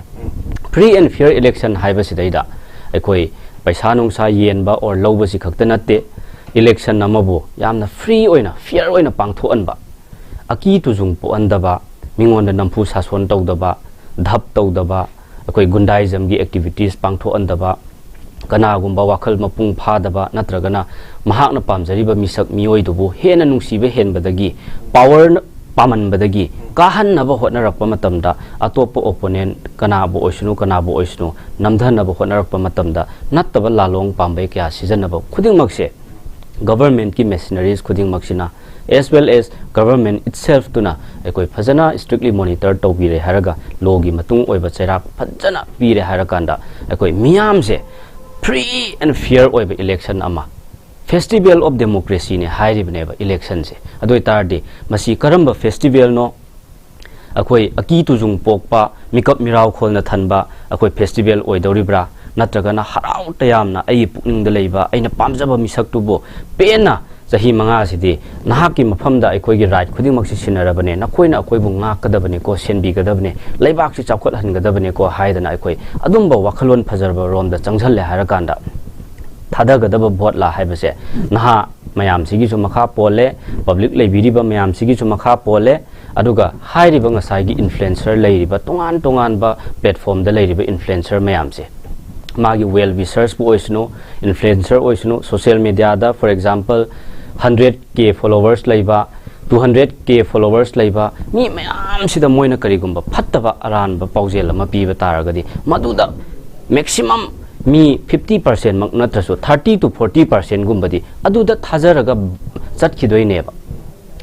Free and fair election ꯍꯥꯏꯕꯁꯤꯗꯩꯗ ꯑꯩꯈꯣꯏ ꯄꯩꯁꯥ ꯅꯨꯡꯁꯥ ꯌꯦꯟꯕ or ꯂꯧꯕꯁꯤ ꯈꯛꯇ ꯅꯠꯇꯦ, election ꯑꯃꯕꯨ ꯌꯥꯝꯅ free ꯑꯣꯏꯅ, fair ꯑꯣꯏꯅ ꯄꯥꯡꯊꯣꯛꯍꯟꯕ, ꯑꯀꯤ ꯇꯨꯖꯨꯡ ꯄꯣꯛꯍꯟꯗꯕ, ꯃꯤꯉꯣꯟꯗ ꯅꯝꯐꯨ ꯁꯥꯁꯣꯟ ꯇꯧꯗꯕ, ꯙꯞ ꯇꯧꯗꯕ, ꯑꯩꯈꯣꯏ ꯒꯨꯟꯗꯥꯏꯖꯝꯒꯤ activities ꯄꯥꯡꯊꯣꯛꯍꯟꯗꯕ, ꯀꯅꯥꯒꯨꯝꯕ ꯋꯥꯈꯜ ꯃꯄꯨꯡ ꯐꯥꯗꯕ ꯅꯠꯇ꯭ꯔꯒꯅ ꯃꯍꯥꯛꯅ ꯄꯥꯝꯖꯔꯤꯕ ꯃꯤꯁꯛ ꯃꯤꯑꯣꯏꯗꯨꯕꯨ ꯍꯦꯟꯅ ꯅꯨꯡꯁꯤꯕ ꯍꯦꯟꯕꯗꯒꯤ, power ꯄꯥꯝꯃꯟꯕꯗꯒꯤ ꯀꯥꯍꯟꯅꯕ ꯍꯣꯠꯅꯔꯛꯄ ꯃꯇꯝꯗ, ꯑꯇꯣꯞꯄ opponent ꯀꯅꯥꯕꯨ ꯑꯣꯏꯁꯅꯨ, ꯀꯅꯥꯕꯨ ꯑꯣꯏꯁꯅꯨ, ꯅꯝꯊꯅꯕ ꯍꯣꯠꯅꯔꯛꯄ ꯃꯇꯝꯗ ꯅꯠꯇꯕ ꯂꯥꯂꯣꯡ ꯄꯥꯝꯕꯩ ꯀꯌꯥ ꯁꯤꯖꯤꯟꯅꯕ ꯈꯨꯗꯤꯡꯃꯛꯁꯦ, government ꯀꯤ machineries ꯈꯨꯗꯤꯡꯃꯛꯁꯤꯅ, as well as government itself ꯇꯨꯅ ꯑꯩꯈꯣꯏ ꯐꯖꯅ strictly monitor ꯇꯧꯕꯤꯔꯦ ꯍꯥꯏꯔꯒ, law ꯒꯤ ꯃꯇꯨꯡ ꯑꯣꯏꯕ ꯆꯩꯔꯥꯛ ꯐꯖꯅ ꯄꯤꯔꯦ ꯍꯥꯏꯔꯀꯥꯟꯗ, ꯑꯩꯈꯣꯏ ꯃꯤꯌꯥꯝꯁꯦ free and fair ꯑꯣꯏꯕ election ꯑꯃ, festival of democracy ꯅꯦ ꯍꯥꯏꯔꯤꯕꯅꯦꯕ election ꯁꯦ꯫ ꯑꯗꯨ ꯑꯣꯏꯇꯥꯔꯗꯤ ꯃꯁꯤ ꯀꯔꯝꯕ festival ꯅꯣ? ꯑꯩꯈꯣꯏ ꯑꯀꯤ ꯇꯨꯖꯨꯡ ꯄꯣꯛꯄ, ꯃꯤꯀꯞ ꯃꯤꯔꯥꯎ ꯈꯣꯜꯅ ꯊꯟꯕ ꯑꯩꯈꯣꯏ festival ꯑꯣꯏꯗꯧꯔꯤꯕ꯭ꯔꯥ? ꯅꯠꯇ꯭ꯔꯒꯅ ꯍꯔꯥꯎ ꯇꯌꯥꯝꯅ ꯑꯩꯒꯤ ꯄꯨꯛꯅꯤꯡꯗ ꯂꯩꯕ, ꯑꯩꯅ ꯄꯥꯝꯖꯕ ꯃꯤꯁꯛꯇꯨꯕꯨ ꯄꯦꯟꯅ ꯆꯍꯤ ꯃꯉꯥꯁꯤꯗꯤ ꯅꯍꯥꯛꯀꯤ ꯃꯐꯝꯗ ꯑꯩꯈꯣꯏꯒꯤ right ꯈꯨꯗꯤꯡꯃꯛꯁꯤ ꯁꯤꯟꯅꯔꯕꯅꯦ, ꯅꯈꯣꯏꯅ ꯑꯩꯈꯣꯏꯕꯨ ꯉꯥꯛꯀꯗꯕꯅꯤꯀꯣ, ꯁꯦꯟꯕꯤꯒꯗꯕꯅꯦ, ꯂꯩꯕꯥꯛꯁꯤ ꯆꯥꯎꯈꯠꯍꯟꯒꯗꯕꯅꯤꯀꯣ ꯍꯥꯏꯗꯅ ꯑꯩꯈꯣꯏ ꯑꯗꯨꯝꯕ ꯋꯥꯈꯜꯂꯣꯟ ꯐꯖꯔꯕ ꯔꯣꯝꯗ ꯆꯪꯁꯤꯜꯂꯦ ꯍꯥꯏꯔꯀꯥꯟꯗ, ꯊꯥꯗꯒꯗꯕ vote ꯂꯥ ꯍꯥꯏꯕꯁꯦ ꯅꯍꯥ ꯃꯌꯥꯝꯁꯤꯒꯤꯁꯨ ꯃꯈꯥ ꯄꯣꯜꯂꯦ, public ꯂꯩꯕꯤꯔꯤꯕ ꯃꯌꯥꯝꯁꯤꯒꯤꯁꯨ ꯃꯈꯥ ꯄꯣꯜꯂꯦ꯫ ꯑꯗꯨꯒ ꯍꯥꯏꯔꯤꯕ ꯉꯁꯥꯏꯒꯤ influencer ꯂꯩꯔꯤꯕ, ꯇꯣꯉꯥꯟ ꯇꯣꯉꯥꯟꯕ platform ꯗ ꯂꯩꯔꯤꯕ influencer ꯃꯌꯥꯝꯁꯦ, ꯃꯥꯒꯤ well wishers ꯄꯨ ꯑꯣꯏꯁꯅꯨ, influencer ꯑꯣꯏꯁꯅꯨ, social media the, for example, hundred K followers ꯂꯩꯕ, two hundred K followers ꯂꯩꯕ ꯃꯤ ꯃꯌꯥꯝꯁꯤꯗ ꯃꯣꯏꯅ ꯀꯔꯤꯒꯨꯝꯕ ꯐꯠꯇꯕ ꯑꯔꯥꯟꯕ ꯄꯥꯎꯖꯦꯜ ꯑꯃ ꯄꯤꯕ ꯇꯥꯔꯒꯗꯤ, ꯃꯗꯨꯗ maximum ꯃꯤ fifty percent ꯃꯛ ꯅꯠꯇ꯭ꯔꯁꯨ thirty to forty percent ꯒꯨꯝꯕꯗꯤ ꯑꯗꯨꯗ ꯊꯥꯖꯔꯒ ꯆꯠꯈꯤꯗꯣꯏꯅꯦꯕ꯫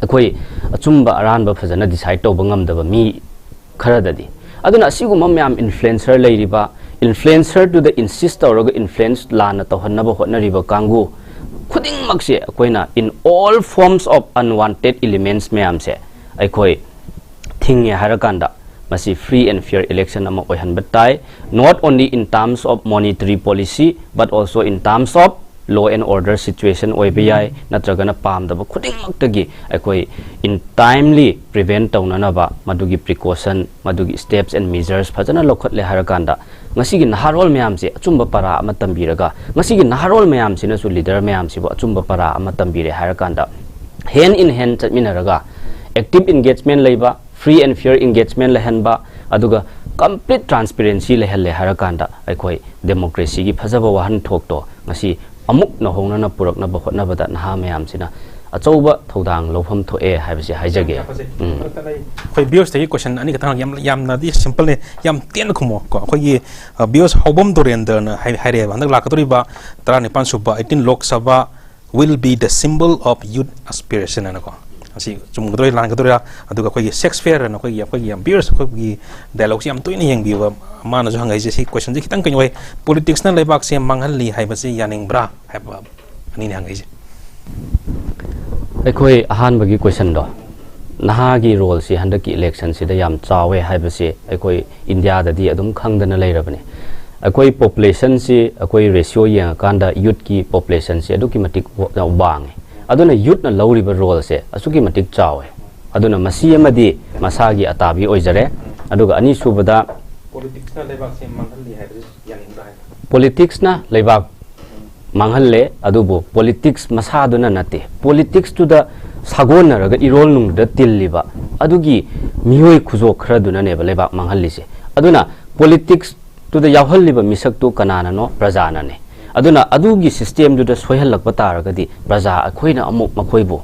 ꯑꯩꯈꯣꯏ ꯑꯆꯨꯝꯕ ꯑꯔꯥꯟꯕ ꯐꯖꯅ decide ꯇꯧꯕ ꯉꯝꯗꯕ ꯃꯤ ꯈꯔꯗꯗꯤ꯫ ꯑꯗꯨꯅ ꯑꯁꯤꯒꯨꯝꯕ ꯃꯌꯥꯝ influencer ꯂꯩꯔꯤꯕ, influencer ꯇꯨꯗ insist ꯇꯧꯔꯒ influence ꯂꯥꯟꯅ ꯇꯧꯍꯟꯅꯕ ꯍꯣꯠꯅꯔꯤꯕ ꯀꯥꯡꯕꯨ ꯈꯨꯗꯤꯡꯃꯛꯁꯦ ꯑꯩꯈꯣꯏꯅ in all forms of unwanted elements ꯃꯌꯥꯝꯁꯦ ꯑꯩꯈꯣꯏ ꯊꯤꯡꯉꯦ ꯍꯥꯏꯔꯀꯥꯟꯗ ꯃꯁꯤ free and fair election ꯑꯃ ꯑꯣꯏꯍꯟꯕ ꯇꯥꯏ, not only in terms of monetary policy but also in terms of law and order situation ꯑꯣꯏꯕ ꯌꯥꯏ, ꯅꯠꯇ꯭ꯔꯒꯅ ꯄꯥꯝꯗꯕ ꯈꯨꯗꯤꯡꯃꯛꯇꯒꯤ ꯑꯩꯈꯣꯏ in timely prevent ꯇꯧꯅꯅꯕ ꯃꯗꯨꯒꯤ precaution, ꯃꯗꯨꯒꯤ steps and measures ꯐꯖꯅ ꯂꯧꯈꯠꯂꯦ ꯍꯥꯏꯔꯀꯥꯟꯗ ꯉꯁꯤꯒꯤ ꯅꯍꯥꯔꯣꯜ ꯃꯌꯥꯝꯁꯦ ꯑꯆꯨꯝꯕ ꯄꯔꯥ ꯑꯃ ꯇꯝꯕꯤꯔꯒ, ꯉꯁꯤꯒꯤ ꯅꯍꯥꯔꯣꯜ ꯃꯌꯥꯝꯁꯤꯅꯁꯨ leader ꯃꯌꯥꯝꯁꯤꯕꯨ ꯑꯆꯨꯝꯕ ꯄꯔꯥ ꯑꯃ ꯇꯝꯕꯤꯔꯦ ꯍꯥꯏꯔꯀꯥꯟꯗ hand in hand ꯆꯠꯃꯤꯟꯅꯔꯒ active engagement ꯂꯩꯕ, free and fair engagement ꯂꯩꯍꯟꯕ, ꯑꯗꯨꯒ complete transparency ꯂꯩꯍꯜꯂꯦ ꯍꯥꯏꯔꯀꯥꯟꯗ ꯑꯩꯈꯣꯏ democracy ꯒꯤ ꯐꯖꯕ ꯋꯥꯍꯟꯊꯣꯛꯇꯣ ꯉꯁꯤ ꯑꯃꯨꯛ ꯅꯧꯍꯧꯅꯅ ꯄꯨꯔꯛꯅꯕ ꯍꯣꯠꯅꯕꯗ ꯅꯍꯥ ꯃꯌꯥꯝꯁꯤꯅ ꯑꯆꯧꯕ ꯊꯧꯗꯥꯡ ꯂꯧꯐꯝ ꯊꯣꯛꯑꯦ ꯍꯥꯏꯕꯁꯤ ꯍꯥꯏꯖꯒꯦ꯫ ꯎꯝ꯫ ꯑꯩꯈꯣꯏ viewers ꯇꯒꯤ question ꯑꯅꯤꯈꯛꯇꯪ ꯌꯥꯝ, ꯌꯥꯝꯅꯗꯤ simple ꯅꯦ, ꯌꯥꯝ ꯇꯦꯟꯅ ꯈꯨꯝꯃꯣ ꯀꯣ꯫ ꯑꯩꯈꯣꯏꯒꯤ, ꯑ, viewers ꯍꯧꯕꯝ ꯗꯣꯔꯦꯟꯗ꯭ꯔꯅ ꯍꯥꯏ-, ꯍꯥꯏꯔꯛꯑꯦꯕ, ꯍꯟꯗꯛ ꯂꯥꯛꯀꯗꯧꯔꯤꯕ ꯇꯔꯥꯅꯤꯄꯥꯟ ꯁꯨꯕ eighteen Lok Sabha will be the symbol of youth aspiration ꯍꯥꯏꯅꯀꯣ꯫ ꯑꯁꯤ ꯆꯨꯝꯒꯗꯧꯔꯥ ꯂꯥꯟꯒꯗꯧꯔꯥ? ꯑꯗꯨꯒ ꯑꯩꯈꯣꯏꯒꯤ ꯁꯦꯛꯁꯄꯤꯌꯔ ꯑꯅ ꯑꯩꯈꯣꯏꯒꯤ, ꯑꯩꯈꯣꯏꯒꯤ ꯌꯥꯝ viewers ꯑꯩꯈꯣꯏꯒꯤ dialogue ꯁꯦ ꯌꯥꯝ ꯇꯣꯏꯅ ꯌꯦꯡꯕꯤꯕ, ꯃꯥꯅꯁꯨ ꯍꯪꯉꯛꯏꯁꯦ, ꯁꯤ question ꯁꯦ ꯈꯤꯇꯪ ꯀꯩꯅꯣ ꯑꯣꯏ, politics ꯅ ꯂꯩꯕꯥꯛꯁꯦ ꯃꯥꯡꯍꯜꯂꯤ ꯍꯥꯏꯕꯁꯤ ꯌꯥꯅꯤꯡꯕ꯭ꯔꯥ ꯍꯥꯏꯕ ꯑꯅꯤꯅꯤ ꯍꯪꯉꯛꯏꯁꯦ꯫ ꯑꯩꯈꯣꯏ ꯑꯍꯥꯟꯕꯒꯤ question ꯗꯣ, ꯅꯍꯥꯒꯤ role ꯁꯤ ꯍꯟꯗꯛꯀꯤ election ꯁꯤꯗ ꯌꯥꯝ ꯆꯥꯎꯋꯦ ꯍꯥꯏꯕꯁꯤ ꯑꯩꯈꯣꯏ ꯏꯟꯗꯤꯌꯥꯗꯗꯤ ꯑꯗꯨꯝ ꯈꯪꯗꯅ ꯂꯩꯔꯕꯅꯤ꯫ ꯑꯩꯈꯣꯏ population ꯁꯤ, ꯑꯩꯈꯣꯏ ratio ꯌꯦꯡꯉꯀꯥꯟꯗ youth ꯀꯤ population ꯁꯤ ꯑꯗꯨꯛꯀꯤ ꯃꯇꯤꯛ ꯋꯥꯡꯉꯤ꯫ ꯑꯗꯨꯅ youth ꯅ ꯂꯧꯔꯤꯕ role ꯁꯦ ꯑꯁꯨꯛꯀꯤ ꯃꯇꯤꯛ ꯆꯥꯎꯋꯦ꯫ ꯑꯗꯨꯅ ꯃꯁꯤ ꯑꯃꯗꯤ ꯃꯁꯥꯒꯤ ꯑꯇꯥꯕꯤ ꯑꯣꯏꯖꯔꯦ꯫ ꯑꯗꯨꯒ ꯑꯅꯤꯁꯨꯕꯗ, Politics ꯅ ꯂꯩꯕꯥꯛꯁꯦ ꯃꯥꯡꯍꯜꯂꯤ ꯍꯥꯏꯕꯁꯤ ꯌꯥꯅꯤꯡꯕ꯭ꯔꯥ ꯍꯥꯏꯕ? politics ꯅ ꯂꯩꯕꯥꯛ ꯃꯥꯡꯍꯜꯂꯦ, ꯑꯗꯨꯕꯨ politics ꯃꯁꯥꯗꯨꯅ ꯅꯠꯇꯦ꯫ Politics ꯇꯨꯗ ꯁꯥꯒꯣꯟꯅꯔꯒ ꯏꯔꯣꯜ ꯅꯨꯡꯗ ꯇꯤꯜꯂꯤꯕ ꯑꯗꯨꯒꯤ ꯃꯤꯑꯣꯏ ꯈꯨꯖꯣꯛ ꯈꯔꯗꯨꯅꯅꯦꯕ ꯂꯩꯕꯥꯛ ꯃꯥꯡꯍꯜꯂꯤꯁꯦ꯫ ꯑꯗꯨꯅ politics ꯇꯨꯗ ꯌꯥꯎꯍꯜꯂꯤꯕ ꯃꯤꯁꯛꯇꯨ ꯀꯅꯥꯅꯅꯣ? ꯄ꯭ꯔꯖꯥꯅꯅꯦ꯫ ꯑꯗꯨꯅ ꯑꯗꯨꯒꯤ system ꯗꯨꯗ ꯁꯣꯏꯍꯜꯂꯛꯄ ꯇꯥꯔꯒꯗꯤ ꯄ꯭ꯔꯖꯥ ꯑꯩꯈꯣꯏꯅ ꯑꯃꯨꯛ ꯃꯈꯣꯏꯕꯨ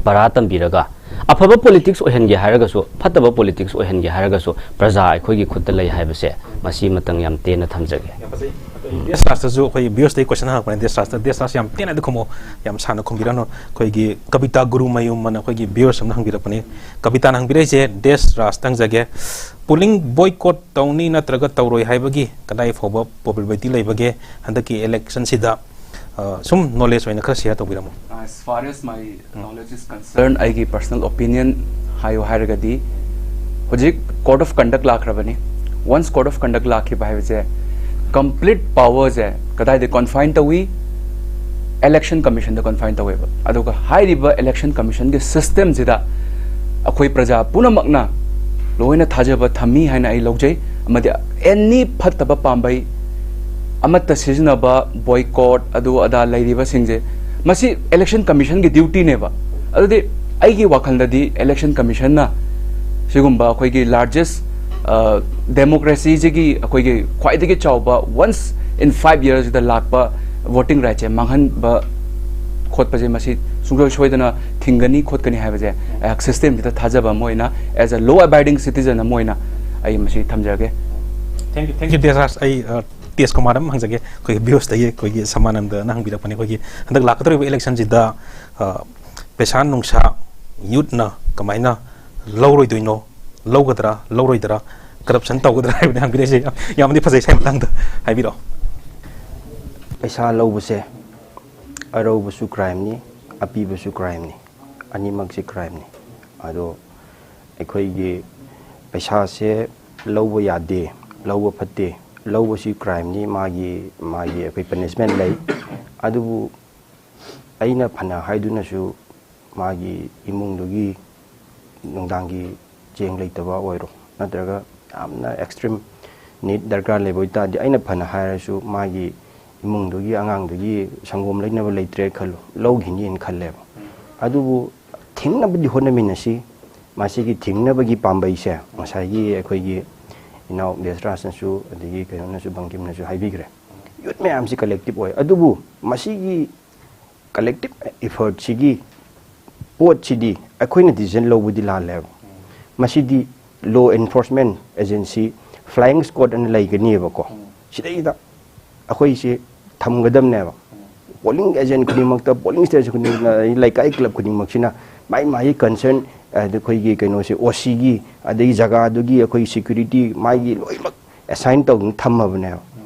ꯄꯔꯥ ꯇꯝꯕꯤꯔꯒ ꯑꯐꯕ politics ꯑꯣꯏꯍꯟꯒꯦ ꯍꯥꯏꯔꯒꯁꯨ, ꯐꯠꯇꯕ politics ꯑꯣꯏꯍꯟꯒꯦ ꯍꯥꯏꯔꯒꯁꯨ ꯄ꯭ꯔꯖꯥ ꯑꯩꯈꯣꯏꯒꯤ ꯈꯨꯠꯇ ꯂꯩ ꯍꯥꯏꯕꯁꯦ ꯃꯁꯤ ꯑꯃꯇꯪ ꯌꯥꯝ ꯇꯦꯟꯅ ꯊꯝꯖꯒꯦ꯫ ꯌꯥꯝ ꯐꯖꯩ꯫ ꯗꯦꯁ ꯔꯥꯖꯇꯁꯨ ꯑꯩꯈꯣꯏ ꯚ꯭ꯌꯨꯁꯇꯒꯤ ꯀꯣꯏꯁꯟ ꯍꯪꯉꯛꯄꯅꯦ꯫ ꯗꯦꯁ ꯔꯥꯖꯇ, ꯗꯦꯁ ꯔꯥꯖ ꯌꯥꯝ ꯇꯦꯟꯅꯗꯤ ꯈꯨꯝꯃꯣ, ꯌꯥꯝ ꯁꯥꯡꯅ ꯈꯨꯝꯕꯤꯔꯅꯨ꯫ ꯑꯩꯈꯣꯏꯒꯤ ꯀꯕꯤꯇꯥ ꯒꯨꯔꯨꯃꯌꯨꯝ ꯑꯅ ꯑꯩꯈꯣꯏꯒꯤ ꯚ꯭ꯌꯨꯁ ꯑꯃꯅ ꯍꯪꯕꯤꯔꯛꯄꯅꯦ꯫ ꯀꯕꯤꯇꯥꯅ ꯍꯪꯕꯤꯔꯛꯏꯁꯦ, ꯗꯦꯁ ꯔꯥꯖꯇ ꯍꯪꯖꯒꯦ, ꯄꯣꯂꯤꯡ ꯕꯣꯏꯀꯣꯠ ꯇꯧꯅꯤ ꯅꯠꯇ꯭ꯔꯒ ꯇꯧꯔꯣꯏ ꯍꯥꯏꯕꯒꯤ ꯀꯗꯥꯏ ꯐꯥꯎꯕ ꯄꯣꯕꯤꯂꯤꯇꯤ ꯂꯩꯕꯒꯦ ꯍꯟꯗꯛꯀꯤ ꯏꯂꯦꯛꯁꯟꯁꯤꯗ? ꯑ, ꯁꯨꯝ ꯅꯣꯂꯦꯖ ꯑꯣꯏꯅ ꯈꯔ ꯁꯤꯌꯔ ꯇꯧꯕꯤꯔꯝꯃꯣ꯫ As far as my knowledge is concerned, ꯑꯩꯒꯤ ꯄꯔꯁꯅꯦꯜ ꯑꯣꯄꯤꯅꯤꯌꯟ ꯍꯥꯏꯌꯨ ꯍꯥꯏꯔꯒꯗꯤ, ꯍꯧꯖꯤꯛ ꯀꯣꯗ ꯑꯣꯐ ꯀꯟꯗꯛ ꯂꯥꯛꯈ꯭ꯔꯕꯅꯤ꯫ ꯋꯟꯁ ꯀꯣꯗ ꯑꯣꯐ ꯀꯟꯗꯛ ꯂꯥꯛꯈꯤꯕ ꯍꯥꯏꯕꯁꯦ, ꯀꯝꯄ꯭ꯂꯤꯠ ꯄꯥꯋꯔꯁꯦ ꯀꯗꯥꯏꯗ ꯀꯣꯟꯐꯥꯏꯟ ꯇꯧꯏ? ꯏꯂꯦꯛꯁꯟ ꯀꯃꯤꯁꯟꯗ ꯀꯣꯟꯐꯥꯏꯟ ꯇꯧꯋꯦꯕ꯫ ꯑꯗꯨꯒ ꯍꯥꯏꯔꯤꯕ ꯏꯂꯦꯛꯁꯟ ꯀꯃꯤꯁꯟꯒꯤ ꯁꯤꯁꯇꯦꯝꯁꯤꯗ ꯑꯩꯈꯣꯏ ꯄ꯭ꯔꯖꯥ ꯄꯨꯝꯅꯃꯛꯅ ꯂꯣꯏꯅ ꯊꯥꯖꯕ ꯊꯝꯃꯤ ꯍꯥꯏꯅ ꯑꯩ ꯂꯧꯖꯩ꯫ ꯑꯃꯗꯤ ꯑꯦꯅꯤ ꯐꯠꯇꯕ ꯄꯥꯝꯕꯩ, ꯑꯃꯠꯇ ꯁꯤꯖꯤꯟꯅꯕ, ꯕꯣꯏꯀꯣꯠ, ꯑꯗꯨ ꯑꯗꯥ ꯂꯩꯔꯤꯕꯁꯤꯡꯁꯦ, ꯃꯁꯤ ꯏꯂꯦꯛꯁꯟ ꯀꯃꯤꯁꯟꯒꯤ ꯗ꯭ꯌꯨꯇꯤꯅꯦꯕ꯫ ꯑꯗꯨꯗꯤ ꯑꯩꯒꯤ ꯋꯥꯈꯜꯗꯗꯤ ꯏꯂꯦꯛꯁꯟ ꯀꯃꯤꯁꯟꯅ ꯁꯤꯒꯨꯝꯕ ꯑꯩꯈꯣꯏꯒꯤ ꯂꯥꯔꯖꯦꯁ ꯗꯦꯃꯣꯀ꯭ꯔꯦꯁꯤꯁꯤꯒꯤ ꯑꯩꯈꯣꯏꯒꯤ ꯈ꯭ꯋꯥꯏꯗꯒꯤ ꯆꯥꯎꯕ, ꯋꯟꯁ ꯏꯟ ꯐꯥꯏꯚ ꯌꯔꯁꯇ ꯂꯥꯛꯄ ꯚꯣꯇꯤꯡ ꯔꯥꯏꯠꯁꯦ ꯃꯥꯡꯍꯟꯕ ꯈꯣꯠꯄꯁꯦ, ꯃꯁꯤ ꯁꯨꯡꯁꯣꯏ ꯁꯣꯏꯗꯅ ꯊꯤꯡꯒꯅꯤ ꯈꯣꯠꯀꯅꯤ ꯍꯥꯏꯕꯁꯦ ꯑꯩꯍꯥꯛ ꯁꯤꯁꯇꯦꯝꯁꯤꯗ ꯊꯥꯖꯕ ꯑꯃ ꯑꯣꯏꯅ, ꯑꯦꯁ ꯑ ꯂꯣ ꯑꯕꯥꯏꯗꯤꯡ ꯁꯤꯇꯤꯖꯟ ꯑꯃ ꯑꯣꯏꯅ ꯑꯩ ꯃꯁꯤ ꯊꯝꯖꯒꯦ꯫ Thank you, thank you, Des Raj. ꯑꯩ, ꯑ, ꯇꯦꯖ ꯀꯨꯃꯥꯔ ꯑꯃ ꯍꯪꯖꯒꯦ꯫ ꯑꯩꯈꯣꯏꯒꯤ ꯚ꯭ꯌꯨꯁꯇꯒꯤ ꯑꯩꯈꯣꯏꯒꯤ ꯁꯃꯥꯅꯟꯗꯅ ꯍꯪꯕꯤꯔꯛꯄꯅꯦ, ꯑꯩꯈꯣꯏꯒꯤ ꯍꯟꯗꯛ ꯂꯥꯛꯀꯗꯧꯔꯤꯕ ꯏꯂꯦꯛꯁꯟꯁꯤꯗ, ꯑ, ꯄꯩꯁꯥ ꯅꯨꯡꯁꯥ ꯌꯨꯠꯅ ꯀꯃꯥꯏꯅ ꯂꯧꯔꯣꯏꯗꯣꯏꯅꯣ, ꯂꯧꯒꯗ꯭ꯔꯥ ꯂꯧꯔꯣꯏꯗ꯭ꯔꯥ, ꯀꯔꯞꯁꯟ ꯇꯧꯒꯗ꯭ꯔꯥ ꯍꯥꯏꯕꯅꯤ ꯍꯪꯕꯤꯔꯛꯏꯁꯦ꯫ ꯌꯥꯝ, ꯌꯥꯝꯅꯗꯤ ꯐꯖꯩ, ꯁꯤ ꯃꯇꯥꯡꯗ ꯍꯥꯏꯕꯤꯔꯛꯑꯣ꯫ ꯄꯩꯁꯥ ꯂꯧꯕꯁꯦ ꯑꯔꯧꯕꯁꯨ ꯀ꯭ꯔꯥꯏꯝꯅꯤ, ꯑꯄꯤꯕꯁꯨ ꯀ꯭ꯔꯥꯏꯝꯅꯤ, ꯑꯅꯤꯃꯛꯁꯤ ꯀ꯭ꯔꯥꯏꯝꯅꯤ꯫ ꯑꯗꯣ ꯑꯩꯈꯣꯏꯒꯤ ꯄꯩꯁꯥꯁꯦ ꯂꯧꯕ ꯌꯥꯗꯦ, ꯂꯧꯕ ꯐꯠꯇꯦ, ꯂꯧꯕꯁꯤ ꯀ꯭ꯔꯥꯏꯝꯅꯤ, ꯃꯥꯒꯤ, ꯃꯥꯒꯤ ꯑꯩꯈꯣꯏ ꯄꯅꯤꯁꯃꯦꯟ ꯂꯩ꯫ ꯑꯗꯨꯕꯨ ꯑꯩꯅ ꯐꯅ ꯍꯥꯏꯗꯨꯅꯁꯨ ꯃꯥꯒꯤ ꯏꯃꯨꯡꯗꯨꯒꯤ ꯅꯨꯡꯗꯥꯡꯒꯤ ꯆꯦꯡ ꯂꯩꯇꯕ ꯑꯣꯏꯔꯣ, ꯅꯠꯇ꯭ꯔꯒ ꯌꯥꯝꯅ ꯑꯦꯛꯁꯇ꯭ꯔꯤꯝ ꯅꯤꯠ ꯗꯔꯀꯥꯔ ꯂꯩꯕ ꯑꯣꯏꯇꯥꯔꯗꯤ, ꯑꯩꯅ ꯐꯅ ꯍꯥꯏꯔꯁꯨ ꯃꯥꯒꯤ ꯏꯃꯨꯡꯗꯨꯒꯤ ꯑꯉꯥꯡꯗꯨꯒꯤ ꯁꯪꯒꯣꯝ ꯂꯩꯅꯕ ꯂꯩꯇ꯭ꯔꯦ ꯈꯜꯂꯣ, ꯂꯧꯈꯤꯅꯤꯅ ꯈꯜꯂꯦꯕ꯫ ꯑꯗꯨꯕꯨ ꯊꯤꯡꯅꯕꯗꯤ ꯍꯣꯠꯅꯃꯤꯟꯅꯁꯤ꯫ ꯃꯁꯤꯒꯤ ꯊꯤꯡꯅꯕꯒꯤ ꯄꯥꯝꯕꯩꯁꯦ ꯉꯁꯥꯏꯒꯤ ꯑꯩꯈꯣꯏꯒꯤ ꯏꯅꯥꯎ ꯗꯦꯁꯔꯥꯖꯅꯁꯨ ꯑꯗꯒꯤ ꯀꯩꯅꯣꯅꯁꯨ, ꯕꯪꯀꯤꯝꯅꯁꯨ ꯍꯥꯏꯕꯤꯈ꯭ꯔꯦ꯫ ꯌꯨꯠ ꯃꯌꯥꯝꯁꯤ ꯀꯂꯦꯛꯇꯤꯞ ꯑꯣꯏ꯫ ꯑꯗꯨꯕꯨ ꯃꯁꯤꯒꯤ ꯀꯂꯦꯛꯇꯤꯞ ꯏꯐꯔꯠꯁꯤꯒꯤ ꯄꯣꯠꯁꯤꯗꯤ ꯑꯩꯈꯣꯏꯅ ꯗꯤꯁꯤꯖꯟ ꯂꯧꯕꯗꯤ ꯂꯥꯜꯂꯦꯕ꯫ ꯃꯁꯤꯗꯤ ꯂꯣ ꯑꯦꯟꯐꯣꯔꯁꯃꯦꯟ ꯑꯦꯖꯦꯟꯁꯤ, ꯐ꯭ꯂꯥꯏꯌꯤꯡ ꯁ꯭ꯀ꯭ꯋꯥꯗ ꯑꯅ ꯂꯩꯒꯅꯤꯕꯀꯣ꯫ ꯁꯤꯗꯩꯗ ꯑꯩꯈꯣꯏꯁꯦ ꯊꯝꯒꯗꯕꯅꯦꯕ꯫ ꯄꯣꯂꯤꯡ ꯑꯦꯖꯦꯟ ꯈꯨꯗꯤꯡꯃꯛꯇ, ꯄꯣꯂꯤꯡ ꯁ꯭ꯇꯦꯁꯟ ꯈꯨꯗꯤꯡꯃꯛꯇ, ꯑꯗꯩ ꯂꯩꯀꯥꯏ ꯀ꯭ꯂꯕ ꯈꯨꯗꯤꯡꯃꯛꯁꯤꯅ ꯃꯥꯏ ꯃꯥꯒꯤ ꯀꯟꯁꯔꯟ, ꯑꯩꯈꯣꯏꯒꯤ ꯀꯩꯅꯣꯁꯦ, ꯑꯣ ꯁꯤꯒꯤ, ꯑꯗꯒꯤ ꯖꯒꯥꯗꯨꯒꯤ ꯑꯩꯈꯣꯏ ꯁꯦꯀ꯭ꯌꯨꯔꯤꯇꯤ, ꯃꯥꯒꯤ ꯂꯣꯏꯅꯃꯛ ꯑꯦꯁꯥꯏꯟ ꯇꯧꯗꯨꯅ ꯊꯝꯃꯕꯅꯦꯕ꯫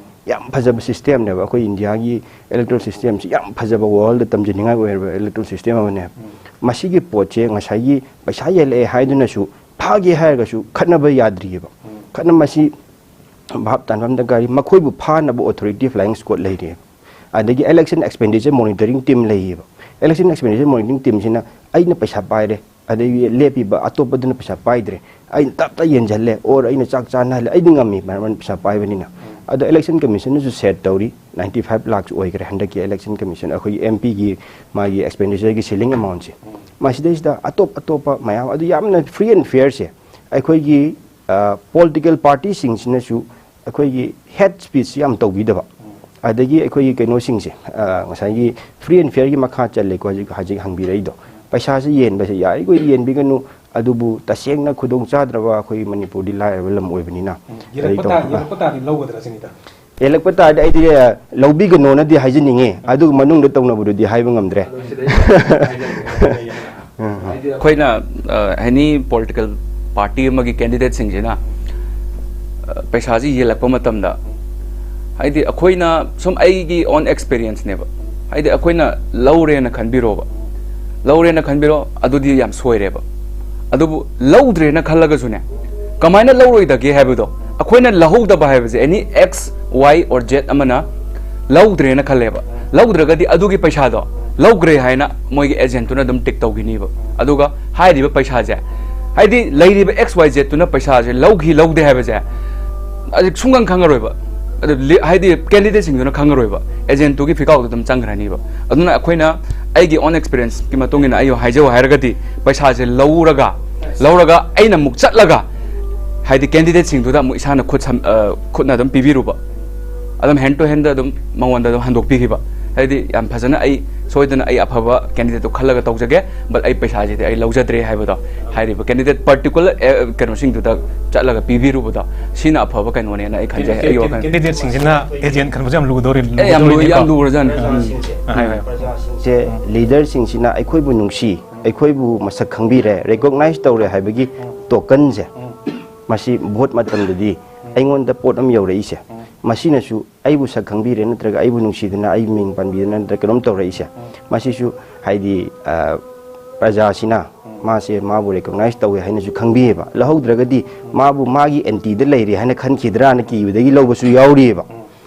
ꯌꯥꯝ ꯐꯖꯕ ꯁꯤꯁꯇꯦꯝꯅꯦꯕ꯫ ꯑꯩꯈꯣꯏ ꯏꯟꯗꯤꯌꯥꯒꯤ ꯏꯂꯦꯛꯇꯣꯔꯦꯜ ꯁꯤꯁꯇꯦꯝꯁꯤ ꯌꯥꯝ ꯐꯖꯕ, ꯋꯥꯔꯜꯗ ꯇꯝꯖꯅꯤꯡꯉꯥꯏ ꯑꯣꯏꯔꯕ ꯏꯂꯦꯛꯇꯣꯔꯦꯜ ꯁꯤꯁꯇꯦꯝ ꯑꯃꯅꯦꯕ꯫ ꯃꯁꯤꯒꯤ ꯄꯣꯠꯁꯦ ꯉꯁꯥꯏꯒꯤ ꯄꯩꯁꯥ ꯌꯦꯜꯂꯛꯑꯦ ꯍꯥꯏꯗꯨꯅꯁꯨ ꯐꯥꯒꯦ ꯍꯥꯏꯔꯒꯁꯨ ꯈꯠꯅꯕ ꯌꯥꯗ꯭ꯔꯤꯑꯕ꯫ ꯈꯠꯅ ꯃꯁꯤ ꯚꯥꯞ ꯇꯥꯟꯕ ꯑꯃ ꯗꯔꯀꯥꯔ꯫ ꯃꯈꯣꯏꯕꯨ ꯐꯥꯅꯕ ꯑꯣꯊꯣꯔꯤꯇꯤ ꯐ꯭ꯂꯥꯏꯌꯤꯡ ꯁ꯭ꯀꯣꯠ ꯂꯩꯔꯦ꯫ ꯑꯗꯒꯤ election expenditure monitoring team ꯂꯩꯌꯦꯕ꯫ Election expenditure monitoring teamꯁꯤꯅ ꯑꯩꯅ ꯄꯩꯁꯥ ꯄꯥꯏꯔꯦ, ꯑꯗꯒꯤ ꯂꯦꯞꯄꯤꯕ ꯑꯇꯣꯞꯄꯗꯨꯅ ꯄꯩꯁꯥ ꯄꯥꯏꯗ꯭ꯔꯦ, ꯑꯩꯅ ꯇꯞ ꯇꯞ ꯌꯦꯟꯁꯤꯜꯂꯦ, or ꯑꯩꯅ ꯆꯥꯛ ꯆꯥꯅꯍꯜꯂꯦ, ꯑꯩꯗꯤ ꯉꯝꯃꯤ, ꯃꯔꯝ ꯄꯩꯁꯥ ꯄꯥꯏꯕꯅꯤꯅ꯫ ꯑꯗꯣ election commissionꯅꯁꯨ set ꯇꯧꯔꯤ, ninety five lakhs ꯑꯣꯏꯈ꯭ꯔꯦ ꯍꯟꯗꯛꯀꯤ election commission, ꯑꯩꯈꯣꯏꯒꯤ M Pꯒꯤ ꯃꯥꯒꯤ expenditure ceiling amountꯁꯦ꯫ ꯃꯁꯤꯗꯩꯁꯤꯗ ꯑꯇꯣꯞ ꯑꯇꯣꯞꯄ ꯃꯌꯥꯝ ꯑꯗꯨ ꯌꯥꯝꯅ free and fairꯁꯦ ꯑꯩꯈꯣꯏꯒꯤ, ꯑ, political partyꯁꯤꯡꯁꯤꯅꯁꯨ ꯑꯩꯈꯣꯏꯒꯤ hate speechꯁꯤ ꯌꯥꯝ ꯇꯧꯕꯤꯗꯕ, ꯑꯗꯒꯤ ꯑꯩꯈꯣꯏꯒꯤ ꯀꯩꯅꯣꯁꯤꯡꯁꯦ, ꯑ, ꯉꯁꯥꯏꯒꯤ free and fairꯒꯤ ꯃꯈꯥ ꯆꯜꯂꯦꯀꯣ ꯍꯧꯖꯤꯛ, ꯍꯧꯖꯤꯛ ꯍꯪꯕꯤꯔꯛꯏꯗꯣ꯫ ꯄꯩꯁꯥꯁꯦ ꯌꯦꯟꯕꯁꯦ ꯌꯥꯔꯤꯈꯣꯏ ꯌꯦꯟꯕꯤꯒꯅꯨ, ꯑꯗꯨꯕꯨ ꯇꯁꯦꯡꯅ ꯈꯨꯗꯣꯡ ꯆꯥꯗ꯭ꯔꯕ ꯑꯩꯈꯣꯏ ꯃꯅꯤꯄꯨꯔꯗꯤ ꯂꯥꯏꯔꯕ ꯂꯝ ꯑꯣꯏꯕꯅꯤꯅ꯫ ꯌꯦꯜꯂꯛꯄ ꯀꯔꯤ ꯇꯧ-, ꯇꯥ-, ꯌꯦꯜꯂꯛꯄ ꯇꯥꯔꯗꯤ ꯂꯧꯒꯗ꯭ꯔꯥ ꯁꯤꯅꯤꯗ꯫ ꯌꯦꯜꯂꯛꯄ ꯇꯥꯔꯗꯤ ꯑꯩꯗꯤ, ꯑ, ꯂꯧꯕꯤꯒꯅꯣꯅꯗꯤ ꯍꯥꯏꯖꯅꯤꯡꯉꯤ, ꯑꯗꯨꯒ ꯃꯅꯨꯡꯗ ꯇꯧꯅꯕꯗꯨꯗꯤ ꯍꯥꯏꯕ ꯉꯝꯗ꯭ꯔꯦ꯫ ꯑꯗꯣ ꯁꯤꯗꯩ ꯍꯥꯏꯖꯒꯦ, ꯍꯥꯏꯖꯒꯦ꯫ ꯎꯝ꯫ ꯍꯥꯏꯗꯤ ꯑꯩꯈꯣꯏꯅ, ꯑ, any political party ꯑꯃꯒꯤ candidateꯁꯤꯡꯁꯤꯅ, ꯑ, ꯄꯩꯁꯥꯁꯤ ꯌꯦꯜꯂꯛꯄ ꯃꯇꯝꯗ, ꯍꯥꯏꯗꯤ ꯑꯩꯈꯣꯏꯅ ꯁꯨꯝ ꯑꯩꯒꯤ own experienceꯅꯦꯕ, ꯍꯥꯏꯗꯤ ꯑꯩꯈꯣꯏꯅ ꯂꯧꯔꯦꯅ ꯈꯟꯕꯤꯔꯣꯕ, ꯂꯧꯔꯦꯅ ꯈꯟꯕꯤꯔꯣ, ꯑꯗꯨꯗꯤ ꯌꯥꯝ ꯁꯣꯏꯔꯦꯕ꯫ ꯑꯗꯨꯕꯨ ꯂꯧꯗ꯭ꯔꯦꯅ ꯈꯜꯂꯒꯁꯨꯅꯦ, ꯀꯃꯥꯏꯅ ꯂꯧꯔꯣꯏꯗꯒꯦ ꯍꯥꯏꯕꯗꯣ, ꯑꯩꯈꯣꯏꯅ ꯂꯧꯍꯧꯗꯕ ꯍꯥꯏꯕꯁꯦ, any X, Y or Z ꯑꯃꯅ ꯂꯧꯗ꯭ꯔꯦꯅ ꯈꯜꯂꯦꯕ, ꯂꯧꯗ꯭ꯔꯒꯗꯤ ꯑꯗꯨꯒꯤ ꯄꯩꯁꯥꯗꯣ ꯂꯧꯈ꯭ꯔꯦ ꯍꯥꯏꯅ ꯃꯣꯏꯒꯤ agentꯇꯨꯅ ꯑꯗꯨꯝ tick ꯇꯧꯈꯤꯅꯤꯕ꯫ ꯑꯗꯨꯒ ꯍꯥꯏꯔꯤꯕ ꯄꯩꯁꯥꯁꯦ, ꯍꯥꯏꯗꯤ ꯂꯩꯔꯤꯕ X Y Zꯇꯨꯅ ꯄꯩꯁꯥꯁꯦ ꯂꯧꯈꯤ ꯂꯧꯗꯦ ꯍꯥꯏꯕꯁꯦ ꯍꯧꯖꯤꯛ ꯁꯨꯡꯈꯪ ꯈꯪꯉꯔꯣꯏꯕ꯫ ꯑꯗꯨ ꯂꯤ-, ꯍꯥꯏꯗꯤ candidateꯁꯤꯡꯗꯨꯅ ꯈꯪꯉꯔꯣꯏꯕ, agentꯇꯨꯒꯤ ꯐꯤꯀꯥꯎꯗ ꯑꯗꯨꯝ ꯆꯪꯈ꯭ꯔꯅꯤꯕ꯫ ꯑꯗꯨꯅ ꯑꯩꯈꯣꯏꯅ, ꯑꯩꯒꯤ own experienceꯀꯤ ꯃꯇꯨꯡ ꯏꯟꯅ ꯑꯩ ꯍꯥꯏꯖꯧ ꯍꯥꯏꯔꯒꯗꯤ, ꯄꯩꯁꯥꯁꯦ ꯂꯧꯔꯒ, ꯂꯧꯔꯒ ꯑꯩꯅ ꯑꯃꯨꯛ ꯆꯠꯂꯒ, ꯍꯥꯏꯗꯤ candidateꯁꯤꯡꯗꯨꯗ ꯑꯃꯨꯛ ꯏꯁꯥꯅ ꯈꯨꯠ ꯁꯝ-, ꯑ, ꯈꯨꯠꯅ ꯑꯗꯨꯝ ꯄꯤꯕꯤꯔꯨꯕ, ꯑꯗꯨꯝ hand to handꯗ ꯑꯗꯨꯝ ꯃꯉꯣꯟꯗ ꯑꯗꯨꯝ ꯍꯟꯗꯣꯛꯄꯤꯈꯤꯕ꯫ ꯍꯥꯏꯗꯤ ꯌꯥꯝ ꯐꯖꯅ ꯑꯩ ꯁꯣꯏꯗꯅ ꯑꯩ ꯑꯐꯕ ꯀꯦꯟꯗꯤꯗꯦꯠꯇꯣ ꯈꯜꯂꯒ ꯇꯧꯖꯒꯦ, ꯕꯠ ꯑꯩ ꯄꯩꯁꯥꯁꯤꯗꯤ ꯑꯩ ꯂꯧꯖꯗ꯭ꯔꯦ ꯍꯥꯏꯕꯗꯣ, ꯍꯥꯏꯔꯤꯕ ꯀꯦꯟꯗꯤꯗꯦꯠ ꯄꯥꯔꯇꯤꯀꯨꯂꯔ ꯀꯩꯅꯣꯁꯤꯡꯗꯨꯗ ꯆꯠꯂꯒ ꯄꯤꯕꯤꯔꯨꯕꯗꯣ, ꯁꯤꯅ ꯑꯐꯕ ꯀꯩꯅꯣꯅꯦꯅ ꯑꯩ ꯈꯟꯖꯩ꯫ ꯑꯩꯒꯤ ꯋꯥꯈꯜ꯫ ꯀꯦꯟꯗꯤꯗꯦꯠꯁꯤꯡꯁꯤꯅ ꯑꯦꯖꯦꯟ ꯈꯟꯕꯁꯦ ꯌꯥꯝ ꯂꯨꯒꯗꯧꯔꯤ꯫ ꯑꯦ, ꯌꯥꯝ ꯂꯨ- ꯌꯥꯝ ꯂꯨꯔꯖꯥꯠꯅꯤ꯫ ꯎꯝ꯫ ꯑ, ꯍꯥꯏꯌꯨ, ꯍꯥꯏꯌꯨ꯫ ꯄ꯭ꯔꯖꯥꯁꯤꯡꯁꯦ, ꯂꯤꯗꯔꯁꯤꯡꯁꯤꯅ ꯑꯩꯈꯣꯏꯕꯨ ꯅꯨꯡꯁꯤ, ꯑꯩꯈꯣꯏꯕꯨ ꯃꯁꯛ ꯈꯪꯕꯤꯔꯦ, ꯔꯤꯀꯣꯛꯅꯥꯏꯖ ꯇꯧꯔꯦ ꯍꯥꯏꯕꯒꯤ ꯇꯣꯀꯟꯁꯦ, ꯃꯁꯤ ꯚꯣꯠ ꯃꯇꯝꯗꯗꯤ ꯑꯩꯉꯣꯟꯗ ꯄꯣꯠ ꯑꯃ ꯌꯧꯔꯛꯏꯁꯦ, ꯃꯁꯤꯅꯁꯨ ꯑꯩꯕꯨ ꯁꯛ ꯈꯪꯕꯤꯔꯦ ꯅꯠꯇ꯭ꯔꯒ ꯑꯩꯕꯨ ꯅꯨꯡꯁꯤꯗꯅ ꯑꯩ ꯃꯤꯡ ꯄꯟꯕꯤꯗꯅ ꯅꯠꯇ꯭ꯔꯒ ꯀꯩꯅꯣꯝ ꯇꯧꯔꯛꯏꯁꯦ, ꯃꯁꯤꯁꯨ ꯍꯥꯏꯗꯤ, ꯑ, ꯄ꯭ꯔꯖꯥꯁꯤꯅ ꯃꯥꯁꯦ ꯃꯥꯕꯨ ꯔꯤꯀꯣꯛꯅꯥꯏꯖ ꯇꯧꯋꯦ ꯍꯥꯏꯅꯁꯨ ꯈꯪꯕꯤꯌꯦꯕ꯫ ꯂꯧꯍꯧꯗ꯭ꯔꯒꯗꯤ ꯃꯥꯕꯨ ꯃꯥꯒꯤ ꯑꯦꯟꯇꯤꯗ ꯂꯩꯔꯦ ꯍꯥꯏꯅ ꯈꯟꯈꯤꯗ꯭ꯔꯥꯅ ꯀꯤꯕꯗꯒꯤ ꯂꯧꯕꯁꯨ ꯌꯥꯎꯔꯤꯑꯕ꯫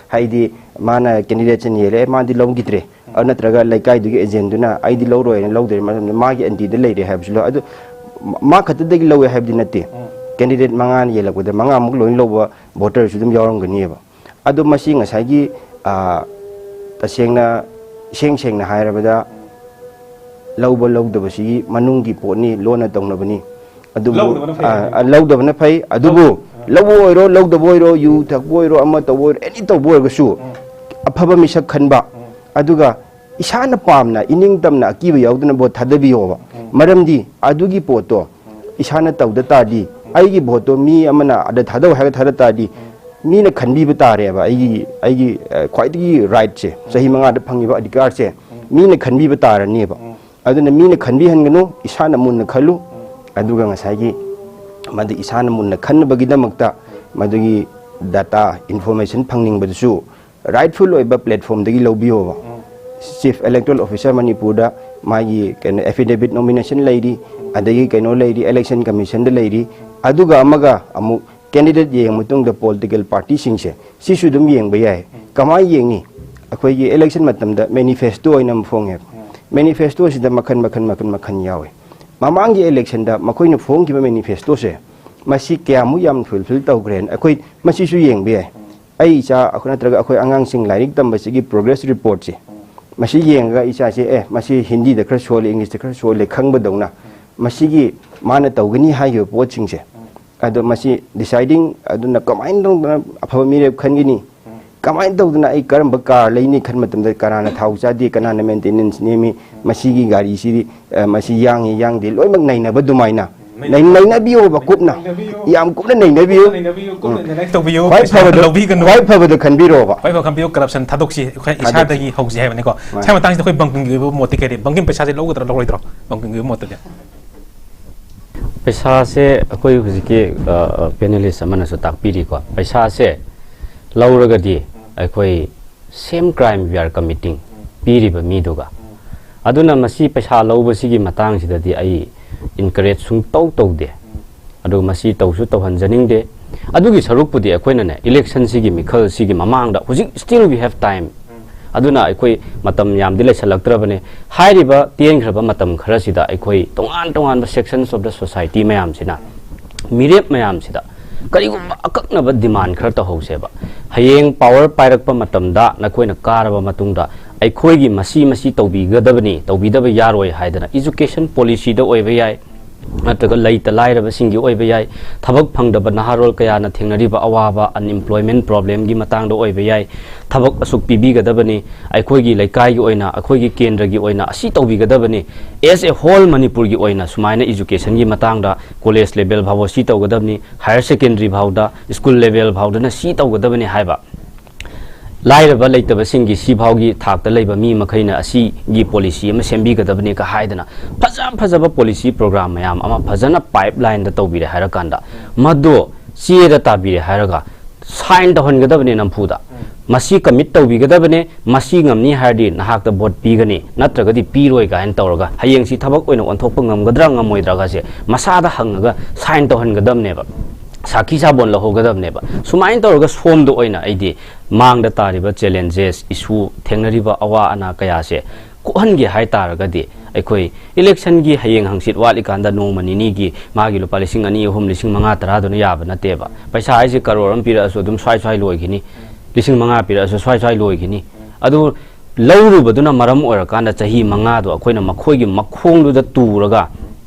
ꯍꯥꯏꯗꯤ ꯃꯥꯅ ꯀꯦꯟꯗꯤꯗꯦꯠꯁꯦ ꯌꯦꯜꯂꯛꯑꯦ, ꯃꯥꯗꯤ ꯂꯧꯈꯤꯗ꯭ꯔꯦ, ꯑꯗꯨ ꯅꯠꯇ꯭ꯔꯒ ꯂꯩꯀꯥꯏꯗꯨꯒꯤ ꯑꯦꯖꯦꯟꯗꯨꯅ ꯑꯩꯗꯤ ꯂꯧꯔꯣꯏꯅ ꯂꯧꯗ꯭ꯔꯦ, ꯃꯔꯝꯗꯤ ꯃꯥꯒꯤ ꯑꯦꯟꯇꯤꯗ ꯂꯩꯔꯦ ꯍꯥꯏꯕꯁꯨ ꯂꯧ꯫ ꯑꯗꯨ ꯃꯥ ꯈꯛꯇꯗꯒꯤ ꯂꯧꯋꯦ ꯍꯥꯏꯕꯗꯤ ꯅꯠꯇꯦ, ꯀꯦꯟꯗꯤꯗꯦꯠ ꯃꯉꯥꯅ ꯌꯦꯜꯂꯛꯄꯗ ꯃꯉꯥꯃꯨꯛ ꯂꯣꯏꯅ ꯂꯧꯕ ꯚꯣꯇꯔꯁꯨ ꯑꯗꯨꯝ ꯌꯥꯎꯔꯝꯒꯅꯤꯕ꯫ ꯑꯗꯣ ꯃꯁꯤ ꯉꯁꯥꯏꯒꯤ, ꯑ, ꯇꯁꯦꯡꯅ, ꯏꯁꯦꯡ ꯁꯦꯡꯅ ꯍꯥꯏꯔꯕꯗ, ꯂꯧꯕ ꯂꯧꯗꯕꯁꯤꯒꯤ ꯃꯅꯨꯡꯒꯤ ꯄꯣꯠꯅꯤ, ꯂꯣꯟꯅ ꯇꯧꯅꯕꯅꯤ꯫ ꯑꯗꯨꯕꯨ, ꯂꯧꯗꯕꯅ ꯐꯩ ꯑ, ꯍꯥꯏꯕꯅꯤ꯫ ꯑ, ꯂꯧꯗꯕꯅ ꯐꯩ꯫ ꯑꯗꯨꯕꯨ ꯂꯧꯕ ꯑꯣꯏꯔꯣ, ꯂꯧꯗꯕ ꯑꯣꯏꯔꯣ, ꯌꯨ ꯊꯛꯄ ꯑꯣꯏꯔꯣ, ꯑꯃ ꯇꯧꯕ ꯑꯣꯏꯔꯣ, ꯑꯦꯅꯤ ꯇꯧꯕ ꯑꯣꯏꯔꯒꯁꯨ, ꯑꯐꯕ ꯃꯤꯁꯛ ꯈꯟꯕ, ꯑꯗꯨꯒ ꯏꯁꯥꯅ ꯄꯥꯝꯅ, ꯏꯅꯤꯡ ꯇꯝꯅ, ꯑꯀꯤꯕ ꯌꯥꯎꯗꯅ ꯚꯣꯠ ꯊꯥꯗꯕꯤꯌꯣꯕ꯫ ꯃꯔꯝꯗꯤ ꯑꯗꯨꯒꯤ ꯄꯣꯠꯇꯣ ꯏꯁꯥꯅ ꯇꯧꯗ ꯇꯥꯔꯗꯤ, ꯑꯩꯒꯤ ꯚꯣꯠꯇꯣ ꯃꯤ ꯑꯃꯅ ꯑꯗ ꯊꯥꯗꯧ ꯍꯥꯏꯔꯒ ꯊꯥꯗ ꯇꯥꯔꯗꯤ, ꯃꯤꯅ ꯈꯟꯕꯤꯕ ꯇꯥꯔꯦꯕ꯫ ꯑꯩꯒꯤ, ꯑꯩꯒꯤ, ꯑ, ꯈ꯭ꯋꯥꯏꯗꯒꯤ ꯔꯥꯏꯠꯁꯦ, ꯆꯍꯤ ꯃꯉꯥꯗ ꯐꯪꯉꯤꯕ ꯑꯙꯤꯀꯥꯔꯁꯦ ꯃꯤꯅ ꯈꯟꯕꯤꯕ ꯇꯥꯔꯅꯦꯕ꯫ ꯑꯗꯨꯅ ꯃꯤꯅ ꯈꯟꯕꯤꯍꯟꯒꯅꯨ, ꯏꯁꯥꯅ ꯃꯨꯟꯅ ꯈꯜꯂꯨ꯫ ꯑꯗꯨꯒ ꯉꯁꯥꯏꯒꯤ ꯃꯗꯨ ꯏꯁꯥꯅ ꯃꯨꯟꯅ ꯈꯟꯅꯕꯒꯤꯗꯃꯛꯇ ꯃꯗꯨꯒꯤ ꯗꯇꯥ, ꯏꯟꯐꯣꯔꯃꯦꯁꯟ ꯐꯪꯅꯤꯡꯕꯗꯨꯁꯨ ꯔꯥꯏꯠꯐꯨꯜ ꯑꯣꯏꯕ ꯄ꯭ꯂꯦꯠꯐꯣꯝꯗꯒꯤ ꯂꯧꯕꯤꯌꯣꯕ꯫ ꯆꯤꯐ ꯏꯂꯦꯛꯇꯣꯔꯦꯜ ꯑꯣꯐꯤꯁꯥꯔ ꯃꯅꯤꯄꯨꯔꯗ ꯃꯥꯒꯤ ꯀꯩꯅꯣ, ꯑꯦꯐꯤꯗꯦꯕꯤꯠ ꯅꯣꯃꯤꯅꯦꯁꯟ ꯂꯩꯔꯤ, ꯑꯗꯒꯤ ꯀꯩꯅꯣ ꯂꯩꯔꯤ, ꯏꯂꯦꯛꯁꯟ ꯀꯃꯤꯁꯟꯗ ꯂꯩꯔꯤ꯫ ꯑꯗꯨꯒ ꯑꯃꯒ ꯑꯃꯨꯛ ꯀꯦꯟꯗꯤꯗꯦꯠ ꯌꯦꯡꯉ ꯃꯇꯨꯡꯗ ꯄꯣꯂꯤꯇꯤꯀꯦꯜ ꯄꯥꯔꯇꯤꯁꯤꯡꯁꯦ ꯁꯤꯁꯨ ꯑꯗꯨꯝ ꯌꯦꯡꯕ ꯌꯥꯏ꯫ ꯀꯃꯥꯏꯅ ꯌꯦꯡꯅꯤ? ꯑꯩꯈꯣꯏꯒꯤ ꯏꯂꯦꯛꯁꯟ ꯃꯇꯝꯗ ꯃꯦꯅꯤꯐꯦꯁꯇꯣ ꯑꯣꯏꯅ ꯑꯃ ꯐꯣꯡꯉꯦꯕ꯫ ꯃꯦꯅꯤꯐꯦꯁꯇꯣꯁꯤꯗ ꯃꯈꯜ, ꯃꯈꯜ, ꯃꯈꯜ, ꯃꯈꯜ ꯌꯥꯎꯋꯦ꯫ ꯃꯃꯥꯡꯒꯤ ꯏꯂꯦꯛꯁꯟꯗ ꯃꯈꯣꯏꯅ ꯐꯣꯡꯈꯤꯕ ꯃꯦꯅꯤꯐꯦꯁꯇꯣꯁꯦ ꯃꯁꯤ ꯀꯌꯥꯃꯨꯛ ꯌꯥꯝ ꯐꯨꯜꯐꯤꯜ ꯇꯧꯈ꯭ꯔꯦꯅ ꯑꯩꯈꯣꯏ ꯃꯁꯤꯁꯨ ꯌꯦꯡꯕ ꯌꯥꯏ꯫ ꯑꯩ ꯏꯆꯥ ꯑꯩꯈꯣꯏ ꯅꯠꯇ꯭ꯔꯒ ꯑꯩꯈꯣꯏ ꯑꯉꯥꯡꯁꯤꯡ ꯂꯥꯏꯔꯤꯛ ꯇꯝꯕꯁꯤꯒꯤ ꯄ꯭ꯔꯣꯒ꯭ꯔꯦꯁ ꯔꯤꯄꯣꯔꯠꯁꯦ ꯃꯁꯤ ꯌꯦꯡꯉꯒ ꯏꯆꯥꯁꯦ, ꯑꯦ, ꯃꯁꯤ ꯍꯤꯟꯗꯤꯗ ꯈꯔ ꯁꯣꯜꯂꯦ, ꯏꯪꯂꯤꯁꯇ ꯈꯔ ꯁꯣꯜꯂꯦ ꯈꯪꯕꯗꯧꯅ ꯃꯁꯤꯒꯤ ꯃꯥꯅ ꯇꯧꯒꯅꯤ ꯍꯥꯏꯈꯤꯕ ꯄꯣꯠꯁꯤꯡꯁꯦ, ꯑꯗꯣ ꯃꯁꯤ ꯗꯤꯁꯥꯏꯗꯤꯡ ꯑꯗꯨꯅ ꯀꯃꯥꯏꯅ ꯇꯧꯗꯅ ꯑꯐꯕ ꯃꯤꯔꯦꯞ ꯈꯟꯒꯅꯤ? ꯀꯃꯥꯏꯅ ꯇꯧꯗꯅ ꯑꯩ ꯀꯔꯝꯕ ꯀꯥꯔ ꯂꯩꯅꯤ ꯈꯟꯕ ꯃꯇꯝꯗ ꯀꯅꯥꯅ ꯊꯥꯎ ꯆꯥꯗꯦ, ꯀꯅꯥꯅ ꯃꯦꯟꯇꯦꯅꯦꯟꯁ ꯅꯦꯝꯃꯤ, ꯃꯁꯤꯒꯤ ꯒꯥꯔꯤꯁꯤꯗꯤ, ꯑ, ꯃꯁꯤ ꯌꯥꯡꯉꯤ ꯌꯥꯡꯗꯦ ꯂꯣꯏꯅꯃꯛ ꯅꯩꯅꯕ ꯑꯗꯨꯃꯥꯏꯅ ꯅꯩ-, ꯅꯩꯅꯕꯤꯌꯣꯕ ꯀꯨꯞꯅ꯫ ꯅꯩꯅꯕꯤꯌꯨ꯫ ꯌꯥꯝ ꯀꯨꯞꯅ ꯅꯩꯅꯕꯤꯌꯨ꯫ ꯀꯨꯞꯅ ꯅꯩꯅꯕꯤꯌꯨ, ꯀꯨꯞꯅ ꯎꯝ꯫ Analyse ꯇꯧꯕꯤꯌꯨ, ꯈ꯭ꯋꯥꯏ ꯄꯩꯁꯥ ꯐꯕꯗꯣ, ꯂꯧꯕꯤꯒꯅꯨ꯫ ꯈ꯭ꯋꯥꯏ ꯐꯕꯗꯣ ꯈꯟꯕꯤꯔꯣꯕ꯫ ꯈ꯭ꯋꯥꯏ ꯐꯕ ꯈꯟꯕꯤꯌꯨ, corruption ꯊꯥꯗꯣꯛꯁꯤ, ꯑꯩꯈꯣꯏ ꯊꯥꯗꯣꯛꯁꯤ꯫ ꯏꯁꯥꯗꯒꯤ ꯍꯧꯁꯤ ꯍꯥꯏꯕꯅꯤꯀꯣ꯫ ꯃꯥꯅꯤ꯫ ꯁ꯭ꯋꯥꯏ ꯃꯇꯥꯡꯁꯤꯗ ꯑꯩꯈꯣꯏ ꯕꯪꯀꯤꯝꯒꯤ ꯑꯣꯏꯕ ꯃꯣꯠꯇꯤ ꯀꯩ ꯂꯩ? ꯕꯪꯀꯤꯝ ꯄꯩꯁꯥꯁꯦ ꯂꯧꯒꯗ꯭ꯔꯥ ꯂꯧꯔꯣꯏꯗ꯭ꯔꯣ? ꯕꯪꯀꯤꯝꯒꯤ ꯑꯣꯏꯕ ꯃꯣꯠꯇꯗꯤ꯫ ꯄꯩꯁꯥꯁꯦ ꯑꯩꯈꯣꯏ ꯍꯧꯖꯤꯛꯀꯤ, ꯑ, ꯑ, panelist ꯑꯃꯅꯁꯨ ꯇꯥꯛꯄꯤꯔꯤꯀꯣ, ꯄꯩꯁꯥꯁꯦ ꯂꯧꯔꯒꯗꯤ ꯑꯩꯈꯣꯏ same crime we are committing ꯄꯤꯔꯤꯕ ꯃꯤꯗꯨꯒ꯫ ꯑꯗꯨꯅ ꯃꯁꯤ ꯄꯩꯁꯥ ꯂꯧꯕꯁꯤꯒꯤ ꯃꯇꯥꯡꯁꯤꯗꯗꯤ ꯑꯩ encourage ꯁꯨꯡꯇꯧ ꯇꯧꯗꯦ꯫ ꯑꯗꯨ ꯃꯁꯤ ꯇꯧꯁꯨ ꯇꯧꯍꯟꯖꯅꯤꯡꯗꯦ꯫ ꯑꯗꯨꯒꯤ ꯁꯔꯨꯛꯄꯨꯗꯤ ꯑꯩꯈꯣꯏꯅꯅꯦ, election ꯁꯤꯒꯤ ꯃꯤꯈꯜꯁꯤꯒꯤ ꯃꯃꯥꯡꯗ ꯍꯧꯖꯤꯛ still we have time꯫ ꯑꯗꯨꯅ ꯑꯩꯈꯣꯏ ꯃꯇꯝ ꯌꯥꯝꯗꯤ ꯂꯩꯁꯜꯂꯛꯇ꯭ꯔꯕꯅꯦ꯫ ꯍꯥꯏꯔꯤꯕ ꯇꯦꯟꯈ꯭ꯔꯕ ꯃꯇꯝ ꯈꯔꯁꯤꯗ ꯑꯩꯈꯣꯏ ꯇꯣꯉꯥꯟ ꯇꯣꯉꯥꯟꯕ sections of the society ꯃꯌꯥꯝꯁꯤꯅ, ꯃꯤꯔꯦꯞ ꯃꯌꯥꯝꯁꯤꯗ ꯀꯔꯤꯒꯨꯝꯕ ꯑꯀꯛꯅꯕ demand ꯈꯔ ꯇꯧꯍꯧꯁꯦꯕ꯫ ꯍꯌꯦꯡ power ꯄꯥꯏꯔꯛꯄ ꯃꯇꯝꯗ ꯅꯈꯣꯏꯅ ꯀꯥꯔꯕ ꯃꯇꯨꯡꯗ ꯑꯩꯈꯣꯏꯒꯤ ꯃꯁꯤ ꯃꯁꯤ ꯇꯧꯕꯤꯒꯗꯕꯅꯤ, ꯇꯧꯕꯤꯗꯕ ꯌꯥꯔꯣꯏ ꯍꯥꯏꯗꯅ education policy ꯗ ꯑꯣꯏꯕ ꯌꯥꯏ, ꯅꯠꯇ꯭ꯔꯒ ꯂꯩꯇ ꯂꯥꯏꯔꯕꯁꯤꯡꯒꯤ ꯑꯣꯏꯕ ꯌꯥꯏ, ꯊꯕꯛ ꯐꯪꯗꯕ ꯅꯍꯥꯔꯣꯜ ꯀꯌꯥꯅ ꯊꯦꯡꯅꯔꯤꯕ ꯑꯋꯥꯕ, unemployment problem ꯒꯤ ꯃꯇꯥꯡꯗ ꯑꯣꯏꯕ ꯌꯥꯏ, ꯊꯕꯛ ꯑꯁꯨꯛ ꯄꯤꯕꯤꯒꯗꯕꯅꯤ, ꯑꯩꯈꯣꯏꯒꯤ ꯂꯩꯀꯥꯏꯒꯤ ꯑꯣꯏꯅ, ꯑꯩꯈꯣꯏꯒꯤ ꯀꯦꯟꯗ꯭ꯔꯒꯤ ꯑꯣꯏꯅ ꯑꯁꯤ ꯇꯧꯕꯤꯒꯗꯕꯅꯤ, as a whole ꯃꯅꯤꯄꯨꯔꯒꯤ ꯑꯣꯏꯅ ꯁꯨꯃꯥꯏꯅ education ꯒꯤ ꯃꯇꯥꯡꯗ college level ꯐꯥꯎꯕ ꯁꯤ ꯇꯧꯒꯗꯕꯅꯤ, higher secondary ꯐꯥꯎꯗ, school level ꯐꯥꯎꯗꯅ ꯁꯤ ꯇꯧꯒꯗꯕꯅꯤ ꯍꯥꯏꯕ꯫ ꯂꯥꯏꯔꯕ ꯂꯩꯇꯕꯁꯤꯡꯒꯤ ꯁꯤꯐꯥꯎꯒꯤ ꯊꯥꯛꯇ ꯂꯩꯕ ꯃꯤ ꯃꯈꯩꯅ ꯑꯁꯤꯒꯤ policy ꯑꯃ ꯁꯦꯝꯕꯤꯒꯗꯕꯅꯤꯒ ꯍꯥꯏꯗꯅ ꯐꯖ ꯐꯖꯕ policy program ꯃꯌꯥꯝ ꯑꯃ ꯐꯖꯅ pipeline ꯗ ꯇꯧꯕꯤꯔꯦ ꯍꯥꯏꯔꯀꯥꯟꯗ, ꯃꯗꯨ ꯆꯦꯗ ꯇꯥꯕꯤꯔꯦ ꯍꯥꯏꯔꯒ sign ꯇꯧꯍꯟꯒꯗꯕꯅꯤ ꯅꯝꯐꯨꯗ꯫ ꯃꯁꯤ commit ꯇꯧꯕꯤꯒꯗꯕꯅꯤ, ꯃꯁꯤ ꯉꯝꯅꯤ ꯍꯥꯏꯔꯗꯤ ꯅꯍꯥꯛꯇ vote ꯄꯤꯒꯅꯤ, ꯅꯠꯇ꯭ꯔꯒꯗꯤ ꯄꯤꯔꯣꯏ ꯀꯥꯏꯅ ꯇꯧꯔꯒ ꯍꯌꯦꯡꯁꯤ ꯊꯕꯛ ꯑꯣꯏꯅ ꯑꯣꯟꯊꯣꯛꯄ ꯉꯝꯒꯗ꯭ꯔꯥ ꯉꯝꯃꯣꯏꯗ꯭ꯔꯥꯒꯁꯦ ꯃꯁꯥꯗ ꯍꯪꯉꯒ sign ꯇꯧꯍꯟꯒꯗꯕꯅꯦꯕ, ꯁꯥꯈꯤ ꯁꯥꯕꯣꯟ ꯂꯧꯍꯧꯒꯗꯕꯅꯦꯕ꯫ ꯁꯨꯃꯥꯏꯅ ꯇꯧꯔꯒ ꯁꯣꯝꯗ ꯑꯣꯏꯅ ꯑꯩꯗꯤ ꯃꯥꯡꯗ ꯇꯥꯔꯤꯕ challenges, issue, ꯊꯦꯡꯅꯔꯤꯕ ꯑꯋꯥ ꯑꯅꯥ ꯀꯌꯥꯁꯦ ꯀꯣꯛꯍꯟꯒꯦ ꯍꯥꯏ ꯇꯥꯔꯒꯗꯤ ꯑꯩꯈꯣꯏ election ꯒꯤ ꯍꯌꯦꯡ ꯍꯪꯆꯤꯠ ꯋꯥꯠꯂꯤꯀꯥꯟꯗ ꯅꯣꯡꯃ ꯅꯤꯅꯤꯒꯤ ꯃꯥꯒꯤ ꯂꯨꯄꯥ ꯂꯤꯁꯤꯡ ꯑꯅꯤ, ꯑꯍꯨꯝ, ꯂꯤꯁꯤꯡ ꯃꯉꯥ, ꯇꯔꯥꯗꯨꯅ ꯌꯥꯕ ꯅꯠꯇꯦꯕ꯫ ꯄꯩꯁꯥ ꯍꯥꯏꯁꯦ ꯀꯔꯣꯔ ꯑꯃ ꯄꯤꯔꯛꯑꯁꯨ ꯑꯗꯨꯝ ꯁ꯭ꯋꯥꯏ ꯁ꯭ꯋꯥꯏ ꯂꯣꯏꯈꯤꯅꯤ, ꯂꯤꯁꯤꯡ ꯃꯉꯥ ꯄꯤꯔꯛꯑꯁꯨ ꯁ꯭ꯋꯥꯏ ꯁ꯭ꯋꯥꯏ ꯂꯣꯏꯈꯤꯅꯤ꯫ ꯑꯗꯨ ꯂꯧꯔꯨꯕꯗꯨꯅ ꯃꯔꯝ ꯑꯣꯏꯔꯀꯥꯟꯗ ꯆꯍꯤ ꯃꯉꯥꯗꯣ ꯑꯩꯈꯣꯏꯅ ꯃꯈꯣꯏꯒꯤ ꯃꯈꯣꯡꯗꯨꯗ ꯇꯨꯔꯒ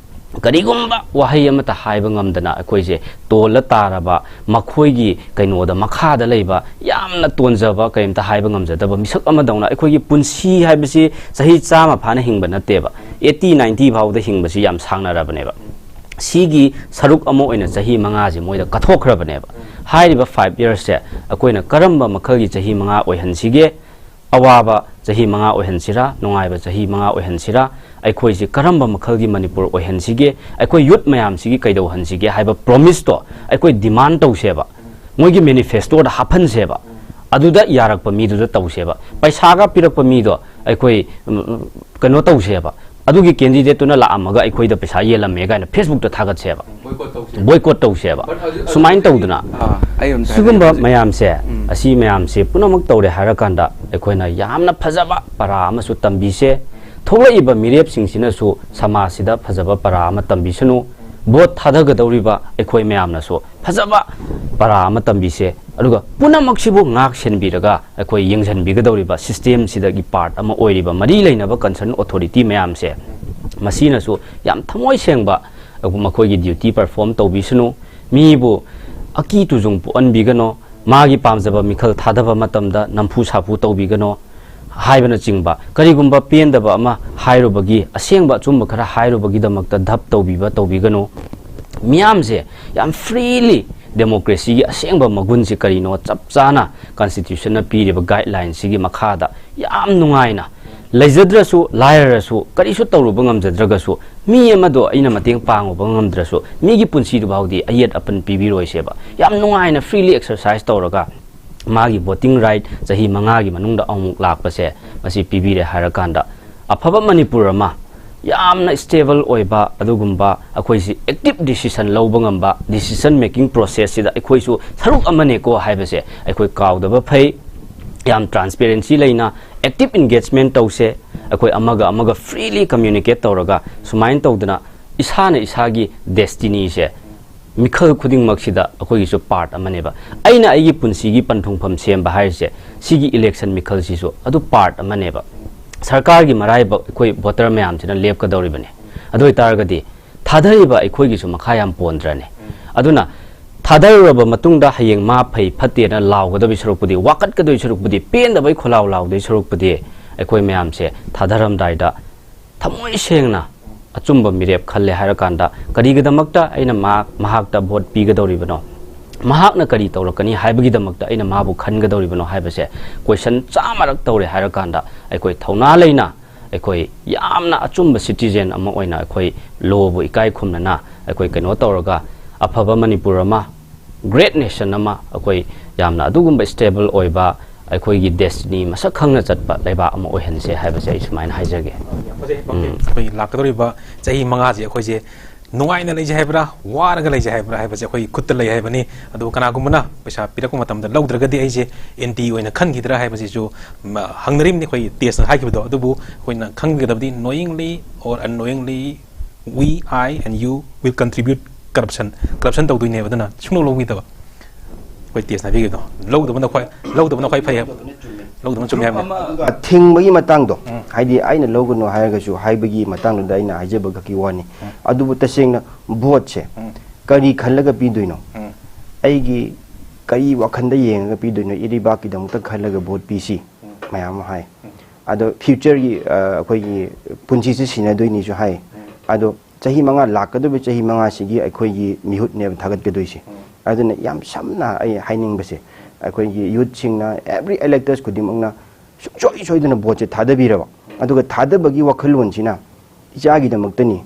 ꯀꯔꯤꯒꯨꯝꯕ ꯋꯥꯍꯩ ꯑꯃꯠꯇ ꯍꯥꯏꯕ ꯉꯝꯗꯅ ꯑꯩꯈꯣꯏꯁꯦ ꯇꯣꯜꯂ ꯇꯥꯔꯕ, ꯃꯈꯣꯏꯒꯤ ꯀꯩꯅꯣꯗ, ꯃꯈꯥꯗ ꯂꯩꯕ, ꯌꯥꯝꯅ ꯇꯣꯟꯖꯕ, ꯀꯔꯤꯝꯇ ꯍꯥꯏꯕ ꯉꯝꯖꯗꯕ ꯃꯤꯁꯛ ꯑꯃꯗꯧꯅ ꯑꯩꯈꯣꯏꯒꯤ ꯄꯨꯟꯁꯤ ꯍꯥꯏꯕꯁꯤ ꯆꯍꯤ ꯆꯥꯝꯃ ꯐꯥꯅ ꯍꯤꯡꯕ ꯅꯠꯇꯦꯕ꯫ ꯑꯩꯠꯇꯤ, ꯅꯥꯏꯟꯇꯤ ꯐꯥꯎꯗ ꯍꯤꯡꯕꯁꯤ ꯌꯥꯝ ꯁꯥꯡꯅꯔꯕꯅꯦꯕ꯫ ꯁꯤꯒꯤ ꯁꯔꯨꯛ ꯑꯃ ꯑꯣꯏꯅ ꯆꯍꯤ ꯃꯉꯥꯁꯦ ꯃꯣꯏꯗ ꯀꯠꯊꯣꯛꯈ꯭ꯔꯕꯅꯦꯕ꯫ ꯍꯥꯏꯔꯤꯕ five yearsꯁꯦ ꯑꯩꯈꯣꯏꯅ ꯀꯔꯝꯕ ꯃꯈꯜꯒꯤ ꯆꯍꯤ ꯃꯉꯥ ꯑꯣꯏꯍꯟꯁꯤꯒꯦ? ꯑꯋꯥꯕ ꯆꯍꯤ ꯃꯉꯥ ꯑꯣꯏꯍꯟꯁꯤꯔꯥ, ꯅꯨꯡꯉꯥꯏꯕ ꯆꯍꯤ ꯃꯉꯥ ꯑꯣꯏꯍꯟꯁꯤꯔꯥ, ꯑꯩꯈꯣꯏꯁꯤ ꯀꯔꯝꯕ ꯃꯈꯜꯒꯤ ꯃꯅꯤꯄꯨꯔ ꯑꯣꯏꯍꯟꯁꯤꯒꯦ, ꯑꯩꯈꯣꯏ youth ꯃꯌꯥꯝꯁꯤꯒꯤ ꯀꯩꯗꯧꯍꯟꯁꯤꯒꯦ ꯍꯥꯏꯕ promiseꯇꯣ ꯑꯩꯈꯣꯏ demand ꯇꯧꯁꯦꯕ, ꯃꯣꯏꯒꯤ manifestoꯗ ꯍꯥꯞꯍꯟꯁꯦꯕ꯫ ꯑꯗꯨꯗ ꯌꯥꯔꯛꯄ ꯃꯤꯗꯨꯗ ꯇꯧꯁꯦꯕ꯫ ꯄꯩꯁꯥꯒ ꯄꯤꯔꯛꯄ ꯃꯤꯗꯣ ꯑꯩꯈꯣꯏ, ꯎꯝ, ꯀꯩꯅꯣ ꯇꯧꯁꯦꯕ, ꯑꯗꯨꯒꯤ candidateꯇꯨꯅ ꯂꯥꯛꯑꯝꯃꯒ ꯑꯩꯈꯣꯏꯗ ꯄꯩꯁꯥ ꯌꯦꯜꯂꯝꯃꯦ ꯀꯥꯏꯅ Facebookꯇ ꯊꯥꯒꯠꯁꯦꯕ꯫ Boycott ꯇꯧꯁꯦꯕ꯫ But ꯍꯧꯖꯤꯛ, ꯁꯨꯃꯥꯏꯅ ꯇꯧꯗꯅ ꯑꯥ, ꯑꯩ ꯑꯝꯇ ꯁꯤꯒꯨꯝꯕ ꯍꯥꯏꯕꯤꯒꯦ ꯍꯧꯖꯤꯛ꯫ ꯃꯌꯥꯝꯁꯦ, ꯎꯝ꯫ ꯑꯁꯤ ꯃꯌꯥꯝꯁꯦ ꯄꯨꯝꯅꯃꯛ ꯇꯧꯔꯦ ꯍꯥꯏꯔꯀꯥꯟꯗ ꯑꯩꯈꯣꯏꯅ ꯌꯥꯝꯅ ꯐꯖꯕ ꯄꯔꯥ ꯑꯃꯁꯨ ꯇꯝꯕꯤꯁꯦ꯫ ꯊꯣꯛꯂꯛꯏꯕ ꯃꯤꯔꯦꯞꯁꯤꯡꯁꯤꯅꯁꯨ ꯁꯃꯥꯖꯁꯤꯗ ꯐꯖꯕ ꯄꯔꯥ ꯑꯃ ꯇꯝꯕꯤꯁꯅꯨ꯫ Vote ꯊꯥꯗꯒꯗꯧꯔꯤꯕ ꯑꯩꯈꯣꯏ ꯃꯌꯥꯝꯅꯁꯨ ꯐꯖꯕ ꯄꯔꯥ ꯑꯃ ꯇꯝꯕꯤꯁꯦ꯫ ꯑꯗꯨꯒ ꯄꯨꯝꯅꯃꯛꯁꯤꯕꯨ ꯉꯥꯛ ꯁꯦꯟꯕꯤꯔꯒ ꯑꯩꯈꯣꯏ ꯌꯦꯡꯁꯤꯟꯕꯤꯒꯗꯧꯔꯤꯕ systemꯁꯤꯗꯒꯤ part ꯑꯃ ꯑꯣꯏꯔꯤꯕ ꯃꯔꯤ ꯂꯩꯅꯕ concern authority ꯃꯌꯥꯝꯁꯦ, ꯃꯁꯤꯅꯁꯨ ꯌꯥꯝ ꯊꯃꯣꯏ ꯁꯦꯡꯕ ꯃꯈꯣꯏꯒꯤ duty perform ꯇꯧꯕꯤꯁꯅꯨ꯫ ꯃꯤꯕꯨ ꯑꯀꯤ ꯇꯨꯖꯨꯡ ꯄꯣꯛꯍꯟꯕꯤꯒꯅꯣ꯫ ꯃꯥꯒꯤ ꯄꯥꯝꯖꯕ ꯃꯤꯈꯜ ꯊꯥꯗꯕ ꯃꯇꯝꯗ ꯅꯝꯐꯨ ꯁꯥꯐꯨ ꯇꯧꯕꯤꯒꯅꯣ ꯍꯥꯏꯕꯅꯆꯤꯡꯕ, ꯀꯔꯤꯒꯨꯝꯕ ꯄꯦꯟꯗꯕ ꯑꯃ ꯍꯥꯏꯔꯨꯕꯒꯤ, ꯑꯁꯦꯡꯕ ꯑꯆꯨꯝꯕ ꯈꯔ ꯍꯥꯏꯔꯨꯕꯒꯤꯗꯃꯛꯇ ꯙꯞ ꯇꯧꯕꯤꯕ ꯇꯧꯕꯤꯒꯅꯨ꯫ ꯃꯤꯌꯥꯝꯁꯦ ꯌꯥꯝ freely democracyꯒꯤ ꯑꯁꯦꯡꯕ ꯃꯒꯨꯟꯁꯤ ꯀꯔꯤꯅꯣ ꯆꯞ ꯆꯥꯅ constitutionꯅ ꯄꯤꯔꯤꯕ guidelineꯁꯤꯒꯤ ꯃꯈꯥꯗ ꯌꯥꯝ ꯅꯨꯡꯉꯥꯏꯅ, ꯂꯩꯖꯗ꯭ꯔꯁꯨ, ꯂꯥꯏꯔꯔꯁꯨ, ꯀꯔꯤꯁꯨ ꯇꯧꯔꯨꯕ ꯉꯝꯖꯗ꯭ꯔꯒꯁꯨ, ꯃꯤ ꯑꯃꯗꯣ ꯑꯩꯅ ꯃꯇꯦꯡ ꯄꯥꯡꯉꯨꯕ ꯉꯝꯗ꯭ꯔꯁꯨ, ꯃꯤꯒꯤ ꯄꯨꯟꯁꯤꯗꯨ ꯐꯥꯎꯗꯤ ꯑꯌꯦꯠ ꯑꯄꯟ ꯄꯤꯕꯤꯔꯣꯏꯁꯦꯕ꯫ ꯌꯥꯝ ꯅꯨꯡꯉꯥꯏꯅ freely exercise ꯇꯧꯔꯒ ꯃꯥꯒꯤ voting right ꯆꯍꯤ ꯃꯉꯥꯒꯤ ꯃꯅꯨꯡꯗ ꯑꯃꯨꯛ ꯂꯥꯛꯄꯁꯦ, ꯃꯁꯤ ꯄꯤꯕꯤꯔꯦ ꯍꯥꯏꯔꯀꯥꯟꯗ, ꯑꯐꯕ ꯃꯅꯤꯄꯨꯔ ꯑꯃ, ꯌꯥꯝꯅ stable ꯑꯣꯏꯕ ꯑꯗꯨꯒꯨꯝꯕ, ꯑꯩꯈꯣꯏꯁꯤ active decision ꯂꯧꯕ ꯉꯝꯕ, decision making processꯁꯤꯗ ꯑꯩꯈꯣꯏꯁꯨ ꯁꯔꯨꯛ ꯑꯃꯅꯦꯀꯣ ꯍꯥꯏꯕꯁꯦ ꯑꯩꯈꯣꯏ ꯀꯥꯎꯗꯕ ꯐꯩ꯫ ꯌꯥꯝ transparency ꯂꯩꯅ active engagement ꯇꯧꯁꯦ꯫ ꯑꯩꯈꯣꯏ ꯑꯃꯒ ꯑꯃꯒ freely communicate ꯇꯧꯔꯒ, ꯁꯨꯃꯥꯏꯅ ꯇꯧꯗꯅ ꯏꯁꯥꯅ ꯏꯁꯥꯒꯤ destinyꯁꯦ, ꯃꯤꯈꯜ ꯈꯨꯗꯤꯡꯃꯛꯁꯤꯗ ꯑꯩꯈꯣꯏꯒꯤꯁꯨ part ꯑꯃꯅꯦꯕ꯫ ꯑꯩꯅ ꯑꯩꯒꯤ ꯄꯨꯟꯁꯤꯒꯤ ꯄꯟꯊꯨꯡꯐꯝ ꯁꯦꯝꯕ ꯍꯥꯏꯔꯤꯁꯦ, ꯁꯤꯒꯤ election ꯃꯤꯈꯜꯁꯤꯁꯨ ꯑꯗꯨ part ꯑꯃꯅꯦꯕ꯫ ꯁꯔꯀꯥꯔꯒꯤ ꯃꯔꯥꯏꯕꯛ ꯑꯩꯈꯣꯏ voter ꯃꯌꯥꯝꯁꯤꯅ ꯂꯦꯞꯀꯗꯧꯔꯤꯕꯅꯤ꯫ ꯑꯗꯨ ꯑꯣꯏꯇꯥꯔꯒꯗꯤ ꯊꯥꯗꯔꯤꯕ ꯑꯩꯈꯣꯏꯒꯤꯁꯨ ꯃꯈꯥ ꯌꯥꯝ ꯄꯣꯟꯗ꯭ꯔꯅꯦ? ꯑꯗꯨꯅ ꯊꯥꯗꯔꯨꯔꯕ ꯃꯇꯨꯡꯗ ꯍꯌꯦꯡ ꯃꯥ ꯐꯩ ꯐꯠꯇꯦꯅ ꯂꯥꯎꯒꯗꯕꯒꯤ ꯁꯔꯨꯛꯄꯨꯗꯤ, ꯋꯥꯀꯠꯀꯗꯣꯏ ꯁꯔꯨꯛꯄꯨꯗꯤ, ꯄꯦꯟꯗꯕꯩ ꯈꯣꯜꯂꯥꯎ ꯂꯥꯎꯗꯣꯏ ꯁꯔꯨꯛꯄꯨꯗꯤ, ꯑꯩꯈꯣꯏ ꯃꯌꯥꯝꯁꯦ ꯊꯥꯗꯔꯝꯗꯥꯏꯗ ꯊꯃꯣꯏ ꯁꯦꯡꯅ ꯑꯆꯨꯝꯕ ꯃꯤꯔꯦꯞ ꯈꯜꯂꯦ ꯍꯥꯏꯔꯀꯥꯟꯗ, ꯀꯔꯤꯒꯤꯗꯃꯛꯇ ꯑꯩꯅ ꯃꯍꯥꯛ, ꯃꯍꯥꯛꯇ ꯚꯣꯠ ꯄꯤꯒꯗꯧꯔꯤꯕꯅꯣ? ꯃꯍꯥꯛꯅ ꯀꯔꯤ ꯇꯧꯔꯛꯀꯅꯤ ꯍꯥꯏꯕꯒꯤꯗꯃꯛꯇ ꯑꯩꯅ ꯃꯥꯕꯨ ꯈꯟꯒꯗꯧꯔꯤꯕꯅꯣ ꯍꯥꯏꯕꯁꯦ ꯀꯣꯏꯁꯟ ꯆꯥꯝꯃꯔꯛ ꯇꯧꯔꯦ ꯍꯥꯏꯔꯀꯥꯟꯗ, ꯑꯩꯈꯣꯏ ꯊꯧꯅꯥ ꯂꯩꯅ, ꯑꯩꯈꯣꯏ ꯌꯥꯝꯅ ꯑꯆꯨꯝꯕ ꯁꯤꯇꯤꯖꯦꯟ ꯑꯃ ꯑꯣꯏꯅ, ꯑꯩꯈꯣꯏ ꯂꯣꯕꯨ ꯏꯀꯥꯏ ꯈꯨꯝꯅꯅ, ꯑꯩꯈꯣꯏ ꯀꯩꯅꯣ ꯇꯧꯔꯒ, ꯑꯐꯕ ꯃꯅꯤꯄꯨꯔ ꯑꯃ, ꯒ꯭ꯔꯦꯠ ꯅꯦꯁꯟ ꯑꯃ, ꯑꯩꯈꯣꯏ ꯌꯥꯝꯅ ꯑꯗꯨꯒꯨꯝꯕ ꯁ꯭ꯇꯦꯕꯜ ꯑꯣꯏꯕ, ꯑꯩꯈꯣꯏꯒꯤ ꯗꯦꯁꯇꯤꯅꯤ ꯃꯁꯛ ꯈꯪꯅ ꯆꯠꯄ ꯂꯩꯕꯥꯛ ꯑꯃ ꯑꯣꯏꯍꯟꯁꯦ ꯍꯥꯏꯕꯁꯦ ꯑꯩ ꯁꯨꯃꯥꯏꯅ ꯍꯥꯏꯖꯒꯦ꯫ ꯎꯝ꯫ ꯑꯩꯈꯣꯏ ꯂꯥꯛꯀꯗꯧꯔꯤꯕ ꯆꯍꯤ ꯃꯉꯥꯁꯦ ꯑꯩꯈꯣꯏꯁꯦ ꯅꯨꯡꯉꯥꯏꯅ ꯂꯩꯁꯦ ꯍꯥꯏꯕ꯭ꯔꯥ, ꯋꯥꯔꯒ ꯂꯩꯁꯦ ꯍꯥꯏꯕ꯭ꯔꯥ ꯍꯥꯏꯕꯁꯦ ꯑꯩꯈꯣꯏ ꯈꯨꯠꯇ ꯂꯩ ꯍꯥꯏꯕꯅꯤ꯫ ꯑꯗꯨꯕꯨ ꯀꯅꯥꯒꯨꯝꯕꯅ ꯄꯩꯁꯥ ꯄꯤꯔꯛꯄ ꯃꯇꯝꯗ ꯂꯧꯗ꯭ꯔꯒꯗꯤ ꯑꯩꯁꯦ ꯑꯦꯟꯇꯤ ꯑꯣꯏꯅ ꯈꯟꯈꯤꯗ꯭ꯔꯥ ꯍꯥꯏꯕꯁꯤꯁꯨ, ꯃ, ꯍꯪꯅꯔꯤꯕꯅꯤ ꯑꯩꯈꯣꯏ ꯇꯦꯁꯅ ꯍꯥꯏꯈꯤꯕꯗꯣ꯫ ꯑꯗꯨꯕꯨ ꯑꯩꯈꯣꯏꯅ ꯈꯪꯒꯗꯕꯗꯤ, knowingly or unknowingly, we, I and you will contribute corruption, corruption ꯇꯧꯗꯣꯏꯅꯦꯕ꯫ ꯑꯗꯨꯅ ꯁꯨꯡꯂꯧ ꯂꯧꯕꯤꯗꯕ꯫ ꯑꯩꯈꯣꯏ ꯇꯦꯁꯅ ꯍꯥꯏꯕꯤꯈꯤꯕꯗꯣ, ꯂꯧꯗꯕꯅ ꯈ꯭ꯋꯥꯏ, ꯂꯧꯗꯕꯅ ꯈ꯭ꯋꯥꯏ ꯐꯩ ꯍꯥꯏꯕ꯫ ꯂꯧꯗꯕꯅ ꯆꯨꯝꯃꯦ ꯍꯥꯏꯕꯅꯤ꯫ ꯑꯗꯨꯒ ꯊꯤꯡꯕꯒꯤ ꯃꯇꯥꯡꯗꯣ, ꯍꯥꯏꯗꯤ ꯑꯩꯅ ꯂꯧꯒꯅꯨ ꯍꯥꯏꯔꯒꯁꯨ ꯍꯥꯏꯕꯒꯤ ꯃꯇꯥꯡꯗꯨꯗ ꯑꯩꯅ ꯍꯥꯏꯖꯕ ꯈꯛꯀꯤ ꯋꯥꯅꯤ꯫ ꯑꯗꯨꯕꯨ ꯇꯁꯦꯡꯅ ꯚꯣꯠꯁꯦ ꯀꯔꯤ ꯈꯜꯂꯒ ꯄꯤꯗꯣꯏꯅꯣ? ꯑꯩꯒꯤ ꯀꯔꯤ ꯋꯥꯈꯜꯗ ꯌꯦꯡꯉꯒ ꯄꯤꯗꯣꯏꯅꯣ? ꯏꯔꯩꯕꯥꯛꯀꯤꯗꯃꯛꯇ ꯈꯜꯂꯒ ꯚꯣꯠ ꯄꯤꯁꯤ ꯃꯌꯥꯝ ꯑꯃ ꯍꯥꯏ꯫ ꯑꯗꯣ ꯐ꯭ꯌꯨꯆꯔꯒꯤ, ꯑ, ꯑꯩꯈꯣꯏꯒꯤ ꯄꯨꯟꯁꯤꯁꯦ ꯁꯤꯟꯅꯗꯣꯏꯅꯤꯁꯨ ꯍꯥꯏ꯫ ꯑꯗꯣ ꯆꯍꯤ ꯃꯉꯥ, ꯂꯥꯛꯀꯗꯧꯔꯤꯕ ꯆꯍꯤ ꯃꯉꯥꯁꯤꯒꯤ ꯑꯩꯈꯣꯏꯒꯤ ꯃꯤꯍꯨꯠꯅꯦꯕ ꯊꯥꯒꯠꯀꯗꯣꯏꯁꯦ꯫ ꯑꯗꯨꯅ ꯌꯥꯝ ꯁꯝꯅ ꯑꯩ ꯍꯥꯏꯅꯤꯡꯕꯁꯦ, ꯑꯩꯈꯣꯏꯒꯤ ꯌꯨꯠꯁꯤꯡꯅ, every electors ꯈꯨꯗꯤꯡꯃꯛꯅ ꯁꯨꯡꯁꯣꯏ ꯁꯣꯏꯗꯅ ꯚꯣꯠꯁꯦ ꯊꯥꯗꯕꯤꯔꯕ, ꯑꯗꯨꯒ ꯊꯥꯗꯕꯒꯤ ꯋꯥꯈꯜꯂꯣꯟꯁꯤꯅ ꯏꯆꯥꯒꯤꯗꯃꯛꯇꯅꯤ,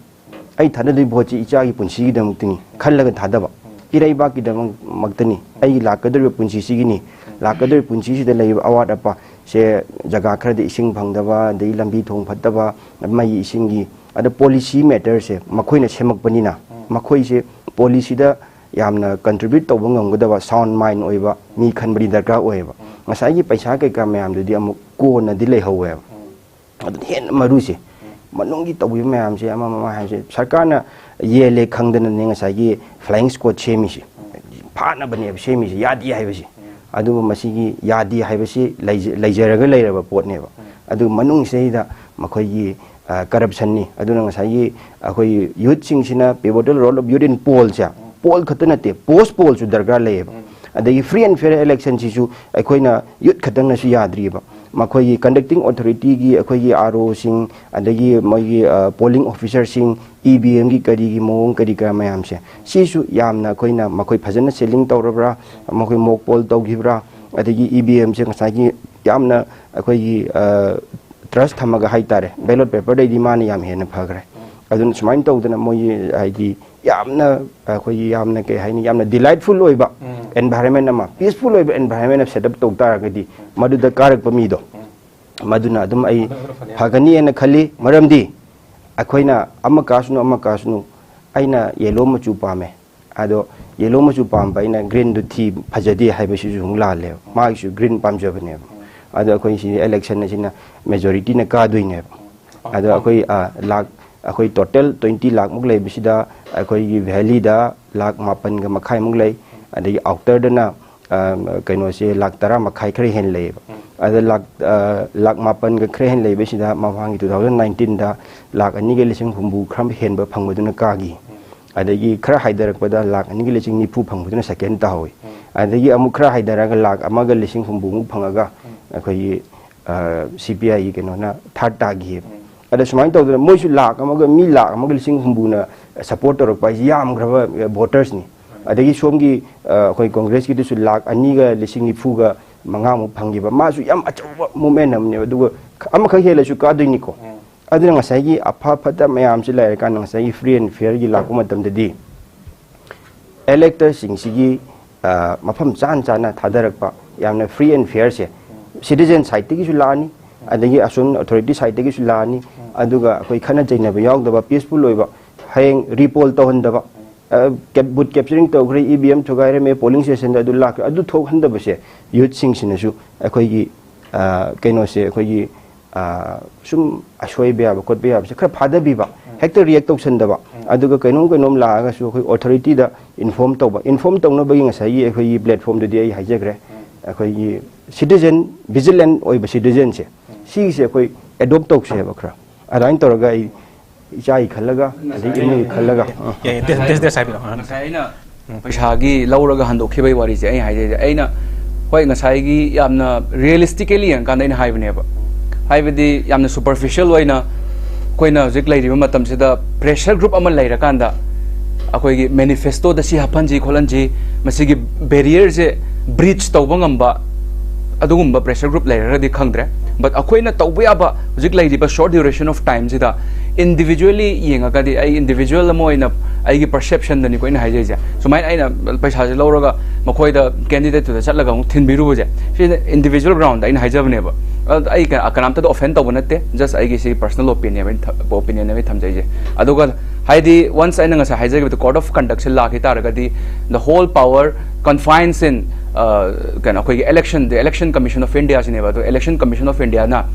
ꯑꯩ ꯊꯥꯗꯗꯣꯏ ꯚꯣꯠꯁꯤ ꯏꯆꯥꯒꯤ ꯄꯨꯟꯁꯤꯒꯤꯗꯃꯛꯇꯅꯤ ꯈꯜꯂꯒ ꯊꯥꯗꯕ, ꯏꯔꯩꯕꯥꯛꯀꯤꯗꯃꯛꯇꯅꯤ, ꯑꯩꯒꯤ ꯂꯥꯛꯀꯗꯧꯔꯤꯕ ꯄꯨꯟꯁꯤꯁꯤꯒꯤꯅꯤ꯫ ꯂꯥꯛꯀꯗꯧꯔꯤꯕ ꯄꯨꯟꯁꯤꯁꯤꯗ ꯂꯩꯔꯤꯕ ꯑꯋꯥꯠ ꯑꯄꯥ ꯁꯦ, ꯖꯒꯥ ꯈꯔꯗ ꯏꯁꯤꯡ ꯐꯪꯗꯕ, ꯑꯗꯩ ꯂꯝꯕꯤ ꯊꯣꯡ ꯐꯠꯇꯕ, ꯃꯩ ꯏꯁꯤꯡꯒꯤ, ꯑꯗ ꯄꯣꯂꯤꯁꯤ ꯃꯦꯇꯔꯁꯦ ꯃꯈꯣꯏꯅ ꯁꯦꯝꯃꯛꯄꯅꯤꯅ, ꯃꯈꯣꯏꯁꯦ ꯄꯣꯂꯤꯁꯤꯗ ꯌꯥꯝꯅ ꯀꯟꯇ꯭ꯔꯤꯕ꯭ꯌꯨꯠ ꯇꯧꯕ ꯉꯝꯒꯗꯕ ꯁꯥꯎꯟ ꯃꯥꯏꯟ ꯑꯣꯏꯕ ꯃꯤ ꯈꯟꯕꯗꯤ ꯗꯔꯀꯥꯔ ꯑꯣꯏꯌꯦꯕ꯫ ꯉꯁꯥꯏꯒꯤ ꯄꯩꯁꯥ ꯀꯩꯀꯥ ꯃꯌꯥꯝꯗꯨꯗꯤ ꯑꯃꯨꯛ ꯀꯣꯟꯅꯗꯤ ꯂꯩꯍꯧꯋꯦꯕ꯫ ꯑꯗꯨꯅ ꯍꯦꯟꯅ ꯃꯔꯨꯁꯦ, ꯃꯅꯨꯡꯒꯤ ꯇꯧꯕꯤꯕ ꯃꯌꯥꯝꯁꯦ, ꯑꯃ ꯑꯃ ꯍꯥꯏꯕꯁꯦ, ꯁꯔꯀꯥꯔꯅ ꯌꯦꯜꯂꯦ ꯈꯪꯗꯅꯅꯦ ꯉꯁꯥꯏꯒꯤ ꯐ꯭ꯂꯥꯏꯌꯤꯡ ꯁ꯭ꯀꯣꯠ ꯁꯦꯝꯃꯤꯁꯦ, ꯐꯥꯅꯕꯅꯦꯕ ꯁꯦꯝꯃꯤꯁꯦ, ꯌꯥꯗꯦ ꯍꯥꯏꯕꯁꯦ꯫ ꯑꯗꯨꯕꯨ ꯃꯁꯤꯒꯤ ꯌꯥꯗꯦ ꯍꯥꯏꯕꯁꯤ ꯂꯩꯖ-, ꯂꯩꯖꯔꯒ ꯂꯩꯔꯕ ꯄꯣꯠꯅꯦꯕ꯫ ꯑꯗꯨ ꯃꯅꯨꯡꯁꯤꯗꯩꯗ ꯃꯈꯣꯏꯒꯤ ꯀꯔꯞꯁꯟꯅꯤ꯫ ꯑꯗꯨꯅ ꯉꯁꯥꯏꯒꯤ ꯑꯩꯈꯣꯏ ꯌꯨꯠꯁꯤꯡꯁꯤꯅ pivotal role of youth in pollꯁꯦ, ꯄꯣꯜ ꯈꯛꯇ ꯅꯠꯇꯦ, ꯄꯣꯁ ꯄꯣꯜꯁꯨ ꯗꯔꯀꯥꯔ ꯂꯩꯌꯦꯕ꯫ ꯑꯗꯒꯤ free and fair electionꯁꯤꯁꯨ ꯑꯩꯈꯣꯏꯅ ꯌꯨꯠ ꯈꯛꯇꯪꯅꯁꯨ ꯌꯥꯗ꯭ꯔꯤꯕ꯫ ꯃꯈꯣꯏꯒꯤ conducting authorityꯒꯤ ꯑꯩꯈꯣꯏꯒꯤ ROꯁꯤꯡ, ꯑꯗꯒꯤ ꯃꯣꯏꯒꯤ polling officerꯁꯤꯡ, EVMꯒꯤ ꯀꯔꯤꯒꯤ ꯃꯑꯣꯡ ꯀꯔꯤ ꯀꯔꯥ ꯃꯌꯥꯝꯁꯦ, ꯁꯤꯁꯨ ꯌꯥꯝꯅ ꯑꯩꯈꯣꯏꯅ ꯃꯈꯣꯏ ꯐꯖꯅ selling ꯇꯧꯔꯕ꯭ꯔꯥ, ꯃꯈꯣꯏ mock poll ꯇꯧꯈꯤꯕ꯭ꯔꯥ, ꯑꯗꯒꯤ EVMꯁꯦ ꯉꯁꯥꯏꯒꯤ ꯌꯥꯝꯅ ꯑꯩꯈꯣꯏꯒꯤ trust ꯊꯝꯃꯒ ꯍꯥꯏꯇꯥꯔꯦ, ballot paperꯗꯩꯗꯤ ꯃꯥꯅ ꯌꯥꯝ ꯍꯦꯟꯅ ꯐꯈ꯭ꯔꯦ꯫ ꯑꯗꯨꯅ ꯁꯨꯃꯥꯏꯅ ꯇꯧꯗꯅ ꯃꯣꯏꯒꯤ ꯍꯥꯏꯗꯤ ꯌꯥꯝꯅ ꯑꯩꯈꯣꯏꯒꯤ ꯌꯥꯝꯅ ꯀꯩ ꯍꯥꯏꯅꯤ, ꯌꯥꯝꯅ delightful ꯑꯣꯏꯕ environment ꯑꯃ, peaceful ꯑꯣꯏꯕ environment ꯑꯃ set up ꯇꯧ ꯇꯥꯔꯒꯗꯤ ꯃꯗꯨꯗ ꯀꯥꯔꯛꯄ ꯃꯤꯗꯣ ꯃꯗꯨꯅ ꯑꯗꯨꯝ ꯑꯩ ꯐꯒꯅꯤꯅ ꯈꯜꯂꯤ꯫ ꯃꯔꯝꯗꯤ ꯑꯩꯈꯣꯏꯅ ꯑꯃ ꯀꯥꯁꯅꯨ, ꯑꯃ ꯀꯥꯁꯅꯨ, ꯑꯩꯅ yellow ꯃꯆꯨ ꯄꯥꯝꯃꯦ, ꯑꯗꯣ yellow ꯃꯆꯨ ꯄꯥꯝꯕ ꯑꯩꯅ greenꯗꯨ ꯊꯤ, ꯐꯖꯗꯦ ꯍꯥꯏꯕꯁꯤꯁꯨ ꯑꯃꯨꯛ ꯂꯥꯜꯂꯦꯕ꯫ ꯃꯥꯒꯤꯁꯨ green ꯄꯥꯝꯖꯕꯅꯦꯕ꯫ ꯑꯗꯣ ꯑꯩꯈꯣꯏ ꯁꯤ election ꯑꯁꯤꯅ majorityꯅ ꯀꯥꯗꯣꯏꯅꯦꯕ꯫ ꯑꯗꯣ ꯑꯩꯈꯣꯏ ꯂꯥꯛ, ꯑꯩꯈꯣꯏ total twenty ꯂꯥꯛꯃꯨꯛ ꯂꯩꯕꯁꯤꯗ ꯑꯩꯈꯣꯏꯒꯤ valleyꯗ ꯂꯥꯛ ꯃꯥꯄꯟꯒ ꯃꯈꯥꯏꯃꯨꯛ ꯂꯩ, ꯑꯗꯒꯤ outerꯗꯅ ꯀꯩꯅꯣꯁꯦ ꯂꯥꯛ ꯇꯔꯥ ꯃꯈꯥꯏ ꯈꯔ ꯍꯦꯟꯅ ꯂꯩꯌꯦꯕ꯫ ꯑꯗ ꯂꯥꯛ ꯂꯥꯛ ꯃꯥꯄꯟꯒ ꯈꯔ ꯍꯦꯟꯅ ꯂꯩꯕꯁꯤꯗ ꯃꯃꯥꯡꯒꯤ two thousand nineteenꯗ ꯂꯥꯛ ꯑꯅꯤꯒ ꯂꯤꯁꯤꯡ ꯍꯨꯝꯐꯨ ꯈꯔ ꯍꯦꯟꯕ ꯐꯪꯕꯗꯨꯅ ꯀꯥꯈꯤ꯫ ꯑꯗꯒꯤ ꯈꯔ ꯍꯥꯏꯊꯔꯛꯄꯗ ꯂꯥꯛ ꯑꯅꯤꯒ ꯂꯤꯁꯤꯡ ꯅꯤꯐꯨ ꯐꯪꯕꯗꯨꯅ second ꯇꯥꯍꯧꯋꯤ꯫ ꯑꯗꯒꯤ ꯑꯃꯨꯛ ꯈꯔ ꯍꯥꯏꯊꯔꯒ ꯂꯥꯛ ꯑꯃꯒ ꯂꯤꯁꯤꯡ ꯍꯨꯝꯐꯨꯃꯨꯛ ꯐꯪꯉꯒ ꯑꯩꯈꯣꯏꯒꯤ CPIꯒꯤ ꯀꯩꯅꯣꯅ third ꯇꯥꯈꯤꯑꯕ꯫ ꯑꯗ ꯁꯨꯃꯥꯏꯅ ꯇꯧꯗꯅ ꯃꯣꯏꯁꯨ ꯂꯥꯛ ꯑꯃꯒ, ꯃꯤ ꯂꯥꯛ ꯑꯃꯒ ꯂꯤꯁꯤꯡ ꯍꯨꯝꯐꯨꯅ support ꯇꯧꯔꯛꯄ ꯍꯥꯏꯁꯤ ꯌꯥꯝꯈ꯭ꯔꯕ votersꯅꯤ꯫ ꯑꯗꯒꯤ ꯁꯣꯝꯒꯤ ꯑꯩꯈꯣꯏ Congressꯀꯤꯗꯨꯁꯨ ꯂꯥꯛ ꯑꯅꯤꯒ ꯂꯤꯁꯤꯡ ꯅꯤꯐꯨꯒ ꯃꯉꯥꯃꯨꯛ ꯐꯪꯈꯤꯕ, ꯃꯥꯁꯨ ꯌꯥꯝ ꯑꯆꯧꯕ movement ꯑꯃꯅꯦꯕ꯫ ꯑꯗꯨꯒ ꯑꯃꯈꯛ ꯍꯦꯜꯂꯁꯨ ꯀꯥꯗꯣꯏꯅꯤꯀꯣ꯫ ꯑꯗꯨꯅ ꯉꯁꯥꯏꯒꯤ ꯑꯐ ꯐꯠꯇ ꯃꯌꯥꯝꯁꯤ ꯂꯩꯔꯀꯥꯟꯗ ꯉꯁꯥꯏꯒꯤ free and fairꯒꯤ ꯂꯥꯛꯄ ꯃꯇꯝꯗꯗꯤ electorꯁꯤꯡꯁꯤꯒꯤ ꯃꯐꯝ ꯆꯥꯅ ꯆꯥꯅ ꯊꯥꯗꯔꯛꯄ, ꯌꯥꯝꯅ free and fairꯁꯦ citizen sideꯇꯒꯤꯁꯨ ꯂꯥꯛꯑꯅꯤ, ꯑꯗꯒꯤ ꯑꯁꯣꯝ authority sideꯇꯒꯤꯁꯨ ꯂꯥꯛꯑꯅꯤ, ꯑꯗꯨꯒ ꯑꯩꯈꯣꯏ ꯈꯠꯅ ꯆꯩꯅꯕ ꯌꯥꯎꯗꯕ, peaceful ꯑꯣꯏꯕ, ꯍꯌꯦꯡ repoll ꯇꯧꯍꯟꯗꯕ, booth capturing ꯇꯧꯈ꯭ꯔꯦ, EVM ꯊꯨꯒꯥꯏꯔꯝꯃꯦ, polling stationꯗ ꯑꯗꯨ ꯂꯥꯛꯈ꯭ꯔꯦ, ꯑꯗꯨ ꯊꯣꯛꯍꯟꯗꯕꯁꯦ youthꯁꯤꯡꯁꯤꯅꯁꯨ ꯑꯩꯈꯣꯏꯒꯤ ꯀꯩꯅꯣꯁꯦ, ꯑꯩꯈꯣꯏꯒꯤ ꯁꯨꯝ ꯑꯁꯣꯏꯕ ꯌꯥꯕ ꯈꯣꯠꯄ ꯌꯥꯕꯁꯦ ꯈꯔ ꯐꯥꯗꯕꯤꯕ, ꯍꯦꯛꯇ react ꯇꯧꯁꯟꯗꯕ, ꯑꯗꯨꯒ ꯀꯩꯅꯣꯝ ꯀꯩꯅꯣꯝ ꯂꯥꯛꯑꯒꯁꯨ ꯑꯩꯈꯣꯏ authorityꯗ inform ꯇꯧꯕ꯫ Inform ꯇꯧꯅꯕꯒꯤ ꯉꯁꯥꯏꯒꯤ ꯑꯩꯈꯣꯏꯒꯤ platformꯗꯨꯗꯤ ꯑꯩ ꯍꯥꯏꯖꯈ꯭ꯔꯦ꯫ ꯑꯩꯈꯣꯏꯒꯤ citizen, vigilant ꯑꯣꯏꯕ citizenꯁꯦ, ꯁꯤꯒꯤꯁꯦ ꯑꯩꯈꯣꯏ adopt ꯇꯧꯁꯦꯕ ꯈꯔ꯫ ꯑꯗꯨꯃꯥꯏꯅ ꯇꯧꯔꯒ ꯑꯩ ꯏꯆꯥꯒꯤ ꯈꯜꯂꯒ, ꯑꯗꯩ ꯏꯃꯨꯡꯒꯤ ꯈꯜꯂꯒ, ꯑꯥ꯫ ꯌꯥꯏ, ꯌꯥꯏ, ꯗꯦꯁ, ꯗꯦꯁ, ꯗꯦꯁ ꯍꯥꯏꯕꯤꯔꯛꯑꯣ꯫ ꯑꯥ꯫ ꯉꯁꯥꯏ ꯑꯩꯅ ꯄꯩꯁꯥꯒꯤ ꯂꯧꯔꯒ ꯍꯟꯗꯣꯛꯈꯤꯕꯒꯤ ꯋꯥꯔꯤꯁꯦ ꯑꯩ ꯍꯥꯏꯖꯩꯁꯦ, ꯑꯩꯅ, ꯍꯣꯏ, ꯉꯁꯥꯏꯒꯤ ꯌꯥꯝꯅ ꯔꯤꯌꯦꯂꯤꯁꯇꯤꯀꯦꯂꯤ ꯌꯦꯡꯉꯀꯥꯟꯗ ꯑꯩꯅ ꯍꯥꯏꯕꯅꯦꯕ꯫ ꯍꯥꯏꯕꯗꯤ ꯌꯥꯝꯅ ꯁꯨꯄꯔꯐꯤꯁꯤꯌꯦꯜ ꯑꯣꯏꯅ ꯑꯩꯈꯣꯏꯅ ꯍꯧꯖꯤꯛ ꯂꯩꯔꯤꯕ ꯃꯇꯝꯁꯤꯗ ꯄ꯭ꯔꯦꯁꯔ ꯒ꯭ꯔꯨꯞ ꯑꯃ ꯂꯩꯔꯀꯥꯟꯗ ꯑꯩꯈꯣꯏꯒꯤ ꯃꯦꯅꯤꯐꯦꯁꯇꯣꯗ ꯁꯤ ꯍꯥꯞꯍꯟꯁꯤ ꯈꯣꯠꯍꯟꯁꯤ, ꯃꯁꯤꯒꯤ ꯕꯦꯔꯤꯌꯔꯁꯦ ꯕ꯭ꯔꯤꯆ ꯇꯧꯕ ꯉꯝꯕ ꯑꯗꯨꯒꯨꯝꯕ ꯄ꯭ꯔꯦꯁꯔ ꯒ꯭ꯔꯨꯞ ꯂꯩꯔꯒꯗꯤ ꯈꯪꯗ꯭ꯔꯦ꯫ But ꯑꯩꯈꯣꯏꯅ ꯇꯧꯕ ꯌꯥꯕ ꯍꯧꯖꯤꯛ ꯂꯩꯔꯤꯕ ꯁꯣꯔꯠ ꯗ꯭ꯌꯨꯔꯦꯁꯟ ꯑꯣꯐ ꯇꯥꯏꯝꯁꯤꯗ ꯏꯟꯗꯤꯕꯤꯖꯨꯋꯦꯂꯤ ꯌꯦꯡꯉꯒꯗꯤ, ꯑꯩ ꯏꯟꯗꯤꯕꯤꯖꯨꯋꯦꯜ ꯑꯃ ꯑꯣꯏꯅ ꯑꯩꯒꯤ ꯄꯔꯁꯦꯞꯁꯟꯗꯅꯤꯀꯣ ꯑꯩꯅ ꯍꯥꯏꯖꯩꯁꯦ, ꯁꯨꯃꯥꯏꯅ ꯑꯩꯅ ꯄꯩꯁꯥꯁꯦ ꯂꯧꯔꯒ ꯃꯈꯣꯏꯗ, ꯀꯦꯟꯗꯤꯗꯦꯠꯇꯨꯗ ꯆꯠꯂꯒ ꯑꯃꯨꯛ ꯊꯤꯟꯕꯤꯔꯨꯕꯁꯦ, ꯁꯤꯅ ꯏꯟꯗꯤꯕꯤꯖꯨꯋꯦꯜ ꯒ꯭ꯔꯥꯎꯟꯗ ꯑꯩꯅ ꯍꯥꯏꯖꯕꯅꯦꯕ꯫ ꯑꯗ ꯑꯩ ꯀ-, ꯀꯅꯥꯝꯇꯗ ꯑꯣꯐꯦꯟ ꯇꯧꯕ ꯅꯠꯇꯦ, ꯖꯁ ꯑꯩꯒꯤ ꯁꯤ ꯄꯔꯁꯅꯦꯜ ꯑꯣꯄꯤꯅꯤꯌꯟ ꯑꯣꯏꯅ ꯊ-, ꯑꯣꯄꯤꯅꯤꯌꯟ ꯑꯣꯏꯅ ꯊꯝꯖꯩꯁꯦ꯫ ꯑꯗꯨꯒ ꯍꯥꯏꯗꯤ ꯋꯟꯁ ꯑꯩꯅ ꯉꯁꯥꯏ ꯍꯥꯏꯖꯈꯤꯕꯗꯣ, ꯀꯣꯗ ꯑꯣꯐ ꯀꯟꯗꯛꯁꯦ ꯂꯥꯛꯈꯤ ꯇꯥꯔꯒꯗꯤ, the whole power confines in, ꯑ, ꯀꯩꯅꯣ, ꯑꯩꯈꯣꯏꯒꯤ election, the Election Commission of India ꯁꯤꯅꯦꯕ꯫ ꯑꯗꯣ Election Commission of India ꯅ,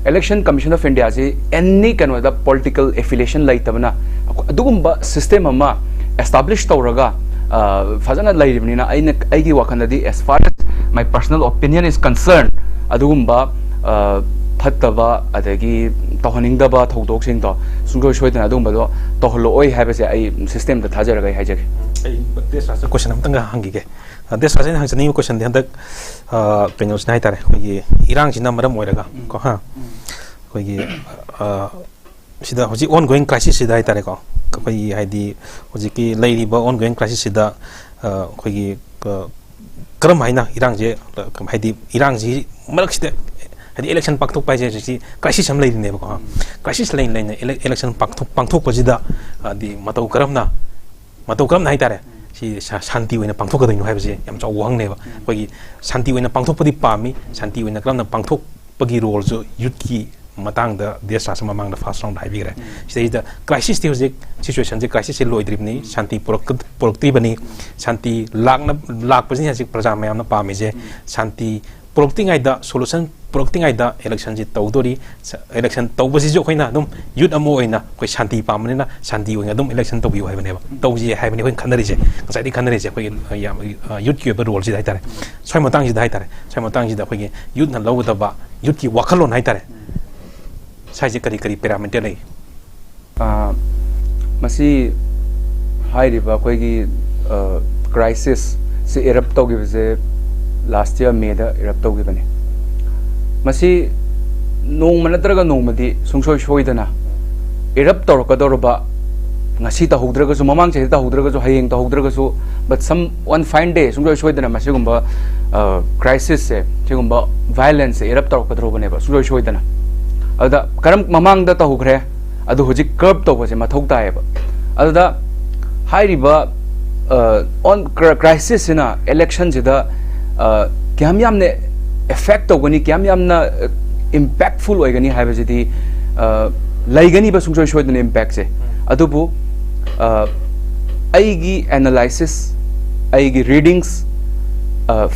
Election Commission of India ꯁꯤ ꯑꯦꯅꯤ ꯀꯩꯅꯣꯗ ꯄꯣꯂꯤꯇꯤꯀꯦꯜ ꯑꯦꯐꯤꯂꯤꯌꯦꯁꯟ ꯂꯩꯇꯕꯅ ꯑꯗꯨꯒꯨꯝꯕ ꯁꯤꯁꯇꯦꯝ ꯑꯃ ꯑꯦꯁꯇꯥꯕ꯭ꯂꯤꯁ ꯇꯧꯔꯒ, ꯑ, ꯐꯖꯅ ꯂꯩꯔꯤꯕꯅꯤꯅ, ꯑꯩꯅ, ꯑꯩꯒꯤ ꯋꯥꯈꯜꯗꯗꯤ, as far as my personal opinion is concerned, ꯑꯗꯨꯒꯨꯝꯕ, ꯑ, ꯐꯠꯇꯕ ꯑꯗꯒꯤ ꯇꯧꯍꯟꯅꯤꯡꯗꯕ ꯊꯧꯗꯣꯛꯁꯤꯡꯗꯣ ꯁꯨꯡꯁꯣꯏ ꯁꯣꯏꯗꯅ ꯑꯗꯨꯒꯨꯝꯕꯗꯣ ꯇꯧꯍꯜꯂꯛꯑꯣꯏ ꯍꯥꯏꯕꯁꯦ ꯑꯩ ꯁꯤꯁꯇꯦꯝꯗ ꯊꯥꯖꯔꯒ ꯑꯩ ꯍꯥꯏꯖꯒꯦ꯫ ꯑꯩ ꯗꯦꯁ ꯔꯥꯖꯇ ꯀꯣꯏꯁꯟ ꯑꯝꯇꯪꯒ ꯍꯪꯈꯤꯒꯦ꯫ ꯑ, ꯗꯦꯁ ꯔꯥꯖ, ꯑꯩꯅ ꯍꯪꯖꯅꯤꯡꯉꯤꯕ ꯀꯣꯏꯁꯟꯗꯤ ꯍꯟꯗꯛ, ꯑ, ꯀꯩꯅꯣꯁꯤꯅ ꯍꯥꯏꯇꯥꯔꯦ, ꯑꯩꯈꯣꯏꯒꯤ ꯏꯔꯥꯡꯁꯤꯅ ꯃꯔꯝ ꯑꯣꯏꯔꯒ ꯀꯣ, ꯍꯥ, ꯑꯩꯈꯣꯏꯒꯤ, ꯑ, ꯁꯤꯗ ꯍꯧꯖꯤꯛ ꯑꯣꯟ ꯒꯣꯋꯤꯡ ꯀ꯭ꯔꯥꯏꯁꯤꯁꯁꯤꯗ ꯍꯥꯏꯇꯥꯔꯦꯀꯣ, ꯑꯩꯈꯣꯏꯒꯤ ꯍꯥꯏꯗꯤ ꯍꯧꯖꯤꯛꯀꯤ ꯂꯩꯔꯤꯕ ꯑꯣꯟ ꯒꯣꯋꯤꯡ ꯀ꯭ꯔꯥꯏꯁꯤꯁꯁꯤꯗ, ꯑ, ꯑꯩꯈꯣꯏꯒꯤ, ꯑ, ꯀꯔꯝ ꯍꯥꯏꯅ ꯏꯔꯥꯡꯁꯦ, ꯑ, ꯍꯥꯏꯗꯤ ꯏꯔꯥꯡꯁꯤ ꯃꯔꯛꯁꯤꯗ, ꯍꯥꯏꯗꯤ ꯏꯂꯦꯛꯁꯟ ꯄꯥꯡꯊꯣꯛꯄ ꯍꯥꯏꯁꯦ ꯍꯧꯖꯤꯛꯁꯤ ꯀ꯭ꯔꯥꯏꯁꯤꯁ ꯑꯃ ꯂꯩꯔꯤꯅꯦꯕꯀꯣ꯫ ꯀ꯭ꯔꯥꯏꯁꯤꯁ ꯂꯩꯅ ꯂꯩꯅ ꯏꯂꯦ-, ꯏꯂꯦꯛꯁꯟ ꯄꯥꯡꯊꯣꯛ-, ꯄꯥꯡꯊꯣꯛꯄꯁꯤꯗ, ꯍꯥꯏꯗꯤ ꯃꯇꯧ ꯀꯔꯝꯅ, ꯃꯇꯧ ꯀꯔꯝꯅ ꯍꯥꯏꯇꯥꯔꯦ, ꯁꯤ ꯁꯥ-, ꯁꯥꯟꯇꯤ ꯑꯣꯏꯅ ꯄꯥꯡꯊꯣꯛꯀꯗꯣꯏꯅꯣ ꯍꯥꯏꯕꯁꯦ ꯌꯥꯝ ꯆꯥꯎꯕ ꯋꯥꯍꯪꯅꯦꯕ꯫ ꯑꯩꯈꯣꯏꯒꯤ ꯁꯥꯟꯇꯤ ꯑꯣꯏꯅ ꯄꯥꯡꯊꯣꯛꯄꯗꯤ ꯄꯥꯝꯃꯤ, ꯁꯥꯟꯇꯤ ꯑꯣꯏꯅ ꯀꯔꯝꯅ ꯄꯥꯡꯊꯣꯛꯄꯒꯤ ꯔꯣꯜꯁꯨ ꯌꯨꯠꯀꯤ ꯃꯇꯥꯡꯗ ꯗꯦꯁ ꯔꯥꯖꯅ ꯃꯃꯥꯡꯗ ꯐꯥꯔꯁ ꯔꯥꯎꯟꯗ ꯍꯥꯏꯕꯤꯈ꯭ꯔꯦ꯫ ꯁꯤꯗꯩꯁꯤꯗ ꯀ꯭ꯔꯥꯏꯁꯤꯁꯇꯤ ꯍꯧꯖꯤꯛ ꯁꯤꯆꯨꯋꯦꯁꯟꯁꯦ, ꯀ꯭ꯔꯥꯏꯁꯤꯁꯁꯦ ꯂꯣꯏꯗ꯭ꯔꯤꯕꯅꯤ, ꯁꯥꯟꯇꯤ ꯄꯨꯔꯛ-, ꯄꯨꯔꯛꯇ꯭ꯔꯤꯕꯅꯤ꯫ ꯁꯥꯟꯇꯤ ꯂꯥꯛꯅ-, ꯂꯥꯛꯄꯁꯤꯅ ꯍꯧꯖꯤꯛ ꯄ꯭ꯔꯖꯥ ꯃꯌꯥꯝꯅ ꯄꯥꯝꯃꯤꯁꯦ꯫ ꯁꯥꯟꯇꯤ ꯄꯨꯔꯛꯇ꯭ꯔꯤꯉꯩꯗ, ꯁꯣꯂꯨꯁꯟ ꯄꯨꯔꯛꯇ꯭ꯔꯤꯉꯩꯗ ꯏꯂꯦꯛꯁꯟꯁꯤ ꯇꯧꯗꯣꯔꯤ꯫ ꯁ-, ꯏꯂꯦꯛꯁꯟ ꯇꯧꯕꯁꯤꯁꯨ ꯑꯩꯈꯣꯏꯅ ꯑꯗꯨꯝ ꯌꯨꯠ ꯑꯃ ꯑꯣꯏꯅ ꯑꯩꯈꯣꯏ ꯁꯥꯟꯇꯤ ꯄꯥꯝꯕꯅꯤꯅ ꯁꯥꯟꯇꯤ ꯑꯣꯏꯅ ꯑꯗꯨꯝ ꯏꯂꯦꯛꯁꯟ ꯇꯧꯕꯤꯌꯨ ꯍꯥꯏꯕꯅꯦꯕ, ꯇꯧꯁꯤ ꯍꯥꯏꯕꯅꯤ ꯑꯩꯈꯣꯏꯅ ꯈꯟꯅꯔꯤꯁꯦ꯫ ꯉꯁꯥꯏꯗꯒꯤ ꯈꯟꯅꯔꯤꯁꯦ ꯑꯩꯈꯣꯏꯒꯤ, ꯑ, ꯌꯥꯝ, ꯑ, ꯌꯨꯠꯀꯤ ꯑꯣꯏꯕ ꯔꯣꯜꯁꯤꯗ ꯍꯥꯏꯇꯥꯔꯦ꯫ ꯁ꯭ꯋꯥꯏ ꯃꯇꯥꯡꯁꯤꯗ ꯍꯥꯏꯇꯥꯔꯦ, ꯁ꯭ꯋꯥꯏ ꯃꯇꯥꯡꯁꯤꯗ ꯑꯩꯈꯣꯏꯒꯤ ꯌꯨꯠꯅ ꯂꯧꯒꯗꯕ, ꯌꯨꯠꯀꯤ ꯋꯥꯈꯜꯂꯣꯟ ꯍꯥꯏꯇꯥꯔꯦ, ꯁꯥꯏꯁꯦ ꯀꯔꯤ ꯀꯔꯤ ꯄꯦꯔꯥꯃꯤꯇꯔ ꯂꯩ? ꯑꯥ, ꯃꯁꯤ ꯍꯥꯏꯔꯤꯕ ꯑꯩꯈꯣꯏꯒꯤ ꯀ꯭ꯔꯥꯏꯁꯤꯁꯁꯤ ꯏꯔꯞ ꯇꯧꯈꯤꯕꯁꯦ ꯂꯥꯁ ꯌꯔ ꯃꯦꯗ ꯏꯔꯞ ꯇꯧꯈꯤꯕꯅꯤ꯫ ꯃꯁꯤ ꯅꯣꯡꯃ ꯅꯠꯇ꯭ꯔꯒ ꯅꯣꯡꯃꯗꯤ ꯁꯨꯡꯁꯣꯏ ꯁꯣꯏꯗꯅ ꯏꯔꯞ ꯇꯧꯔꯛꯀꯗꯧꯔꯕ, ꯉꯁꯤ ꯇꯧꯍꯧꯗ꯭ꯔꯒꯁꯨ, ꯃꯃꯥꯡ ꯆꯍꯤꯗ ꯇꯧꯍꯧꯗ꯭ꯔꯒꯁꯨ, ꯍꯌꯦꯡ ꯇꯧꯍꯧꯗ꯭ꯔꯒꯁꯨ, but some one fine day ꯁꯨꯡꯁꯣꯏ ꯁꯣꯏꯗꯅ ꯃꯁꯤꯒꯨꯝꯕ ꯀ꯭ꯔꯥꯏꯁꯤꯁꯁꯦ, ꯁꯤꯒꯨꯝꯕ ꯚꯥꯏꯂꯦꯟꯁꯁꯦ ꯏꯔꯞ ꯇꯧꯔꯛꯀꯗꯧꯔꯕꯅꯦꯕ ꯁꯨꯡꯁꯣꯏ ꯁꯣꯏꯗꯅ꯫ ꯑꯗꯨꯗ ꯀꯔꯝ ꯃꯃꯥꯡꯗ ꯇꯧꯈ꯭ꯔꯦ, ꯑꯗꯨ ꯍꯧꯖꯤꯛ ꯀꯔꯞ ꯇꯧꯕꯁꯦ ꯃꯊꯧ ꯇꯥꯏꯌꯦꯕ꯫ ꯑꯗꯨꯗ ꯍꯥꯏꯔꯤꯕ ꯑꯣꯟ ꯀ꯭ꯔꯥꯏꯁꯤꯁꯁꯤꯅ ꯏꯂꯦꯛꯁꯟꯁꯤꯗ ꯀꯌꯥꯝ ꯌꯥꯝꯅ ꯑꯦꯐꯦꯛ ꯇꯧꯒꯅꯤ, ꯀꯌꯥꯝ ꯌꯥꯝꯅ ꯏꯝꯄꯦꯛꯐꯨꯜ ꯑꯣꯏꯒꯅꯤ ꯍꯥꯏꯕꯁꯤꯗꯤ ꯑ, ꯂꯩꯒꯅꯤꯕ ꯁꯨꯡꯁꯣꯏ ꯁꯣꯏꯗꯅ ꯏꯝꯄꯦꯛꯁꯦ꯫ ꯑꯗꯨꯕꯨ ꯑ, ꯑꯩꯒꯤ ꯑꯦꯅꯥꯂꯥꯏꯁꯤꯁ, ꯑꯩꯒꯤ ꯔꯤꯗꯤꯡꯁ,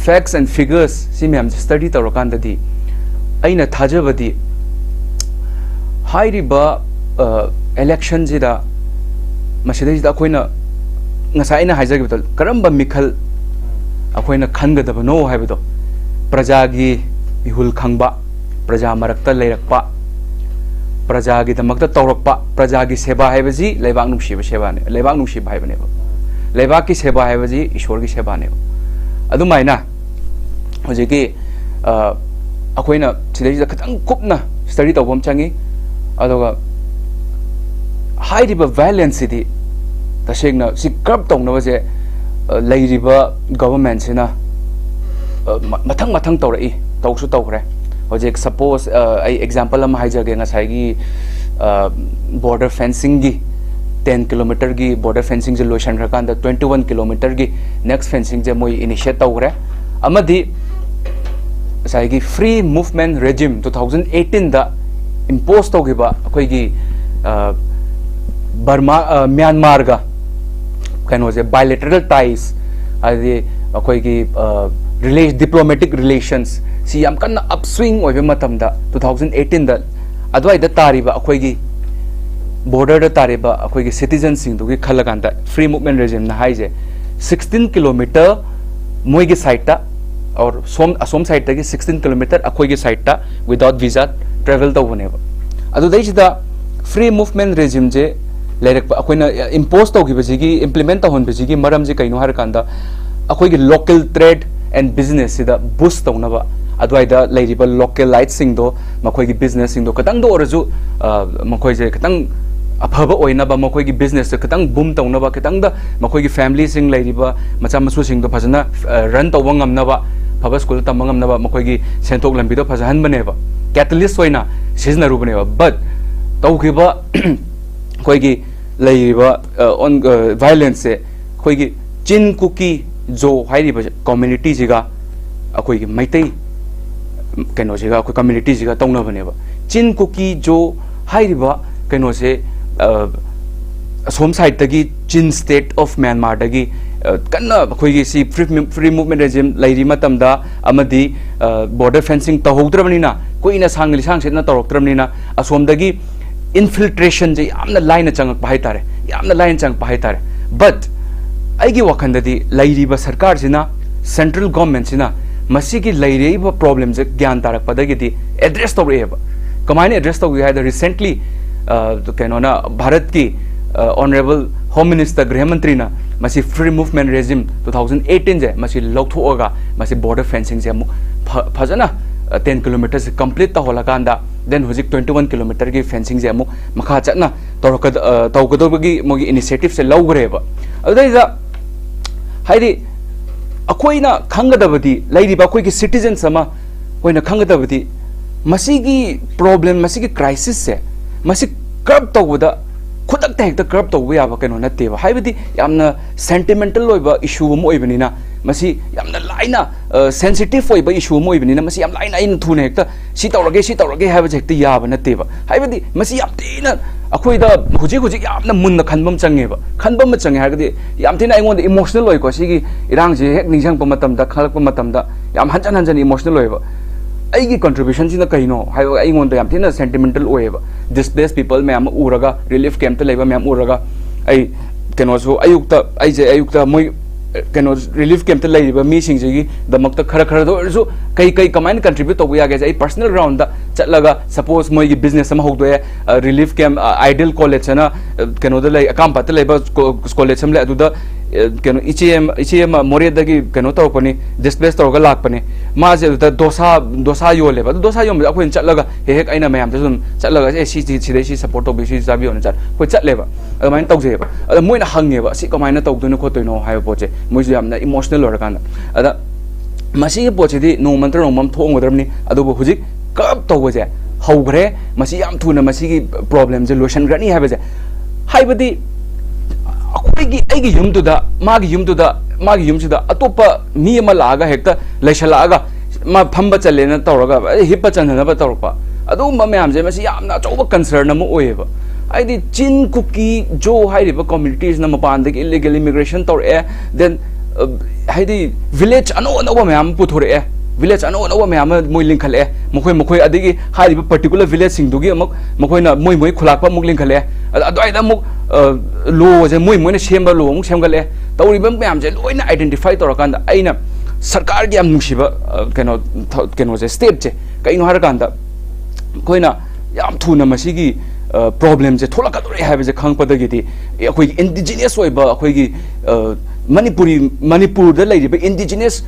facts and figures ꯁꯤ ꯃꯌꯥꯝꯁꯦ ꯁ꯭ꯇꯗꯤ ꯇꯧꯔꯀꯥꯟꯗꯗꯤ ꯑꯩꯅ ꯊꯥꯖꯕꯗꯤ ꯍꯥꯏꯔꯤꯕ ꯏꯂꯦꯛꯁꯟꯁꯤꯗ, ꯃꯁꯤꯗꯩꯁꯤꯗ ꯑꯩꯈꯣꯏꯅ ꯉꯁꯥꯏ ꯑꯩꯅ ꯍꯥꯏꯖꯈꯤꯕꯗꯣ, ꯀꯔꯝꯕ ꯃꯤꯈꯜ ꯑꯩꯈꯣꯏꯅ ꯈꯟꯒꯗꯕꯅꯣ ꯍꯥꯏꯕꯗꯣ, ꯄ꯭ꯔꯖꯥꯒꯤ ꯃꯤꯍꯨꯜ ꯈꯪꯕ, ꯄ꯭ꯔꯖꯥ ꯃꯔꯛꯇ ꯂꯩꯔꯛꯄ, ꯄ꯭ꯔꯖꯥꯒꯤꯗꯃꯛꯇ ꯇꯧꯔꯛꯄ꯫ ꯄ꯭ꯔꯖꯥꯒꯤ ꯁꯦꯕꯥ ꯍꯥꯏꯕꯁꯤ ꯂꯩꯕꯥꯛ ꯅꯨꯡꯁꯤꯕ ꯁꯦꯕꯥꯅꯦ, ꯂꯩꯕꯥꯛ ꯅꯨꯡꯁꯤꯕ ꯍꯥꯏꯕꯅꯦꯕ꯫ ꯂꯩꯕꯥꯛꯀꯤ ꯁꯦꯕꯥ ꯍꯥꯏꯕꯁꯤ ꯏꯁꯣꯔꯒꯤ ꯁꯦꯕꯥꯅꯦꯕ꯫ ꯑꯗꯨꯃꯥꯏꯅ ꯍꯧꯖꯤꯛꯀꯤ ꯑ, ꯑꯩꯈꯣꯏꯅ ꯁꯤꯗꯩꯁꯤꯗ ꯈꯤꯇꯪ ꯀꯨꯞꯅ ꯁ꯭ꯇꯗꯤ ꯇꯧꯕ ꯑꯃ ꯆꯪꯉꯤ꯫ ꯑꯗꯨꯒ ꯍꯥꯏꯔꯤꯕ ꯚꯥꯏꯂꯦꯟꯁꯁꯤꯗꯤ ꯇꯁꯦꯡꯅ ꯁꯤ ꯀꯔꯞ ꯇꯧꯅꯕꯁꯦ, ꯑ, ꯂꯩꯔꯤꯕ ꯒꯚꯔꯟꯃꯦꯟꯁꯤꯅ ꯑ, ꯃ-, ꯃꯊꯪ ꯃꯊꯪ ꯇꯧꯔꯛꯏ, ꯇꯧꯁꯨ ꯇꯧꯈ꯭ꯔꯦ꯫ ꯍꯧꯖꯤꯛ ꯁꯄꯣꯁ, ꯑ, ꯑꯩ ꯑꯦꯛꯖꯥꯝꯄꯜ ꯑꯃ ꯍꯥꯏꯖꯒꯦ꯫ ꯉꯁꯥꯏꯒꯤ ꯕꯣꯔꯗꯔ ꯐꯦꯟꯁꯤꯡꯒꯤ, ꯇꯦꯟ ꯀꯤꯂꯣꯃꯤꯇꯔꯒꯤ ꯕꯣꯔꯗꯔ ꯐꯦꯟꯁꯤꯡꯁꯦ ꯂꯣꯏꯁꯤꯟꯈ꯭ꯔꯀꯥꯟꯗ ꯇ꯭ꯋꯦꯟꯇꯤ ꯋꯥꯟ ꯀꯤꯂꯣꯃꯤꯇꯔꯒꯤ ꯅꯦꯛꯁ ꯐꯦꯟꯁꯤꯡꯁꯦ ꯃꯣꯏ ꯏꯅꯤꯁꯤꯌꯦꯠ ꯇꯧꯈ꯭ꯔꯦ꯫ ꯑꯃꯗꯤ ꯉꯁꯥꯏꯒꯤ free movement regime two thousand ꯑꯩꯠꯇꯤꯟꯗ ꯏꯝꯄꯣꯁ ꯇꯧꯈꯤꯕ ꯑꯩꯈꯣꯏꯒꯤ, ꯑ, ꯕꯔꯃꯥ, ꯑ, ꯃ꯭ꯌꯥꯟꯃꯥꯔꯒ ꯀꯩꯅꯣꯁꯦ, ꯕꯥꯏꯂꯦꯇꯔꯦꯜ ꯇꯥꯏꯁ, ꯍꯥꯏꯗꯤ ꯑꯩꯈꯣꯏꯒꯤ, ꯑ, ꯔꯤꯂꯦ-, ꯗꯤꯄ꯭ꯂꯣꯃꯦꯇꯤꯛ ꯔꯤꯂꯦꯁꯟꯁ ꯁꯤ ꯌꯥꯝ ꯀꯟꯅ ꯑꯞꯁ꯭ꯋꯤꯡ ꯑꯣꯏꯕ ꯃꯇꯝꯗ, ꯇꯨ ꯊꯥꯎꯖꯟ ꯑꯩꯠꯇꯤꯟꯗ ꯑꯗꯨꯋꯥꯏꯗ ꯇꯥꯔꯤꯕ ꯑꯩꯈꯣꯏꯒꯤ ꯕꯣꯔꯗꯔꯗ ꯇꯥꯔꯤꯕ ꯑꯩꯈꯣꯏꯒꯤ ꯁꯤꯇꯤꯖꯟꯁꯤꯡꯗꯨꯒꯤ ꯈꯜꯂꯀꯥꯟꯗ, ꯐ꯭ꯔꯤ ꯃꯨꯚꯃꯦꯟ ꯔꯦꯖꯤꯝꯅ ꯍꯥꯏꯁꯦ, ꯁꯤꯛꯁꯇꯤꯟ ꯀꯤꯂꯣꯃꯤꯇꯔ ꯃꯣꯏꯒꯤ ꯁꯥꯏꯠꯇ, ꯑꯣꯔ ꯁꯣꯝ, ꯑꯁꯣꯝ ꯁꯥꯏꯠꯇꯒꯤ ꯁꯤꯛꯁꯇꯤꯟ ꯀꯤꯂꯣꯃꯤꯇꯔ ꯑꯩꯈꯣꯏꯒꯤ ꯁꯥꯏꯠꯇ ꯋꯤꯗꯥꯎꯠ ꯚꯤꯖꯥ ꯇ꯭ꯔꯦꯚꯦꯜ ꯇꯧꯕꯅꯦꯕ꯫ ꯑꯗꯨꯗꯩꯁꯤꯗ free movement regimeꯁꯦ ꯂꯩꯔꯛꯄ, ꯑꯩꯈꯣꯏꯅ impose ꯇꯧꯈꯤꯕꯁꯤꯒꯤ, implement ꯇꯧꯍꯟꯕꯁꯤꯒꯤ ꯃꯔꯝꯁꯦ ꯀꯩꯅꯣ ꯍꯥꯏꯔꯀꯥꯟꯗ, ꯑꯩꯈꯣꯏꯒꯤ local trade and businessꯁꯤꯗ boost ꯇꯧꯅꯕ, ꯑꯗꯨꯋꯥꯏꯗ ꯂꯩꯔꯤꯕ localiteꯁꯤꯡꯗꯣ, ꯃꯈꯣꯏꯒꯤ businessꯁꯤꯡꯗꯣ ꯈꯤꯇꯪꯗ ꯑꯣꯏꯔꯁꯨ, ꯑ, ꯃꯈꯣꯏꯁꯦ ꯈꯤꯇꯪ ꯑꯐꯕ ꯑꯣꯏꯅꯕ, ꯃꯈꯣꯏꯒꯤ businessꯇ ꯈꯤꯇꯪ boom ꯇꯧꯅꯕ, ꯈꯤꯇꯪꯗ ꯃꯈꯣꯏꯒꯤ familyꯁꯤꯡ, ꯂꯩꯔꯤꯕ ꯃꯆꯥ ꯃꯁꯨꯁꯤꯡꯗꯣ ꯐꯖꯅ, ꯑ, run ꯇꯧꯕ ꯉꯝꯅꯕ, ꯑꯐꯕ schoolꯗ ꯇꯝꯕ ꯉꯝꯅꯕ ꯃꯈꯣꯏꯒꯤ ꯁꯦꯟꯊꯣꯛ ꯂꯝꯕꯤꯗꯣ ꯐꯖꯍꯟꯕꯅꯦꯕ, catalyst ꯑꯣꯏꯅ ꯁꯤꯖꯤꯟꯅꯔꯨꯕꯅꯦꯕ꯫ But ꯇꯧꯈꯤꯕ ꯑꯩꯈꯣꯏꯒꯤ ꯂꯩꯔꯤꯕ, ꯑ, on-, ꯑ, violenceꯁꯦ ꯑꯩꯈꯣꯏꯒꯤ ꯆꯤꯟ, ꯀꯨꯀꯤ, ꯖꯣ ꯍꯥꯏꯔꯤꯕ communityꯁꯤꯒ ꯑꯩꯈꯣꯏꯒꯤ ꯃꯩꯇꯩ ꯀꯩꯅꯣꯁꯤꯒ, ꯑꯩꯈꯣꯏ communityꯁꯤꯒ ꯇꯧꯅꯕꯅꯦꯕ꯫ ꯆꯤꯟ, ꯀꯨꯀꯤ, ꯖꯣ ꯍꯥꯏꯔꯤꯕ ꯀꯩꯅꯣꯁꯦ, ꯑ, ꯑꯁꯣꯝ sideꯇꯒꯤ Chin State of Myanmarꯗꯒꯤ, ꯑ, ꯀꯟꯅ ꯑꯩꯈꯣꯏꯒꯤ ꯁꯤ free, free movement regime ꯂꯩꯔꯤ ꯃꯇꯝꯗ, ꯑꯃꯗꯤ, ꯑ, border fencing ꯇꯧꯍꯧꯗ꯭ꯔꯕꯅꯤꯅ, ꯀꯨꯏꯅ ꯁꯥꯡꯅ ꯂꯤꯁꯥꯡ ꯁꯤꯠꯅ ꯇꯧꯔꯛꯇ꯭ꯔꯕꯅꯤꯅ, ꯑꯁꯣꯝꯗꯒꯤ infiltrationꯁꯦ ꯌꯥꯝꯅ ꯂꯥꯏꯅ ꯆꯪꯉꯛꯄ ꯍꯥꯏꯇꯥꯔꯦ, ꯌꯥꯝꯅ ꯂꯥꯏꯅ ꯆꯪꯉꯛꯄ ꯍꯥꯏꯇꯥꯔꯦ꯫ But ꯑꯩꯒꯤ ꯋꯥꯈꯜꯗꯗꯤ ꯂꯩꯔꯤꯕ ꯁꯔꯀꯥꯔꯁꯤꯅ, central governmentꯁꯤꯅ ꯃꯁꯤꯒꯤ ꯂꯩꯔꯛꯏꯕ problemꯁꯦ ꯒ꯭ꯌꯥꯟ ꯇꯥꯔꯛꯄꯗꯒꯤꯗꯤ address ꯇꯧꯔꯛꯑꯦꯕ꯫ ꯀꯃꯥꯏꯅ address ꯇꯧꯒꯦ ꯍꯥꯏꯗ, recently, ꯑ, ꯀꯩꯅꯣꯅ, ꯚꯥꯔꯠꯀꯤ, ꯑ, honourable Home Minister, ꯒ꯭ꯔꯍ ꯃꯟꯇ꯭ꯔꯤꯅ ꯃꯁꯤ free movement regime two thousand eighteenꯁꯦ ꯃꯁꯤ ꯂꯧꯊꯣꯛꯑꯒ ꯃꯁꯤ border fencingꯁꯦ ꯑꯃꯨꯛ ꯐ-, ꯐꯖꯅ, ꯑ, ten kilometerꯁꯦ complete ꯇꯧꯍꯜꯂꯀꯥꯟꯗ, then ꯍꯧꯖꯤꯛ twenty one kilometerꯒꯤ fencingꯁꯦ ꯑꯃꯨꯛ ꯃꯈꯥ ꯆꯠꯅ ꯇꯧꯔꯛꯀꯗ-, ꯑ, ꯇꯧꯒꯗꯧꯕꯒꯤ ꯃꯣꯏꯒꯤ initiativeꯁꯦ ꯂꯧꯈ꯭ꯔꯦꯕ꯫ ꯑꯗꯨꯗꯩꯗ ꯍꯥꯏꯗꯤ ꯑꯩꯈꯣꯏꯅ ꯈꯪꯒꯗꯕꯗꯤ, ꯂꯩꯔꯤꯕ ꯑꯩꯈꯣꯏꯒꯤ citizens ꯑꯃ ꯑꯣꯏꯅ ꯈꯪꯒꯗꯕꯗꯤ, ꯃꯁꯤꯒꯤ problem, ꯃꯁꯤꯒꯤ crisisꯁꯦ, ꯃꯁꯤ curb ꯇꯧꯕꯗ ꯈꯨꯗꯛꯇ ꯍꯦꯛꯇ curb ꯇꯧꯕ ꯌꯥꯕ ꯀꯩꯅꯣ ꯅꯠꯇꯦꯕ꯫ ꯍꯥꯏꯕꯗꯤ ꯌꯥꯝꯅ sentimental ꯑꯣꯏꯕ issue ꯑꯃ ꯑꯣꯏꯕꯅꯤꯅ, ꯃꯁꯤ ꯌꯥꯝꯅ ꯂꯥꯏꯅ, ꯑ, sensitive ꯑꯣꯏꯕ issue ꯑꯃ ꯑꯣꯏꯕꯅꯤꯅ, ꯃꯁꯤ ꯌꯥꯝ ꯂꯥꯏꯅ ꯑꯩꯅ ꯊꯨꯅ ꯍꯦꯛꯇ ꯁꯤ ꯇꯧꯔꯒꯦ, ꯁꯤ ꯇꯧꯔꯒꯦ ꯍꯥꯏꯕꯁꯦ ꯍꯦꯛꯇ ꯌꯥꯕ ꯅꯠꯇꯦꯕ꯫ ꯍꯥꯏꯕꯗꯤ ꯃꯁꯤ ꯌꯥꯝ ꯊꯤꯅ ꯑꯩꯈꯣꯏꯗ ꯍꯧꯖꯤꯛ ꯍꯧꯖꯤꯛ ꯌꯥꯝꯅ ꯃꯨꯟꯅ ꯈꯟꯕ ꯑꯃ ꯆꯪꯉꯦꯕ꯫ ꯈꯟꯕ ꯑꯃ ꯆꯪꯉꯦ ꯍꯥꯏꯔꯒꯗꯤ ꯌꯥꯝ ꯊꯤꯅ ꯑꯩꯉꯣꯟꯗ emotional ꯑꯣꯏꯀꯣ꯫ ꯁꯤꯒꯤ ꯏꯔꯥꯡꯁꯤ ꯍꯦꯛ ꯅꯤꯡꯁꯤꯡꯉꯛꯄ ꯃꯇꯝꯗ, ꯈꯜꯂꯛꯄ ꯃꯇꯝꯗ ꯌꯥꯝ ꯍꯟꯖꯟ ꯍꯟꯖꯟ emotional ꯑꯣꯏꯌꯦꯕ꯫ ꯑꯩꯒꯤ contributionꯁꯤꯅ ꯀꯩꯅꯣ ꯍꯥꯏꯕ ꯑꯩꯉꯣꯟꯗ ꯌꯥꯝ ꯊꯤꯅ sentimental ꯑꯣꯏꯌꯦꯕ꯫ Displaced people ꯃꯌꯥꯝ ꯑꯃ ꯎꯔꯒ, relief campꯇ ꯂꯩꯕ ꯃꯌꯥꯝ ꯎꯔꯒ, ꯑꯩ ꯀꯩꯅꯣꯁꯨ ꯑꯌꯨꯛꯇ, ꯑꯩꯁꯦ ꯑꯌꯨꯛꯇ ꯃꯣꯏ ꯀꯩꯅꯣ, ꯔꯤꯂꯤꯐ ꯀꯦꯝꯞꯇ ꯂꯩꯔꯤꯕ ꯃꯤꯁꯤꯡꯁꯤꯒꯤꯗꯃꯛꯇ ꯈꯔ ꯈꯔꯗ ꯑꯣꯏꯔꯁꯨ ꯀꯩ ꯀꯩ ꯀꯃꯥꯏꯅ ꯀꯟꯇ꯭ꯔꯤꯕ꯭ꯌꯨꯠ ꯇꯧꯕ ꯌꯥꯒꯦꯁꯦ ꯑꯩ ꯄꯔꯁꯅꯦꯜ ꯒ꯭ꯔꯥꯎꯟꯗ ꯆꯠꯂꯒ, ꯁꯄꯣꯁ ꯃꯣꯏꯒꯤ ꯕꯤꯖꯤꯅꯦꯁ ꯑꯃ ꯍꯧꯗꯣꯛꯑꯦ, ꯔꯤꯂꯤꯐ ꯀꯦꯝꯞ, ꯑꯥꯏꯗꯤꯌꯦꯜ ꯀꯣꯂꯦꯖ ꯑꯅ, ꯑ, ꯀꯩꯅꯣꯗ ꯂꯩ, ꯑꯀꯥꯝꯄꯥꯠꯇ ꯂꯩꯕ ꯀꯣ-, ꯀꯣꯂꯦꯖ ꯑꯃ ꯂꯩ, ꯑꯗꯨꯗ, ꯑ, ꯀꯩꯅꯣ, ꯏꯆꯦ ꯑꯃ, ꯏꯆꯦ ꯑꯃ ꯃꯣꯔꯦꯗꯒꯤ ꯀꯩꯅꯣ ꯇꯧꯔꯛꯄꯅꯤ, ꯗꯤꯁꯄ꯭ꯂꯦꯁ ꯇꯧꯔꯒ ꯂꯥꯛꯄꯅꯤ꯫ ꯃꯥꯁꯦ ꯑꯗꯨꯗ ꯗꯣꯁꯥ, ꯗꯣꯁꯥ ꯌꯣꯜꯂꯦꯕ꯫ ꯑꯗꯨ ꯗꯣꯁꯥ ꯌꯣꯟꯕꯁꯦ ꯑꯩꯈꯣꯏꯅ ꯆꯠꯂꯒ ꯍꯦꯛ ꯍꯦꯛ ꯑꯩꯅ ꯃꯌꯥꯝꯗꯁꯨ ꯑꯗꯨꯝ ꯆꯠꯂꯒ, "ꯑꯦ, ꯁꯤ, ꯁꯤ, ꯁꯤꯗꯩ ꯁꯤ ꯁꯞꯄꯣꯔꯠ ꯇꯧꯕꯤꯌꯨ, ꯁꯤ ꯆꯥꯕꯤꯌꯣꯅ" ꯆꯠ-, ꯑꯩꯈꯣꯏ ꯆꯠꯂꯦꯕ꯫ ꯑꯗꯨꯃꯥꯏꯅ ꯇꯧꯖꯩꯑꯕ꯫ ꯑꯗ ꯃꯣꯏꯅ ꯍꯪꯉꯦꯕ, "ꯑꯁꯤ ꯀꯃꯥꯏꯅ ꯇꯧꯗꯣꯏꯅꯣ ꯈꯣꯠꯇꯣꯏꯅꯣ?" ꯍꯥꯏꯕ ꯄꯣꯠꯁꯦ ꯃꯣꯏꯁꯨ ꯌꯥꯝꯅ ꯏꯃꯣꯁꯅꯦꯜ ꯑꯣꯏꯔꯀꯥꯟꯗ꯫ ꯑꯗ ꯃꯁꯤꯒꯤ ꯄꯣꯠꯁꯤꯗꯤ ꯅꯣꯡꯃ ꯅꯠꯇ꯭ꯔ ꯅꯣꯡꯃ ꯑꯃ ꯊꯣꯛꯑꯝꯒꯗ꯭ꯔꯕꯅꯤ, ꯑꯗꯨꯕꯨ ꯍꯧꯖꯤꯛ ꯀꯞ ꯇꯧꯕꯁꯦ ꯍꯧꯈ꯭ꯔꯦ꯫ ꯃꯁꯤ ꯌꯥꯝ ꯊꯨꯅ ꯃꯁꯤꯒꯤ ꯄ꯭ꯔꯣꯕ꯭ꯂꯦꯝꯁꯦ ꯂꯣꯏꯁꯤꯟꯈ꯭ꯔꯅꯤ ꯍꯥꯏꯕꯁꯦ, ꯍꯥꯏꯕꯗꯤ ꯑꯩꯈꯣꯏꯒꯤ, ꯑꯩꯒꯤ ꯌꯨꯝꯗꯨꯗ, ꯃꯥꯒꯤ ꯌꯨꯝꯗꯨꯗ, ꯃꯥꯒꯤ ꯌꯨꯝꯁꯤꯗ ꯑꯇꯣꯞꯄ ꯃꯤ ꯑꯃ ꯂꯥꯛꯑꯒ ꯍꯦꯛꯇ ꯂꯩꯁꯜꯂꯛꯑꯒ ꯃꯥ ꯐꯝꯕ ꯆꯜꯂꯦꯅ ꯇꯧꯔꯒ, ꯑꯩ ꯍꯤꯞꯄ ꯆꯟꯅꯅꯕ ꯇꯧꯔꯛꯄ, ꯑꯗꯨꯒꯨꯝꯕ ꯃꯌꯥꯝꯁꯦ ꯃꯁꯤ ꯌꯥꯝꯅ ꯑꯆꯧꯕ ꯀꯟꯁꯔꯟ ꯑꯃ ꯑꯣꯏꯌꯦꯕ꯫ ꯍꯥꯏꯗꯤ ꯆꯤꯟ, ꯀꯨꯀꯤ, ꯖꯣ ꯍꯥꯏꯔꯤꯕ ꯀꯝꯃ꯭ꯌꯨꯅꯤꯇꯤꯁꯅ ꯃꯄꯥꯟꯗꯒꯤ ꯏꯂꯤꯒꯦꯜ ꯏꯃꯤꯒ꯭ꯔꯦꯁꯟ ꯇꯧꯔꯛꯑꯦ, ꯗꯦꯟ, ꯍꯥꯏꯗꯤ ꯚꯤꯂꯦꯖ ꯑꯅꯧ ꯑꯅꯧꯕ ꯃꯌꯥꯝ ꯑꯃ ꯄꯨꯊꯣꯔꯛꯑꯦ, ꯚꯤꯂꯦꯖ ꯑꯅꯧ ꯑꯅꯧꯕ ꯃꯌꯥꯝ ꯑꯃ ꯃꯣꯏ ꯂꯤꯡꯈꯠꯂꯛꯑꯦ, ꯃꯈꯣꯏ, ꯃꯈꯣꯏ ꯑꯗꯒꯤ ꯍꯥꯏꯔꯤꯕ ꯄꯔꯇꯤꯀꯨꯂꯔ ꯚꯤꯂꯦꯖꯁꯤꯡꯗꯨꯒꯤ ꯑꯃꯨꯛ ꯃꯈꯣꯏꯅ ꯃꯣꯏ ꯃꯣꯏ ꯈꯨꯂꯥꯛꯄ ꯑꯃꯨꯛ ꯂꯤꯡꯈꯠꯂꯛꯑꯦ, ꯑꯗ ꯑꯗꯨꯋꯥꯏꯗ ꯑꯃꯨꯛ, ꯑ, ꯂꯣꯁꯦ ꯃꯣꯏ ꯃꯣꯏꯅ ꯁꯦꯝꯕ ꯂꯣ ꯑꯃꯨꯛ ꯁꯦꯝꯒꯠꯂꯛꯑꯦ꯫ ꯇꯧꯔꯤꯕ ꯃꯌꯥꯝꯁꯦ ꯂꯣꯏꯅ ꯑꯥꯏꯗꯦꯟꯇꯤꯐꯥꯏ ꯇꯧꯔꯀꯥꯟꯗ ꯑꯩꯅ ꯁꯔꯀꯥꯔꯒꯤ ꯌꯥꯝ ꯅꯨꯡꯁꯤꯕ, ꯑ, ꯀꯩꯅꯣ, ꯊ-, ꯀꯩꯅꯣꯁꯦ, ꯁ꯭ꯇꯦꯞꯁꯦ ꯀꯩꯅꯣ ꯍꯥꯏꯔꯀꯥꯟꯗ, ꯑꯩꯈꯣꯏꯅ ꯌꯥꯝ ꯊꯨꯅ ꯃꯁꯤꯒꯤ, ꯑ, ꯄ꯭ꯔꯣꯕ꯭ꯂꯦꯝꯁꯦ ꯊꯣꯛꯂꯛꯀꯗꯧꯔꯦ ꯍꯥꯏꯕꯁꯦ ꯈꯪꯉꯛꯄꯗꯒꯤꯗꯤ, ꯑꯩꯈꯣꯏꯒꯤ ꯏꯟꯗꯤꯖꯤꯅꯁ ꯑꯣꯏꯕ ꯑꯩꯈꯣꯏꯒꯤ, ꯑ, ꯃꯅꯤꯄꯨꯔꯤ, ꯃꯅꯤꯄꯨꯔꯗ ꯂꯩꯔꯤꯕ ꯏꯟꯗꯤꯖꯤꯅꯁ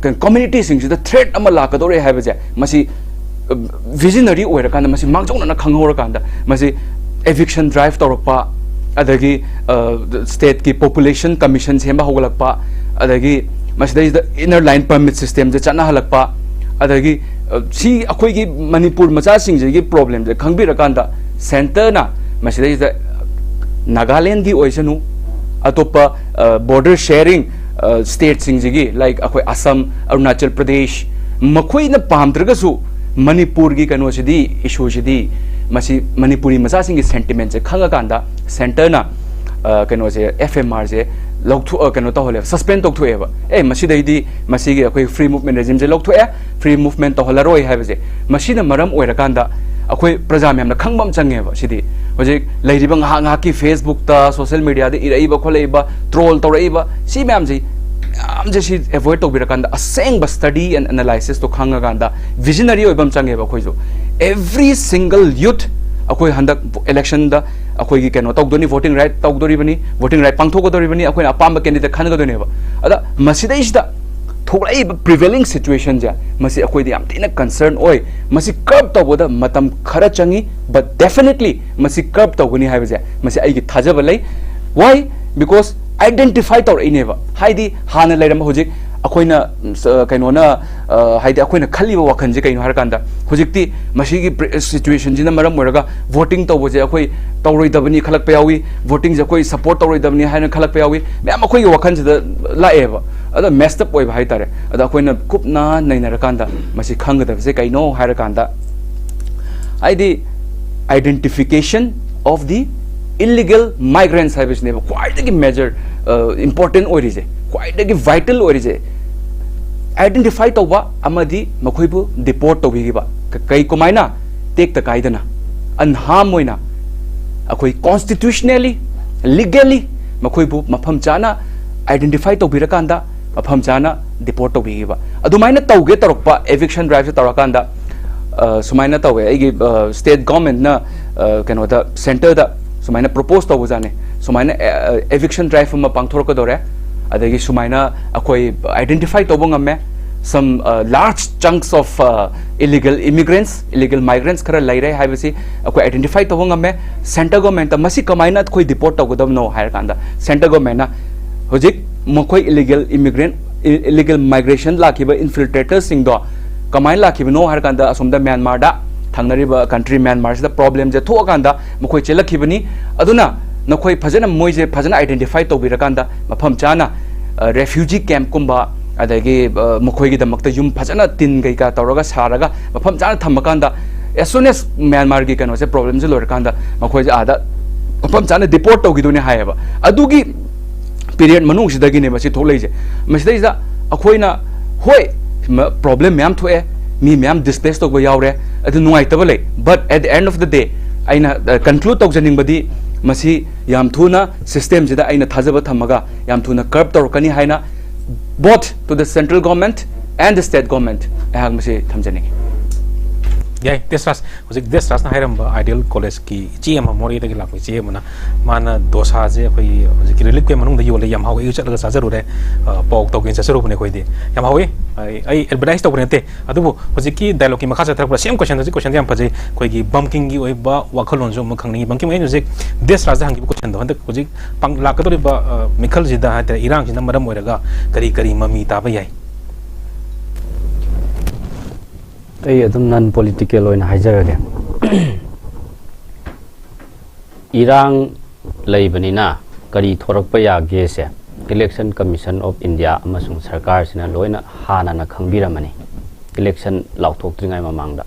ꯀꯝꯃ꯭ꯌꯨꯅꯤꯇꯤꯁꯤꯡꯁꯤꯗ ꯊ꯭ꯔꯦꯠ ꯑꯃ ꯂꯥꯛꯀꯗꯧꯔꯦ ꯍꯥꯏꯕꯁꯦ, ꯃꯁꯤ, ꯑ, ꯚꯤꯖꯅꯔꯤ ꯑꯣꯏꯔꯀꯥꯟꯗ, ꯃꯁꯤ ꯃꯥꯡꯖꯧꯅꯅ ꯈꯪꯍꯧꯔꯀꯥꯟꯗ, ꯃꯁꯤ ꯏꯚꯤꯛꯁꯟ ꯗ꯭ꯔꯥꯏꯚ ꯇꯧꯔꯛꯄ, ꯑꯗꯒꯤ, ꯑ, ꯁ꯭ꯇꯦꯠꯀꯤ ꯄꯣꯄꯨꯂꯦꯁꯟ ꯀꯃꯤꯁꯟ ꯁꯦꯝꯕ ꯍꯧꯒꯠꯂꯛꯄ, ꯑꯗꯒꯤ ꯃꯁꯤꯗꯩꯁꯤꯗ ꯏꯟꯅꯔ ꯂꯥꯏꯟ ꯄꯔꯃꯤꯠ ꯁꯤꯁꯇꯦꯝꯁꯦ ꯆꯠꯅꯍꯜꯂꯛꯄ, ꯑꯗꯒꯤ, ꯑ, ꯁꯤ ꯑꯩꯈꯣꯏꯒꯤ ꯃꯅꯤꯄꯨꯔ ꯃꯆꯥꯁꯤꯡꯁꯤꯒꯤ ꯄ꯭ꯔꯣꯕ꯭ꯂꯦꯝꯁꯦ ꯈꯪꯕꯤꯔꯀꯥꯟꯗ ꯁꯦꯟꯇꯔꯅ ꯃꯁꯤꯗꯩꯁꯤꯗ ꯅꯥꯒꯥꯂꯦꯟꯒꯤ ꯑꯣꯏꯁꯅꯨ, ꯑꯇꯣꯞꯄ, ꯑ, ꯕꯣꯔꯗꯔ ꯁꯦꯌꯔꯤꯡ, ꯑ, ꯁ꯭ꯇꯦꯠꯁꯤꯡꯁꯤꯒꯤ, ꯂꯥꯏꯛ ꯑꯩꯈꯣꯏ ꯑꯁꯥꯝ, ꯑꯔꯨꯅꯥꯆꯜ ꯄ꯭ꯔꯗꯦꯁ, ꯃꯈꯣꯏꯅ ꯄꯥꯝꯗ꯭ꯔꯒꯁꯨ ꯃꯅꯤꯄꯨꯔꯒꯤ ꯀꯩꯅꯣꯁꯤꯗꯤ, ꯏꯁꯨꯁꯤꯗꯤ, ꯃꯁꯤ ꯃꯅꯤꯄꯨꯔꯤ ꯃꯆꯥꯁꯤꯡꯒꯤ ꯁꯦꯟꯇꯤꯃꯦꯟꯁꯦ ꯈꯪꯉꯀꯥꯟꯗ ꯁꯦꯟꯇꯔꯅ, ꯑ, ꯀꯩꯅꯣꯁꯦ, ꯑꯦꯐ ꯑꯦꯝ ꯑꯥꯔꯁꯦ ꯂꯧꯊꯣꯛ-, ꯑ, ꯀꯩꯅꯣ ꯇꯧꯍꯜꯂꯦꯕ, ꯁꯁꯄꯦꯟ ꯇꯧꯊꯣꯛꯑꯦꯕ꯫ ꯑꯦ, ꯃꯁꯤꯗꯩꯗꯤ ꯃꯁꯤꯒꯤ ꯑꯩꯈꯣꯏ ꯐ꯭ꯔꯤ ꯃꯨꯚꯃꯦꯟ ꯔꯦꯖꯤꯝꯁꯦ ꯂꯧꯊꯣꯛꯑꯦ, ꯐ꯭ꯔꯤ ꯃꯨꯚꯃꯦꯟ ꯇꯧꯍꯜꯂꯔꯣꯏ ꯍꯥꯏꯕꯁꯦ꯫ ꯃꯁꯤꯅ ꯃꯔꯝ ꯑꯣꯏꯔꯀꯥꯟꯗ ꯑꯩꯈꯣꯏ ꯄ꯭ꯔꯖꯥ ꯃꯌꯥꯝꯅ ꯈꯪꯕ ꯑꯃ ꯆꯪꯉꯦꯕ꯫ ꯁꯤꯗꯤ ꯍꯧꯖꯤꯛ ꯂꯩꯔꯤꯕ ꯉꯥꯏꯍꯥꯛ ꯉꯥꯏꯍꯥꯛꯀꯤ ꯐꯦꯁꯕꯨꯛꯇ, ꯁꯣꯁꯦꯜ ꯃꯦꯗꯤꯌꯥꯗ ꯏꯔꯛꯏꯕ ꯈꯣꯠꯂꯛꯏꯕ, ꯇ꯭ꯔꯣꯜ ꯇꯧꯔꯛꯏꯕ, ꯁꯤ ꯃꯌꯥꯝꯁꯤ, ꯃꯌꯥꯝꯁꯦ ꯁꯤ ꯑꯦꯚꯣꯏꯗ ꯇꯧꯕꯤꯔꯀꯥꯟꯗ ꯑꯁꯦꯡꯕ ꯁ꯭ꯇꯗꯤ ꯑꯦꯟ ꯑꯦꯅꯥꯂꯥꯏꯁꯤꯁꯇꯣ ꯈꯪꯉꯀꯥꯟꯗ ꯚꯤꯖꯅꯔꯤ ꯑꯣꯏꯕ ꯑꯃ ꯆꯪꯉꯦꯕ ꯑꯩꯈꯣꯏꯁꯨ꯫ ꯑꯦꯚ꯭ꯔꯤ ꯁꯤꯡꯒꯜ ꯌꯨꯠ ꯑꯩꯈꯣꯏ ꯍꯟꯗꯛ ꯏꯂꯦꯛꯁꯟꯗ ꯑꯩꯈꯣꯏꯒꯤ ꯀꯩꯅꯣ ꯇꯧꯗꯣꯏꯅꯤ, ꯚꯣꯇꯤꯡ ꯔꯥꯏꯠ ꯇꯧꯗꯣꯔꯤꯕꯅꯤ, ꯚꯣꯇꯤꯡ ꯔꯥꯏꯠ ꯄꯥꯡꯊꯣꯛꯀꯗꯧꯔꯤꯕꯅꯤ, ꯑꯩꯈꯣꯏꯅ ꯑꯄꯥꯝꯕ ꯀꯦꯟꯗꯤꯗꯦꯠ ꯈꯟꯒꯗꯣꯏꯅꯦꯕ꯫ ꯑꯗ ꯃꯁꯤꯗꯩꯁꯤꯗ ꯊꯣꯛꯂꯛꯏꯕ ꯄ꯭ꯔꯤꯚꯦꯂꯤꯡ ꯁꯤꯆꯨꯋꯦꯁꯟꯁꯦ, ꯃꯁꯤ ꯑꯩꯈꯣꯏꯗ ꯌꯥꯝ ꯊꯤꯅ ꯀꯟꯁꯔꯟ ꯑꯣꯏ꯫ ꯃꯁꯤ ꯀꯔꯞ ꯇꯧꯕꯗ ꯃꯇꯝ ꯈꯔ ꯆꯪꯉꯤ, but definitely ꯃꯁꯤ ꯀꯔꯞ ꯇꯧꯒꯅꯤ ꯍꯥꯏꯕꯁꯦ, ꯃꯁꯤ ꯑꯩꯒꯤ ꯊꯥꯖꯕ ꯂꯩ꯫ Why? Because identify ꯇꯧꯔꯛꯏꯅꯦꯕ꯫ ꯍꯥꯏꯗꯤ ꯍꯥꯟꯅ ꯂꯩꯔꯝꯕ, ꯍꯧꯖꯤꯛ ꯑꯩꯈꯣꯏꯅ, ꯎꯝ, ꯁ-, ꯀꯩꯅꯣꯅ, ꯑ, ꯍꯥꯏꯗꯤ ꯑꯩꯈꯣꯏꯅ ꯈꯜꯂꯤꯕ ꯋꯥꯈꯜꯁꯦ ꯀꯩꯅꯣ ꯍꯥꯏꯔꯀꯥꯟꯗ, ꯍꯧꯖꯤꯛꯇꯤ ꯃꯁꯤꯒꯤ ꯄ꯭ꯔꯤ-, ꯁꯤꯆꯨꯋꯦꯁꯟꯁꯤꯅ ꯃꯔꯝ ꯑꯣꯏꯔꯒ ꯚꯣꯇꯤꯡ ꯇꯧꯕꯁꯦ ꯑꯩꯈꯣꯏ ꯇꯧꯔꯣꯏꯗꯕꯅꯤ ꯈꯜꯂꯛꯄ ꯌꯥꯎꯏ, ꯚꯣꯇꯤꯡꯁꯦ ꯑꯩꯈꯣꯏ ꯁꯞꯄꯣꯔꯠ ꯇꯧꯔꯣꯏꯗꯕꯅꯤ ꯍꯥꯏꯅ ꯈꯜꯂꯛꯄ ꯌꯥꯎꯏ, ꯃꯌꯥꯝ ꯑꯩꯈꯣꯏꯒꯤ ꯋꯥꯈꯜꯁꯤꯗ ꯂꯥꯛꯑꯦꯕ꯫ ꯑꯗꯣ ꯃꯦꯁꯇꯞ ꯑꯣꯏꯕ ꯍꯥꯏꯇꯥꯔꯦ꯫ ꯑꯗꯣ ꯑꯩꯈꯣꯏꯅ ꯀꯨꯞꯅ ꯅꯩꯅꯔꯀꯥꯟꯗ ꯃꯁꯤ ꯈꯪꯒꯗꯕꯁꯦ ꯀꯩꯅꯣ ꯍꯥꯏꯔꯀꯥꯟꯗ, ꯍꯥꯏꯗꯤ identification of the illegal migrants ꯍꯥꯏꯕꯁꯤꯅꯦꯕ ꯈ꯭ꯋꯥꯏꯗꯒꯤ ꯃꯦꯖꯔ, ꯏꯝꯄꯣꯔꯇꯦꯟ ꯑꯣꯏꯔꯤꯁꯦ, ꯈ꯭ꯋꯥꯏꯗꯒꯤ ꯚꯥꯏꯇꯦꯜ ꯑꯣꯏꯔꯤꯁꯦ꯫ ꯑꯥꯏꯗꯦꯟꯇꯤꯐꯥꯏ ꯇꯧꯕ ꯑꯃꯗꯤ ꯃꯈꯣꯏꯕꯨ ꯗꯤꯄꯣꯔꯠ ꯇꯧꯕꯤꯈꯤꯕ꯫ ꯀ-, ꯀꯩ ꯀꯃꯥꯏꯅ? ꯇꯦꯛꯇ ꯀꯥꯏꯗꯅ, ꯑꯟꯍꯥꯝ ꯑꯣꯏꯅ, ꯑꯩꯈꯣꯏ ꯀꯣꯟꯁꯇꯤꯇ꯭ꯌꯨꯁꯅꯦꯜꯂꯤ, ꯂꯤꯒꯦꯜꯂꯤ ꯃꯈꯣꯏꯕꯨ ꯃꯐꯝ ꯆꯥꯅ ꯑꯥꯏꯗꯦꯟꯇꯤꯐꯥꯏ ꯇꯧꯕꯤꯔꯀꯥꯟꯗ ꯃꯐꯝ ꯆꯥꯅ ꯗꯤꯄꯣꯔꯠ ꯇꯧꯕꯤꯈꯤꯕ꯫ ꯑꯗꯨꯃꯥꯏꯅ ꯇꯧꯒꯦ ꯇꯧꯔꯛꯄ, ꯏꯚꯤꯛꯁꯟ ꯗ꯭ꯔꯥꯏꯚꯁꯦ ꯇꯧꯔꯀꯥꯟꯗ, ꯑ, ꯁꯨꯃꯥꯏꯅ ꯇꯧꯋꯦ꯫ ꯑꯩꯒꯤ, ꯑ, ꯁ꯭ꯇꯦꯠ ꯒꯣꯔꯃꯦꯟꯠꯅ, ꯑ, ꯀꯩꯅꯣꯗ, ꯁꯦꯟꯇꯔꯗ ꯁꯨꯃꯥꯏꯅ ꯄ꯭ꯔꯣꯄꯣꯁ ꯇꯧꯕꯖꯥꯠꯅꯤ, ꯁꯨꯃꯥꯏꯅ, ꯑ, ꯑ, ꯏꯚꯤꯛꯁꯟ ꯗ꯭ꯔꯥꯏꯚ ꯑꯃ ꯄꯥꯡꯊꯣꯔꯛꯀꯗꯧꯔꯦ, ꯑꯗꯒꯤ ꯁꯨꯃꯥꯏꯅ ꯑꯩꯈꯣꯏ ꯑꯥꯏꯗꯦꯟꯇꯤꯐꯥꯏ ꯇꯧꯕ ꯉꯝꯃꯦ, some, ꯑ, large chunks of, ꯑ, illegal immigrants, illegal migrants ꯈꯔ ꯂꯩꯔꯦ ꯍꯥꯏꯕꯁꯤ ꯑꯩꯈꯣꯏ ꯑꯥꯏꯗꯦꯟꯇꯤꯐꯥꯏ ꯇꯧꯕ ꯉꯝꯃꯦ꯫ ꯁꯦꯟꯇꯔ ꯒꯣꯔꯃꯦꯟꯠꯇ ꯃꯁꯤ ꯀꯃꯥꯏꯅ ꯑꯩꯈꯣꯏ ꯗꯤꯄꯣꯔꯠ ꯇꯧꯒꯗꯕꯅꯣ ꯍꯥꯏꯔꯀꯥꯟꯗ, ꯁꯦꯟꯇꯔ ꯒꯣꯔꯃꯦꯟꯠꯅ ꯍꯧꯖꯤꯛ ꯃꯈꯣꯏ ꯏꯂꯤꯒꯦꯜ ꯏꯃꯤꯒ꯭ꯔꯦꯟ, ꯏ-, ꯏꯂꯤꯒꯦꯜ ꯃꯥꯏꯒ꯭ꯔꯦꯁꯟ ꯂꯥꯛꯈꯤꯕ ꯏꯟꯐꯤꯜꯇ꯭ꯔꯦꯇꯔꯁꯤꯡꯗꯣ ꯀꯃꯥꯏꯅ ꯂꯥꯛꯈꯤꯕꯅꯣ ꯍꯥꯏꯔꯀꯥꯟꯗ, ꯑꯁꯣꯝꯗ ꯃ꯭ꯌꯥꯟꯃꯥꯔꯗ, ꯊꯪꯅꯔꯤꯕ ꯀꯟꯇ꯭ꯔꯤ ꯃ꯭ꯌꯥꯟꯃꯥꯔꯁꯤꯗ ꯄ꯭ꯔꯣꯕ꯭ꯂꯦꯝꯁꯦ ꯊꯣꯛꯑꯀꯥꯟꯗ ꯃꯈꯣꯏ ꯆꯦꯜꯂꯛꯈꯤꯕꯅꯤ꯫ ꯑꯗꯨꯅ ꯅꯈꯣꯏ ꯐꯖꯅ, ꯃꯣꯏꯁꯦ ꯐꯖꯅ ꯑꯥꯏꯗꯦꯟꯇꯤꯐꯥꯏ ꯇꯧꯕꯤꯔꯀꯥꯟꯗ ꯃꯐꯝ ꯆꯥꯅ, ꯑ, ꯔꯦꯐ꯭ꯌꯨꯖꯤ ꯀꯦꯝꯞꯀꯨꯝꯕ, ꯑꯗꯒꯤ, ꯑ, ꯃꯈꯣꯏꯒꯤꯗꯃꯛꯇ ꯌꯨꯝ ꯐꯖꯅ ꯇꯤꯟ ꯀꯩꯀꯥ ꯇꯧꯔꯒ ꯁꯥꯔꯒ ꯃꯐꯝ ꯆꯥꯅ ꯊꯝꯃꯀꯥꯟꯗ, as soon as ꯃ꯭ꯌꯥꯟꯃꯥꯔꯒꯤ ꯀꯩꯅꯣꯁꯦ, ꯄ꯭ꯔꯣꯕ꯭ꯂꯦꯝꯁꯦ ꯂꯣꯏꯔꯀꯥꯟꯗ ꯃꯈꯣꯏꯁꯦ ꯑꯥꯗ ꯃꯐꯝ ꯆꯥꯅ ꯗꯤꯄꯣꯔꯠ ꯇꯧꯈꯤꯗꯣꯏꯅꯦ ꯍꯥꯏꯌꯦꯕ꯫ ꯑꯗꯨꯒꯤ ꯄꯤꯔꯤꯌꯠ ꯃꯅꯨꯡꯁꯤꯗꯒꯤꯅꯦ ꯃꯁꯤ ꯊꯣꯛꯂꯛꯏꯁꯦ꯫ ꯃꯁꯤꯗꯩꯁꯤꯗ ꯑꯩꯈꯣꯏꯅ, ꯍꯣꯏ, ꯃ-, ꯄ꯭ꯔꯣꯕ꯭ꯂꯦꯝ ꯃꯌꯥꯝ ꯊꯣꯛꯑꯦ, ꯃꯤ ꯃꯌꯥꯝ ꯗꯤꯁꯄ꯭ꯂꯦꯁ ꯇꯧꯕ ꯌꯥꯎꯔꯦ, ꯑꯗꯨ ꯅꯨꯡꯉꯥꯏꯇꯕ ꯂꯩ꯫ But at the end of the day, ꯑꯩꯅ ꯀꯟꯀ꯭ꯂꯨꯗ ꯇꯧꯖꯅꯤꯡꯕꯗꯤ, ꯃꯁꯤ ꯌꯥꯝ ꯊꯨꯅ ꯁꯤꯁꯇꯦꯝꯁꯤꯗ ꯑꯩꯅ ꯊꯥꯖꯕ ꯊꯝꯃꯒ ꯌꯥꯝ ꯊꯨꯅ ꯀꯔꯞ ꯇꯧꯔꯛꯀꯅꯤ ꯍꯥꯏꯅ, both to the central government and the state government, ꯑꯩꯍꯥꯛ ꯃꯁꯤ ꯊꯝꯖꯅꯤꯡꯉꯤ꯫ ꯌꯥꯏ, ꯗꯦꯁꯔꯥꯖ, ꯍꯧꯖꯤꯛ ꯗꯦꯁꯔꯥꯖꯅ ꯍꯥꯏꯔꯝꯕ ꯑꯥꯏꯗꯤꯌꯦꯜ ꯀꯣꯂꯦꯖꯀꯤ ꯏꯆꯦ ꯑꯃ, ꯃꯣꯔꯦꯗꯒꯤ ꯂꯥꯛꯄ ꯏꯆꯦ ꯑꯃꯅ, ꯃꯥꯅ ꯗꯣꯁꯥꯁꯦ ꯑꯩꯈꯣꯏꯒꯤ ꯍꯧꯖꯤꯛꯀꯤ ꯔꯤꯂꯤꯐ ꯀꯦꯝ ꯃꯅꯨꯡꯗ ꯌꯣꯜꯂꯦ, ꯌꯥꯝ ꯍꯥꯎꯋꯦ, ꯑꯩꯁꯨ ꯆꯠꯂꯒ ꯆꯥꯖꯔꯨꯔꯦ, ꯑ, ꯄꯣꯛ ꯇꯧꯒꯦꯅ ꯆꯠꯆꯔꯨꯕꯅꯦ ꯑꯩꯈꯣꯏꯗꯤ꯫ ꯌꯥꯝ ꯍꯥꯎꯋꯤ꯫ ꯑꯩ, ꯑꯩ ꯑꯦꯗꯚꯔꯇꯥꯏꯁ ꯇꯧꯕ ꯅꯠꯇꯦ, ꯑꯗꯨꯕꯨ ꯍꯧꯖꯤꯛꯀꯤ ꯗꯥꯏꯂꯣꯒꯀꯤ ꯃꯈꯥ ꯆꯠꯊꯔꯛꯄꯗ ꯁꯦꯝ ꯀꯣꯏꯁꯟ, ꯍꯧꯖꯤꯛ ꯀꯣꯏꯁꯟꯁꯦ ꯌꯥꯝ ꯐꯖꯩ꯫ ꯑꯩꯈꯣꯏꯒꯤ ꯕꯝꯀꯤꯡꯒꯤ ꯑꯣꯏꯕ ꯋꯥꯈꯜꯂꯣꯟꯁꯨ ꯑꯃꯨꯛ ꯈꯪꯅꯤꯡꯉꯤ꯫ ꯕꯝꯀꯤꯡ, ꯑꯩꯅ ꯍꯧꯖꯤꯛ ꯗꯦꯁꯔꯥꯖꯇ ꯍꯪꯈꯤꯕ ꯀꯣꯏꯁꯟꯗꯣ, ꯍꯟꯗꯛ ꯍꯧꯖꯤꯛ ꯄꯥꯡ-, ꯂꯥꯛꯀꯗꯧꯔꯤꯕ, ꯑ, ꯃꯤꯈꯜꯁꯤꯗ ꯍꯥꯏꯇꯥꯔꯦ, ꯏꯔꯥꯡꯁꯤꯅ ꯃꯔꯝ ꯑꯣꯏꯔꯒ ꯀꯔꯤ ꯀꯔꯤ ꯃꯃꯤ ꯇꯥꯕ ꯌꯥꯏ? ꯑꯩ ꯑꯗꯨꯝ ꯅꯟ ꯄꯣꯂꯤꯇꯤꯀꯦꯜ ꯑꯣꯏꯅ ꯍꯥꯏꯖꯔꯒꯦ꯫ ꯏꯔꯥꯡ ꯂꯩꯕꯅꯤꯅ ꯀꯔꯤ ꯊꯣꯔꯛꯄ ꯌꯥꯒꯦꯁꯦ Election Commission of India ꯑꯃꯁꯨꯡ ꯁꯔꯀꯥꯔꯁꯤꯅ ꯂꯣꯏꯅ ꯍꯥꯟꯅꯅ ꯈꯪꯕꯤꯔꯝꯃꯅꯤ, ꯏꯂꯦꯛꯁꯟ ꯂꯥꯎꯊꯣꯛꯇ꯭ꯔꯤꯉꯩ ꯃꯃꯥꯡꯗ꯫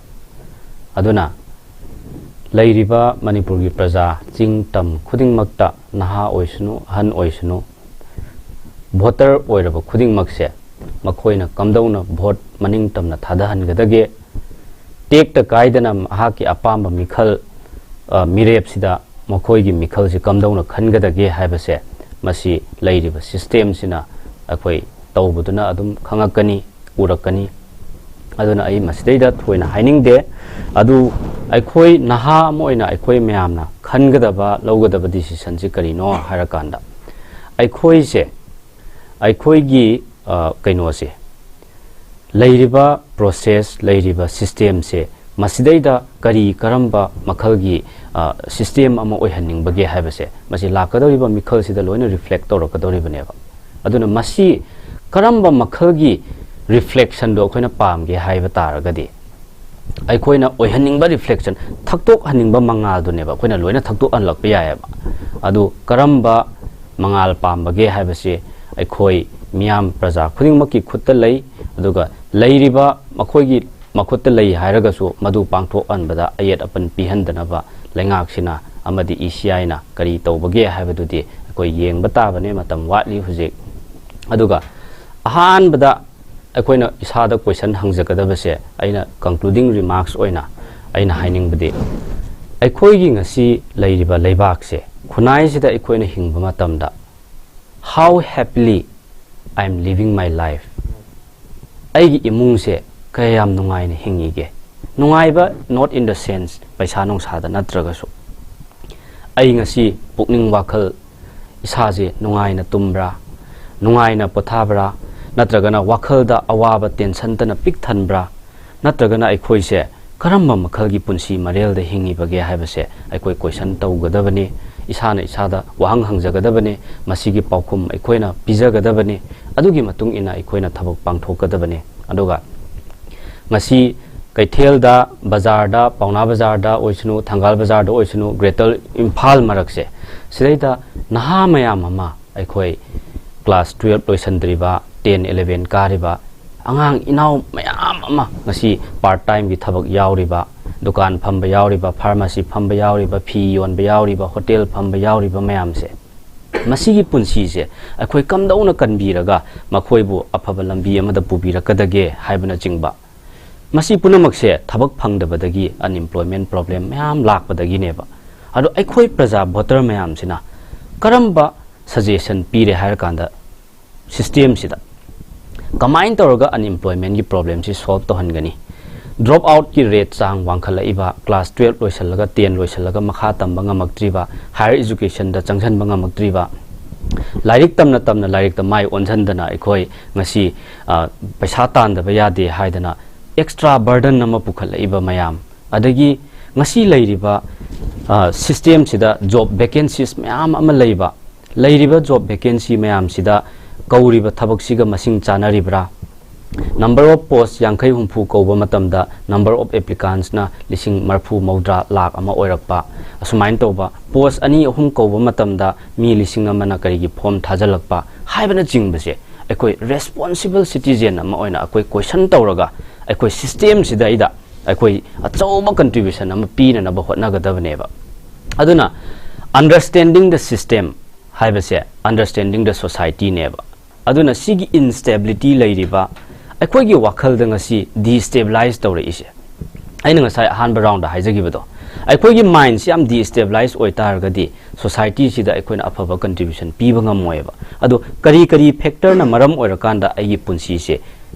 ꯑꯗꯨꯅ ꯂꯩꯔꯤꯕ ꯃꯅꯤꯄꯨꯔꯒꯤ ꯄ꯭ꯔꯖꯥ, ꯆꯤꯡ ꯇꯝ ꯈꯨꯗꯤꯡꯃꯛꯇ, ꯅꯍꯥ ꯑꯣꯏꯁꯅꯨ, ꯑꯍꯟ ꯑꯣꯏꯁꯅꯨ, ꯚꯣꯇꯔ ꯑꯣꯏꯔꯕ ꯈꯨꯗꯤꯡꯃꯛꯁꯦ ꯃꯈꯣꯏꯅ ꯀꯝꯗꯧꯅ ꯚꯣꯠ ꯃꯅꯤꯡ ꯇꯝꯅ ꯊꯥꯗꯍꯟꯒꯗꯒꯦ, ꯇꯦꯛꯇ ꯀꯥꯏꯗꯅ ꯃꯍꯥꯛꯀꯤ ꯑꯄꯥꯝꯕ ꯃꯤꯈꯜ, ꯑ, ꯃꯤꯔꯦꯞꯁꯤꯗ ꯃꯈꯣꯏꯒꯤ ꯃꯤꯈꯜꯁꯤ ꯀꯝꯗꯧꯅ ꯈꯟꯒꯗꯒꯦ ꯍꯥꯏꯕꯁꯦ ꯃꯁꯤ ꯂꯩꯔꯤꯕ ꯁꯤꯁꯇꯦꯝꯁꯤꯅ ꯑꯩꯈꯣꯏ ꯇꯧꯕꯗꯨꯅ ꯑꯗꯨꯝ ꯈꯪꯉꯛꯀꯅꯤ, ꯎꯔꯛꯀꯅꯤ꯫ ꯑꯗꯨꯅ ꯑꯩ ꯃꯁꯤꯗꯩꯗ ꯊꯣꯏꯅ ꯍꯥꯏꯅꯤꯡꯗꯦ꯫ ꯑꯗꯨ ꯑꯩꯈꯣꯏ ꯅꯍꯥ ꯑꯃ ꯑꯣꯏꯅ ꯑꯩꯈꯣꯏ ꯃꯌꯥꯝꯅ ꯈꯟꯒꯗꯕ, ꯂꯧꯒꯗꯕ ꯗꯤꯁꯤꯁꯟꯁꯤ ꯀꯔꯤꯅꯣ ꯍꯥꯏꯔꯀꯥꯟꯗ, ꯑꯩꯈꯣꯏꯁꯦ, ꯑꯩꯈꯣꯏꯒꯤ, ꯑ, ꯀꯩꯅꯣꯁꯦ, ꯂꯩꯔꯤꯕ ꯄ꯭ꯔꯣꯁꯦꯁ, ꯂꯩꯔꯤꯕ ꯁꯤꯁꯇꯦꯝꯁꯦ, ꯃꯁꯤꯗꯩꯗ ꯀꯔꯤ, ꯀꯔꯝꯕ ꯃꯈꯜꯒꯤ, ꯑ, ꯁꯤꯁꯇꯦꯝ ꯑꯃ ꯑꯣꯏꯍꯟꯅꯤꯡꯕꯒꯦ ꯍꯥꯏꯕꯁꯦ ꯃꯁꯤ ꯂꯥꯛꯀꯗꯧꯔꯤꯕ ꯃꯤꯈꯜꯁꯤꯗ ꯂꯣꯏꯅ ꯔꯤꯐ꯭ꯂꯦꯛ ꯇꯧꯔꯛꯀꯗꯧꯔꯤꯕꯅꯦꯕ꯫ ꯑꯗꯨꯅ ꯃꯁꯤ ꯀꯔꯝꯕ ꯃꯈꯜꯒꯤ ꯔꯤꯐ꯭ꯂꯦꯛꯁꯟꯗꯣ ꯑꯩꯈꯣꯏꯅ ꯄꯥꯝꯒꯦ ꯍꯥꯏꯕ ꯇꯥꯔꯒꯗꯤ, ꯑꯩꯈꯣꯏꯅ ꯑꯣꯏꯍꯟꯅꯤꯡꯕ ꯔꯤꯐ꯭ꯂꯦꯛꯁꯟ, ꯊꯛꯇꯣꯛꯍꯟꯅꯤꯡꯕ ꯃꯉꯥꯜꯗꯨꯅꯦꯕ ꯑꯩꯈꯣꯏꯅ ꯂꯣꯏꯅ ꯊꯛꯇꯣꯛꯍꯜꯂꯛꯄ ꯌꯥꯏꯑꯕ꯫ ꯑꯗꯨ ꯀꯔꯝꯕ ꯃꯉꯥꯜ ꯄꯥꯝꯕꯒꯦ ꯍꯥꯏꯕꯁꯤ ꯑꯩꯈꯣꯏ ꯃꯤꯌꯥꯝ, ꯄ꯭ꯔꯖꯥ ꯈꯨꯗꯤꯡꯃꯛꯀꯤ ꯈꯨꯠꯇ ꯂꯩ꯫ ꯑꯗꯨꯒ ꯂꯩꯔꯤꯕ ꯃꯈꯣꯏꯒꯤ ꯃꯈꯨꯠꯇ ꯂꯩ ꯍꯥꯏꯔꯒꯁꯨ ꯃꯗꯨ ꯄꯥꯡꯊꯣꯛꯍꯟꯕꯗ ꯑꯌꯦꯠ ꯑꯄꯟ ꯄꯤꯍꯟꯗꯅꯕ ꯂꯩꯉꯥꯛꯁꯤꯅ ꯑꯃꯗꯤ ꯏ ꯁꯤ ꯑꯥꯏꯅ ꯀꯔꯤ ꯇꯧꯕꯒꯦ ꯍꯥꯏꯕꯗꯨꯗꯤ ꯑꯩꯈꯣꯏ ꯌꯦꯡꯕ ꯇꯥꯕꯅꯦ꯫ ꯃꯇꯝ ꯋꯥꯠꯂꯤ ꯍꯧꯖꯤꯛ꯫ ꯑꯗꯨꯒ ꯑꯍꯥꯟꯕꯗ ꯑꯩꯈꯣꯏꯅ ꯏꯁꯥꯗ question ꯍꯪꯖꯒꯗꯕꯁꯦ, ꯑꯩꯅ concluding remarks ꯑꯣꯏꯅ ꯑꯩꯅ ꯍꯥꯏꯅꯤꯡꯕꯗꯤ, ꯑꯩꯈꯣꯏꯒꯤ ꯉꯁꯤ ꯂꯩꯔꯤꯕ ꯂꯩꯕꯥꯛꯁꯦ, ꯈꯨꯟꯅꯥꯏꯁꯤꯗ ꯑꯩꯈꯣꯏꯅ ꯍꯤꯡꯕ ꯃꯇꯝꯗ, how happily I am living my life? ꯑꯩꯒꯤ ꯏꯃꯨꯡꯁꯦ ꯀꯌꯥꯝ ꯅꯨꯡꯉꯥꯏꯅ ꯍꯤꯡꯉꯤꯒꯦ? ꯅꯨꯡꯉꯥꯏꯕ, not in the sense ꯄꯩꯁꯥ ꯅꯨꯡꯁꯥꯗ ꯅꯠꯇ꯭ꯔꯒꯁꯨ, ꯑꯩ ꯉꯁꯤ ꯄꯨꯛꯅꯤꯡ ꯋꯥꯈꯜ, ꯏꯁꯥꯁꯦ ꯅꯨꯡꯉꯥꯏꯅ ꯇꯨꯝꯕ꯭ꯔꯥ, ꯅꯨꯡꯉꯥꯏꯅ ꯄꯣꯊꯥꯕ꯭ꯔꯥ, ꯅꯠꯇ꯭ꯔꯒꯅ ꯋꯥꯈꯜꯗ ꯑꯋꯥꯕ tensionꯇꯅ ꯄꯤꯛ ꯊꯟꯕ꯭ꯔꯥ, ꯅꯠꯇ꯭ꯔꯒꯅ ꯑꯩꯈꯣꯏꯁꯦ ꯀꯔꯝꯕ ꯃꯈꯜꯒꯤ ꯄꯨꯟꯁꯤ ꯃꯔꯦꯜꯗ ꯍꯤꯡꯉꯤꯕꯒꯦ ꯍꯥꯏꯕꯁꯦ ꯑꯩꯈꯣꯏ question ꯇꯧꯒꯗꯕꯅꯤ꯫ ꯏꯁꯥꯅ ꯏꯁꯥꯗ ꯋꯥꯍꯪ ꯍꯪꯖꯒꯗꯕꯅꯤ꯫ ꯃꯁꯤꯒꯤ ꯄꯥꯎꯈꯨꯝ ꯑꯩꯈꯣꯏꯅ ꯄꯤꯖꯒꯗꯕꯅꯤ꯫ ꯑꯗꯨꯒꯤ ꯃꯇꯨꯡ ꯏꯟꯅ ꯑꯩꯈꯣꯏꯅ ꯊꯕꯛ ꯄꯥꯡꯊꯣꯛꯀꯗꯕꯅꯤ꯫ ꯑꯗꯨꯒ ꯉꯁꯤ ꯀꯩꯊꯦꯜꯗ, ꯕꯖꯥꯔꯗ, ꯄꯥꯎꯅꯥ ꯕꯖꯥꯔꯗ ꯑꯣꯏꯁꯅꯨ, ꯊꯪꯒꯥꯜ ꯕꯖꯥꯔꯗ ꯑꯣꯏꯁꯅꯨ, Greater ꯏꯝꯐꯥꯜ ꯃꯔꯛꯁꯦ, ꯁꯤꯗꯩꯗ ꯅꯍꯥ ꯃꯌꯥꯝ ꯑꯃ, ꯑꯩꯈꯣꯏ class twelve ꯂꯣꯏꯁꯟꯗ꯭ꯔꯤꯕ, ten, eleven ꯀꯥꯔꯤꯕ ꯑꯉꯥꯡ ꯏꯅꯥꯎ ꯃꯌꯥꯝ ꯑꯃ ꯉꯁꯤ part timeꯒꯤ ꯊꯕꯛ ꯌꯥꯎꯔꯤꯕ, ꯗꯨꯀꯥꯟ ꯐꯝꯕ ꯌꯥꯎꯔꯤꯕ, pharmacy ꯐꯝꯕ ꯌꯥꯎꯔꯤꯕ, ꯐꯤ ꯌꯣꯟꯕ ꯌꯥꯎꯔꯤꯕ, hotel ꯐꯝꯕ ꯌꯥꯎꯔꯤꯕ ꯃꯌꯥꯝꯁꯦ, ꯃꯁꯤꯒꯤ ꯄꯨꯟꯁꯤꯁꯦ ꯑꯩꯈꯣꯏ ꯀꯝꯗꯧꯅ ꯀꯟꯕꯤꯔꯒ ꯃꯈꯣꯏꯕꯨ ꯑꯐꯕ ꯂꯝꯕꯤ ꯑꯃꯗ ꯄꯨꯕꯤꯔꯛꯀꯗꯒꯦ ꯍꯥꯏꯕꯅꯆꯤꯡꯕ, ꯃꯁꯤ ꯄꯨꯝꯅꯃꯛꯁꯦ ꯊꯕꯛ ꯐꯪꯗꯕꯗꯒꯤ, unemployment problem ꯃꯌꯥꯝ ꯂꯥꯛꯄꯗꯒꯤꯅꯦꯕ꯫ ꯑꯗꯣ ꯑꯩꯈꯣꯏ ꯄ꯭ꯔꯖꯥ, voter ꯃꯌꯥꯝꯁꯤꯅ ꯀꯔꯝꯕ suggestion ꯄꯤꯔꯦ ꯍꯥꯏꯔꯀꯥꯟꯗ, systemꯁꯤꯗ ꯀꯃꯥꯏꯅ ꯇꯧꯔꯒ unemploymentꯀꯤ problemꯁꯤ solve ꯇꯧꯍꯟꯒꯅꯤ? Drop outꯀꯤ rate ꯆꯥꯡ ꯋꯥꯡꯈꯠꯂꯛꯏꯕ, class twelve ꯂꯣꯏꯁꯤꯜꯂꯒ, ten ꯂꯣꯏꯁꯤꯜꯂꯒ ꯃꯈꯥ ꯇꯝꯕ ꯉꯝꯃꯛꯇ꯭ꯔꯤꯕ, higher educationꯗ ꯆꯪꯁꯤꯟꯕ ꯉꯝꯃꯛꯇ꯭ꯔꯤꯕ, ꯂꯥꯏꯔꯤꯛ ꯇꯝꯅ ꯇꯝꯅ ꯂꯥꯏꯔꯤꯛꯇ ꯃꯥꯏ ꯑꯣꯟꯁꯤꯟꯗꯅ ꯑꯩꯈꯣꯏ ꯉꯁꯤ, ꯑ, ꯄꯩꯁꯥ ꯇꯥꯟꯗꯕ ꯌꯥꯗꯦ ꯍꯥꯏꯗꯅ extra burden ꯑꯃ ꯄꯨꯈꯠꯂꯛꯏꯕ ꯃꯌꯥꯝ, ꯑꯗꯒꯤ ꯉꯁꯤ ꯂꯩꯔꯤꯕ, ꯑ, systemꯁꯤꯗ job vacancies ꯃꯌꯥꯝ ꯑꯃ ꯂꯩꯕ, ꯂꯩꯔꯤꯕ job vacancy ꯃꯌꯥꯝꯁꯤꯗ ꯀꯧꯔꯤꯕ ꯊꯕꯛꯁꯤꯒ ꯃꯁꯤꯡ ꯆꯥꯟꯅꯔꯤꯕ꯭ꯔꯥ? Number of post ꯌꯥꯡꯈꯩ ꯍꯨꯝꯐꯨ ꯀꯧꯕ ꯃꯇꯝꯗ number of applicantsꯅ ꯂꯤꯁꯤꯡ ꯃꯔꯐꯨ, ꯃꯧꯗ꯭ꯔꯥ, ꯂꯥꯛ ꯑꯃ ꯑꯣꯏꯔꯛꯄ, ꯑꯁꯨꯃꯥꯏꯅ ꯇꯧꯕ, post ꯑꯅꯤ ꯑꯍꯨꯝ ꯀꯧꯕ ꯃꯇꯝꯗ ꯃꯤ ꯂꯤꯁꯤꯡ ꯑꯃꯅ ꯀꯔꯤꯒꯤ form ꯊꯥꯖꯤꯜꯂꯛꯄ ꯍꯥꯏꯕꯅꯆꯤꯡꯕꯁꯦ, ꯑꯩꯈꯣꯏ responsible citizen ꯑꯃ ꯑꯣꯏꯅ ꯑꯩꯈꯣꯏ question ꯇꯧꯔꯒ, ꯑꯩꯈꯣꯏ systemꯁꯤꯗꯩꯗ ꯑꯩꯈꯣꯏ ꯑꯆꯧꯕ contribution ꯑꯃ ꯄꯤꯅꯅꯕ ꯍꯣꯠꯅꯒꯗꯕꯅꯦꯕ꯫ ꯑꯗꯨꯅ understanding the system ꯍꯥꯏꯕꯁꯦ understanding the societyꯅꯦꯕ꯫ ꯑꯗꯨꯅ ꯁꯤꯒꯤ instability ꯂꯩꯔꯤꯕ, ꯑꯩꯈꯣꯏꯒꯤ ꯋꯥꯈꯜꯗ ꯉꯁꯤ ꯗꯤꯁꯇꯦꯕꯤꯂꯥꯏꯁ ꯇꯧꯔꯛꯏꯁꯦ, ꯑꯩꯅ ꯉꯁꯥꯏ ꯑꯍꯥꯟꯕ ꯔꯥꯎꯟꯗ ꯍꯥꯏꯖꯈꯤꯕꯗꯣ, ꯑꯩꯈꯣꯏꯒꯤ ꯃꯥꯏꯟꯁꯤ ꯌꯥꯝ ꯗꯤꯁꯇꯦꯕꯤꯂꯥꯏꯁ ꯑꯣꯏꯇꯥꯔꯒꯗꯤ ꯁꯣꯁꯥꯏꯇꯤꯁꯤꯗ ꯑꯩꯈꯣꯏꯅ ꯑꯐꯕ ꯀꯟꯇ꯭ꯔꯤꯕ꯭ꯌꯨꯁꯟ ꯄꯤꯕ ꯉꯝꯃꯣꯏꯕ꯫ ꯑꯗꯣ ꯀꯔꯤ ꯀꯔꯤ ꯐꯦꯛꯇꯔꯅ ꯃꯔꯝ ꯑꯣꯏꯔꯀꯥꯟꯗ ꯑꯩꯒꯤ ꯄꯨꯟꯁꯤꯁꯦ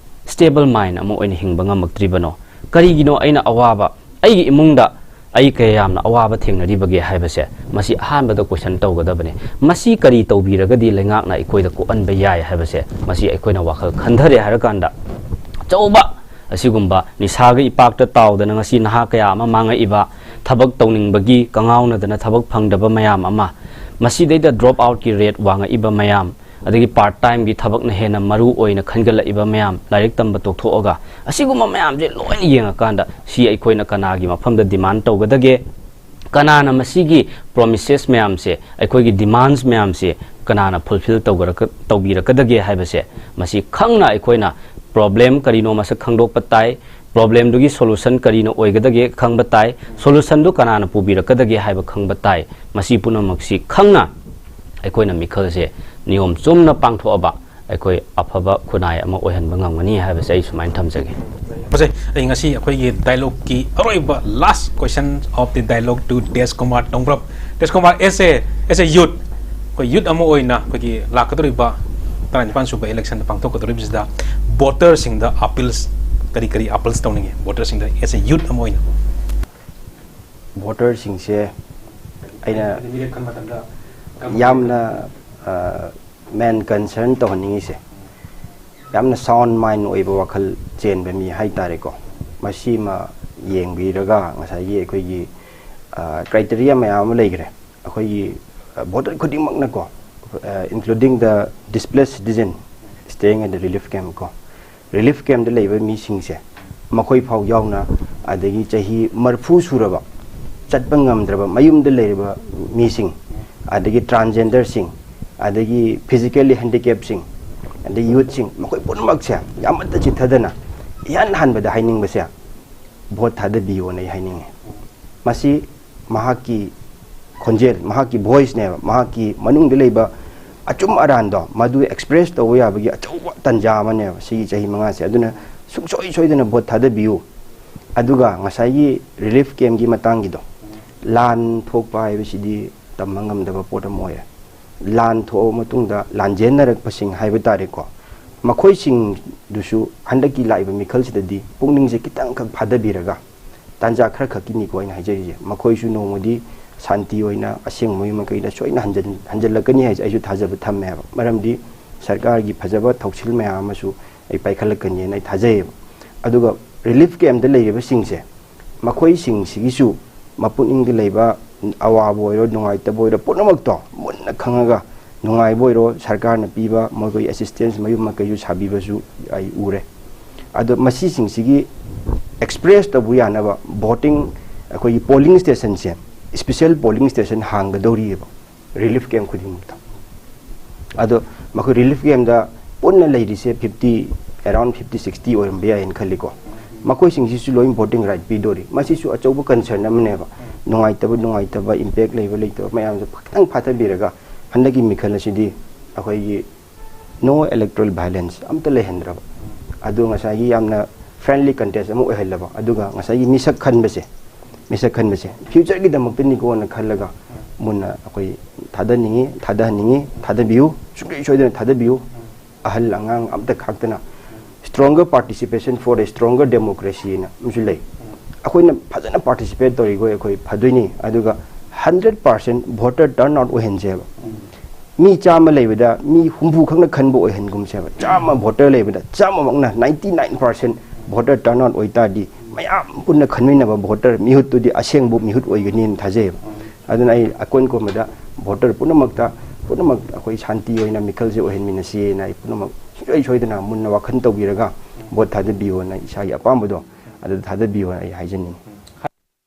ꯁ꯭ꯇꯦꯕꯜ ꯃꯥꯏꯟ ꯑꯃ ꯑꯣꯏꯅ ꯍꯤꯡꯕ ꯉꯝꯃꯛꯇ꯭ꯔꯤꯕꯅꯣ? ꯀꯔꯤꯒꯤꯅꯣ ꯑꯩꯅ ꯑꯋꯥꯕ, ꯑꯩꯒꯤ ꯏꯃꯨꯡꯗ ꯑꯩ ꯀꯌꯥ ꯌꯥꯝꯅ ꯑꯋꯥꯕ ꯊꯦꯡꯅꯔꯤꯕꯒꯦ ꯍꯥꯏꯕꯁꯦ ꯃꯁꯤ ꯑꯍꯥꯟꯕꯗ ꯀꯣꯏꯁꯟ ꯇꯧꯒꯗꯕꯅꯤ꯫ ꯃꯁꯤ ꯀꯔꯤ ꯇꯧꯕꯤꯔꯒꯗꯤ ꯂꯩꯉꯥꯛꯅ ꯑꯩꯈꯣꯏꯗ ꯀꯣꯛꯍꯟꯕ ꯌꯥꯏ ꯍꯥꯏꯕꯁꯦ ꯃꯁꯤ ꯑꯩꯈꯣꯏꯅ ꯋꯥꯈꯜ ꯈꯟꯊꯔꯦ ꯍꯥꯏꯔꯀꯥꯟꯗ, ꯑꯆꯧꯕ ꯑꯁꯤꯒꯨꯝꯕ ꯅꯤꯁꯥꯒ ꯏꯄꯥꯛꯇ ꯇꯥꯎꯗꯅ ꯉꯁꯤ ꯅꯍꯥ ꯀꯌꯥ ꯑꯃ ꯃꯥꯡꯉꯛꯏꯕ, ꯊꯕꯛ ꯇꯧꯅꯤꯡꯕꯒꯤ ꯀꯉꯥꯎꯅꯗꯅ ꯊꯕꯛ ꯐꯪꯗꯕ ꯃꯌꯥꯝ ꯑꯃ, ꯃꯁꯤꯗꯩꯗ ꯗ꯭ꯔꯣꯞ ꯑꯥꯎꯠꯀꯤ ꯔꯦꯠ ꯋꯥꯡꯉꯛꯏꯕ ꯃꯌꯥꯝ, ꯑꯗꯒꯤ ꯄꯥꯔꯠ ꯇꯥꯏꯝꯒꯤ ꯊꯕꯛꯅ ꯍꯦꯟꯅ ꯃꯔꯨ ꯑꯣꯏꯅ ꯈꯟꯒꯠꯂꯛꯏꯕ ꯃꯌꯥꯝ, ꯂꯥꯏꯔꯤꯛ ꯇꯝꯕ ꯇꯣꯛꯊꯣꯛꯑꯒ, ꯑꯁꯤꯒꯨꯝꯕ ꯃꯌꯥꯝꯁꯦ ꯂꯣꯏꯅ ꯌꯦꯡꯉꯀꯥꯟꯗ ꯁꯤ ꯑꯩꯈꯣꯏꯅ ꯀꯅꯥꯒꯤ ꯃꯐꯝꯗ ꯗꯤꯃꯥꯟ ꯇꯧꯒꯗꯒꯦ? ꯀꯅꯥꯅ ꯃꯁꯤꯒꯤ ꯄ꯭ꯔꯣꯃꯤꯁꯦꯁ ꯃꯌꯥꯝꯁꯦ, ꯑꯩꯈꯣꯏꯒꯤ ꯗꯤꯃꯥꯟꯁ ꯃꯌꯥꯝꯁꯦ ꯀꯅꯥꯅ ꯐꯨꯜꯐꯤꯜ ꯇꯧꯒꯔꯛꯀ-, ꯇꯧꯕꯤꯔꯛꯀꯗꯒꯦ ꯍꯥꯏꯕꯁꯦ ꯃꯁꯤ ꯈꯪꯅ ꯑꯩꯈꯣꯏꯅ ꯄ꯭ꯔꯣꯕ꯭ꯂꯦꯝ ꯀꯔꯤꯅꯣ ꯃꯁꯛ ꯈꯪꯗꯣꯛꯄ ꯇꯥꯏ, ꯄ꯭ꯔꯣꯕ꯭ꯂꯦꯝꯗꯨꯒꯤ ꯁꯣꯂꯨꯁꯟ ꯀꯔꯤꯅ ꯑꯣꯏꯒꯗꯒꯦ ꯈꯪꯕ ꯇꯥꯏ, ꯁꯣꯂꯨꯁꯟꯗꯨ ꯀꯅꯥꯅ ꯄꯨꯕꯤꯔꯛꯀꯗꯒꯦ ꯍꯥꯏꯕ ꯈꯪꯕ ꯇꯥꯏ꯫ ꯃꯁꯤ ꯄꯨꯝꯅꯃꯛꯁꯤ ꯈꯪꯅ ꯑꯩꯈꯣꯏꯅ ꯃꯤꯈꯜꯁꯦ ꯅꯤꯌꯣꯝ ꯆꯨꯝꯅ ꯄꯥꯡꯊꯣꯛꯑꯕ ꯑꯩꯈꯣꯏ ꯑꯐꯕ ꯈꯨꯟꯅꯥꯏ ꯑꯃ ꯑꯣꯏꯍꯟꯕ ꯉꯝꯒꯅꯤ ꯍꯥꯏꯕꯁꯦ ꯑꯩ ꯁꯨꯃꯥꯏꯅ ꯊꯝꯖꯒꯦ꯫ ꯐꯖꯩ꯫ ꯑꯩ ꯉꯁꯤ ꯑꯩꯈꯣꯏꯒꯤ ꯗꯥꯏꯂꯣꯒꯀꯤ ꯑꯔꯣꯏꯕ last question of the dialogue to ꯇꯦꯖ Kumar Tongbram. ꯇꯦꯖ Kumar, as a, as a youth, ꯑꯩꯈꯣꯏ ꯌꯨꯠ ꯑꯃ ꯑꯣꯏꯅ ꯑꯩꯈꯣꯏꯒꯤ ꯂꯥꯛꯀꯗꯧꯔꯤꯕ ꯇꯔꯥꯅꯤꯄꯥꯟ ꯁꯨꯕ ꯏꯂꯦꯛꯁꯟꯗ ꯄꯥꯡꯊꯣꯛꯀꯗꯧꯔꯤꯕꯁꯤꯗ ꯚꯣꯇꯔꯁꯤꯡꯗ ꯑꯄꯤꯜꯁ, ꯀꯔꯤ ꯀꯔꯤ ꯑꯄꯤꯜꯁ ꯇꯧꯅꯤꯡꯉꯤ ꯚꯣꯇꯔꯁꯤꯡꯗ as a youth ꯑꯃ ꯑꯣꯏꯅ? ꯚꯣꯇꯔꯁꯤꯡꯁꯦ ꯑꯩꯅ ꯌꯥꯝꯅ ꯃꯦꯟ ꯀꯟꯁꯔꯟ ꯇꯧꯍꯟꯅꯤꯡꯉꯤꯁꯦ, ꯌꯥꯝꯅ ꯁꯥꯎꯟ ꯃꯥꯏꯟ ꯑꯣꯏꯕ ꯋꯥꯈꯜ ꯆꯦꯟꯕ ꯃꯤ ꯍꯥꯏ ꯇꯥꯔꯦꯀꯣ꯫ ꯃꯁꯤꯃ ꯌꯦꯡꯕꯤꯔꯒ ꯉꯁꯥꯏꯒꯤ ꯑꯩꯈꯣꯏꯒꯤ ꯀ꯭ꯔꯥꯏꯇꯦꯔꯤꯌꯥ ꯃꯌꯥꯝ ꯑꯃ ꯂꯩꯈ꯭ꯔꯦ꯫ ꯑꯩꯈꯣꯏꯒꯤ voter ꯈꯨꯗꯤꯡꯃꯛꯅꯀꯣ, including the displaced citizen staying at the relief camp ꯀꯣ, ꯔꯤꯂꯤꯐ ꯀꯦꯝꯞꯇ ꯂꯩꯕ ꯃꯤꯁꯤꯡꯁꯦ, ꯃꯈꯣꯏ ꯐꯥꯎ ꯌꯥꯎꯅ, ꯑꯗꯒꯤ ꯆꯍꯤ ꯃꯔꯤꯐꯨ ꯁꯨꯔꯕ, ꯆꯠꯄ ꯉꯝꯗ꯭ꯔꯕ ꯃꯌꯨꯝꯗ ꯂꯩꯔꯕ ꯃꯤꯁꯤꯡ, ꯑꯗꯒꯤ ꯇ꯭ꯔꯥꯟꯁꯖꯦꯟꯗꯔꯁꯤꯡ, ꯑꯗꯒꯤ ꯐꯤꯖꯤꯀꯦꯜꯂꯤ ꯍꯦꯟꯗꯤꯀꯦꯞꯁꯤꯡ, ꯑꯗꯒꯤ ꯌꯨꯠꯁꯤꯡ, ꯃꯈꯣꯏ ꯄꯨꯝꯅꯃꯛꯁꯦ ꯌꯥꯝꯃꯠꯇ ꯆꯤꯊꯗꯅ ꯏꯍꯥꯟ ꯍꯥꯟꯕꯗ ꯍꯥꯏꯅꯤꯡꯕꯁꯦ, ꯚꯣꯠ ꯊꯥꯗꯕꯤꯌꯣꯅ ꯑꯩ ꯍꯥꯏꯅꯤꯡꯉꯤ꯫ ꯃꯁꯤ ꯃꯍꯥꯛꯀꯤ ꯈꯣꯟꯖꯦꯜ, ꯃꯍꯥꯛꯀꯤ ꯚꯣꯏꯁꯅꯦꯕ, ꯃꯍꯥꯛꯀꯤ ꯃꯅꯨꯡꯗ ꯂꯩꯕ ꯑꯆꯨꯝ ꯑꯔꯥꯟꯗꯣ ꯃꯗꯨ ꯑꯦꯛꯁꯄ꯭ꯔꯦꯁ ꯇꯧꯕ ꯌꯥꯕꯒꯤ ꯑꯆꯧꯕ ꯇꯥꯟꯖꯥ ꯑꯃꯅꯦꯕ ꯁꯤꯒꯤ ꯆꯍꯤ ꯃꯉꯥꯁꯦ꯫ ꯑꯗꯨꯅ ꯁꯨꯡꯁꯣꯏ ꯁꯣꯏꯗꯅ ꯚꯣꯠ ꯊꯥꯗꯕꯤꯌꯨ꯫ ꯑꯗꯨꯒ ꯉꯁꯥꯏꯒꯤ ꯔꯤꯂꯤꯐ ꯀꯦꯝꯒꯤ ꯃꯇꯥꯡꯒꯤꯗꯣ, ꯂꯥꯟ ꯊꯣꯛꯄ ꯍꯥꯏꯕꯁꯤꯗꯤ ꯇꯝꯕ ꯉꯝꯗꯕ ꯄꯣꯠ ꯑꯃ ꯑꯣꯏꯔꯦ꯫ ꯂꯥꯟ ꯊꯣꯛꯑꯕ ꯃꯇꯨꯡꯗ ꯂꯥꯟꯖꯦꯟꯅꯔꯛꯄꯁꯤꯡ ꯍꯥꯏꯕ ꯇꯥꯔꯦꯀꯣ, ꯃꯈꯣꯏꯁꯤꯡꯗꯨꯁꯨ ꯍꯟꯗꯛꯀꯤ ꯂꯥꯛꯏꯕ ꯃꯤꯈꯜꯁꯤꯗꯗꯤ ꯄꯨꯛꯅꯤꯡꯁꯦ ꯈꯤꯇꯪꯈꯛ ꯐꯥꯗꯕꯤꯔꯒ, ꯇꯥꯟꯖꯥ ꯈꯔ ꯈꯛꯀꯤꯅꯤꯀꯣ ꯑꯩꯅ ꯍꯥꯏꯖꯔꯤꯁꯦ, ꯃꯈꯣꯏꯁꯨ ꯅꯣꯡꯃꯗꯤ ꯁꯥꯟꯇꯤ ꯑꯣꯏꯅ ꯑꯁꯦꯡꯕ ꯃꯥꯏꯀꯩꯗ ꯁꯣꯏꯅ ꯍꯟꯖꯟ-, ꯍꯟꯖꯜꯂꯛꯀꯅꯤ ꯍꯥꯏꯁꯦ ꯑꯩꯁꯨ ꯊꯥꯖꯕ ꯊꯝꯃꯦꯕ꯫ ꯃꯔꯝꯗꯤ ꯁꯔꯀꯥꯔꯒꯤ ꯐꯖꯕ ꯊꯧꯁꯤꯜ ꯃꯌꯥꯝ ꯑꯃꯁꯨ ꯑꯩ ꯄꯥꯏꯈꯠꯂꯛꯀꯅꯤꯅ ꯑꯩ ꯊꯥꯖꯩꯌꯦꯕ꯫ ꯑꯗꯨꯒ ꯔꯤꯂꯤꯐ ꯀꯦꯝꯗ ꯂꯩꯔꯤꯕꯁꯤꯡꯁꯦ, ꯃꯈꯣꯏꯁꯤꯡꯁꯤꯒꯤꯁꯨ ꯃꯄꯨꯛꯅꯤꯡꯗ ꯂꯩꯕ ꯑꯋꯥꯕ ꯑꯣꯏꯔꯣ, ꯅꯨꯡꯉꯥꯏꯇꯕ ꯑꯣꯏꯔꯣ, ꯄꯨꯝꯅꯃꯛꯇꯣ ꯃꯨꯟꯅ ꯈꯪꯉꯒ, ꯅꯨꯡꯉꯥꯏꯕ ꯑꯣꯏꯔꯣ, ꯁꯔꯀꯥꯔꯅ ꯄꯤꯕ ꯃꯈꯣꯏꯒꯤ ꯑꯦꯁꯤꯁꯇꯦꯟꯁ ꯃꯌꯨꯝ ꯃꯀꯩꯁꯨ ꯁꯥꯕꯤꯕꯁꯨ ꯑꯩ ꯎꯔꯦ꯫ ꯑꯗꯣ ꯃꯁꯤꯁꯤꯡꯁꯤꯒꯤ ꯑꯦꯛꯁꯄ꯭ꯔꯦꯁ ꯇꯧꯕ ꯌꯥꯅꯕ ꯚꯣꯇꯤꯡ, ꯑꯩꯈꯣꯏꯒꯤ ꯄꯣꯂꯤꯡ ꯁ꯭ꯇꯦꯁꯟꯁꯦ, ꯏꯁꯄꯤꯁꯦꯜ ꯄꯣꯂꯤꯡ ꯁ꯭ꯇꯦꯁꯟ ꯍꯥꯡꯒꯗꯧꯔꯤꯑꯕ ꯔꯤꯂꯤꯐ ꯀꯦꯝ ꯈꯨꯗꯤꯡꯃꯛꯇ꯫ ꯑꯗꯣ ꯃꯈꯣꯏ ꯔꯤꯂꯤꯐ ꯀꯦꯝꯗ ꯄꯨꯟꯅ ꯂꯩꯔꯤꯁꯦ ꯐꯤꯐꯇꯤ, ꯑꯦꯔꯥꯎꯟ ꯐꯤꯐꯇꯤ ꯁꯤꯛꯁꯇꯤ ꯑꯣꯏꯔꯝꯕ ꯌꯥꯏꯅ ꯈꯜꯂꯤꯀꯣ꯫ ꯃꯈꯣꯏꯁꯤꯡꯁꯤꯁꯨ ꯂꯣꯏ ꯚꯣꯇꯤꯡ ꯔꯥꯏꯠ ꯄꯤꯗꯣꯔꯤ꯫ ꯃꯁꯤꯁꯨ ꯑꯆꯧꯕ ꯀꯟꯁꯔꯟ ꯑꯃꯅꯦꯕ꯫ ꯅꯨꯡꯉꯥꯏꯇꯕ, ꯅꯨꯡꯉꯥꯏꯇꯕ, ꯏꯝꯄꯦꯛ ꯂꯩꯕ, ꯂꯩꯇꯕ ꯃꯌꯥꯝꯁꯦ ꯈꯤꯇꯪ ꯐꯥꯊꯕꯤꯔꯒ, ꯍꯟꯗꯛꯀꯤ ꯃꯤꯈꯜ ꯑꯁꯤꯗꯤ ꯑꯩꯈꯣꯏꯒꯤ ꯅꯣ ꯏꯂꯦꯛꯇꯣꯔꯦꯜ ꯚꯥꯏꯂꯦꯟꯁ ꯑꯝꯇ ꯂꯩꯍꯟꯗ꯭ꯔꯕ꯫ ꯑꯗꯣ ꯉꯁꯥꯏꯒꯤ ꯌꯥꯝꯅ ꯐ꯭ꯔꯦꯟꯂꯤ ꯀꯟꯇꯦꯁ ꯑꯃ ꯑꯣꯏꯍꯜꯂꯕ꯫ ꯑꯗꯨꯒ ꯉꯁꯥꯏꯒꯤ ꯃꯤꯁꯛ ꯈꯟꯕꯁꯦ, ꯃꯤꯁꯛ ꯈꯟꯕꯁꯦ ꯐ꯭ꯌꯨꯆꯔꯒꯤꯗꯃꯛꯇꯅꯤꯀꯣꯅ ꯈꯜꯂꯒ ꯃꯨꯟꯅ ꯑꯩꯈꯣꯏ ꯊꯥꯗꯅꯤꯡꯉꯤ, ꯊꯥꯗꯍꯟꯅꯤꯡꯉꯤ, ꯊꯥꯗꯕꯤꯌꯨ, ꯁꯨꯡꯁꯣꯏ ꯁꯣꯏꯗꯅ ꯊꯥꯗꯕꯤꯌꯨ꯫ ꯑꯍꯜ ꯑꯉꯥꯡ ꯑꯝꯇ ꯈꯥꯛꯇꯅ, Stronger Participation for a Stronger Democracy ꯍꯥꯏꯅ ꯑꯃꯁꯨ ꯂꯩ꯫ ꯑꯩꯈꯣꯏꯅ ꯐꯖꯅ ꯄꯥꯔꯇꯤꯁꯤꯄꯦꯠ ꯇꯧꯔꯤꯈꯣꯏ ꯑꯩꯈꯣꯏ ꯐꯗꯣꯏꯅꯤ꯫ ꯑꯗꯨꯒ hundred percent voter turnout ꯑꯣꯏꯍꯟꯁꯦꯕ꯫ ꯃꯤ ꯆꯥꯝꯃ ꯂꯩꯕꯗ ꯃꯤ ꯍꯨꯝꯐꯨ ꯈꯛꯅ ꯈꯟꯕ ꯑꯣꯏꯍꯟꯒꯨꯝꯁꯦꯕ꯫ ꯆꯥꯝꯃ ꯚꯣꯇꯔ ꯂꯩꯕꯗ ꯆꯥꯝꯃꯃꯛꯅ, ninety nine percent voter turnout ꯑꯣꯏꯇꯥꯔꯗꯤ, ꯃꯌꯥꯝ ꯄꯨꯟꯅ ꯈꯟꯃꯤꯟꯅꯕ ꯚꯣꯇꯔ ꯃꯤꯍꯨꯠꯇꯨꯗꯤ ꯑꯁꯦꯡꯕ ꯃꯤꯍꯨꯠ ꯑꯣꯏꯒꯅꯤꯅ ꯊꯥꯖꯩꯌꯦꯕ꯫ ꯑꯗꯨꯅ ꯑꯩ ꯑꯀꯣꯟ ꯀꯣꯟꯕꯗ ꯚꯣꯇꯔ ꯄꯨꯝꯅꯃꯛꯇ, ꯄꯨꯝꯅꯃꯛ ꯑꯩꯈꯣꯏ ꯁꯥꯟꯇꯤ ꯑꯣꯏꯅ ꯃꯤꯈꯜꯁꯦ ꯑꯣꯏꯍꯟꯃꯤꯟꯅꯁꯤꯅ ꯑꯩ ꯄꯨꯝꯅꯃꯛ ꯁꯨꯡꯁꯣꯏ ꯁꯣꯏꯗꯅ ꯃꯨꯟꯅ ꯋꯥꯈꯜ ꯇꯧꯕꯤꯔꯒ ꯚꯣꯠ ꯊꯥꯗꯕꯤꯌꯣꯅ, ꯏꯁꯥꯒꯤ ꯑꯄꯥꯝꯕꯗꯣ ꯑꯗꯨꯗ ꯊꯥꯗꯕꯤꯌꯣꯅ ꯑꯩ ꯍꯥꯏꯖꯅꯤꯡꯉꯤ꯫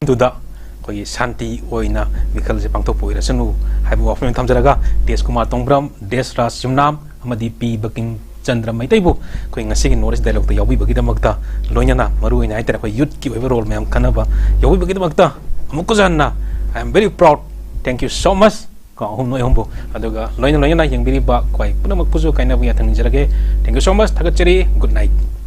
ꯑꯗꯨꯗ ꯑꯩꯈꯣꯏꯒꯤ ꯁꯥꯟꯇꯤ ꯑꯣꯏꯅ ꯃꯤꯈꯜꯁꯦ ꯄꯥꯡꯊꯣꯛꯄ ꯑꯣꯏꯔꯁꯅꯨ ꯍꯥꯏꯕ ꯋꯥꯐꯝ ꯊꯝꯖꯔꯒ, ꯇꯦꯖ ꯀꯨꯃꯥꯔ ꯇꯣꯡꯕ꯭ꯔꯝ, ꯗꯦꯁꯔꯥꯖ ꯌꯨꯝꯅꯥꯝ ꯑꯃꯗꯤ ꯄꯤ ꯕꯀꯤꯝ ꯆꯟꯗ꯭ꯔ ꯃꯩꯇꯩꯕꯨ ꯑꯩꯈꯣꯏ ꯉꯁꯤꯒꯤ ꯅꯣꯔꯠ ꯏꯁ ꯗꯥꯏꯂꯣꯛꯇ ꯌꯥꯎꯕꯤꯕꯒꯤꯗꯃꯛꯇ, ꯂꯣꯏꯅꯅ ꯃꯔꯨꯑꯣꯏꯅ ꯍꯥꯏꯇꯥꯔꯦ ꯑꯩꯈꯣꯏ ꯌꯨꯠꯀꯤ ꯑꯣꯏꯕ ꯔꯣꯜ ꯃꯌꯥꯝ ꯈꯟꯅꯕ ꯌꯥꯎꯕꯤꯕꯒꯤꯗꯃꯛꯇ ꯑꯃꯨꯛꯀꯁꯨ ꯍꯟꯅ I am very proud, thank you so much꯫ ꯀꯣ, ꯑꯍꯨꯝ, ꯅꯣꯏ ꯑꯍꯨꯝꯕꯨ, ꯑꯗꯨꯒ ꯂꯣꯏꯅ ꯂꯣꯏꯅꯅ ꯌꯦꯡꯕꯤꯔꯤꯕ ꯈ꯭ꯋꯥꯏ ꯄꯨꯝꯅꯃꯛꯄꯨꯁꯨ ꯀꯥꯏꯅꯕ ꯌꯥꯊꯪ ꯅꯤꯖꯔꯒꯦ꯫ Thank you so much, ꯊꯥꯒꯠꯆꯔꯤ, good night꯫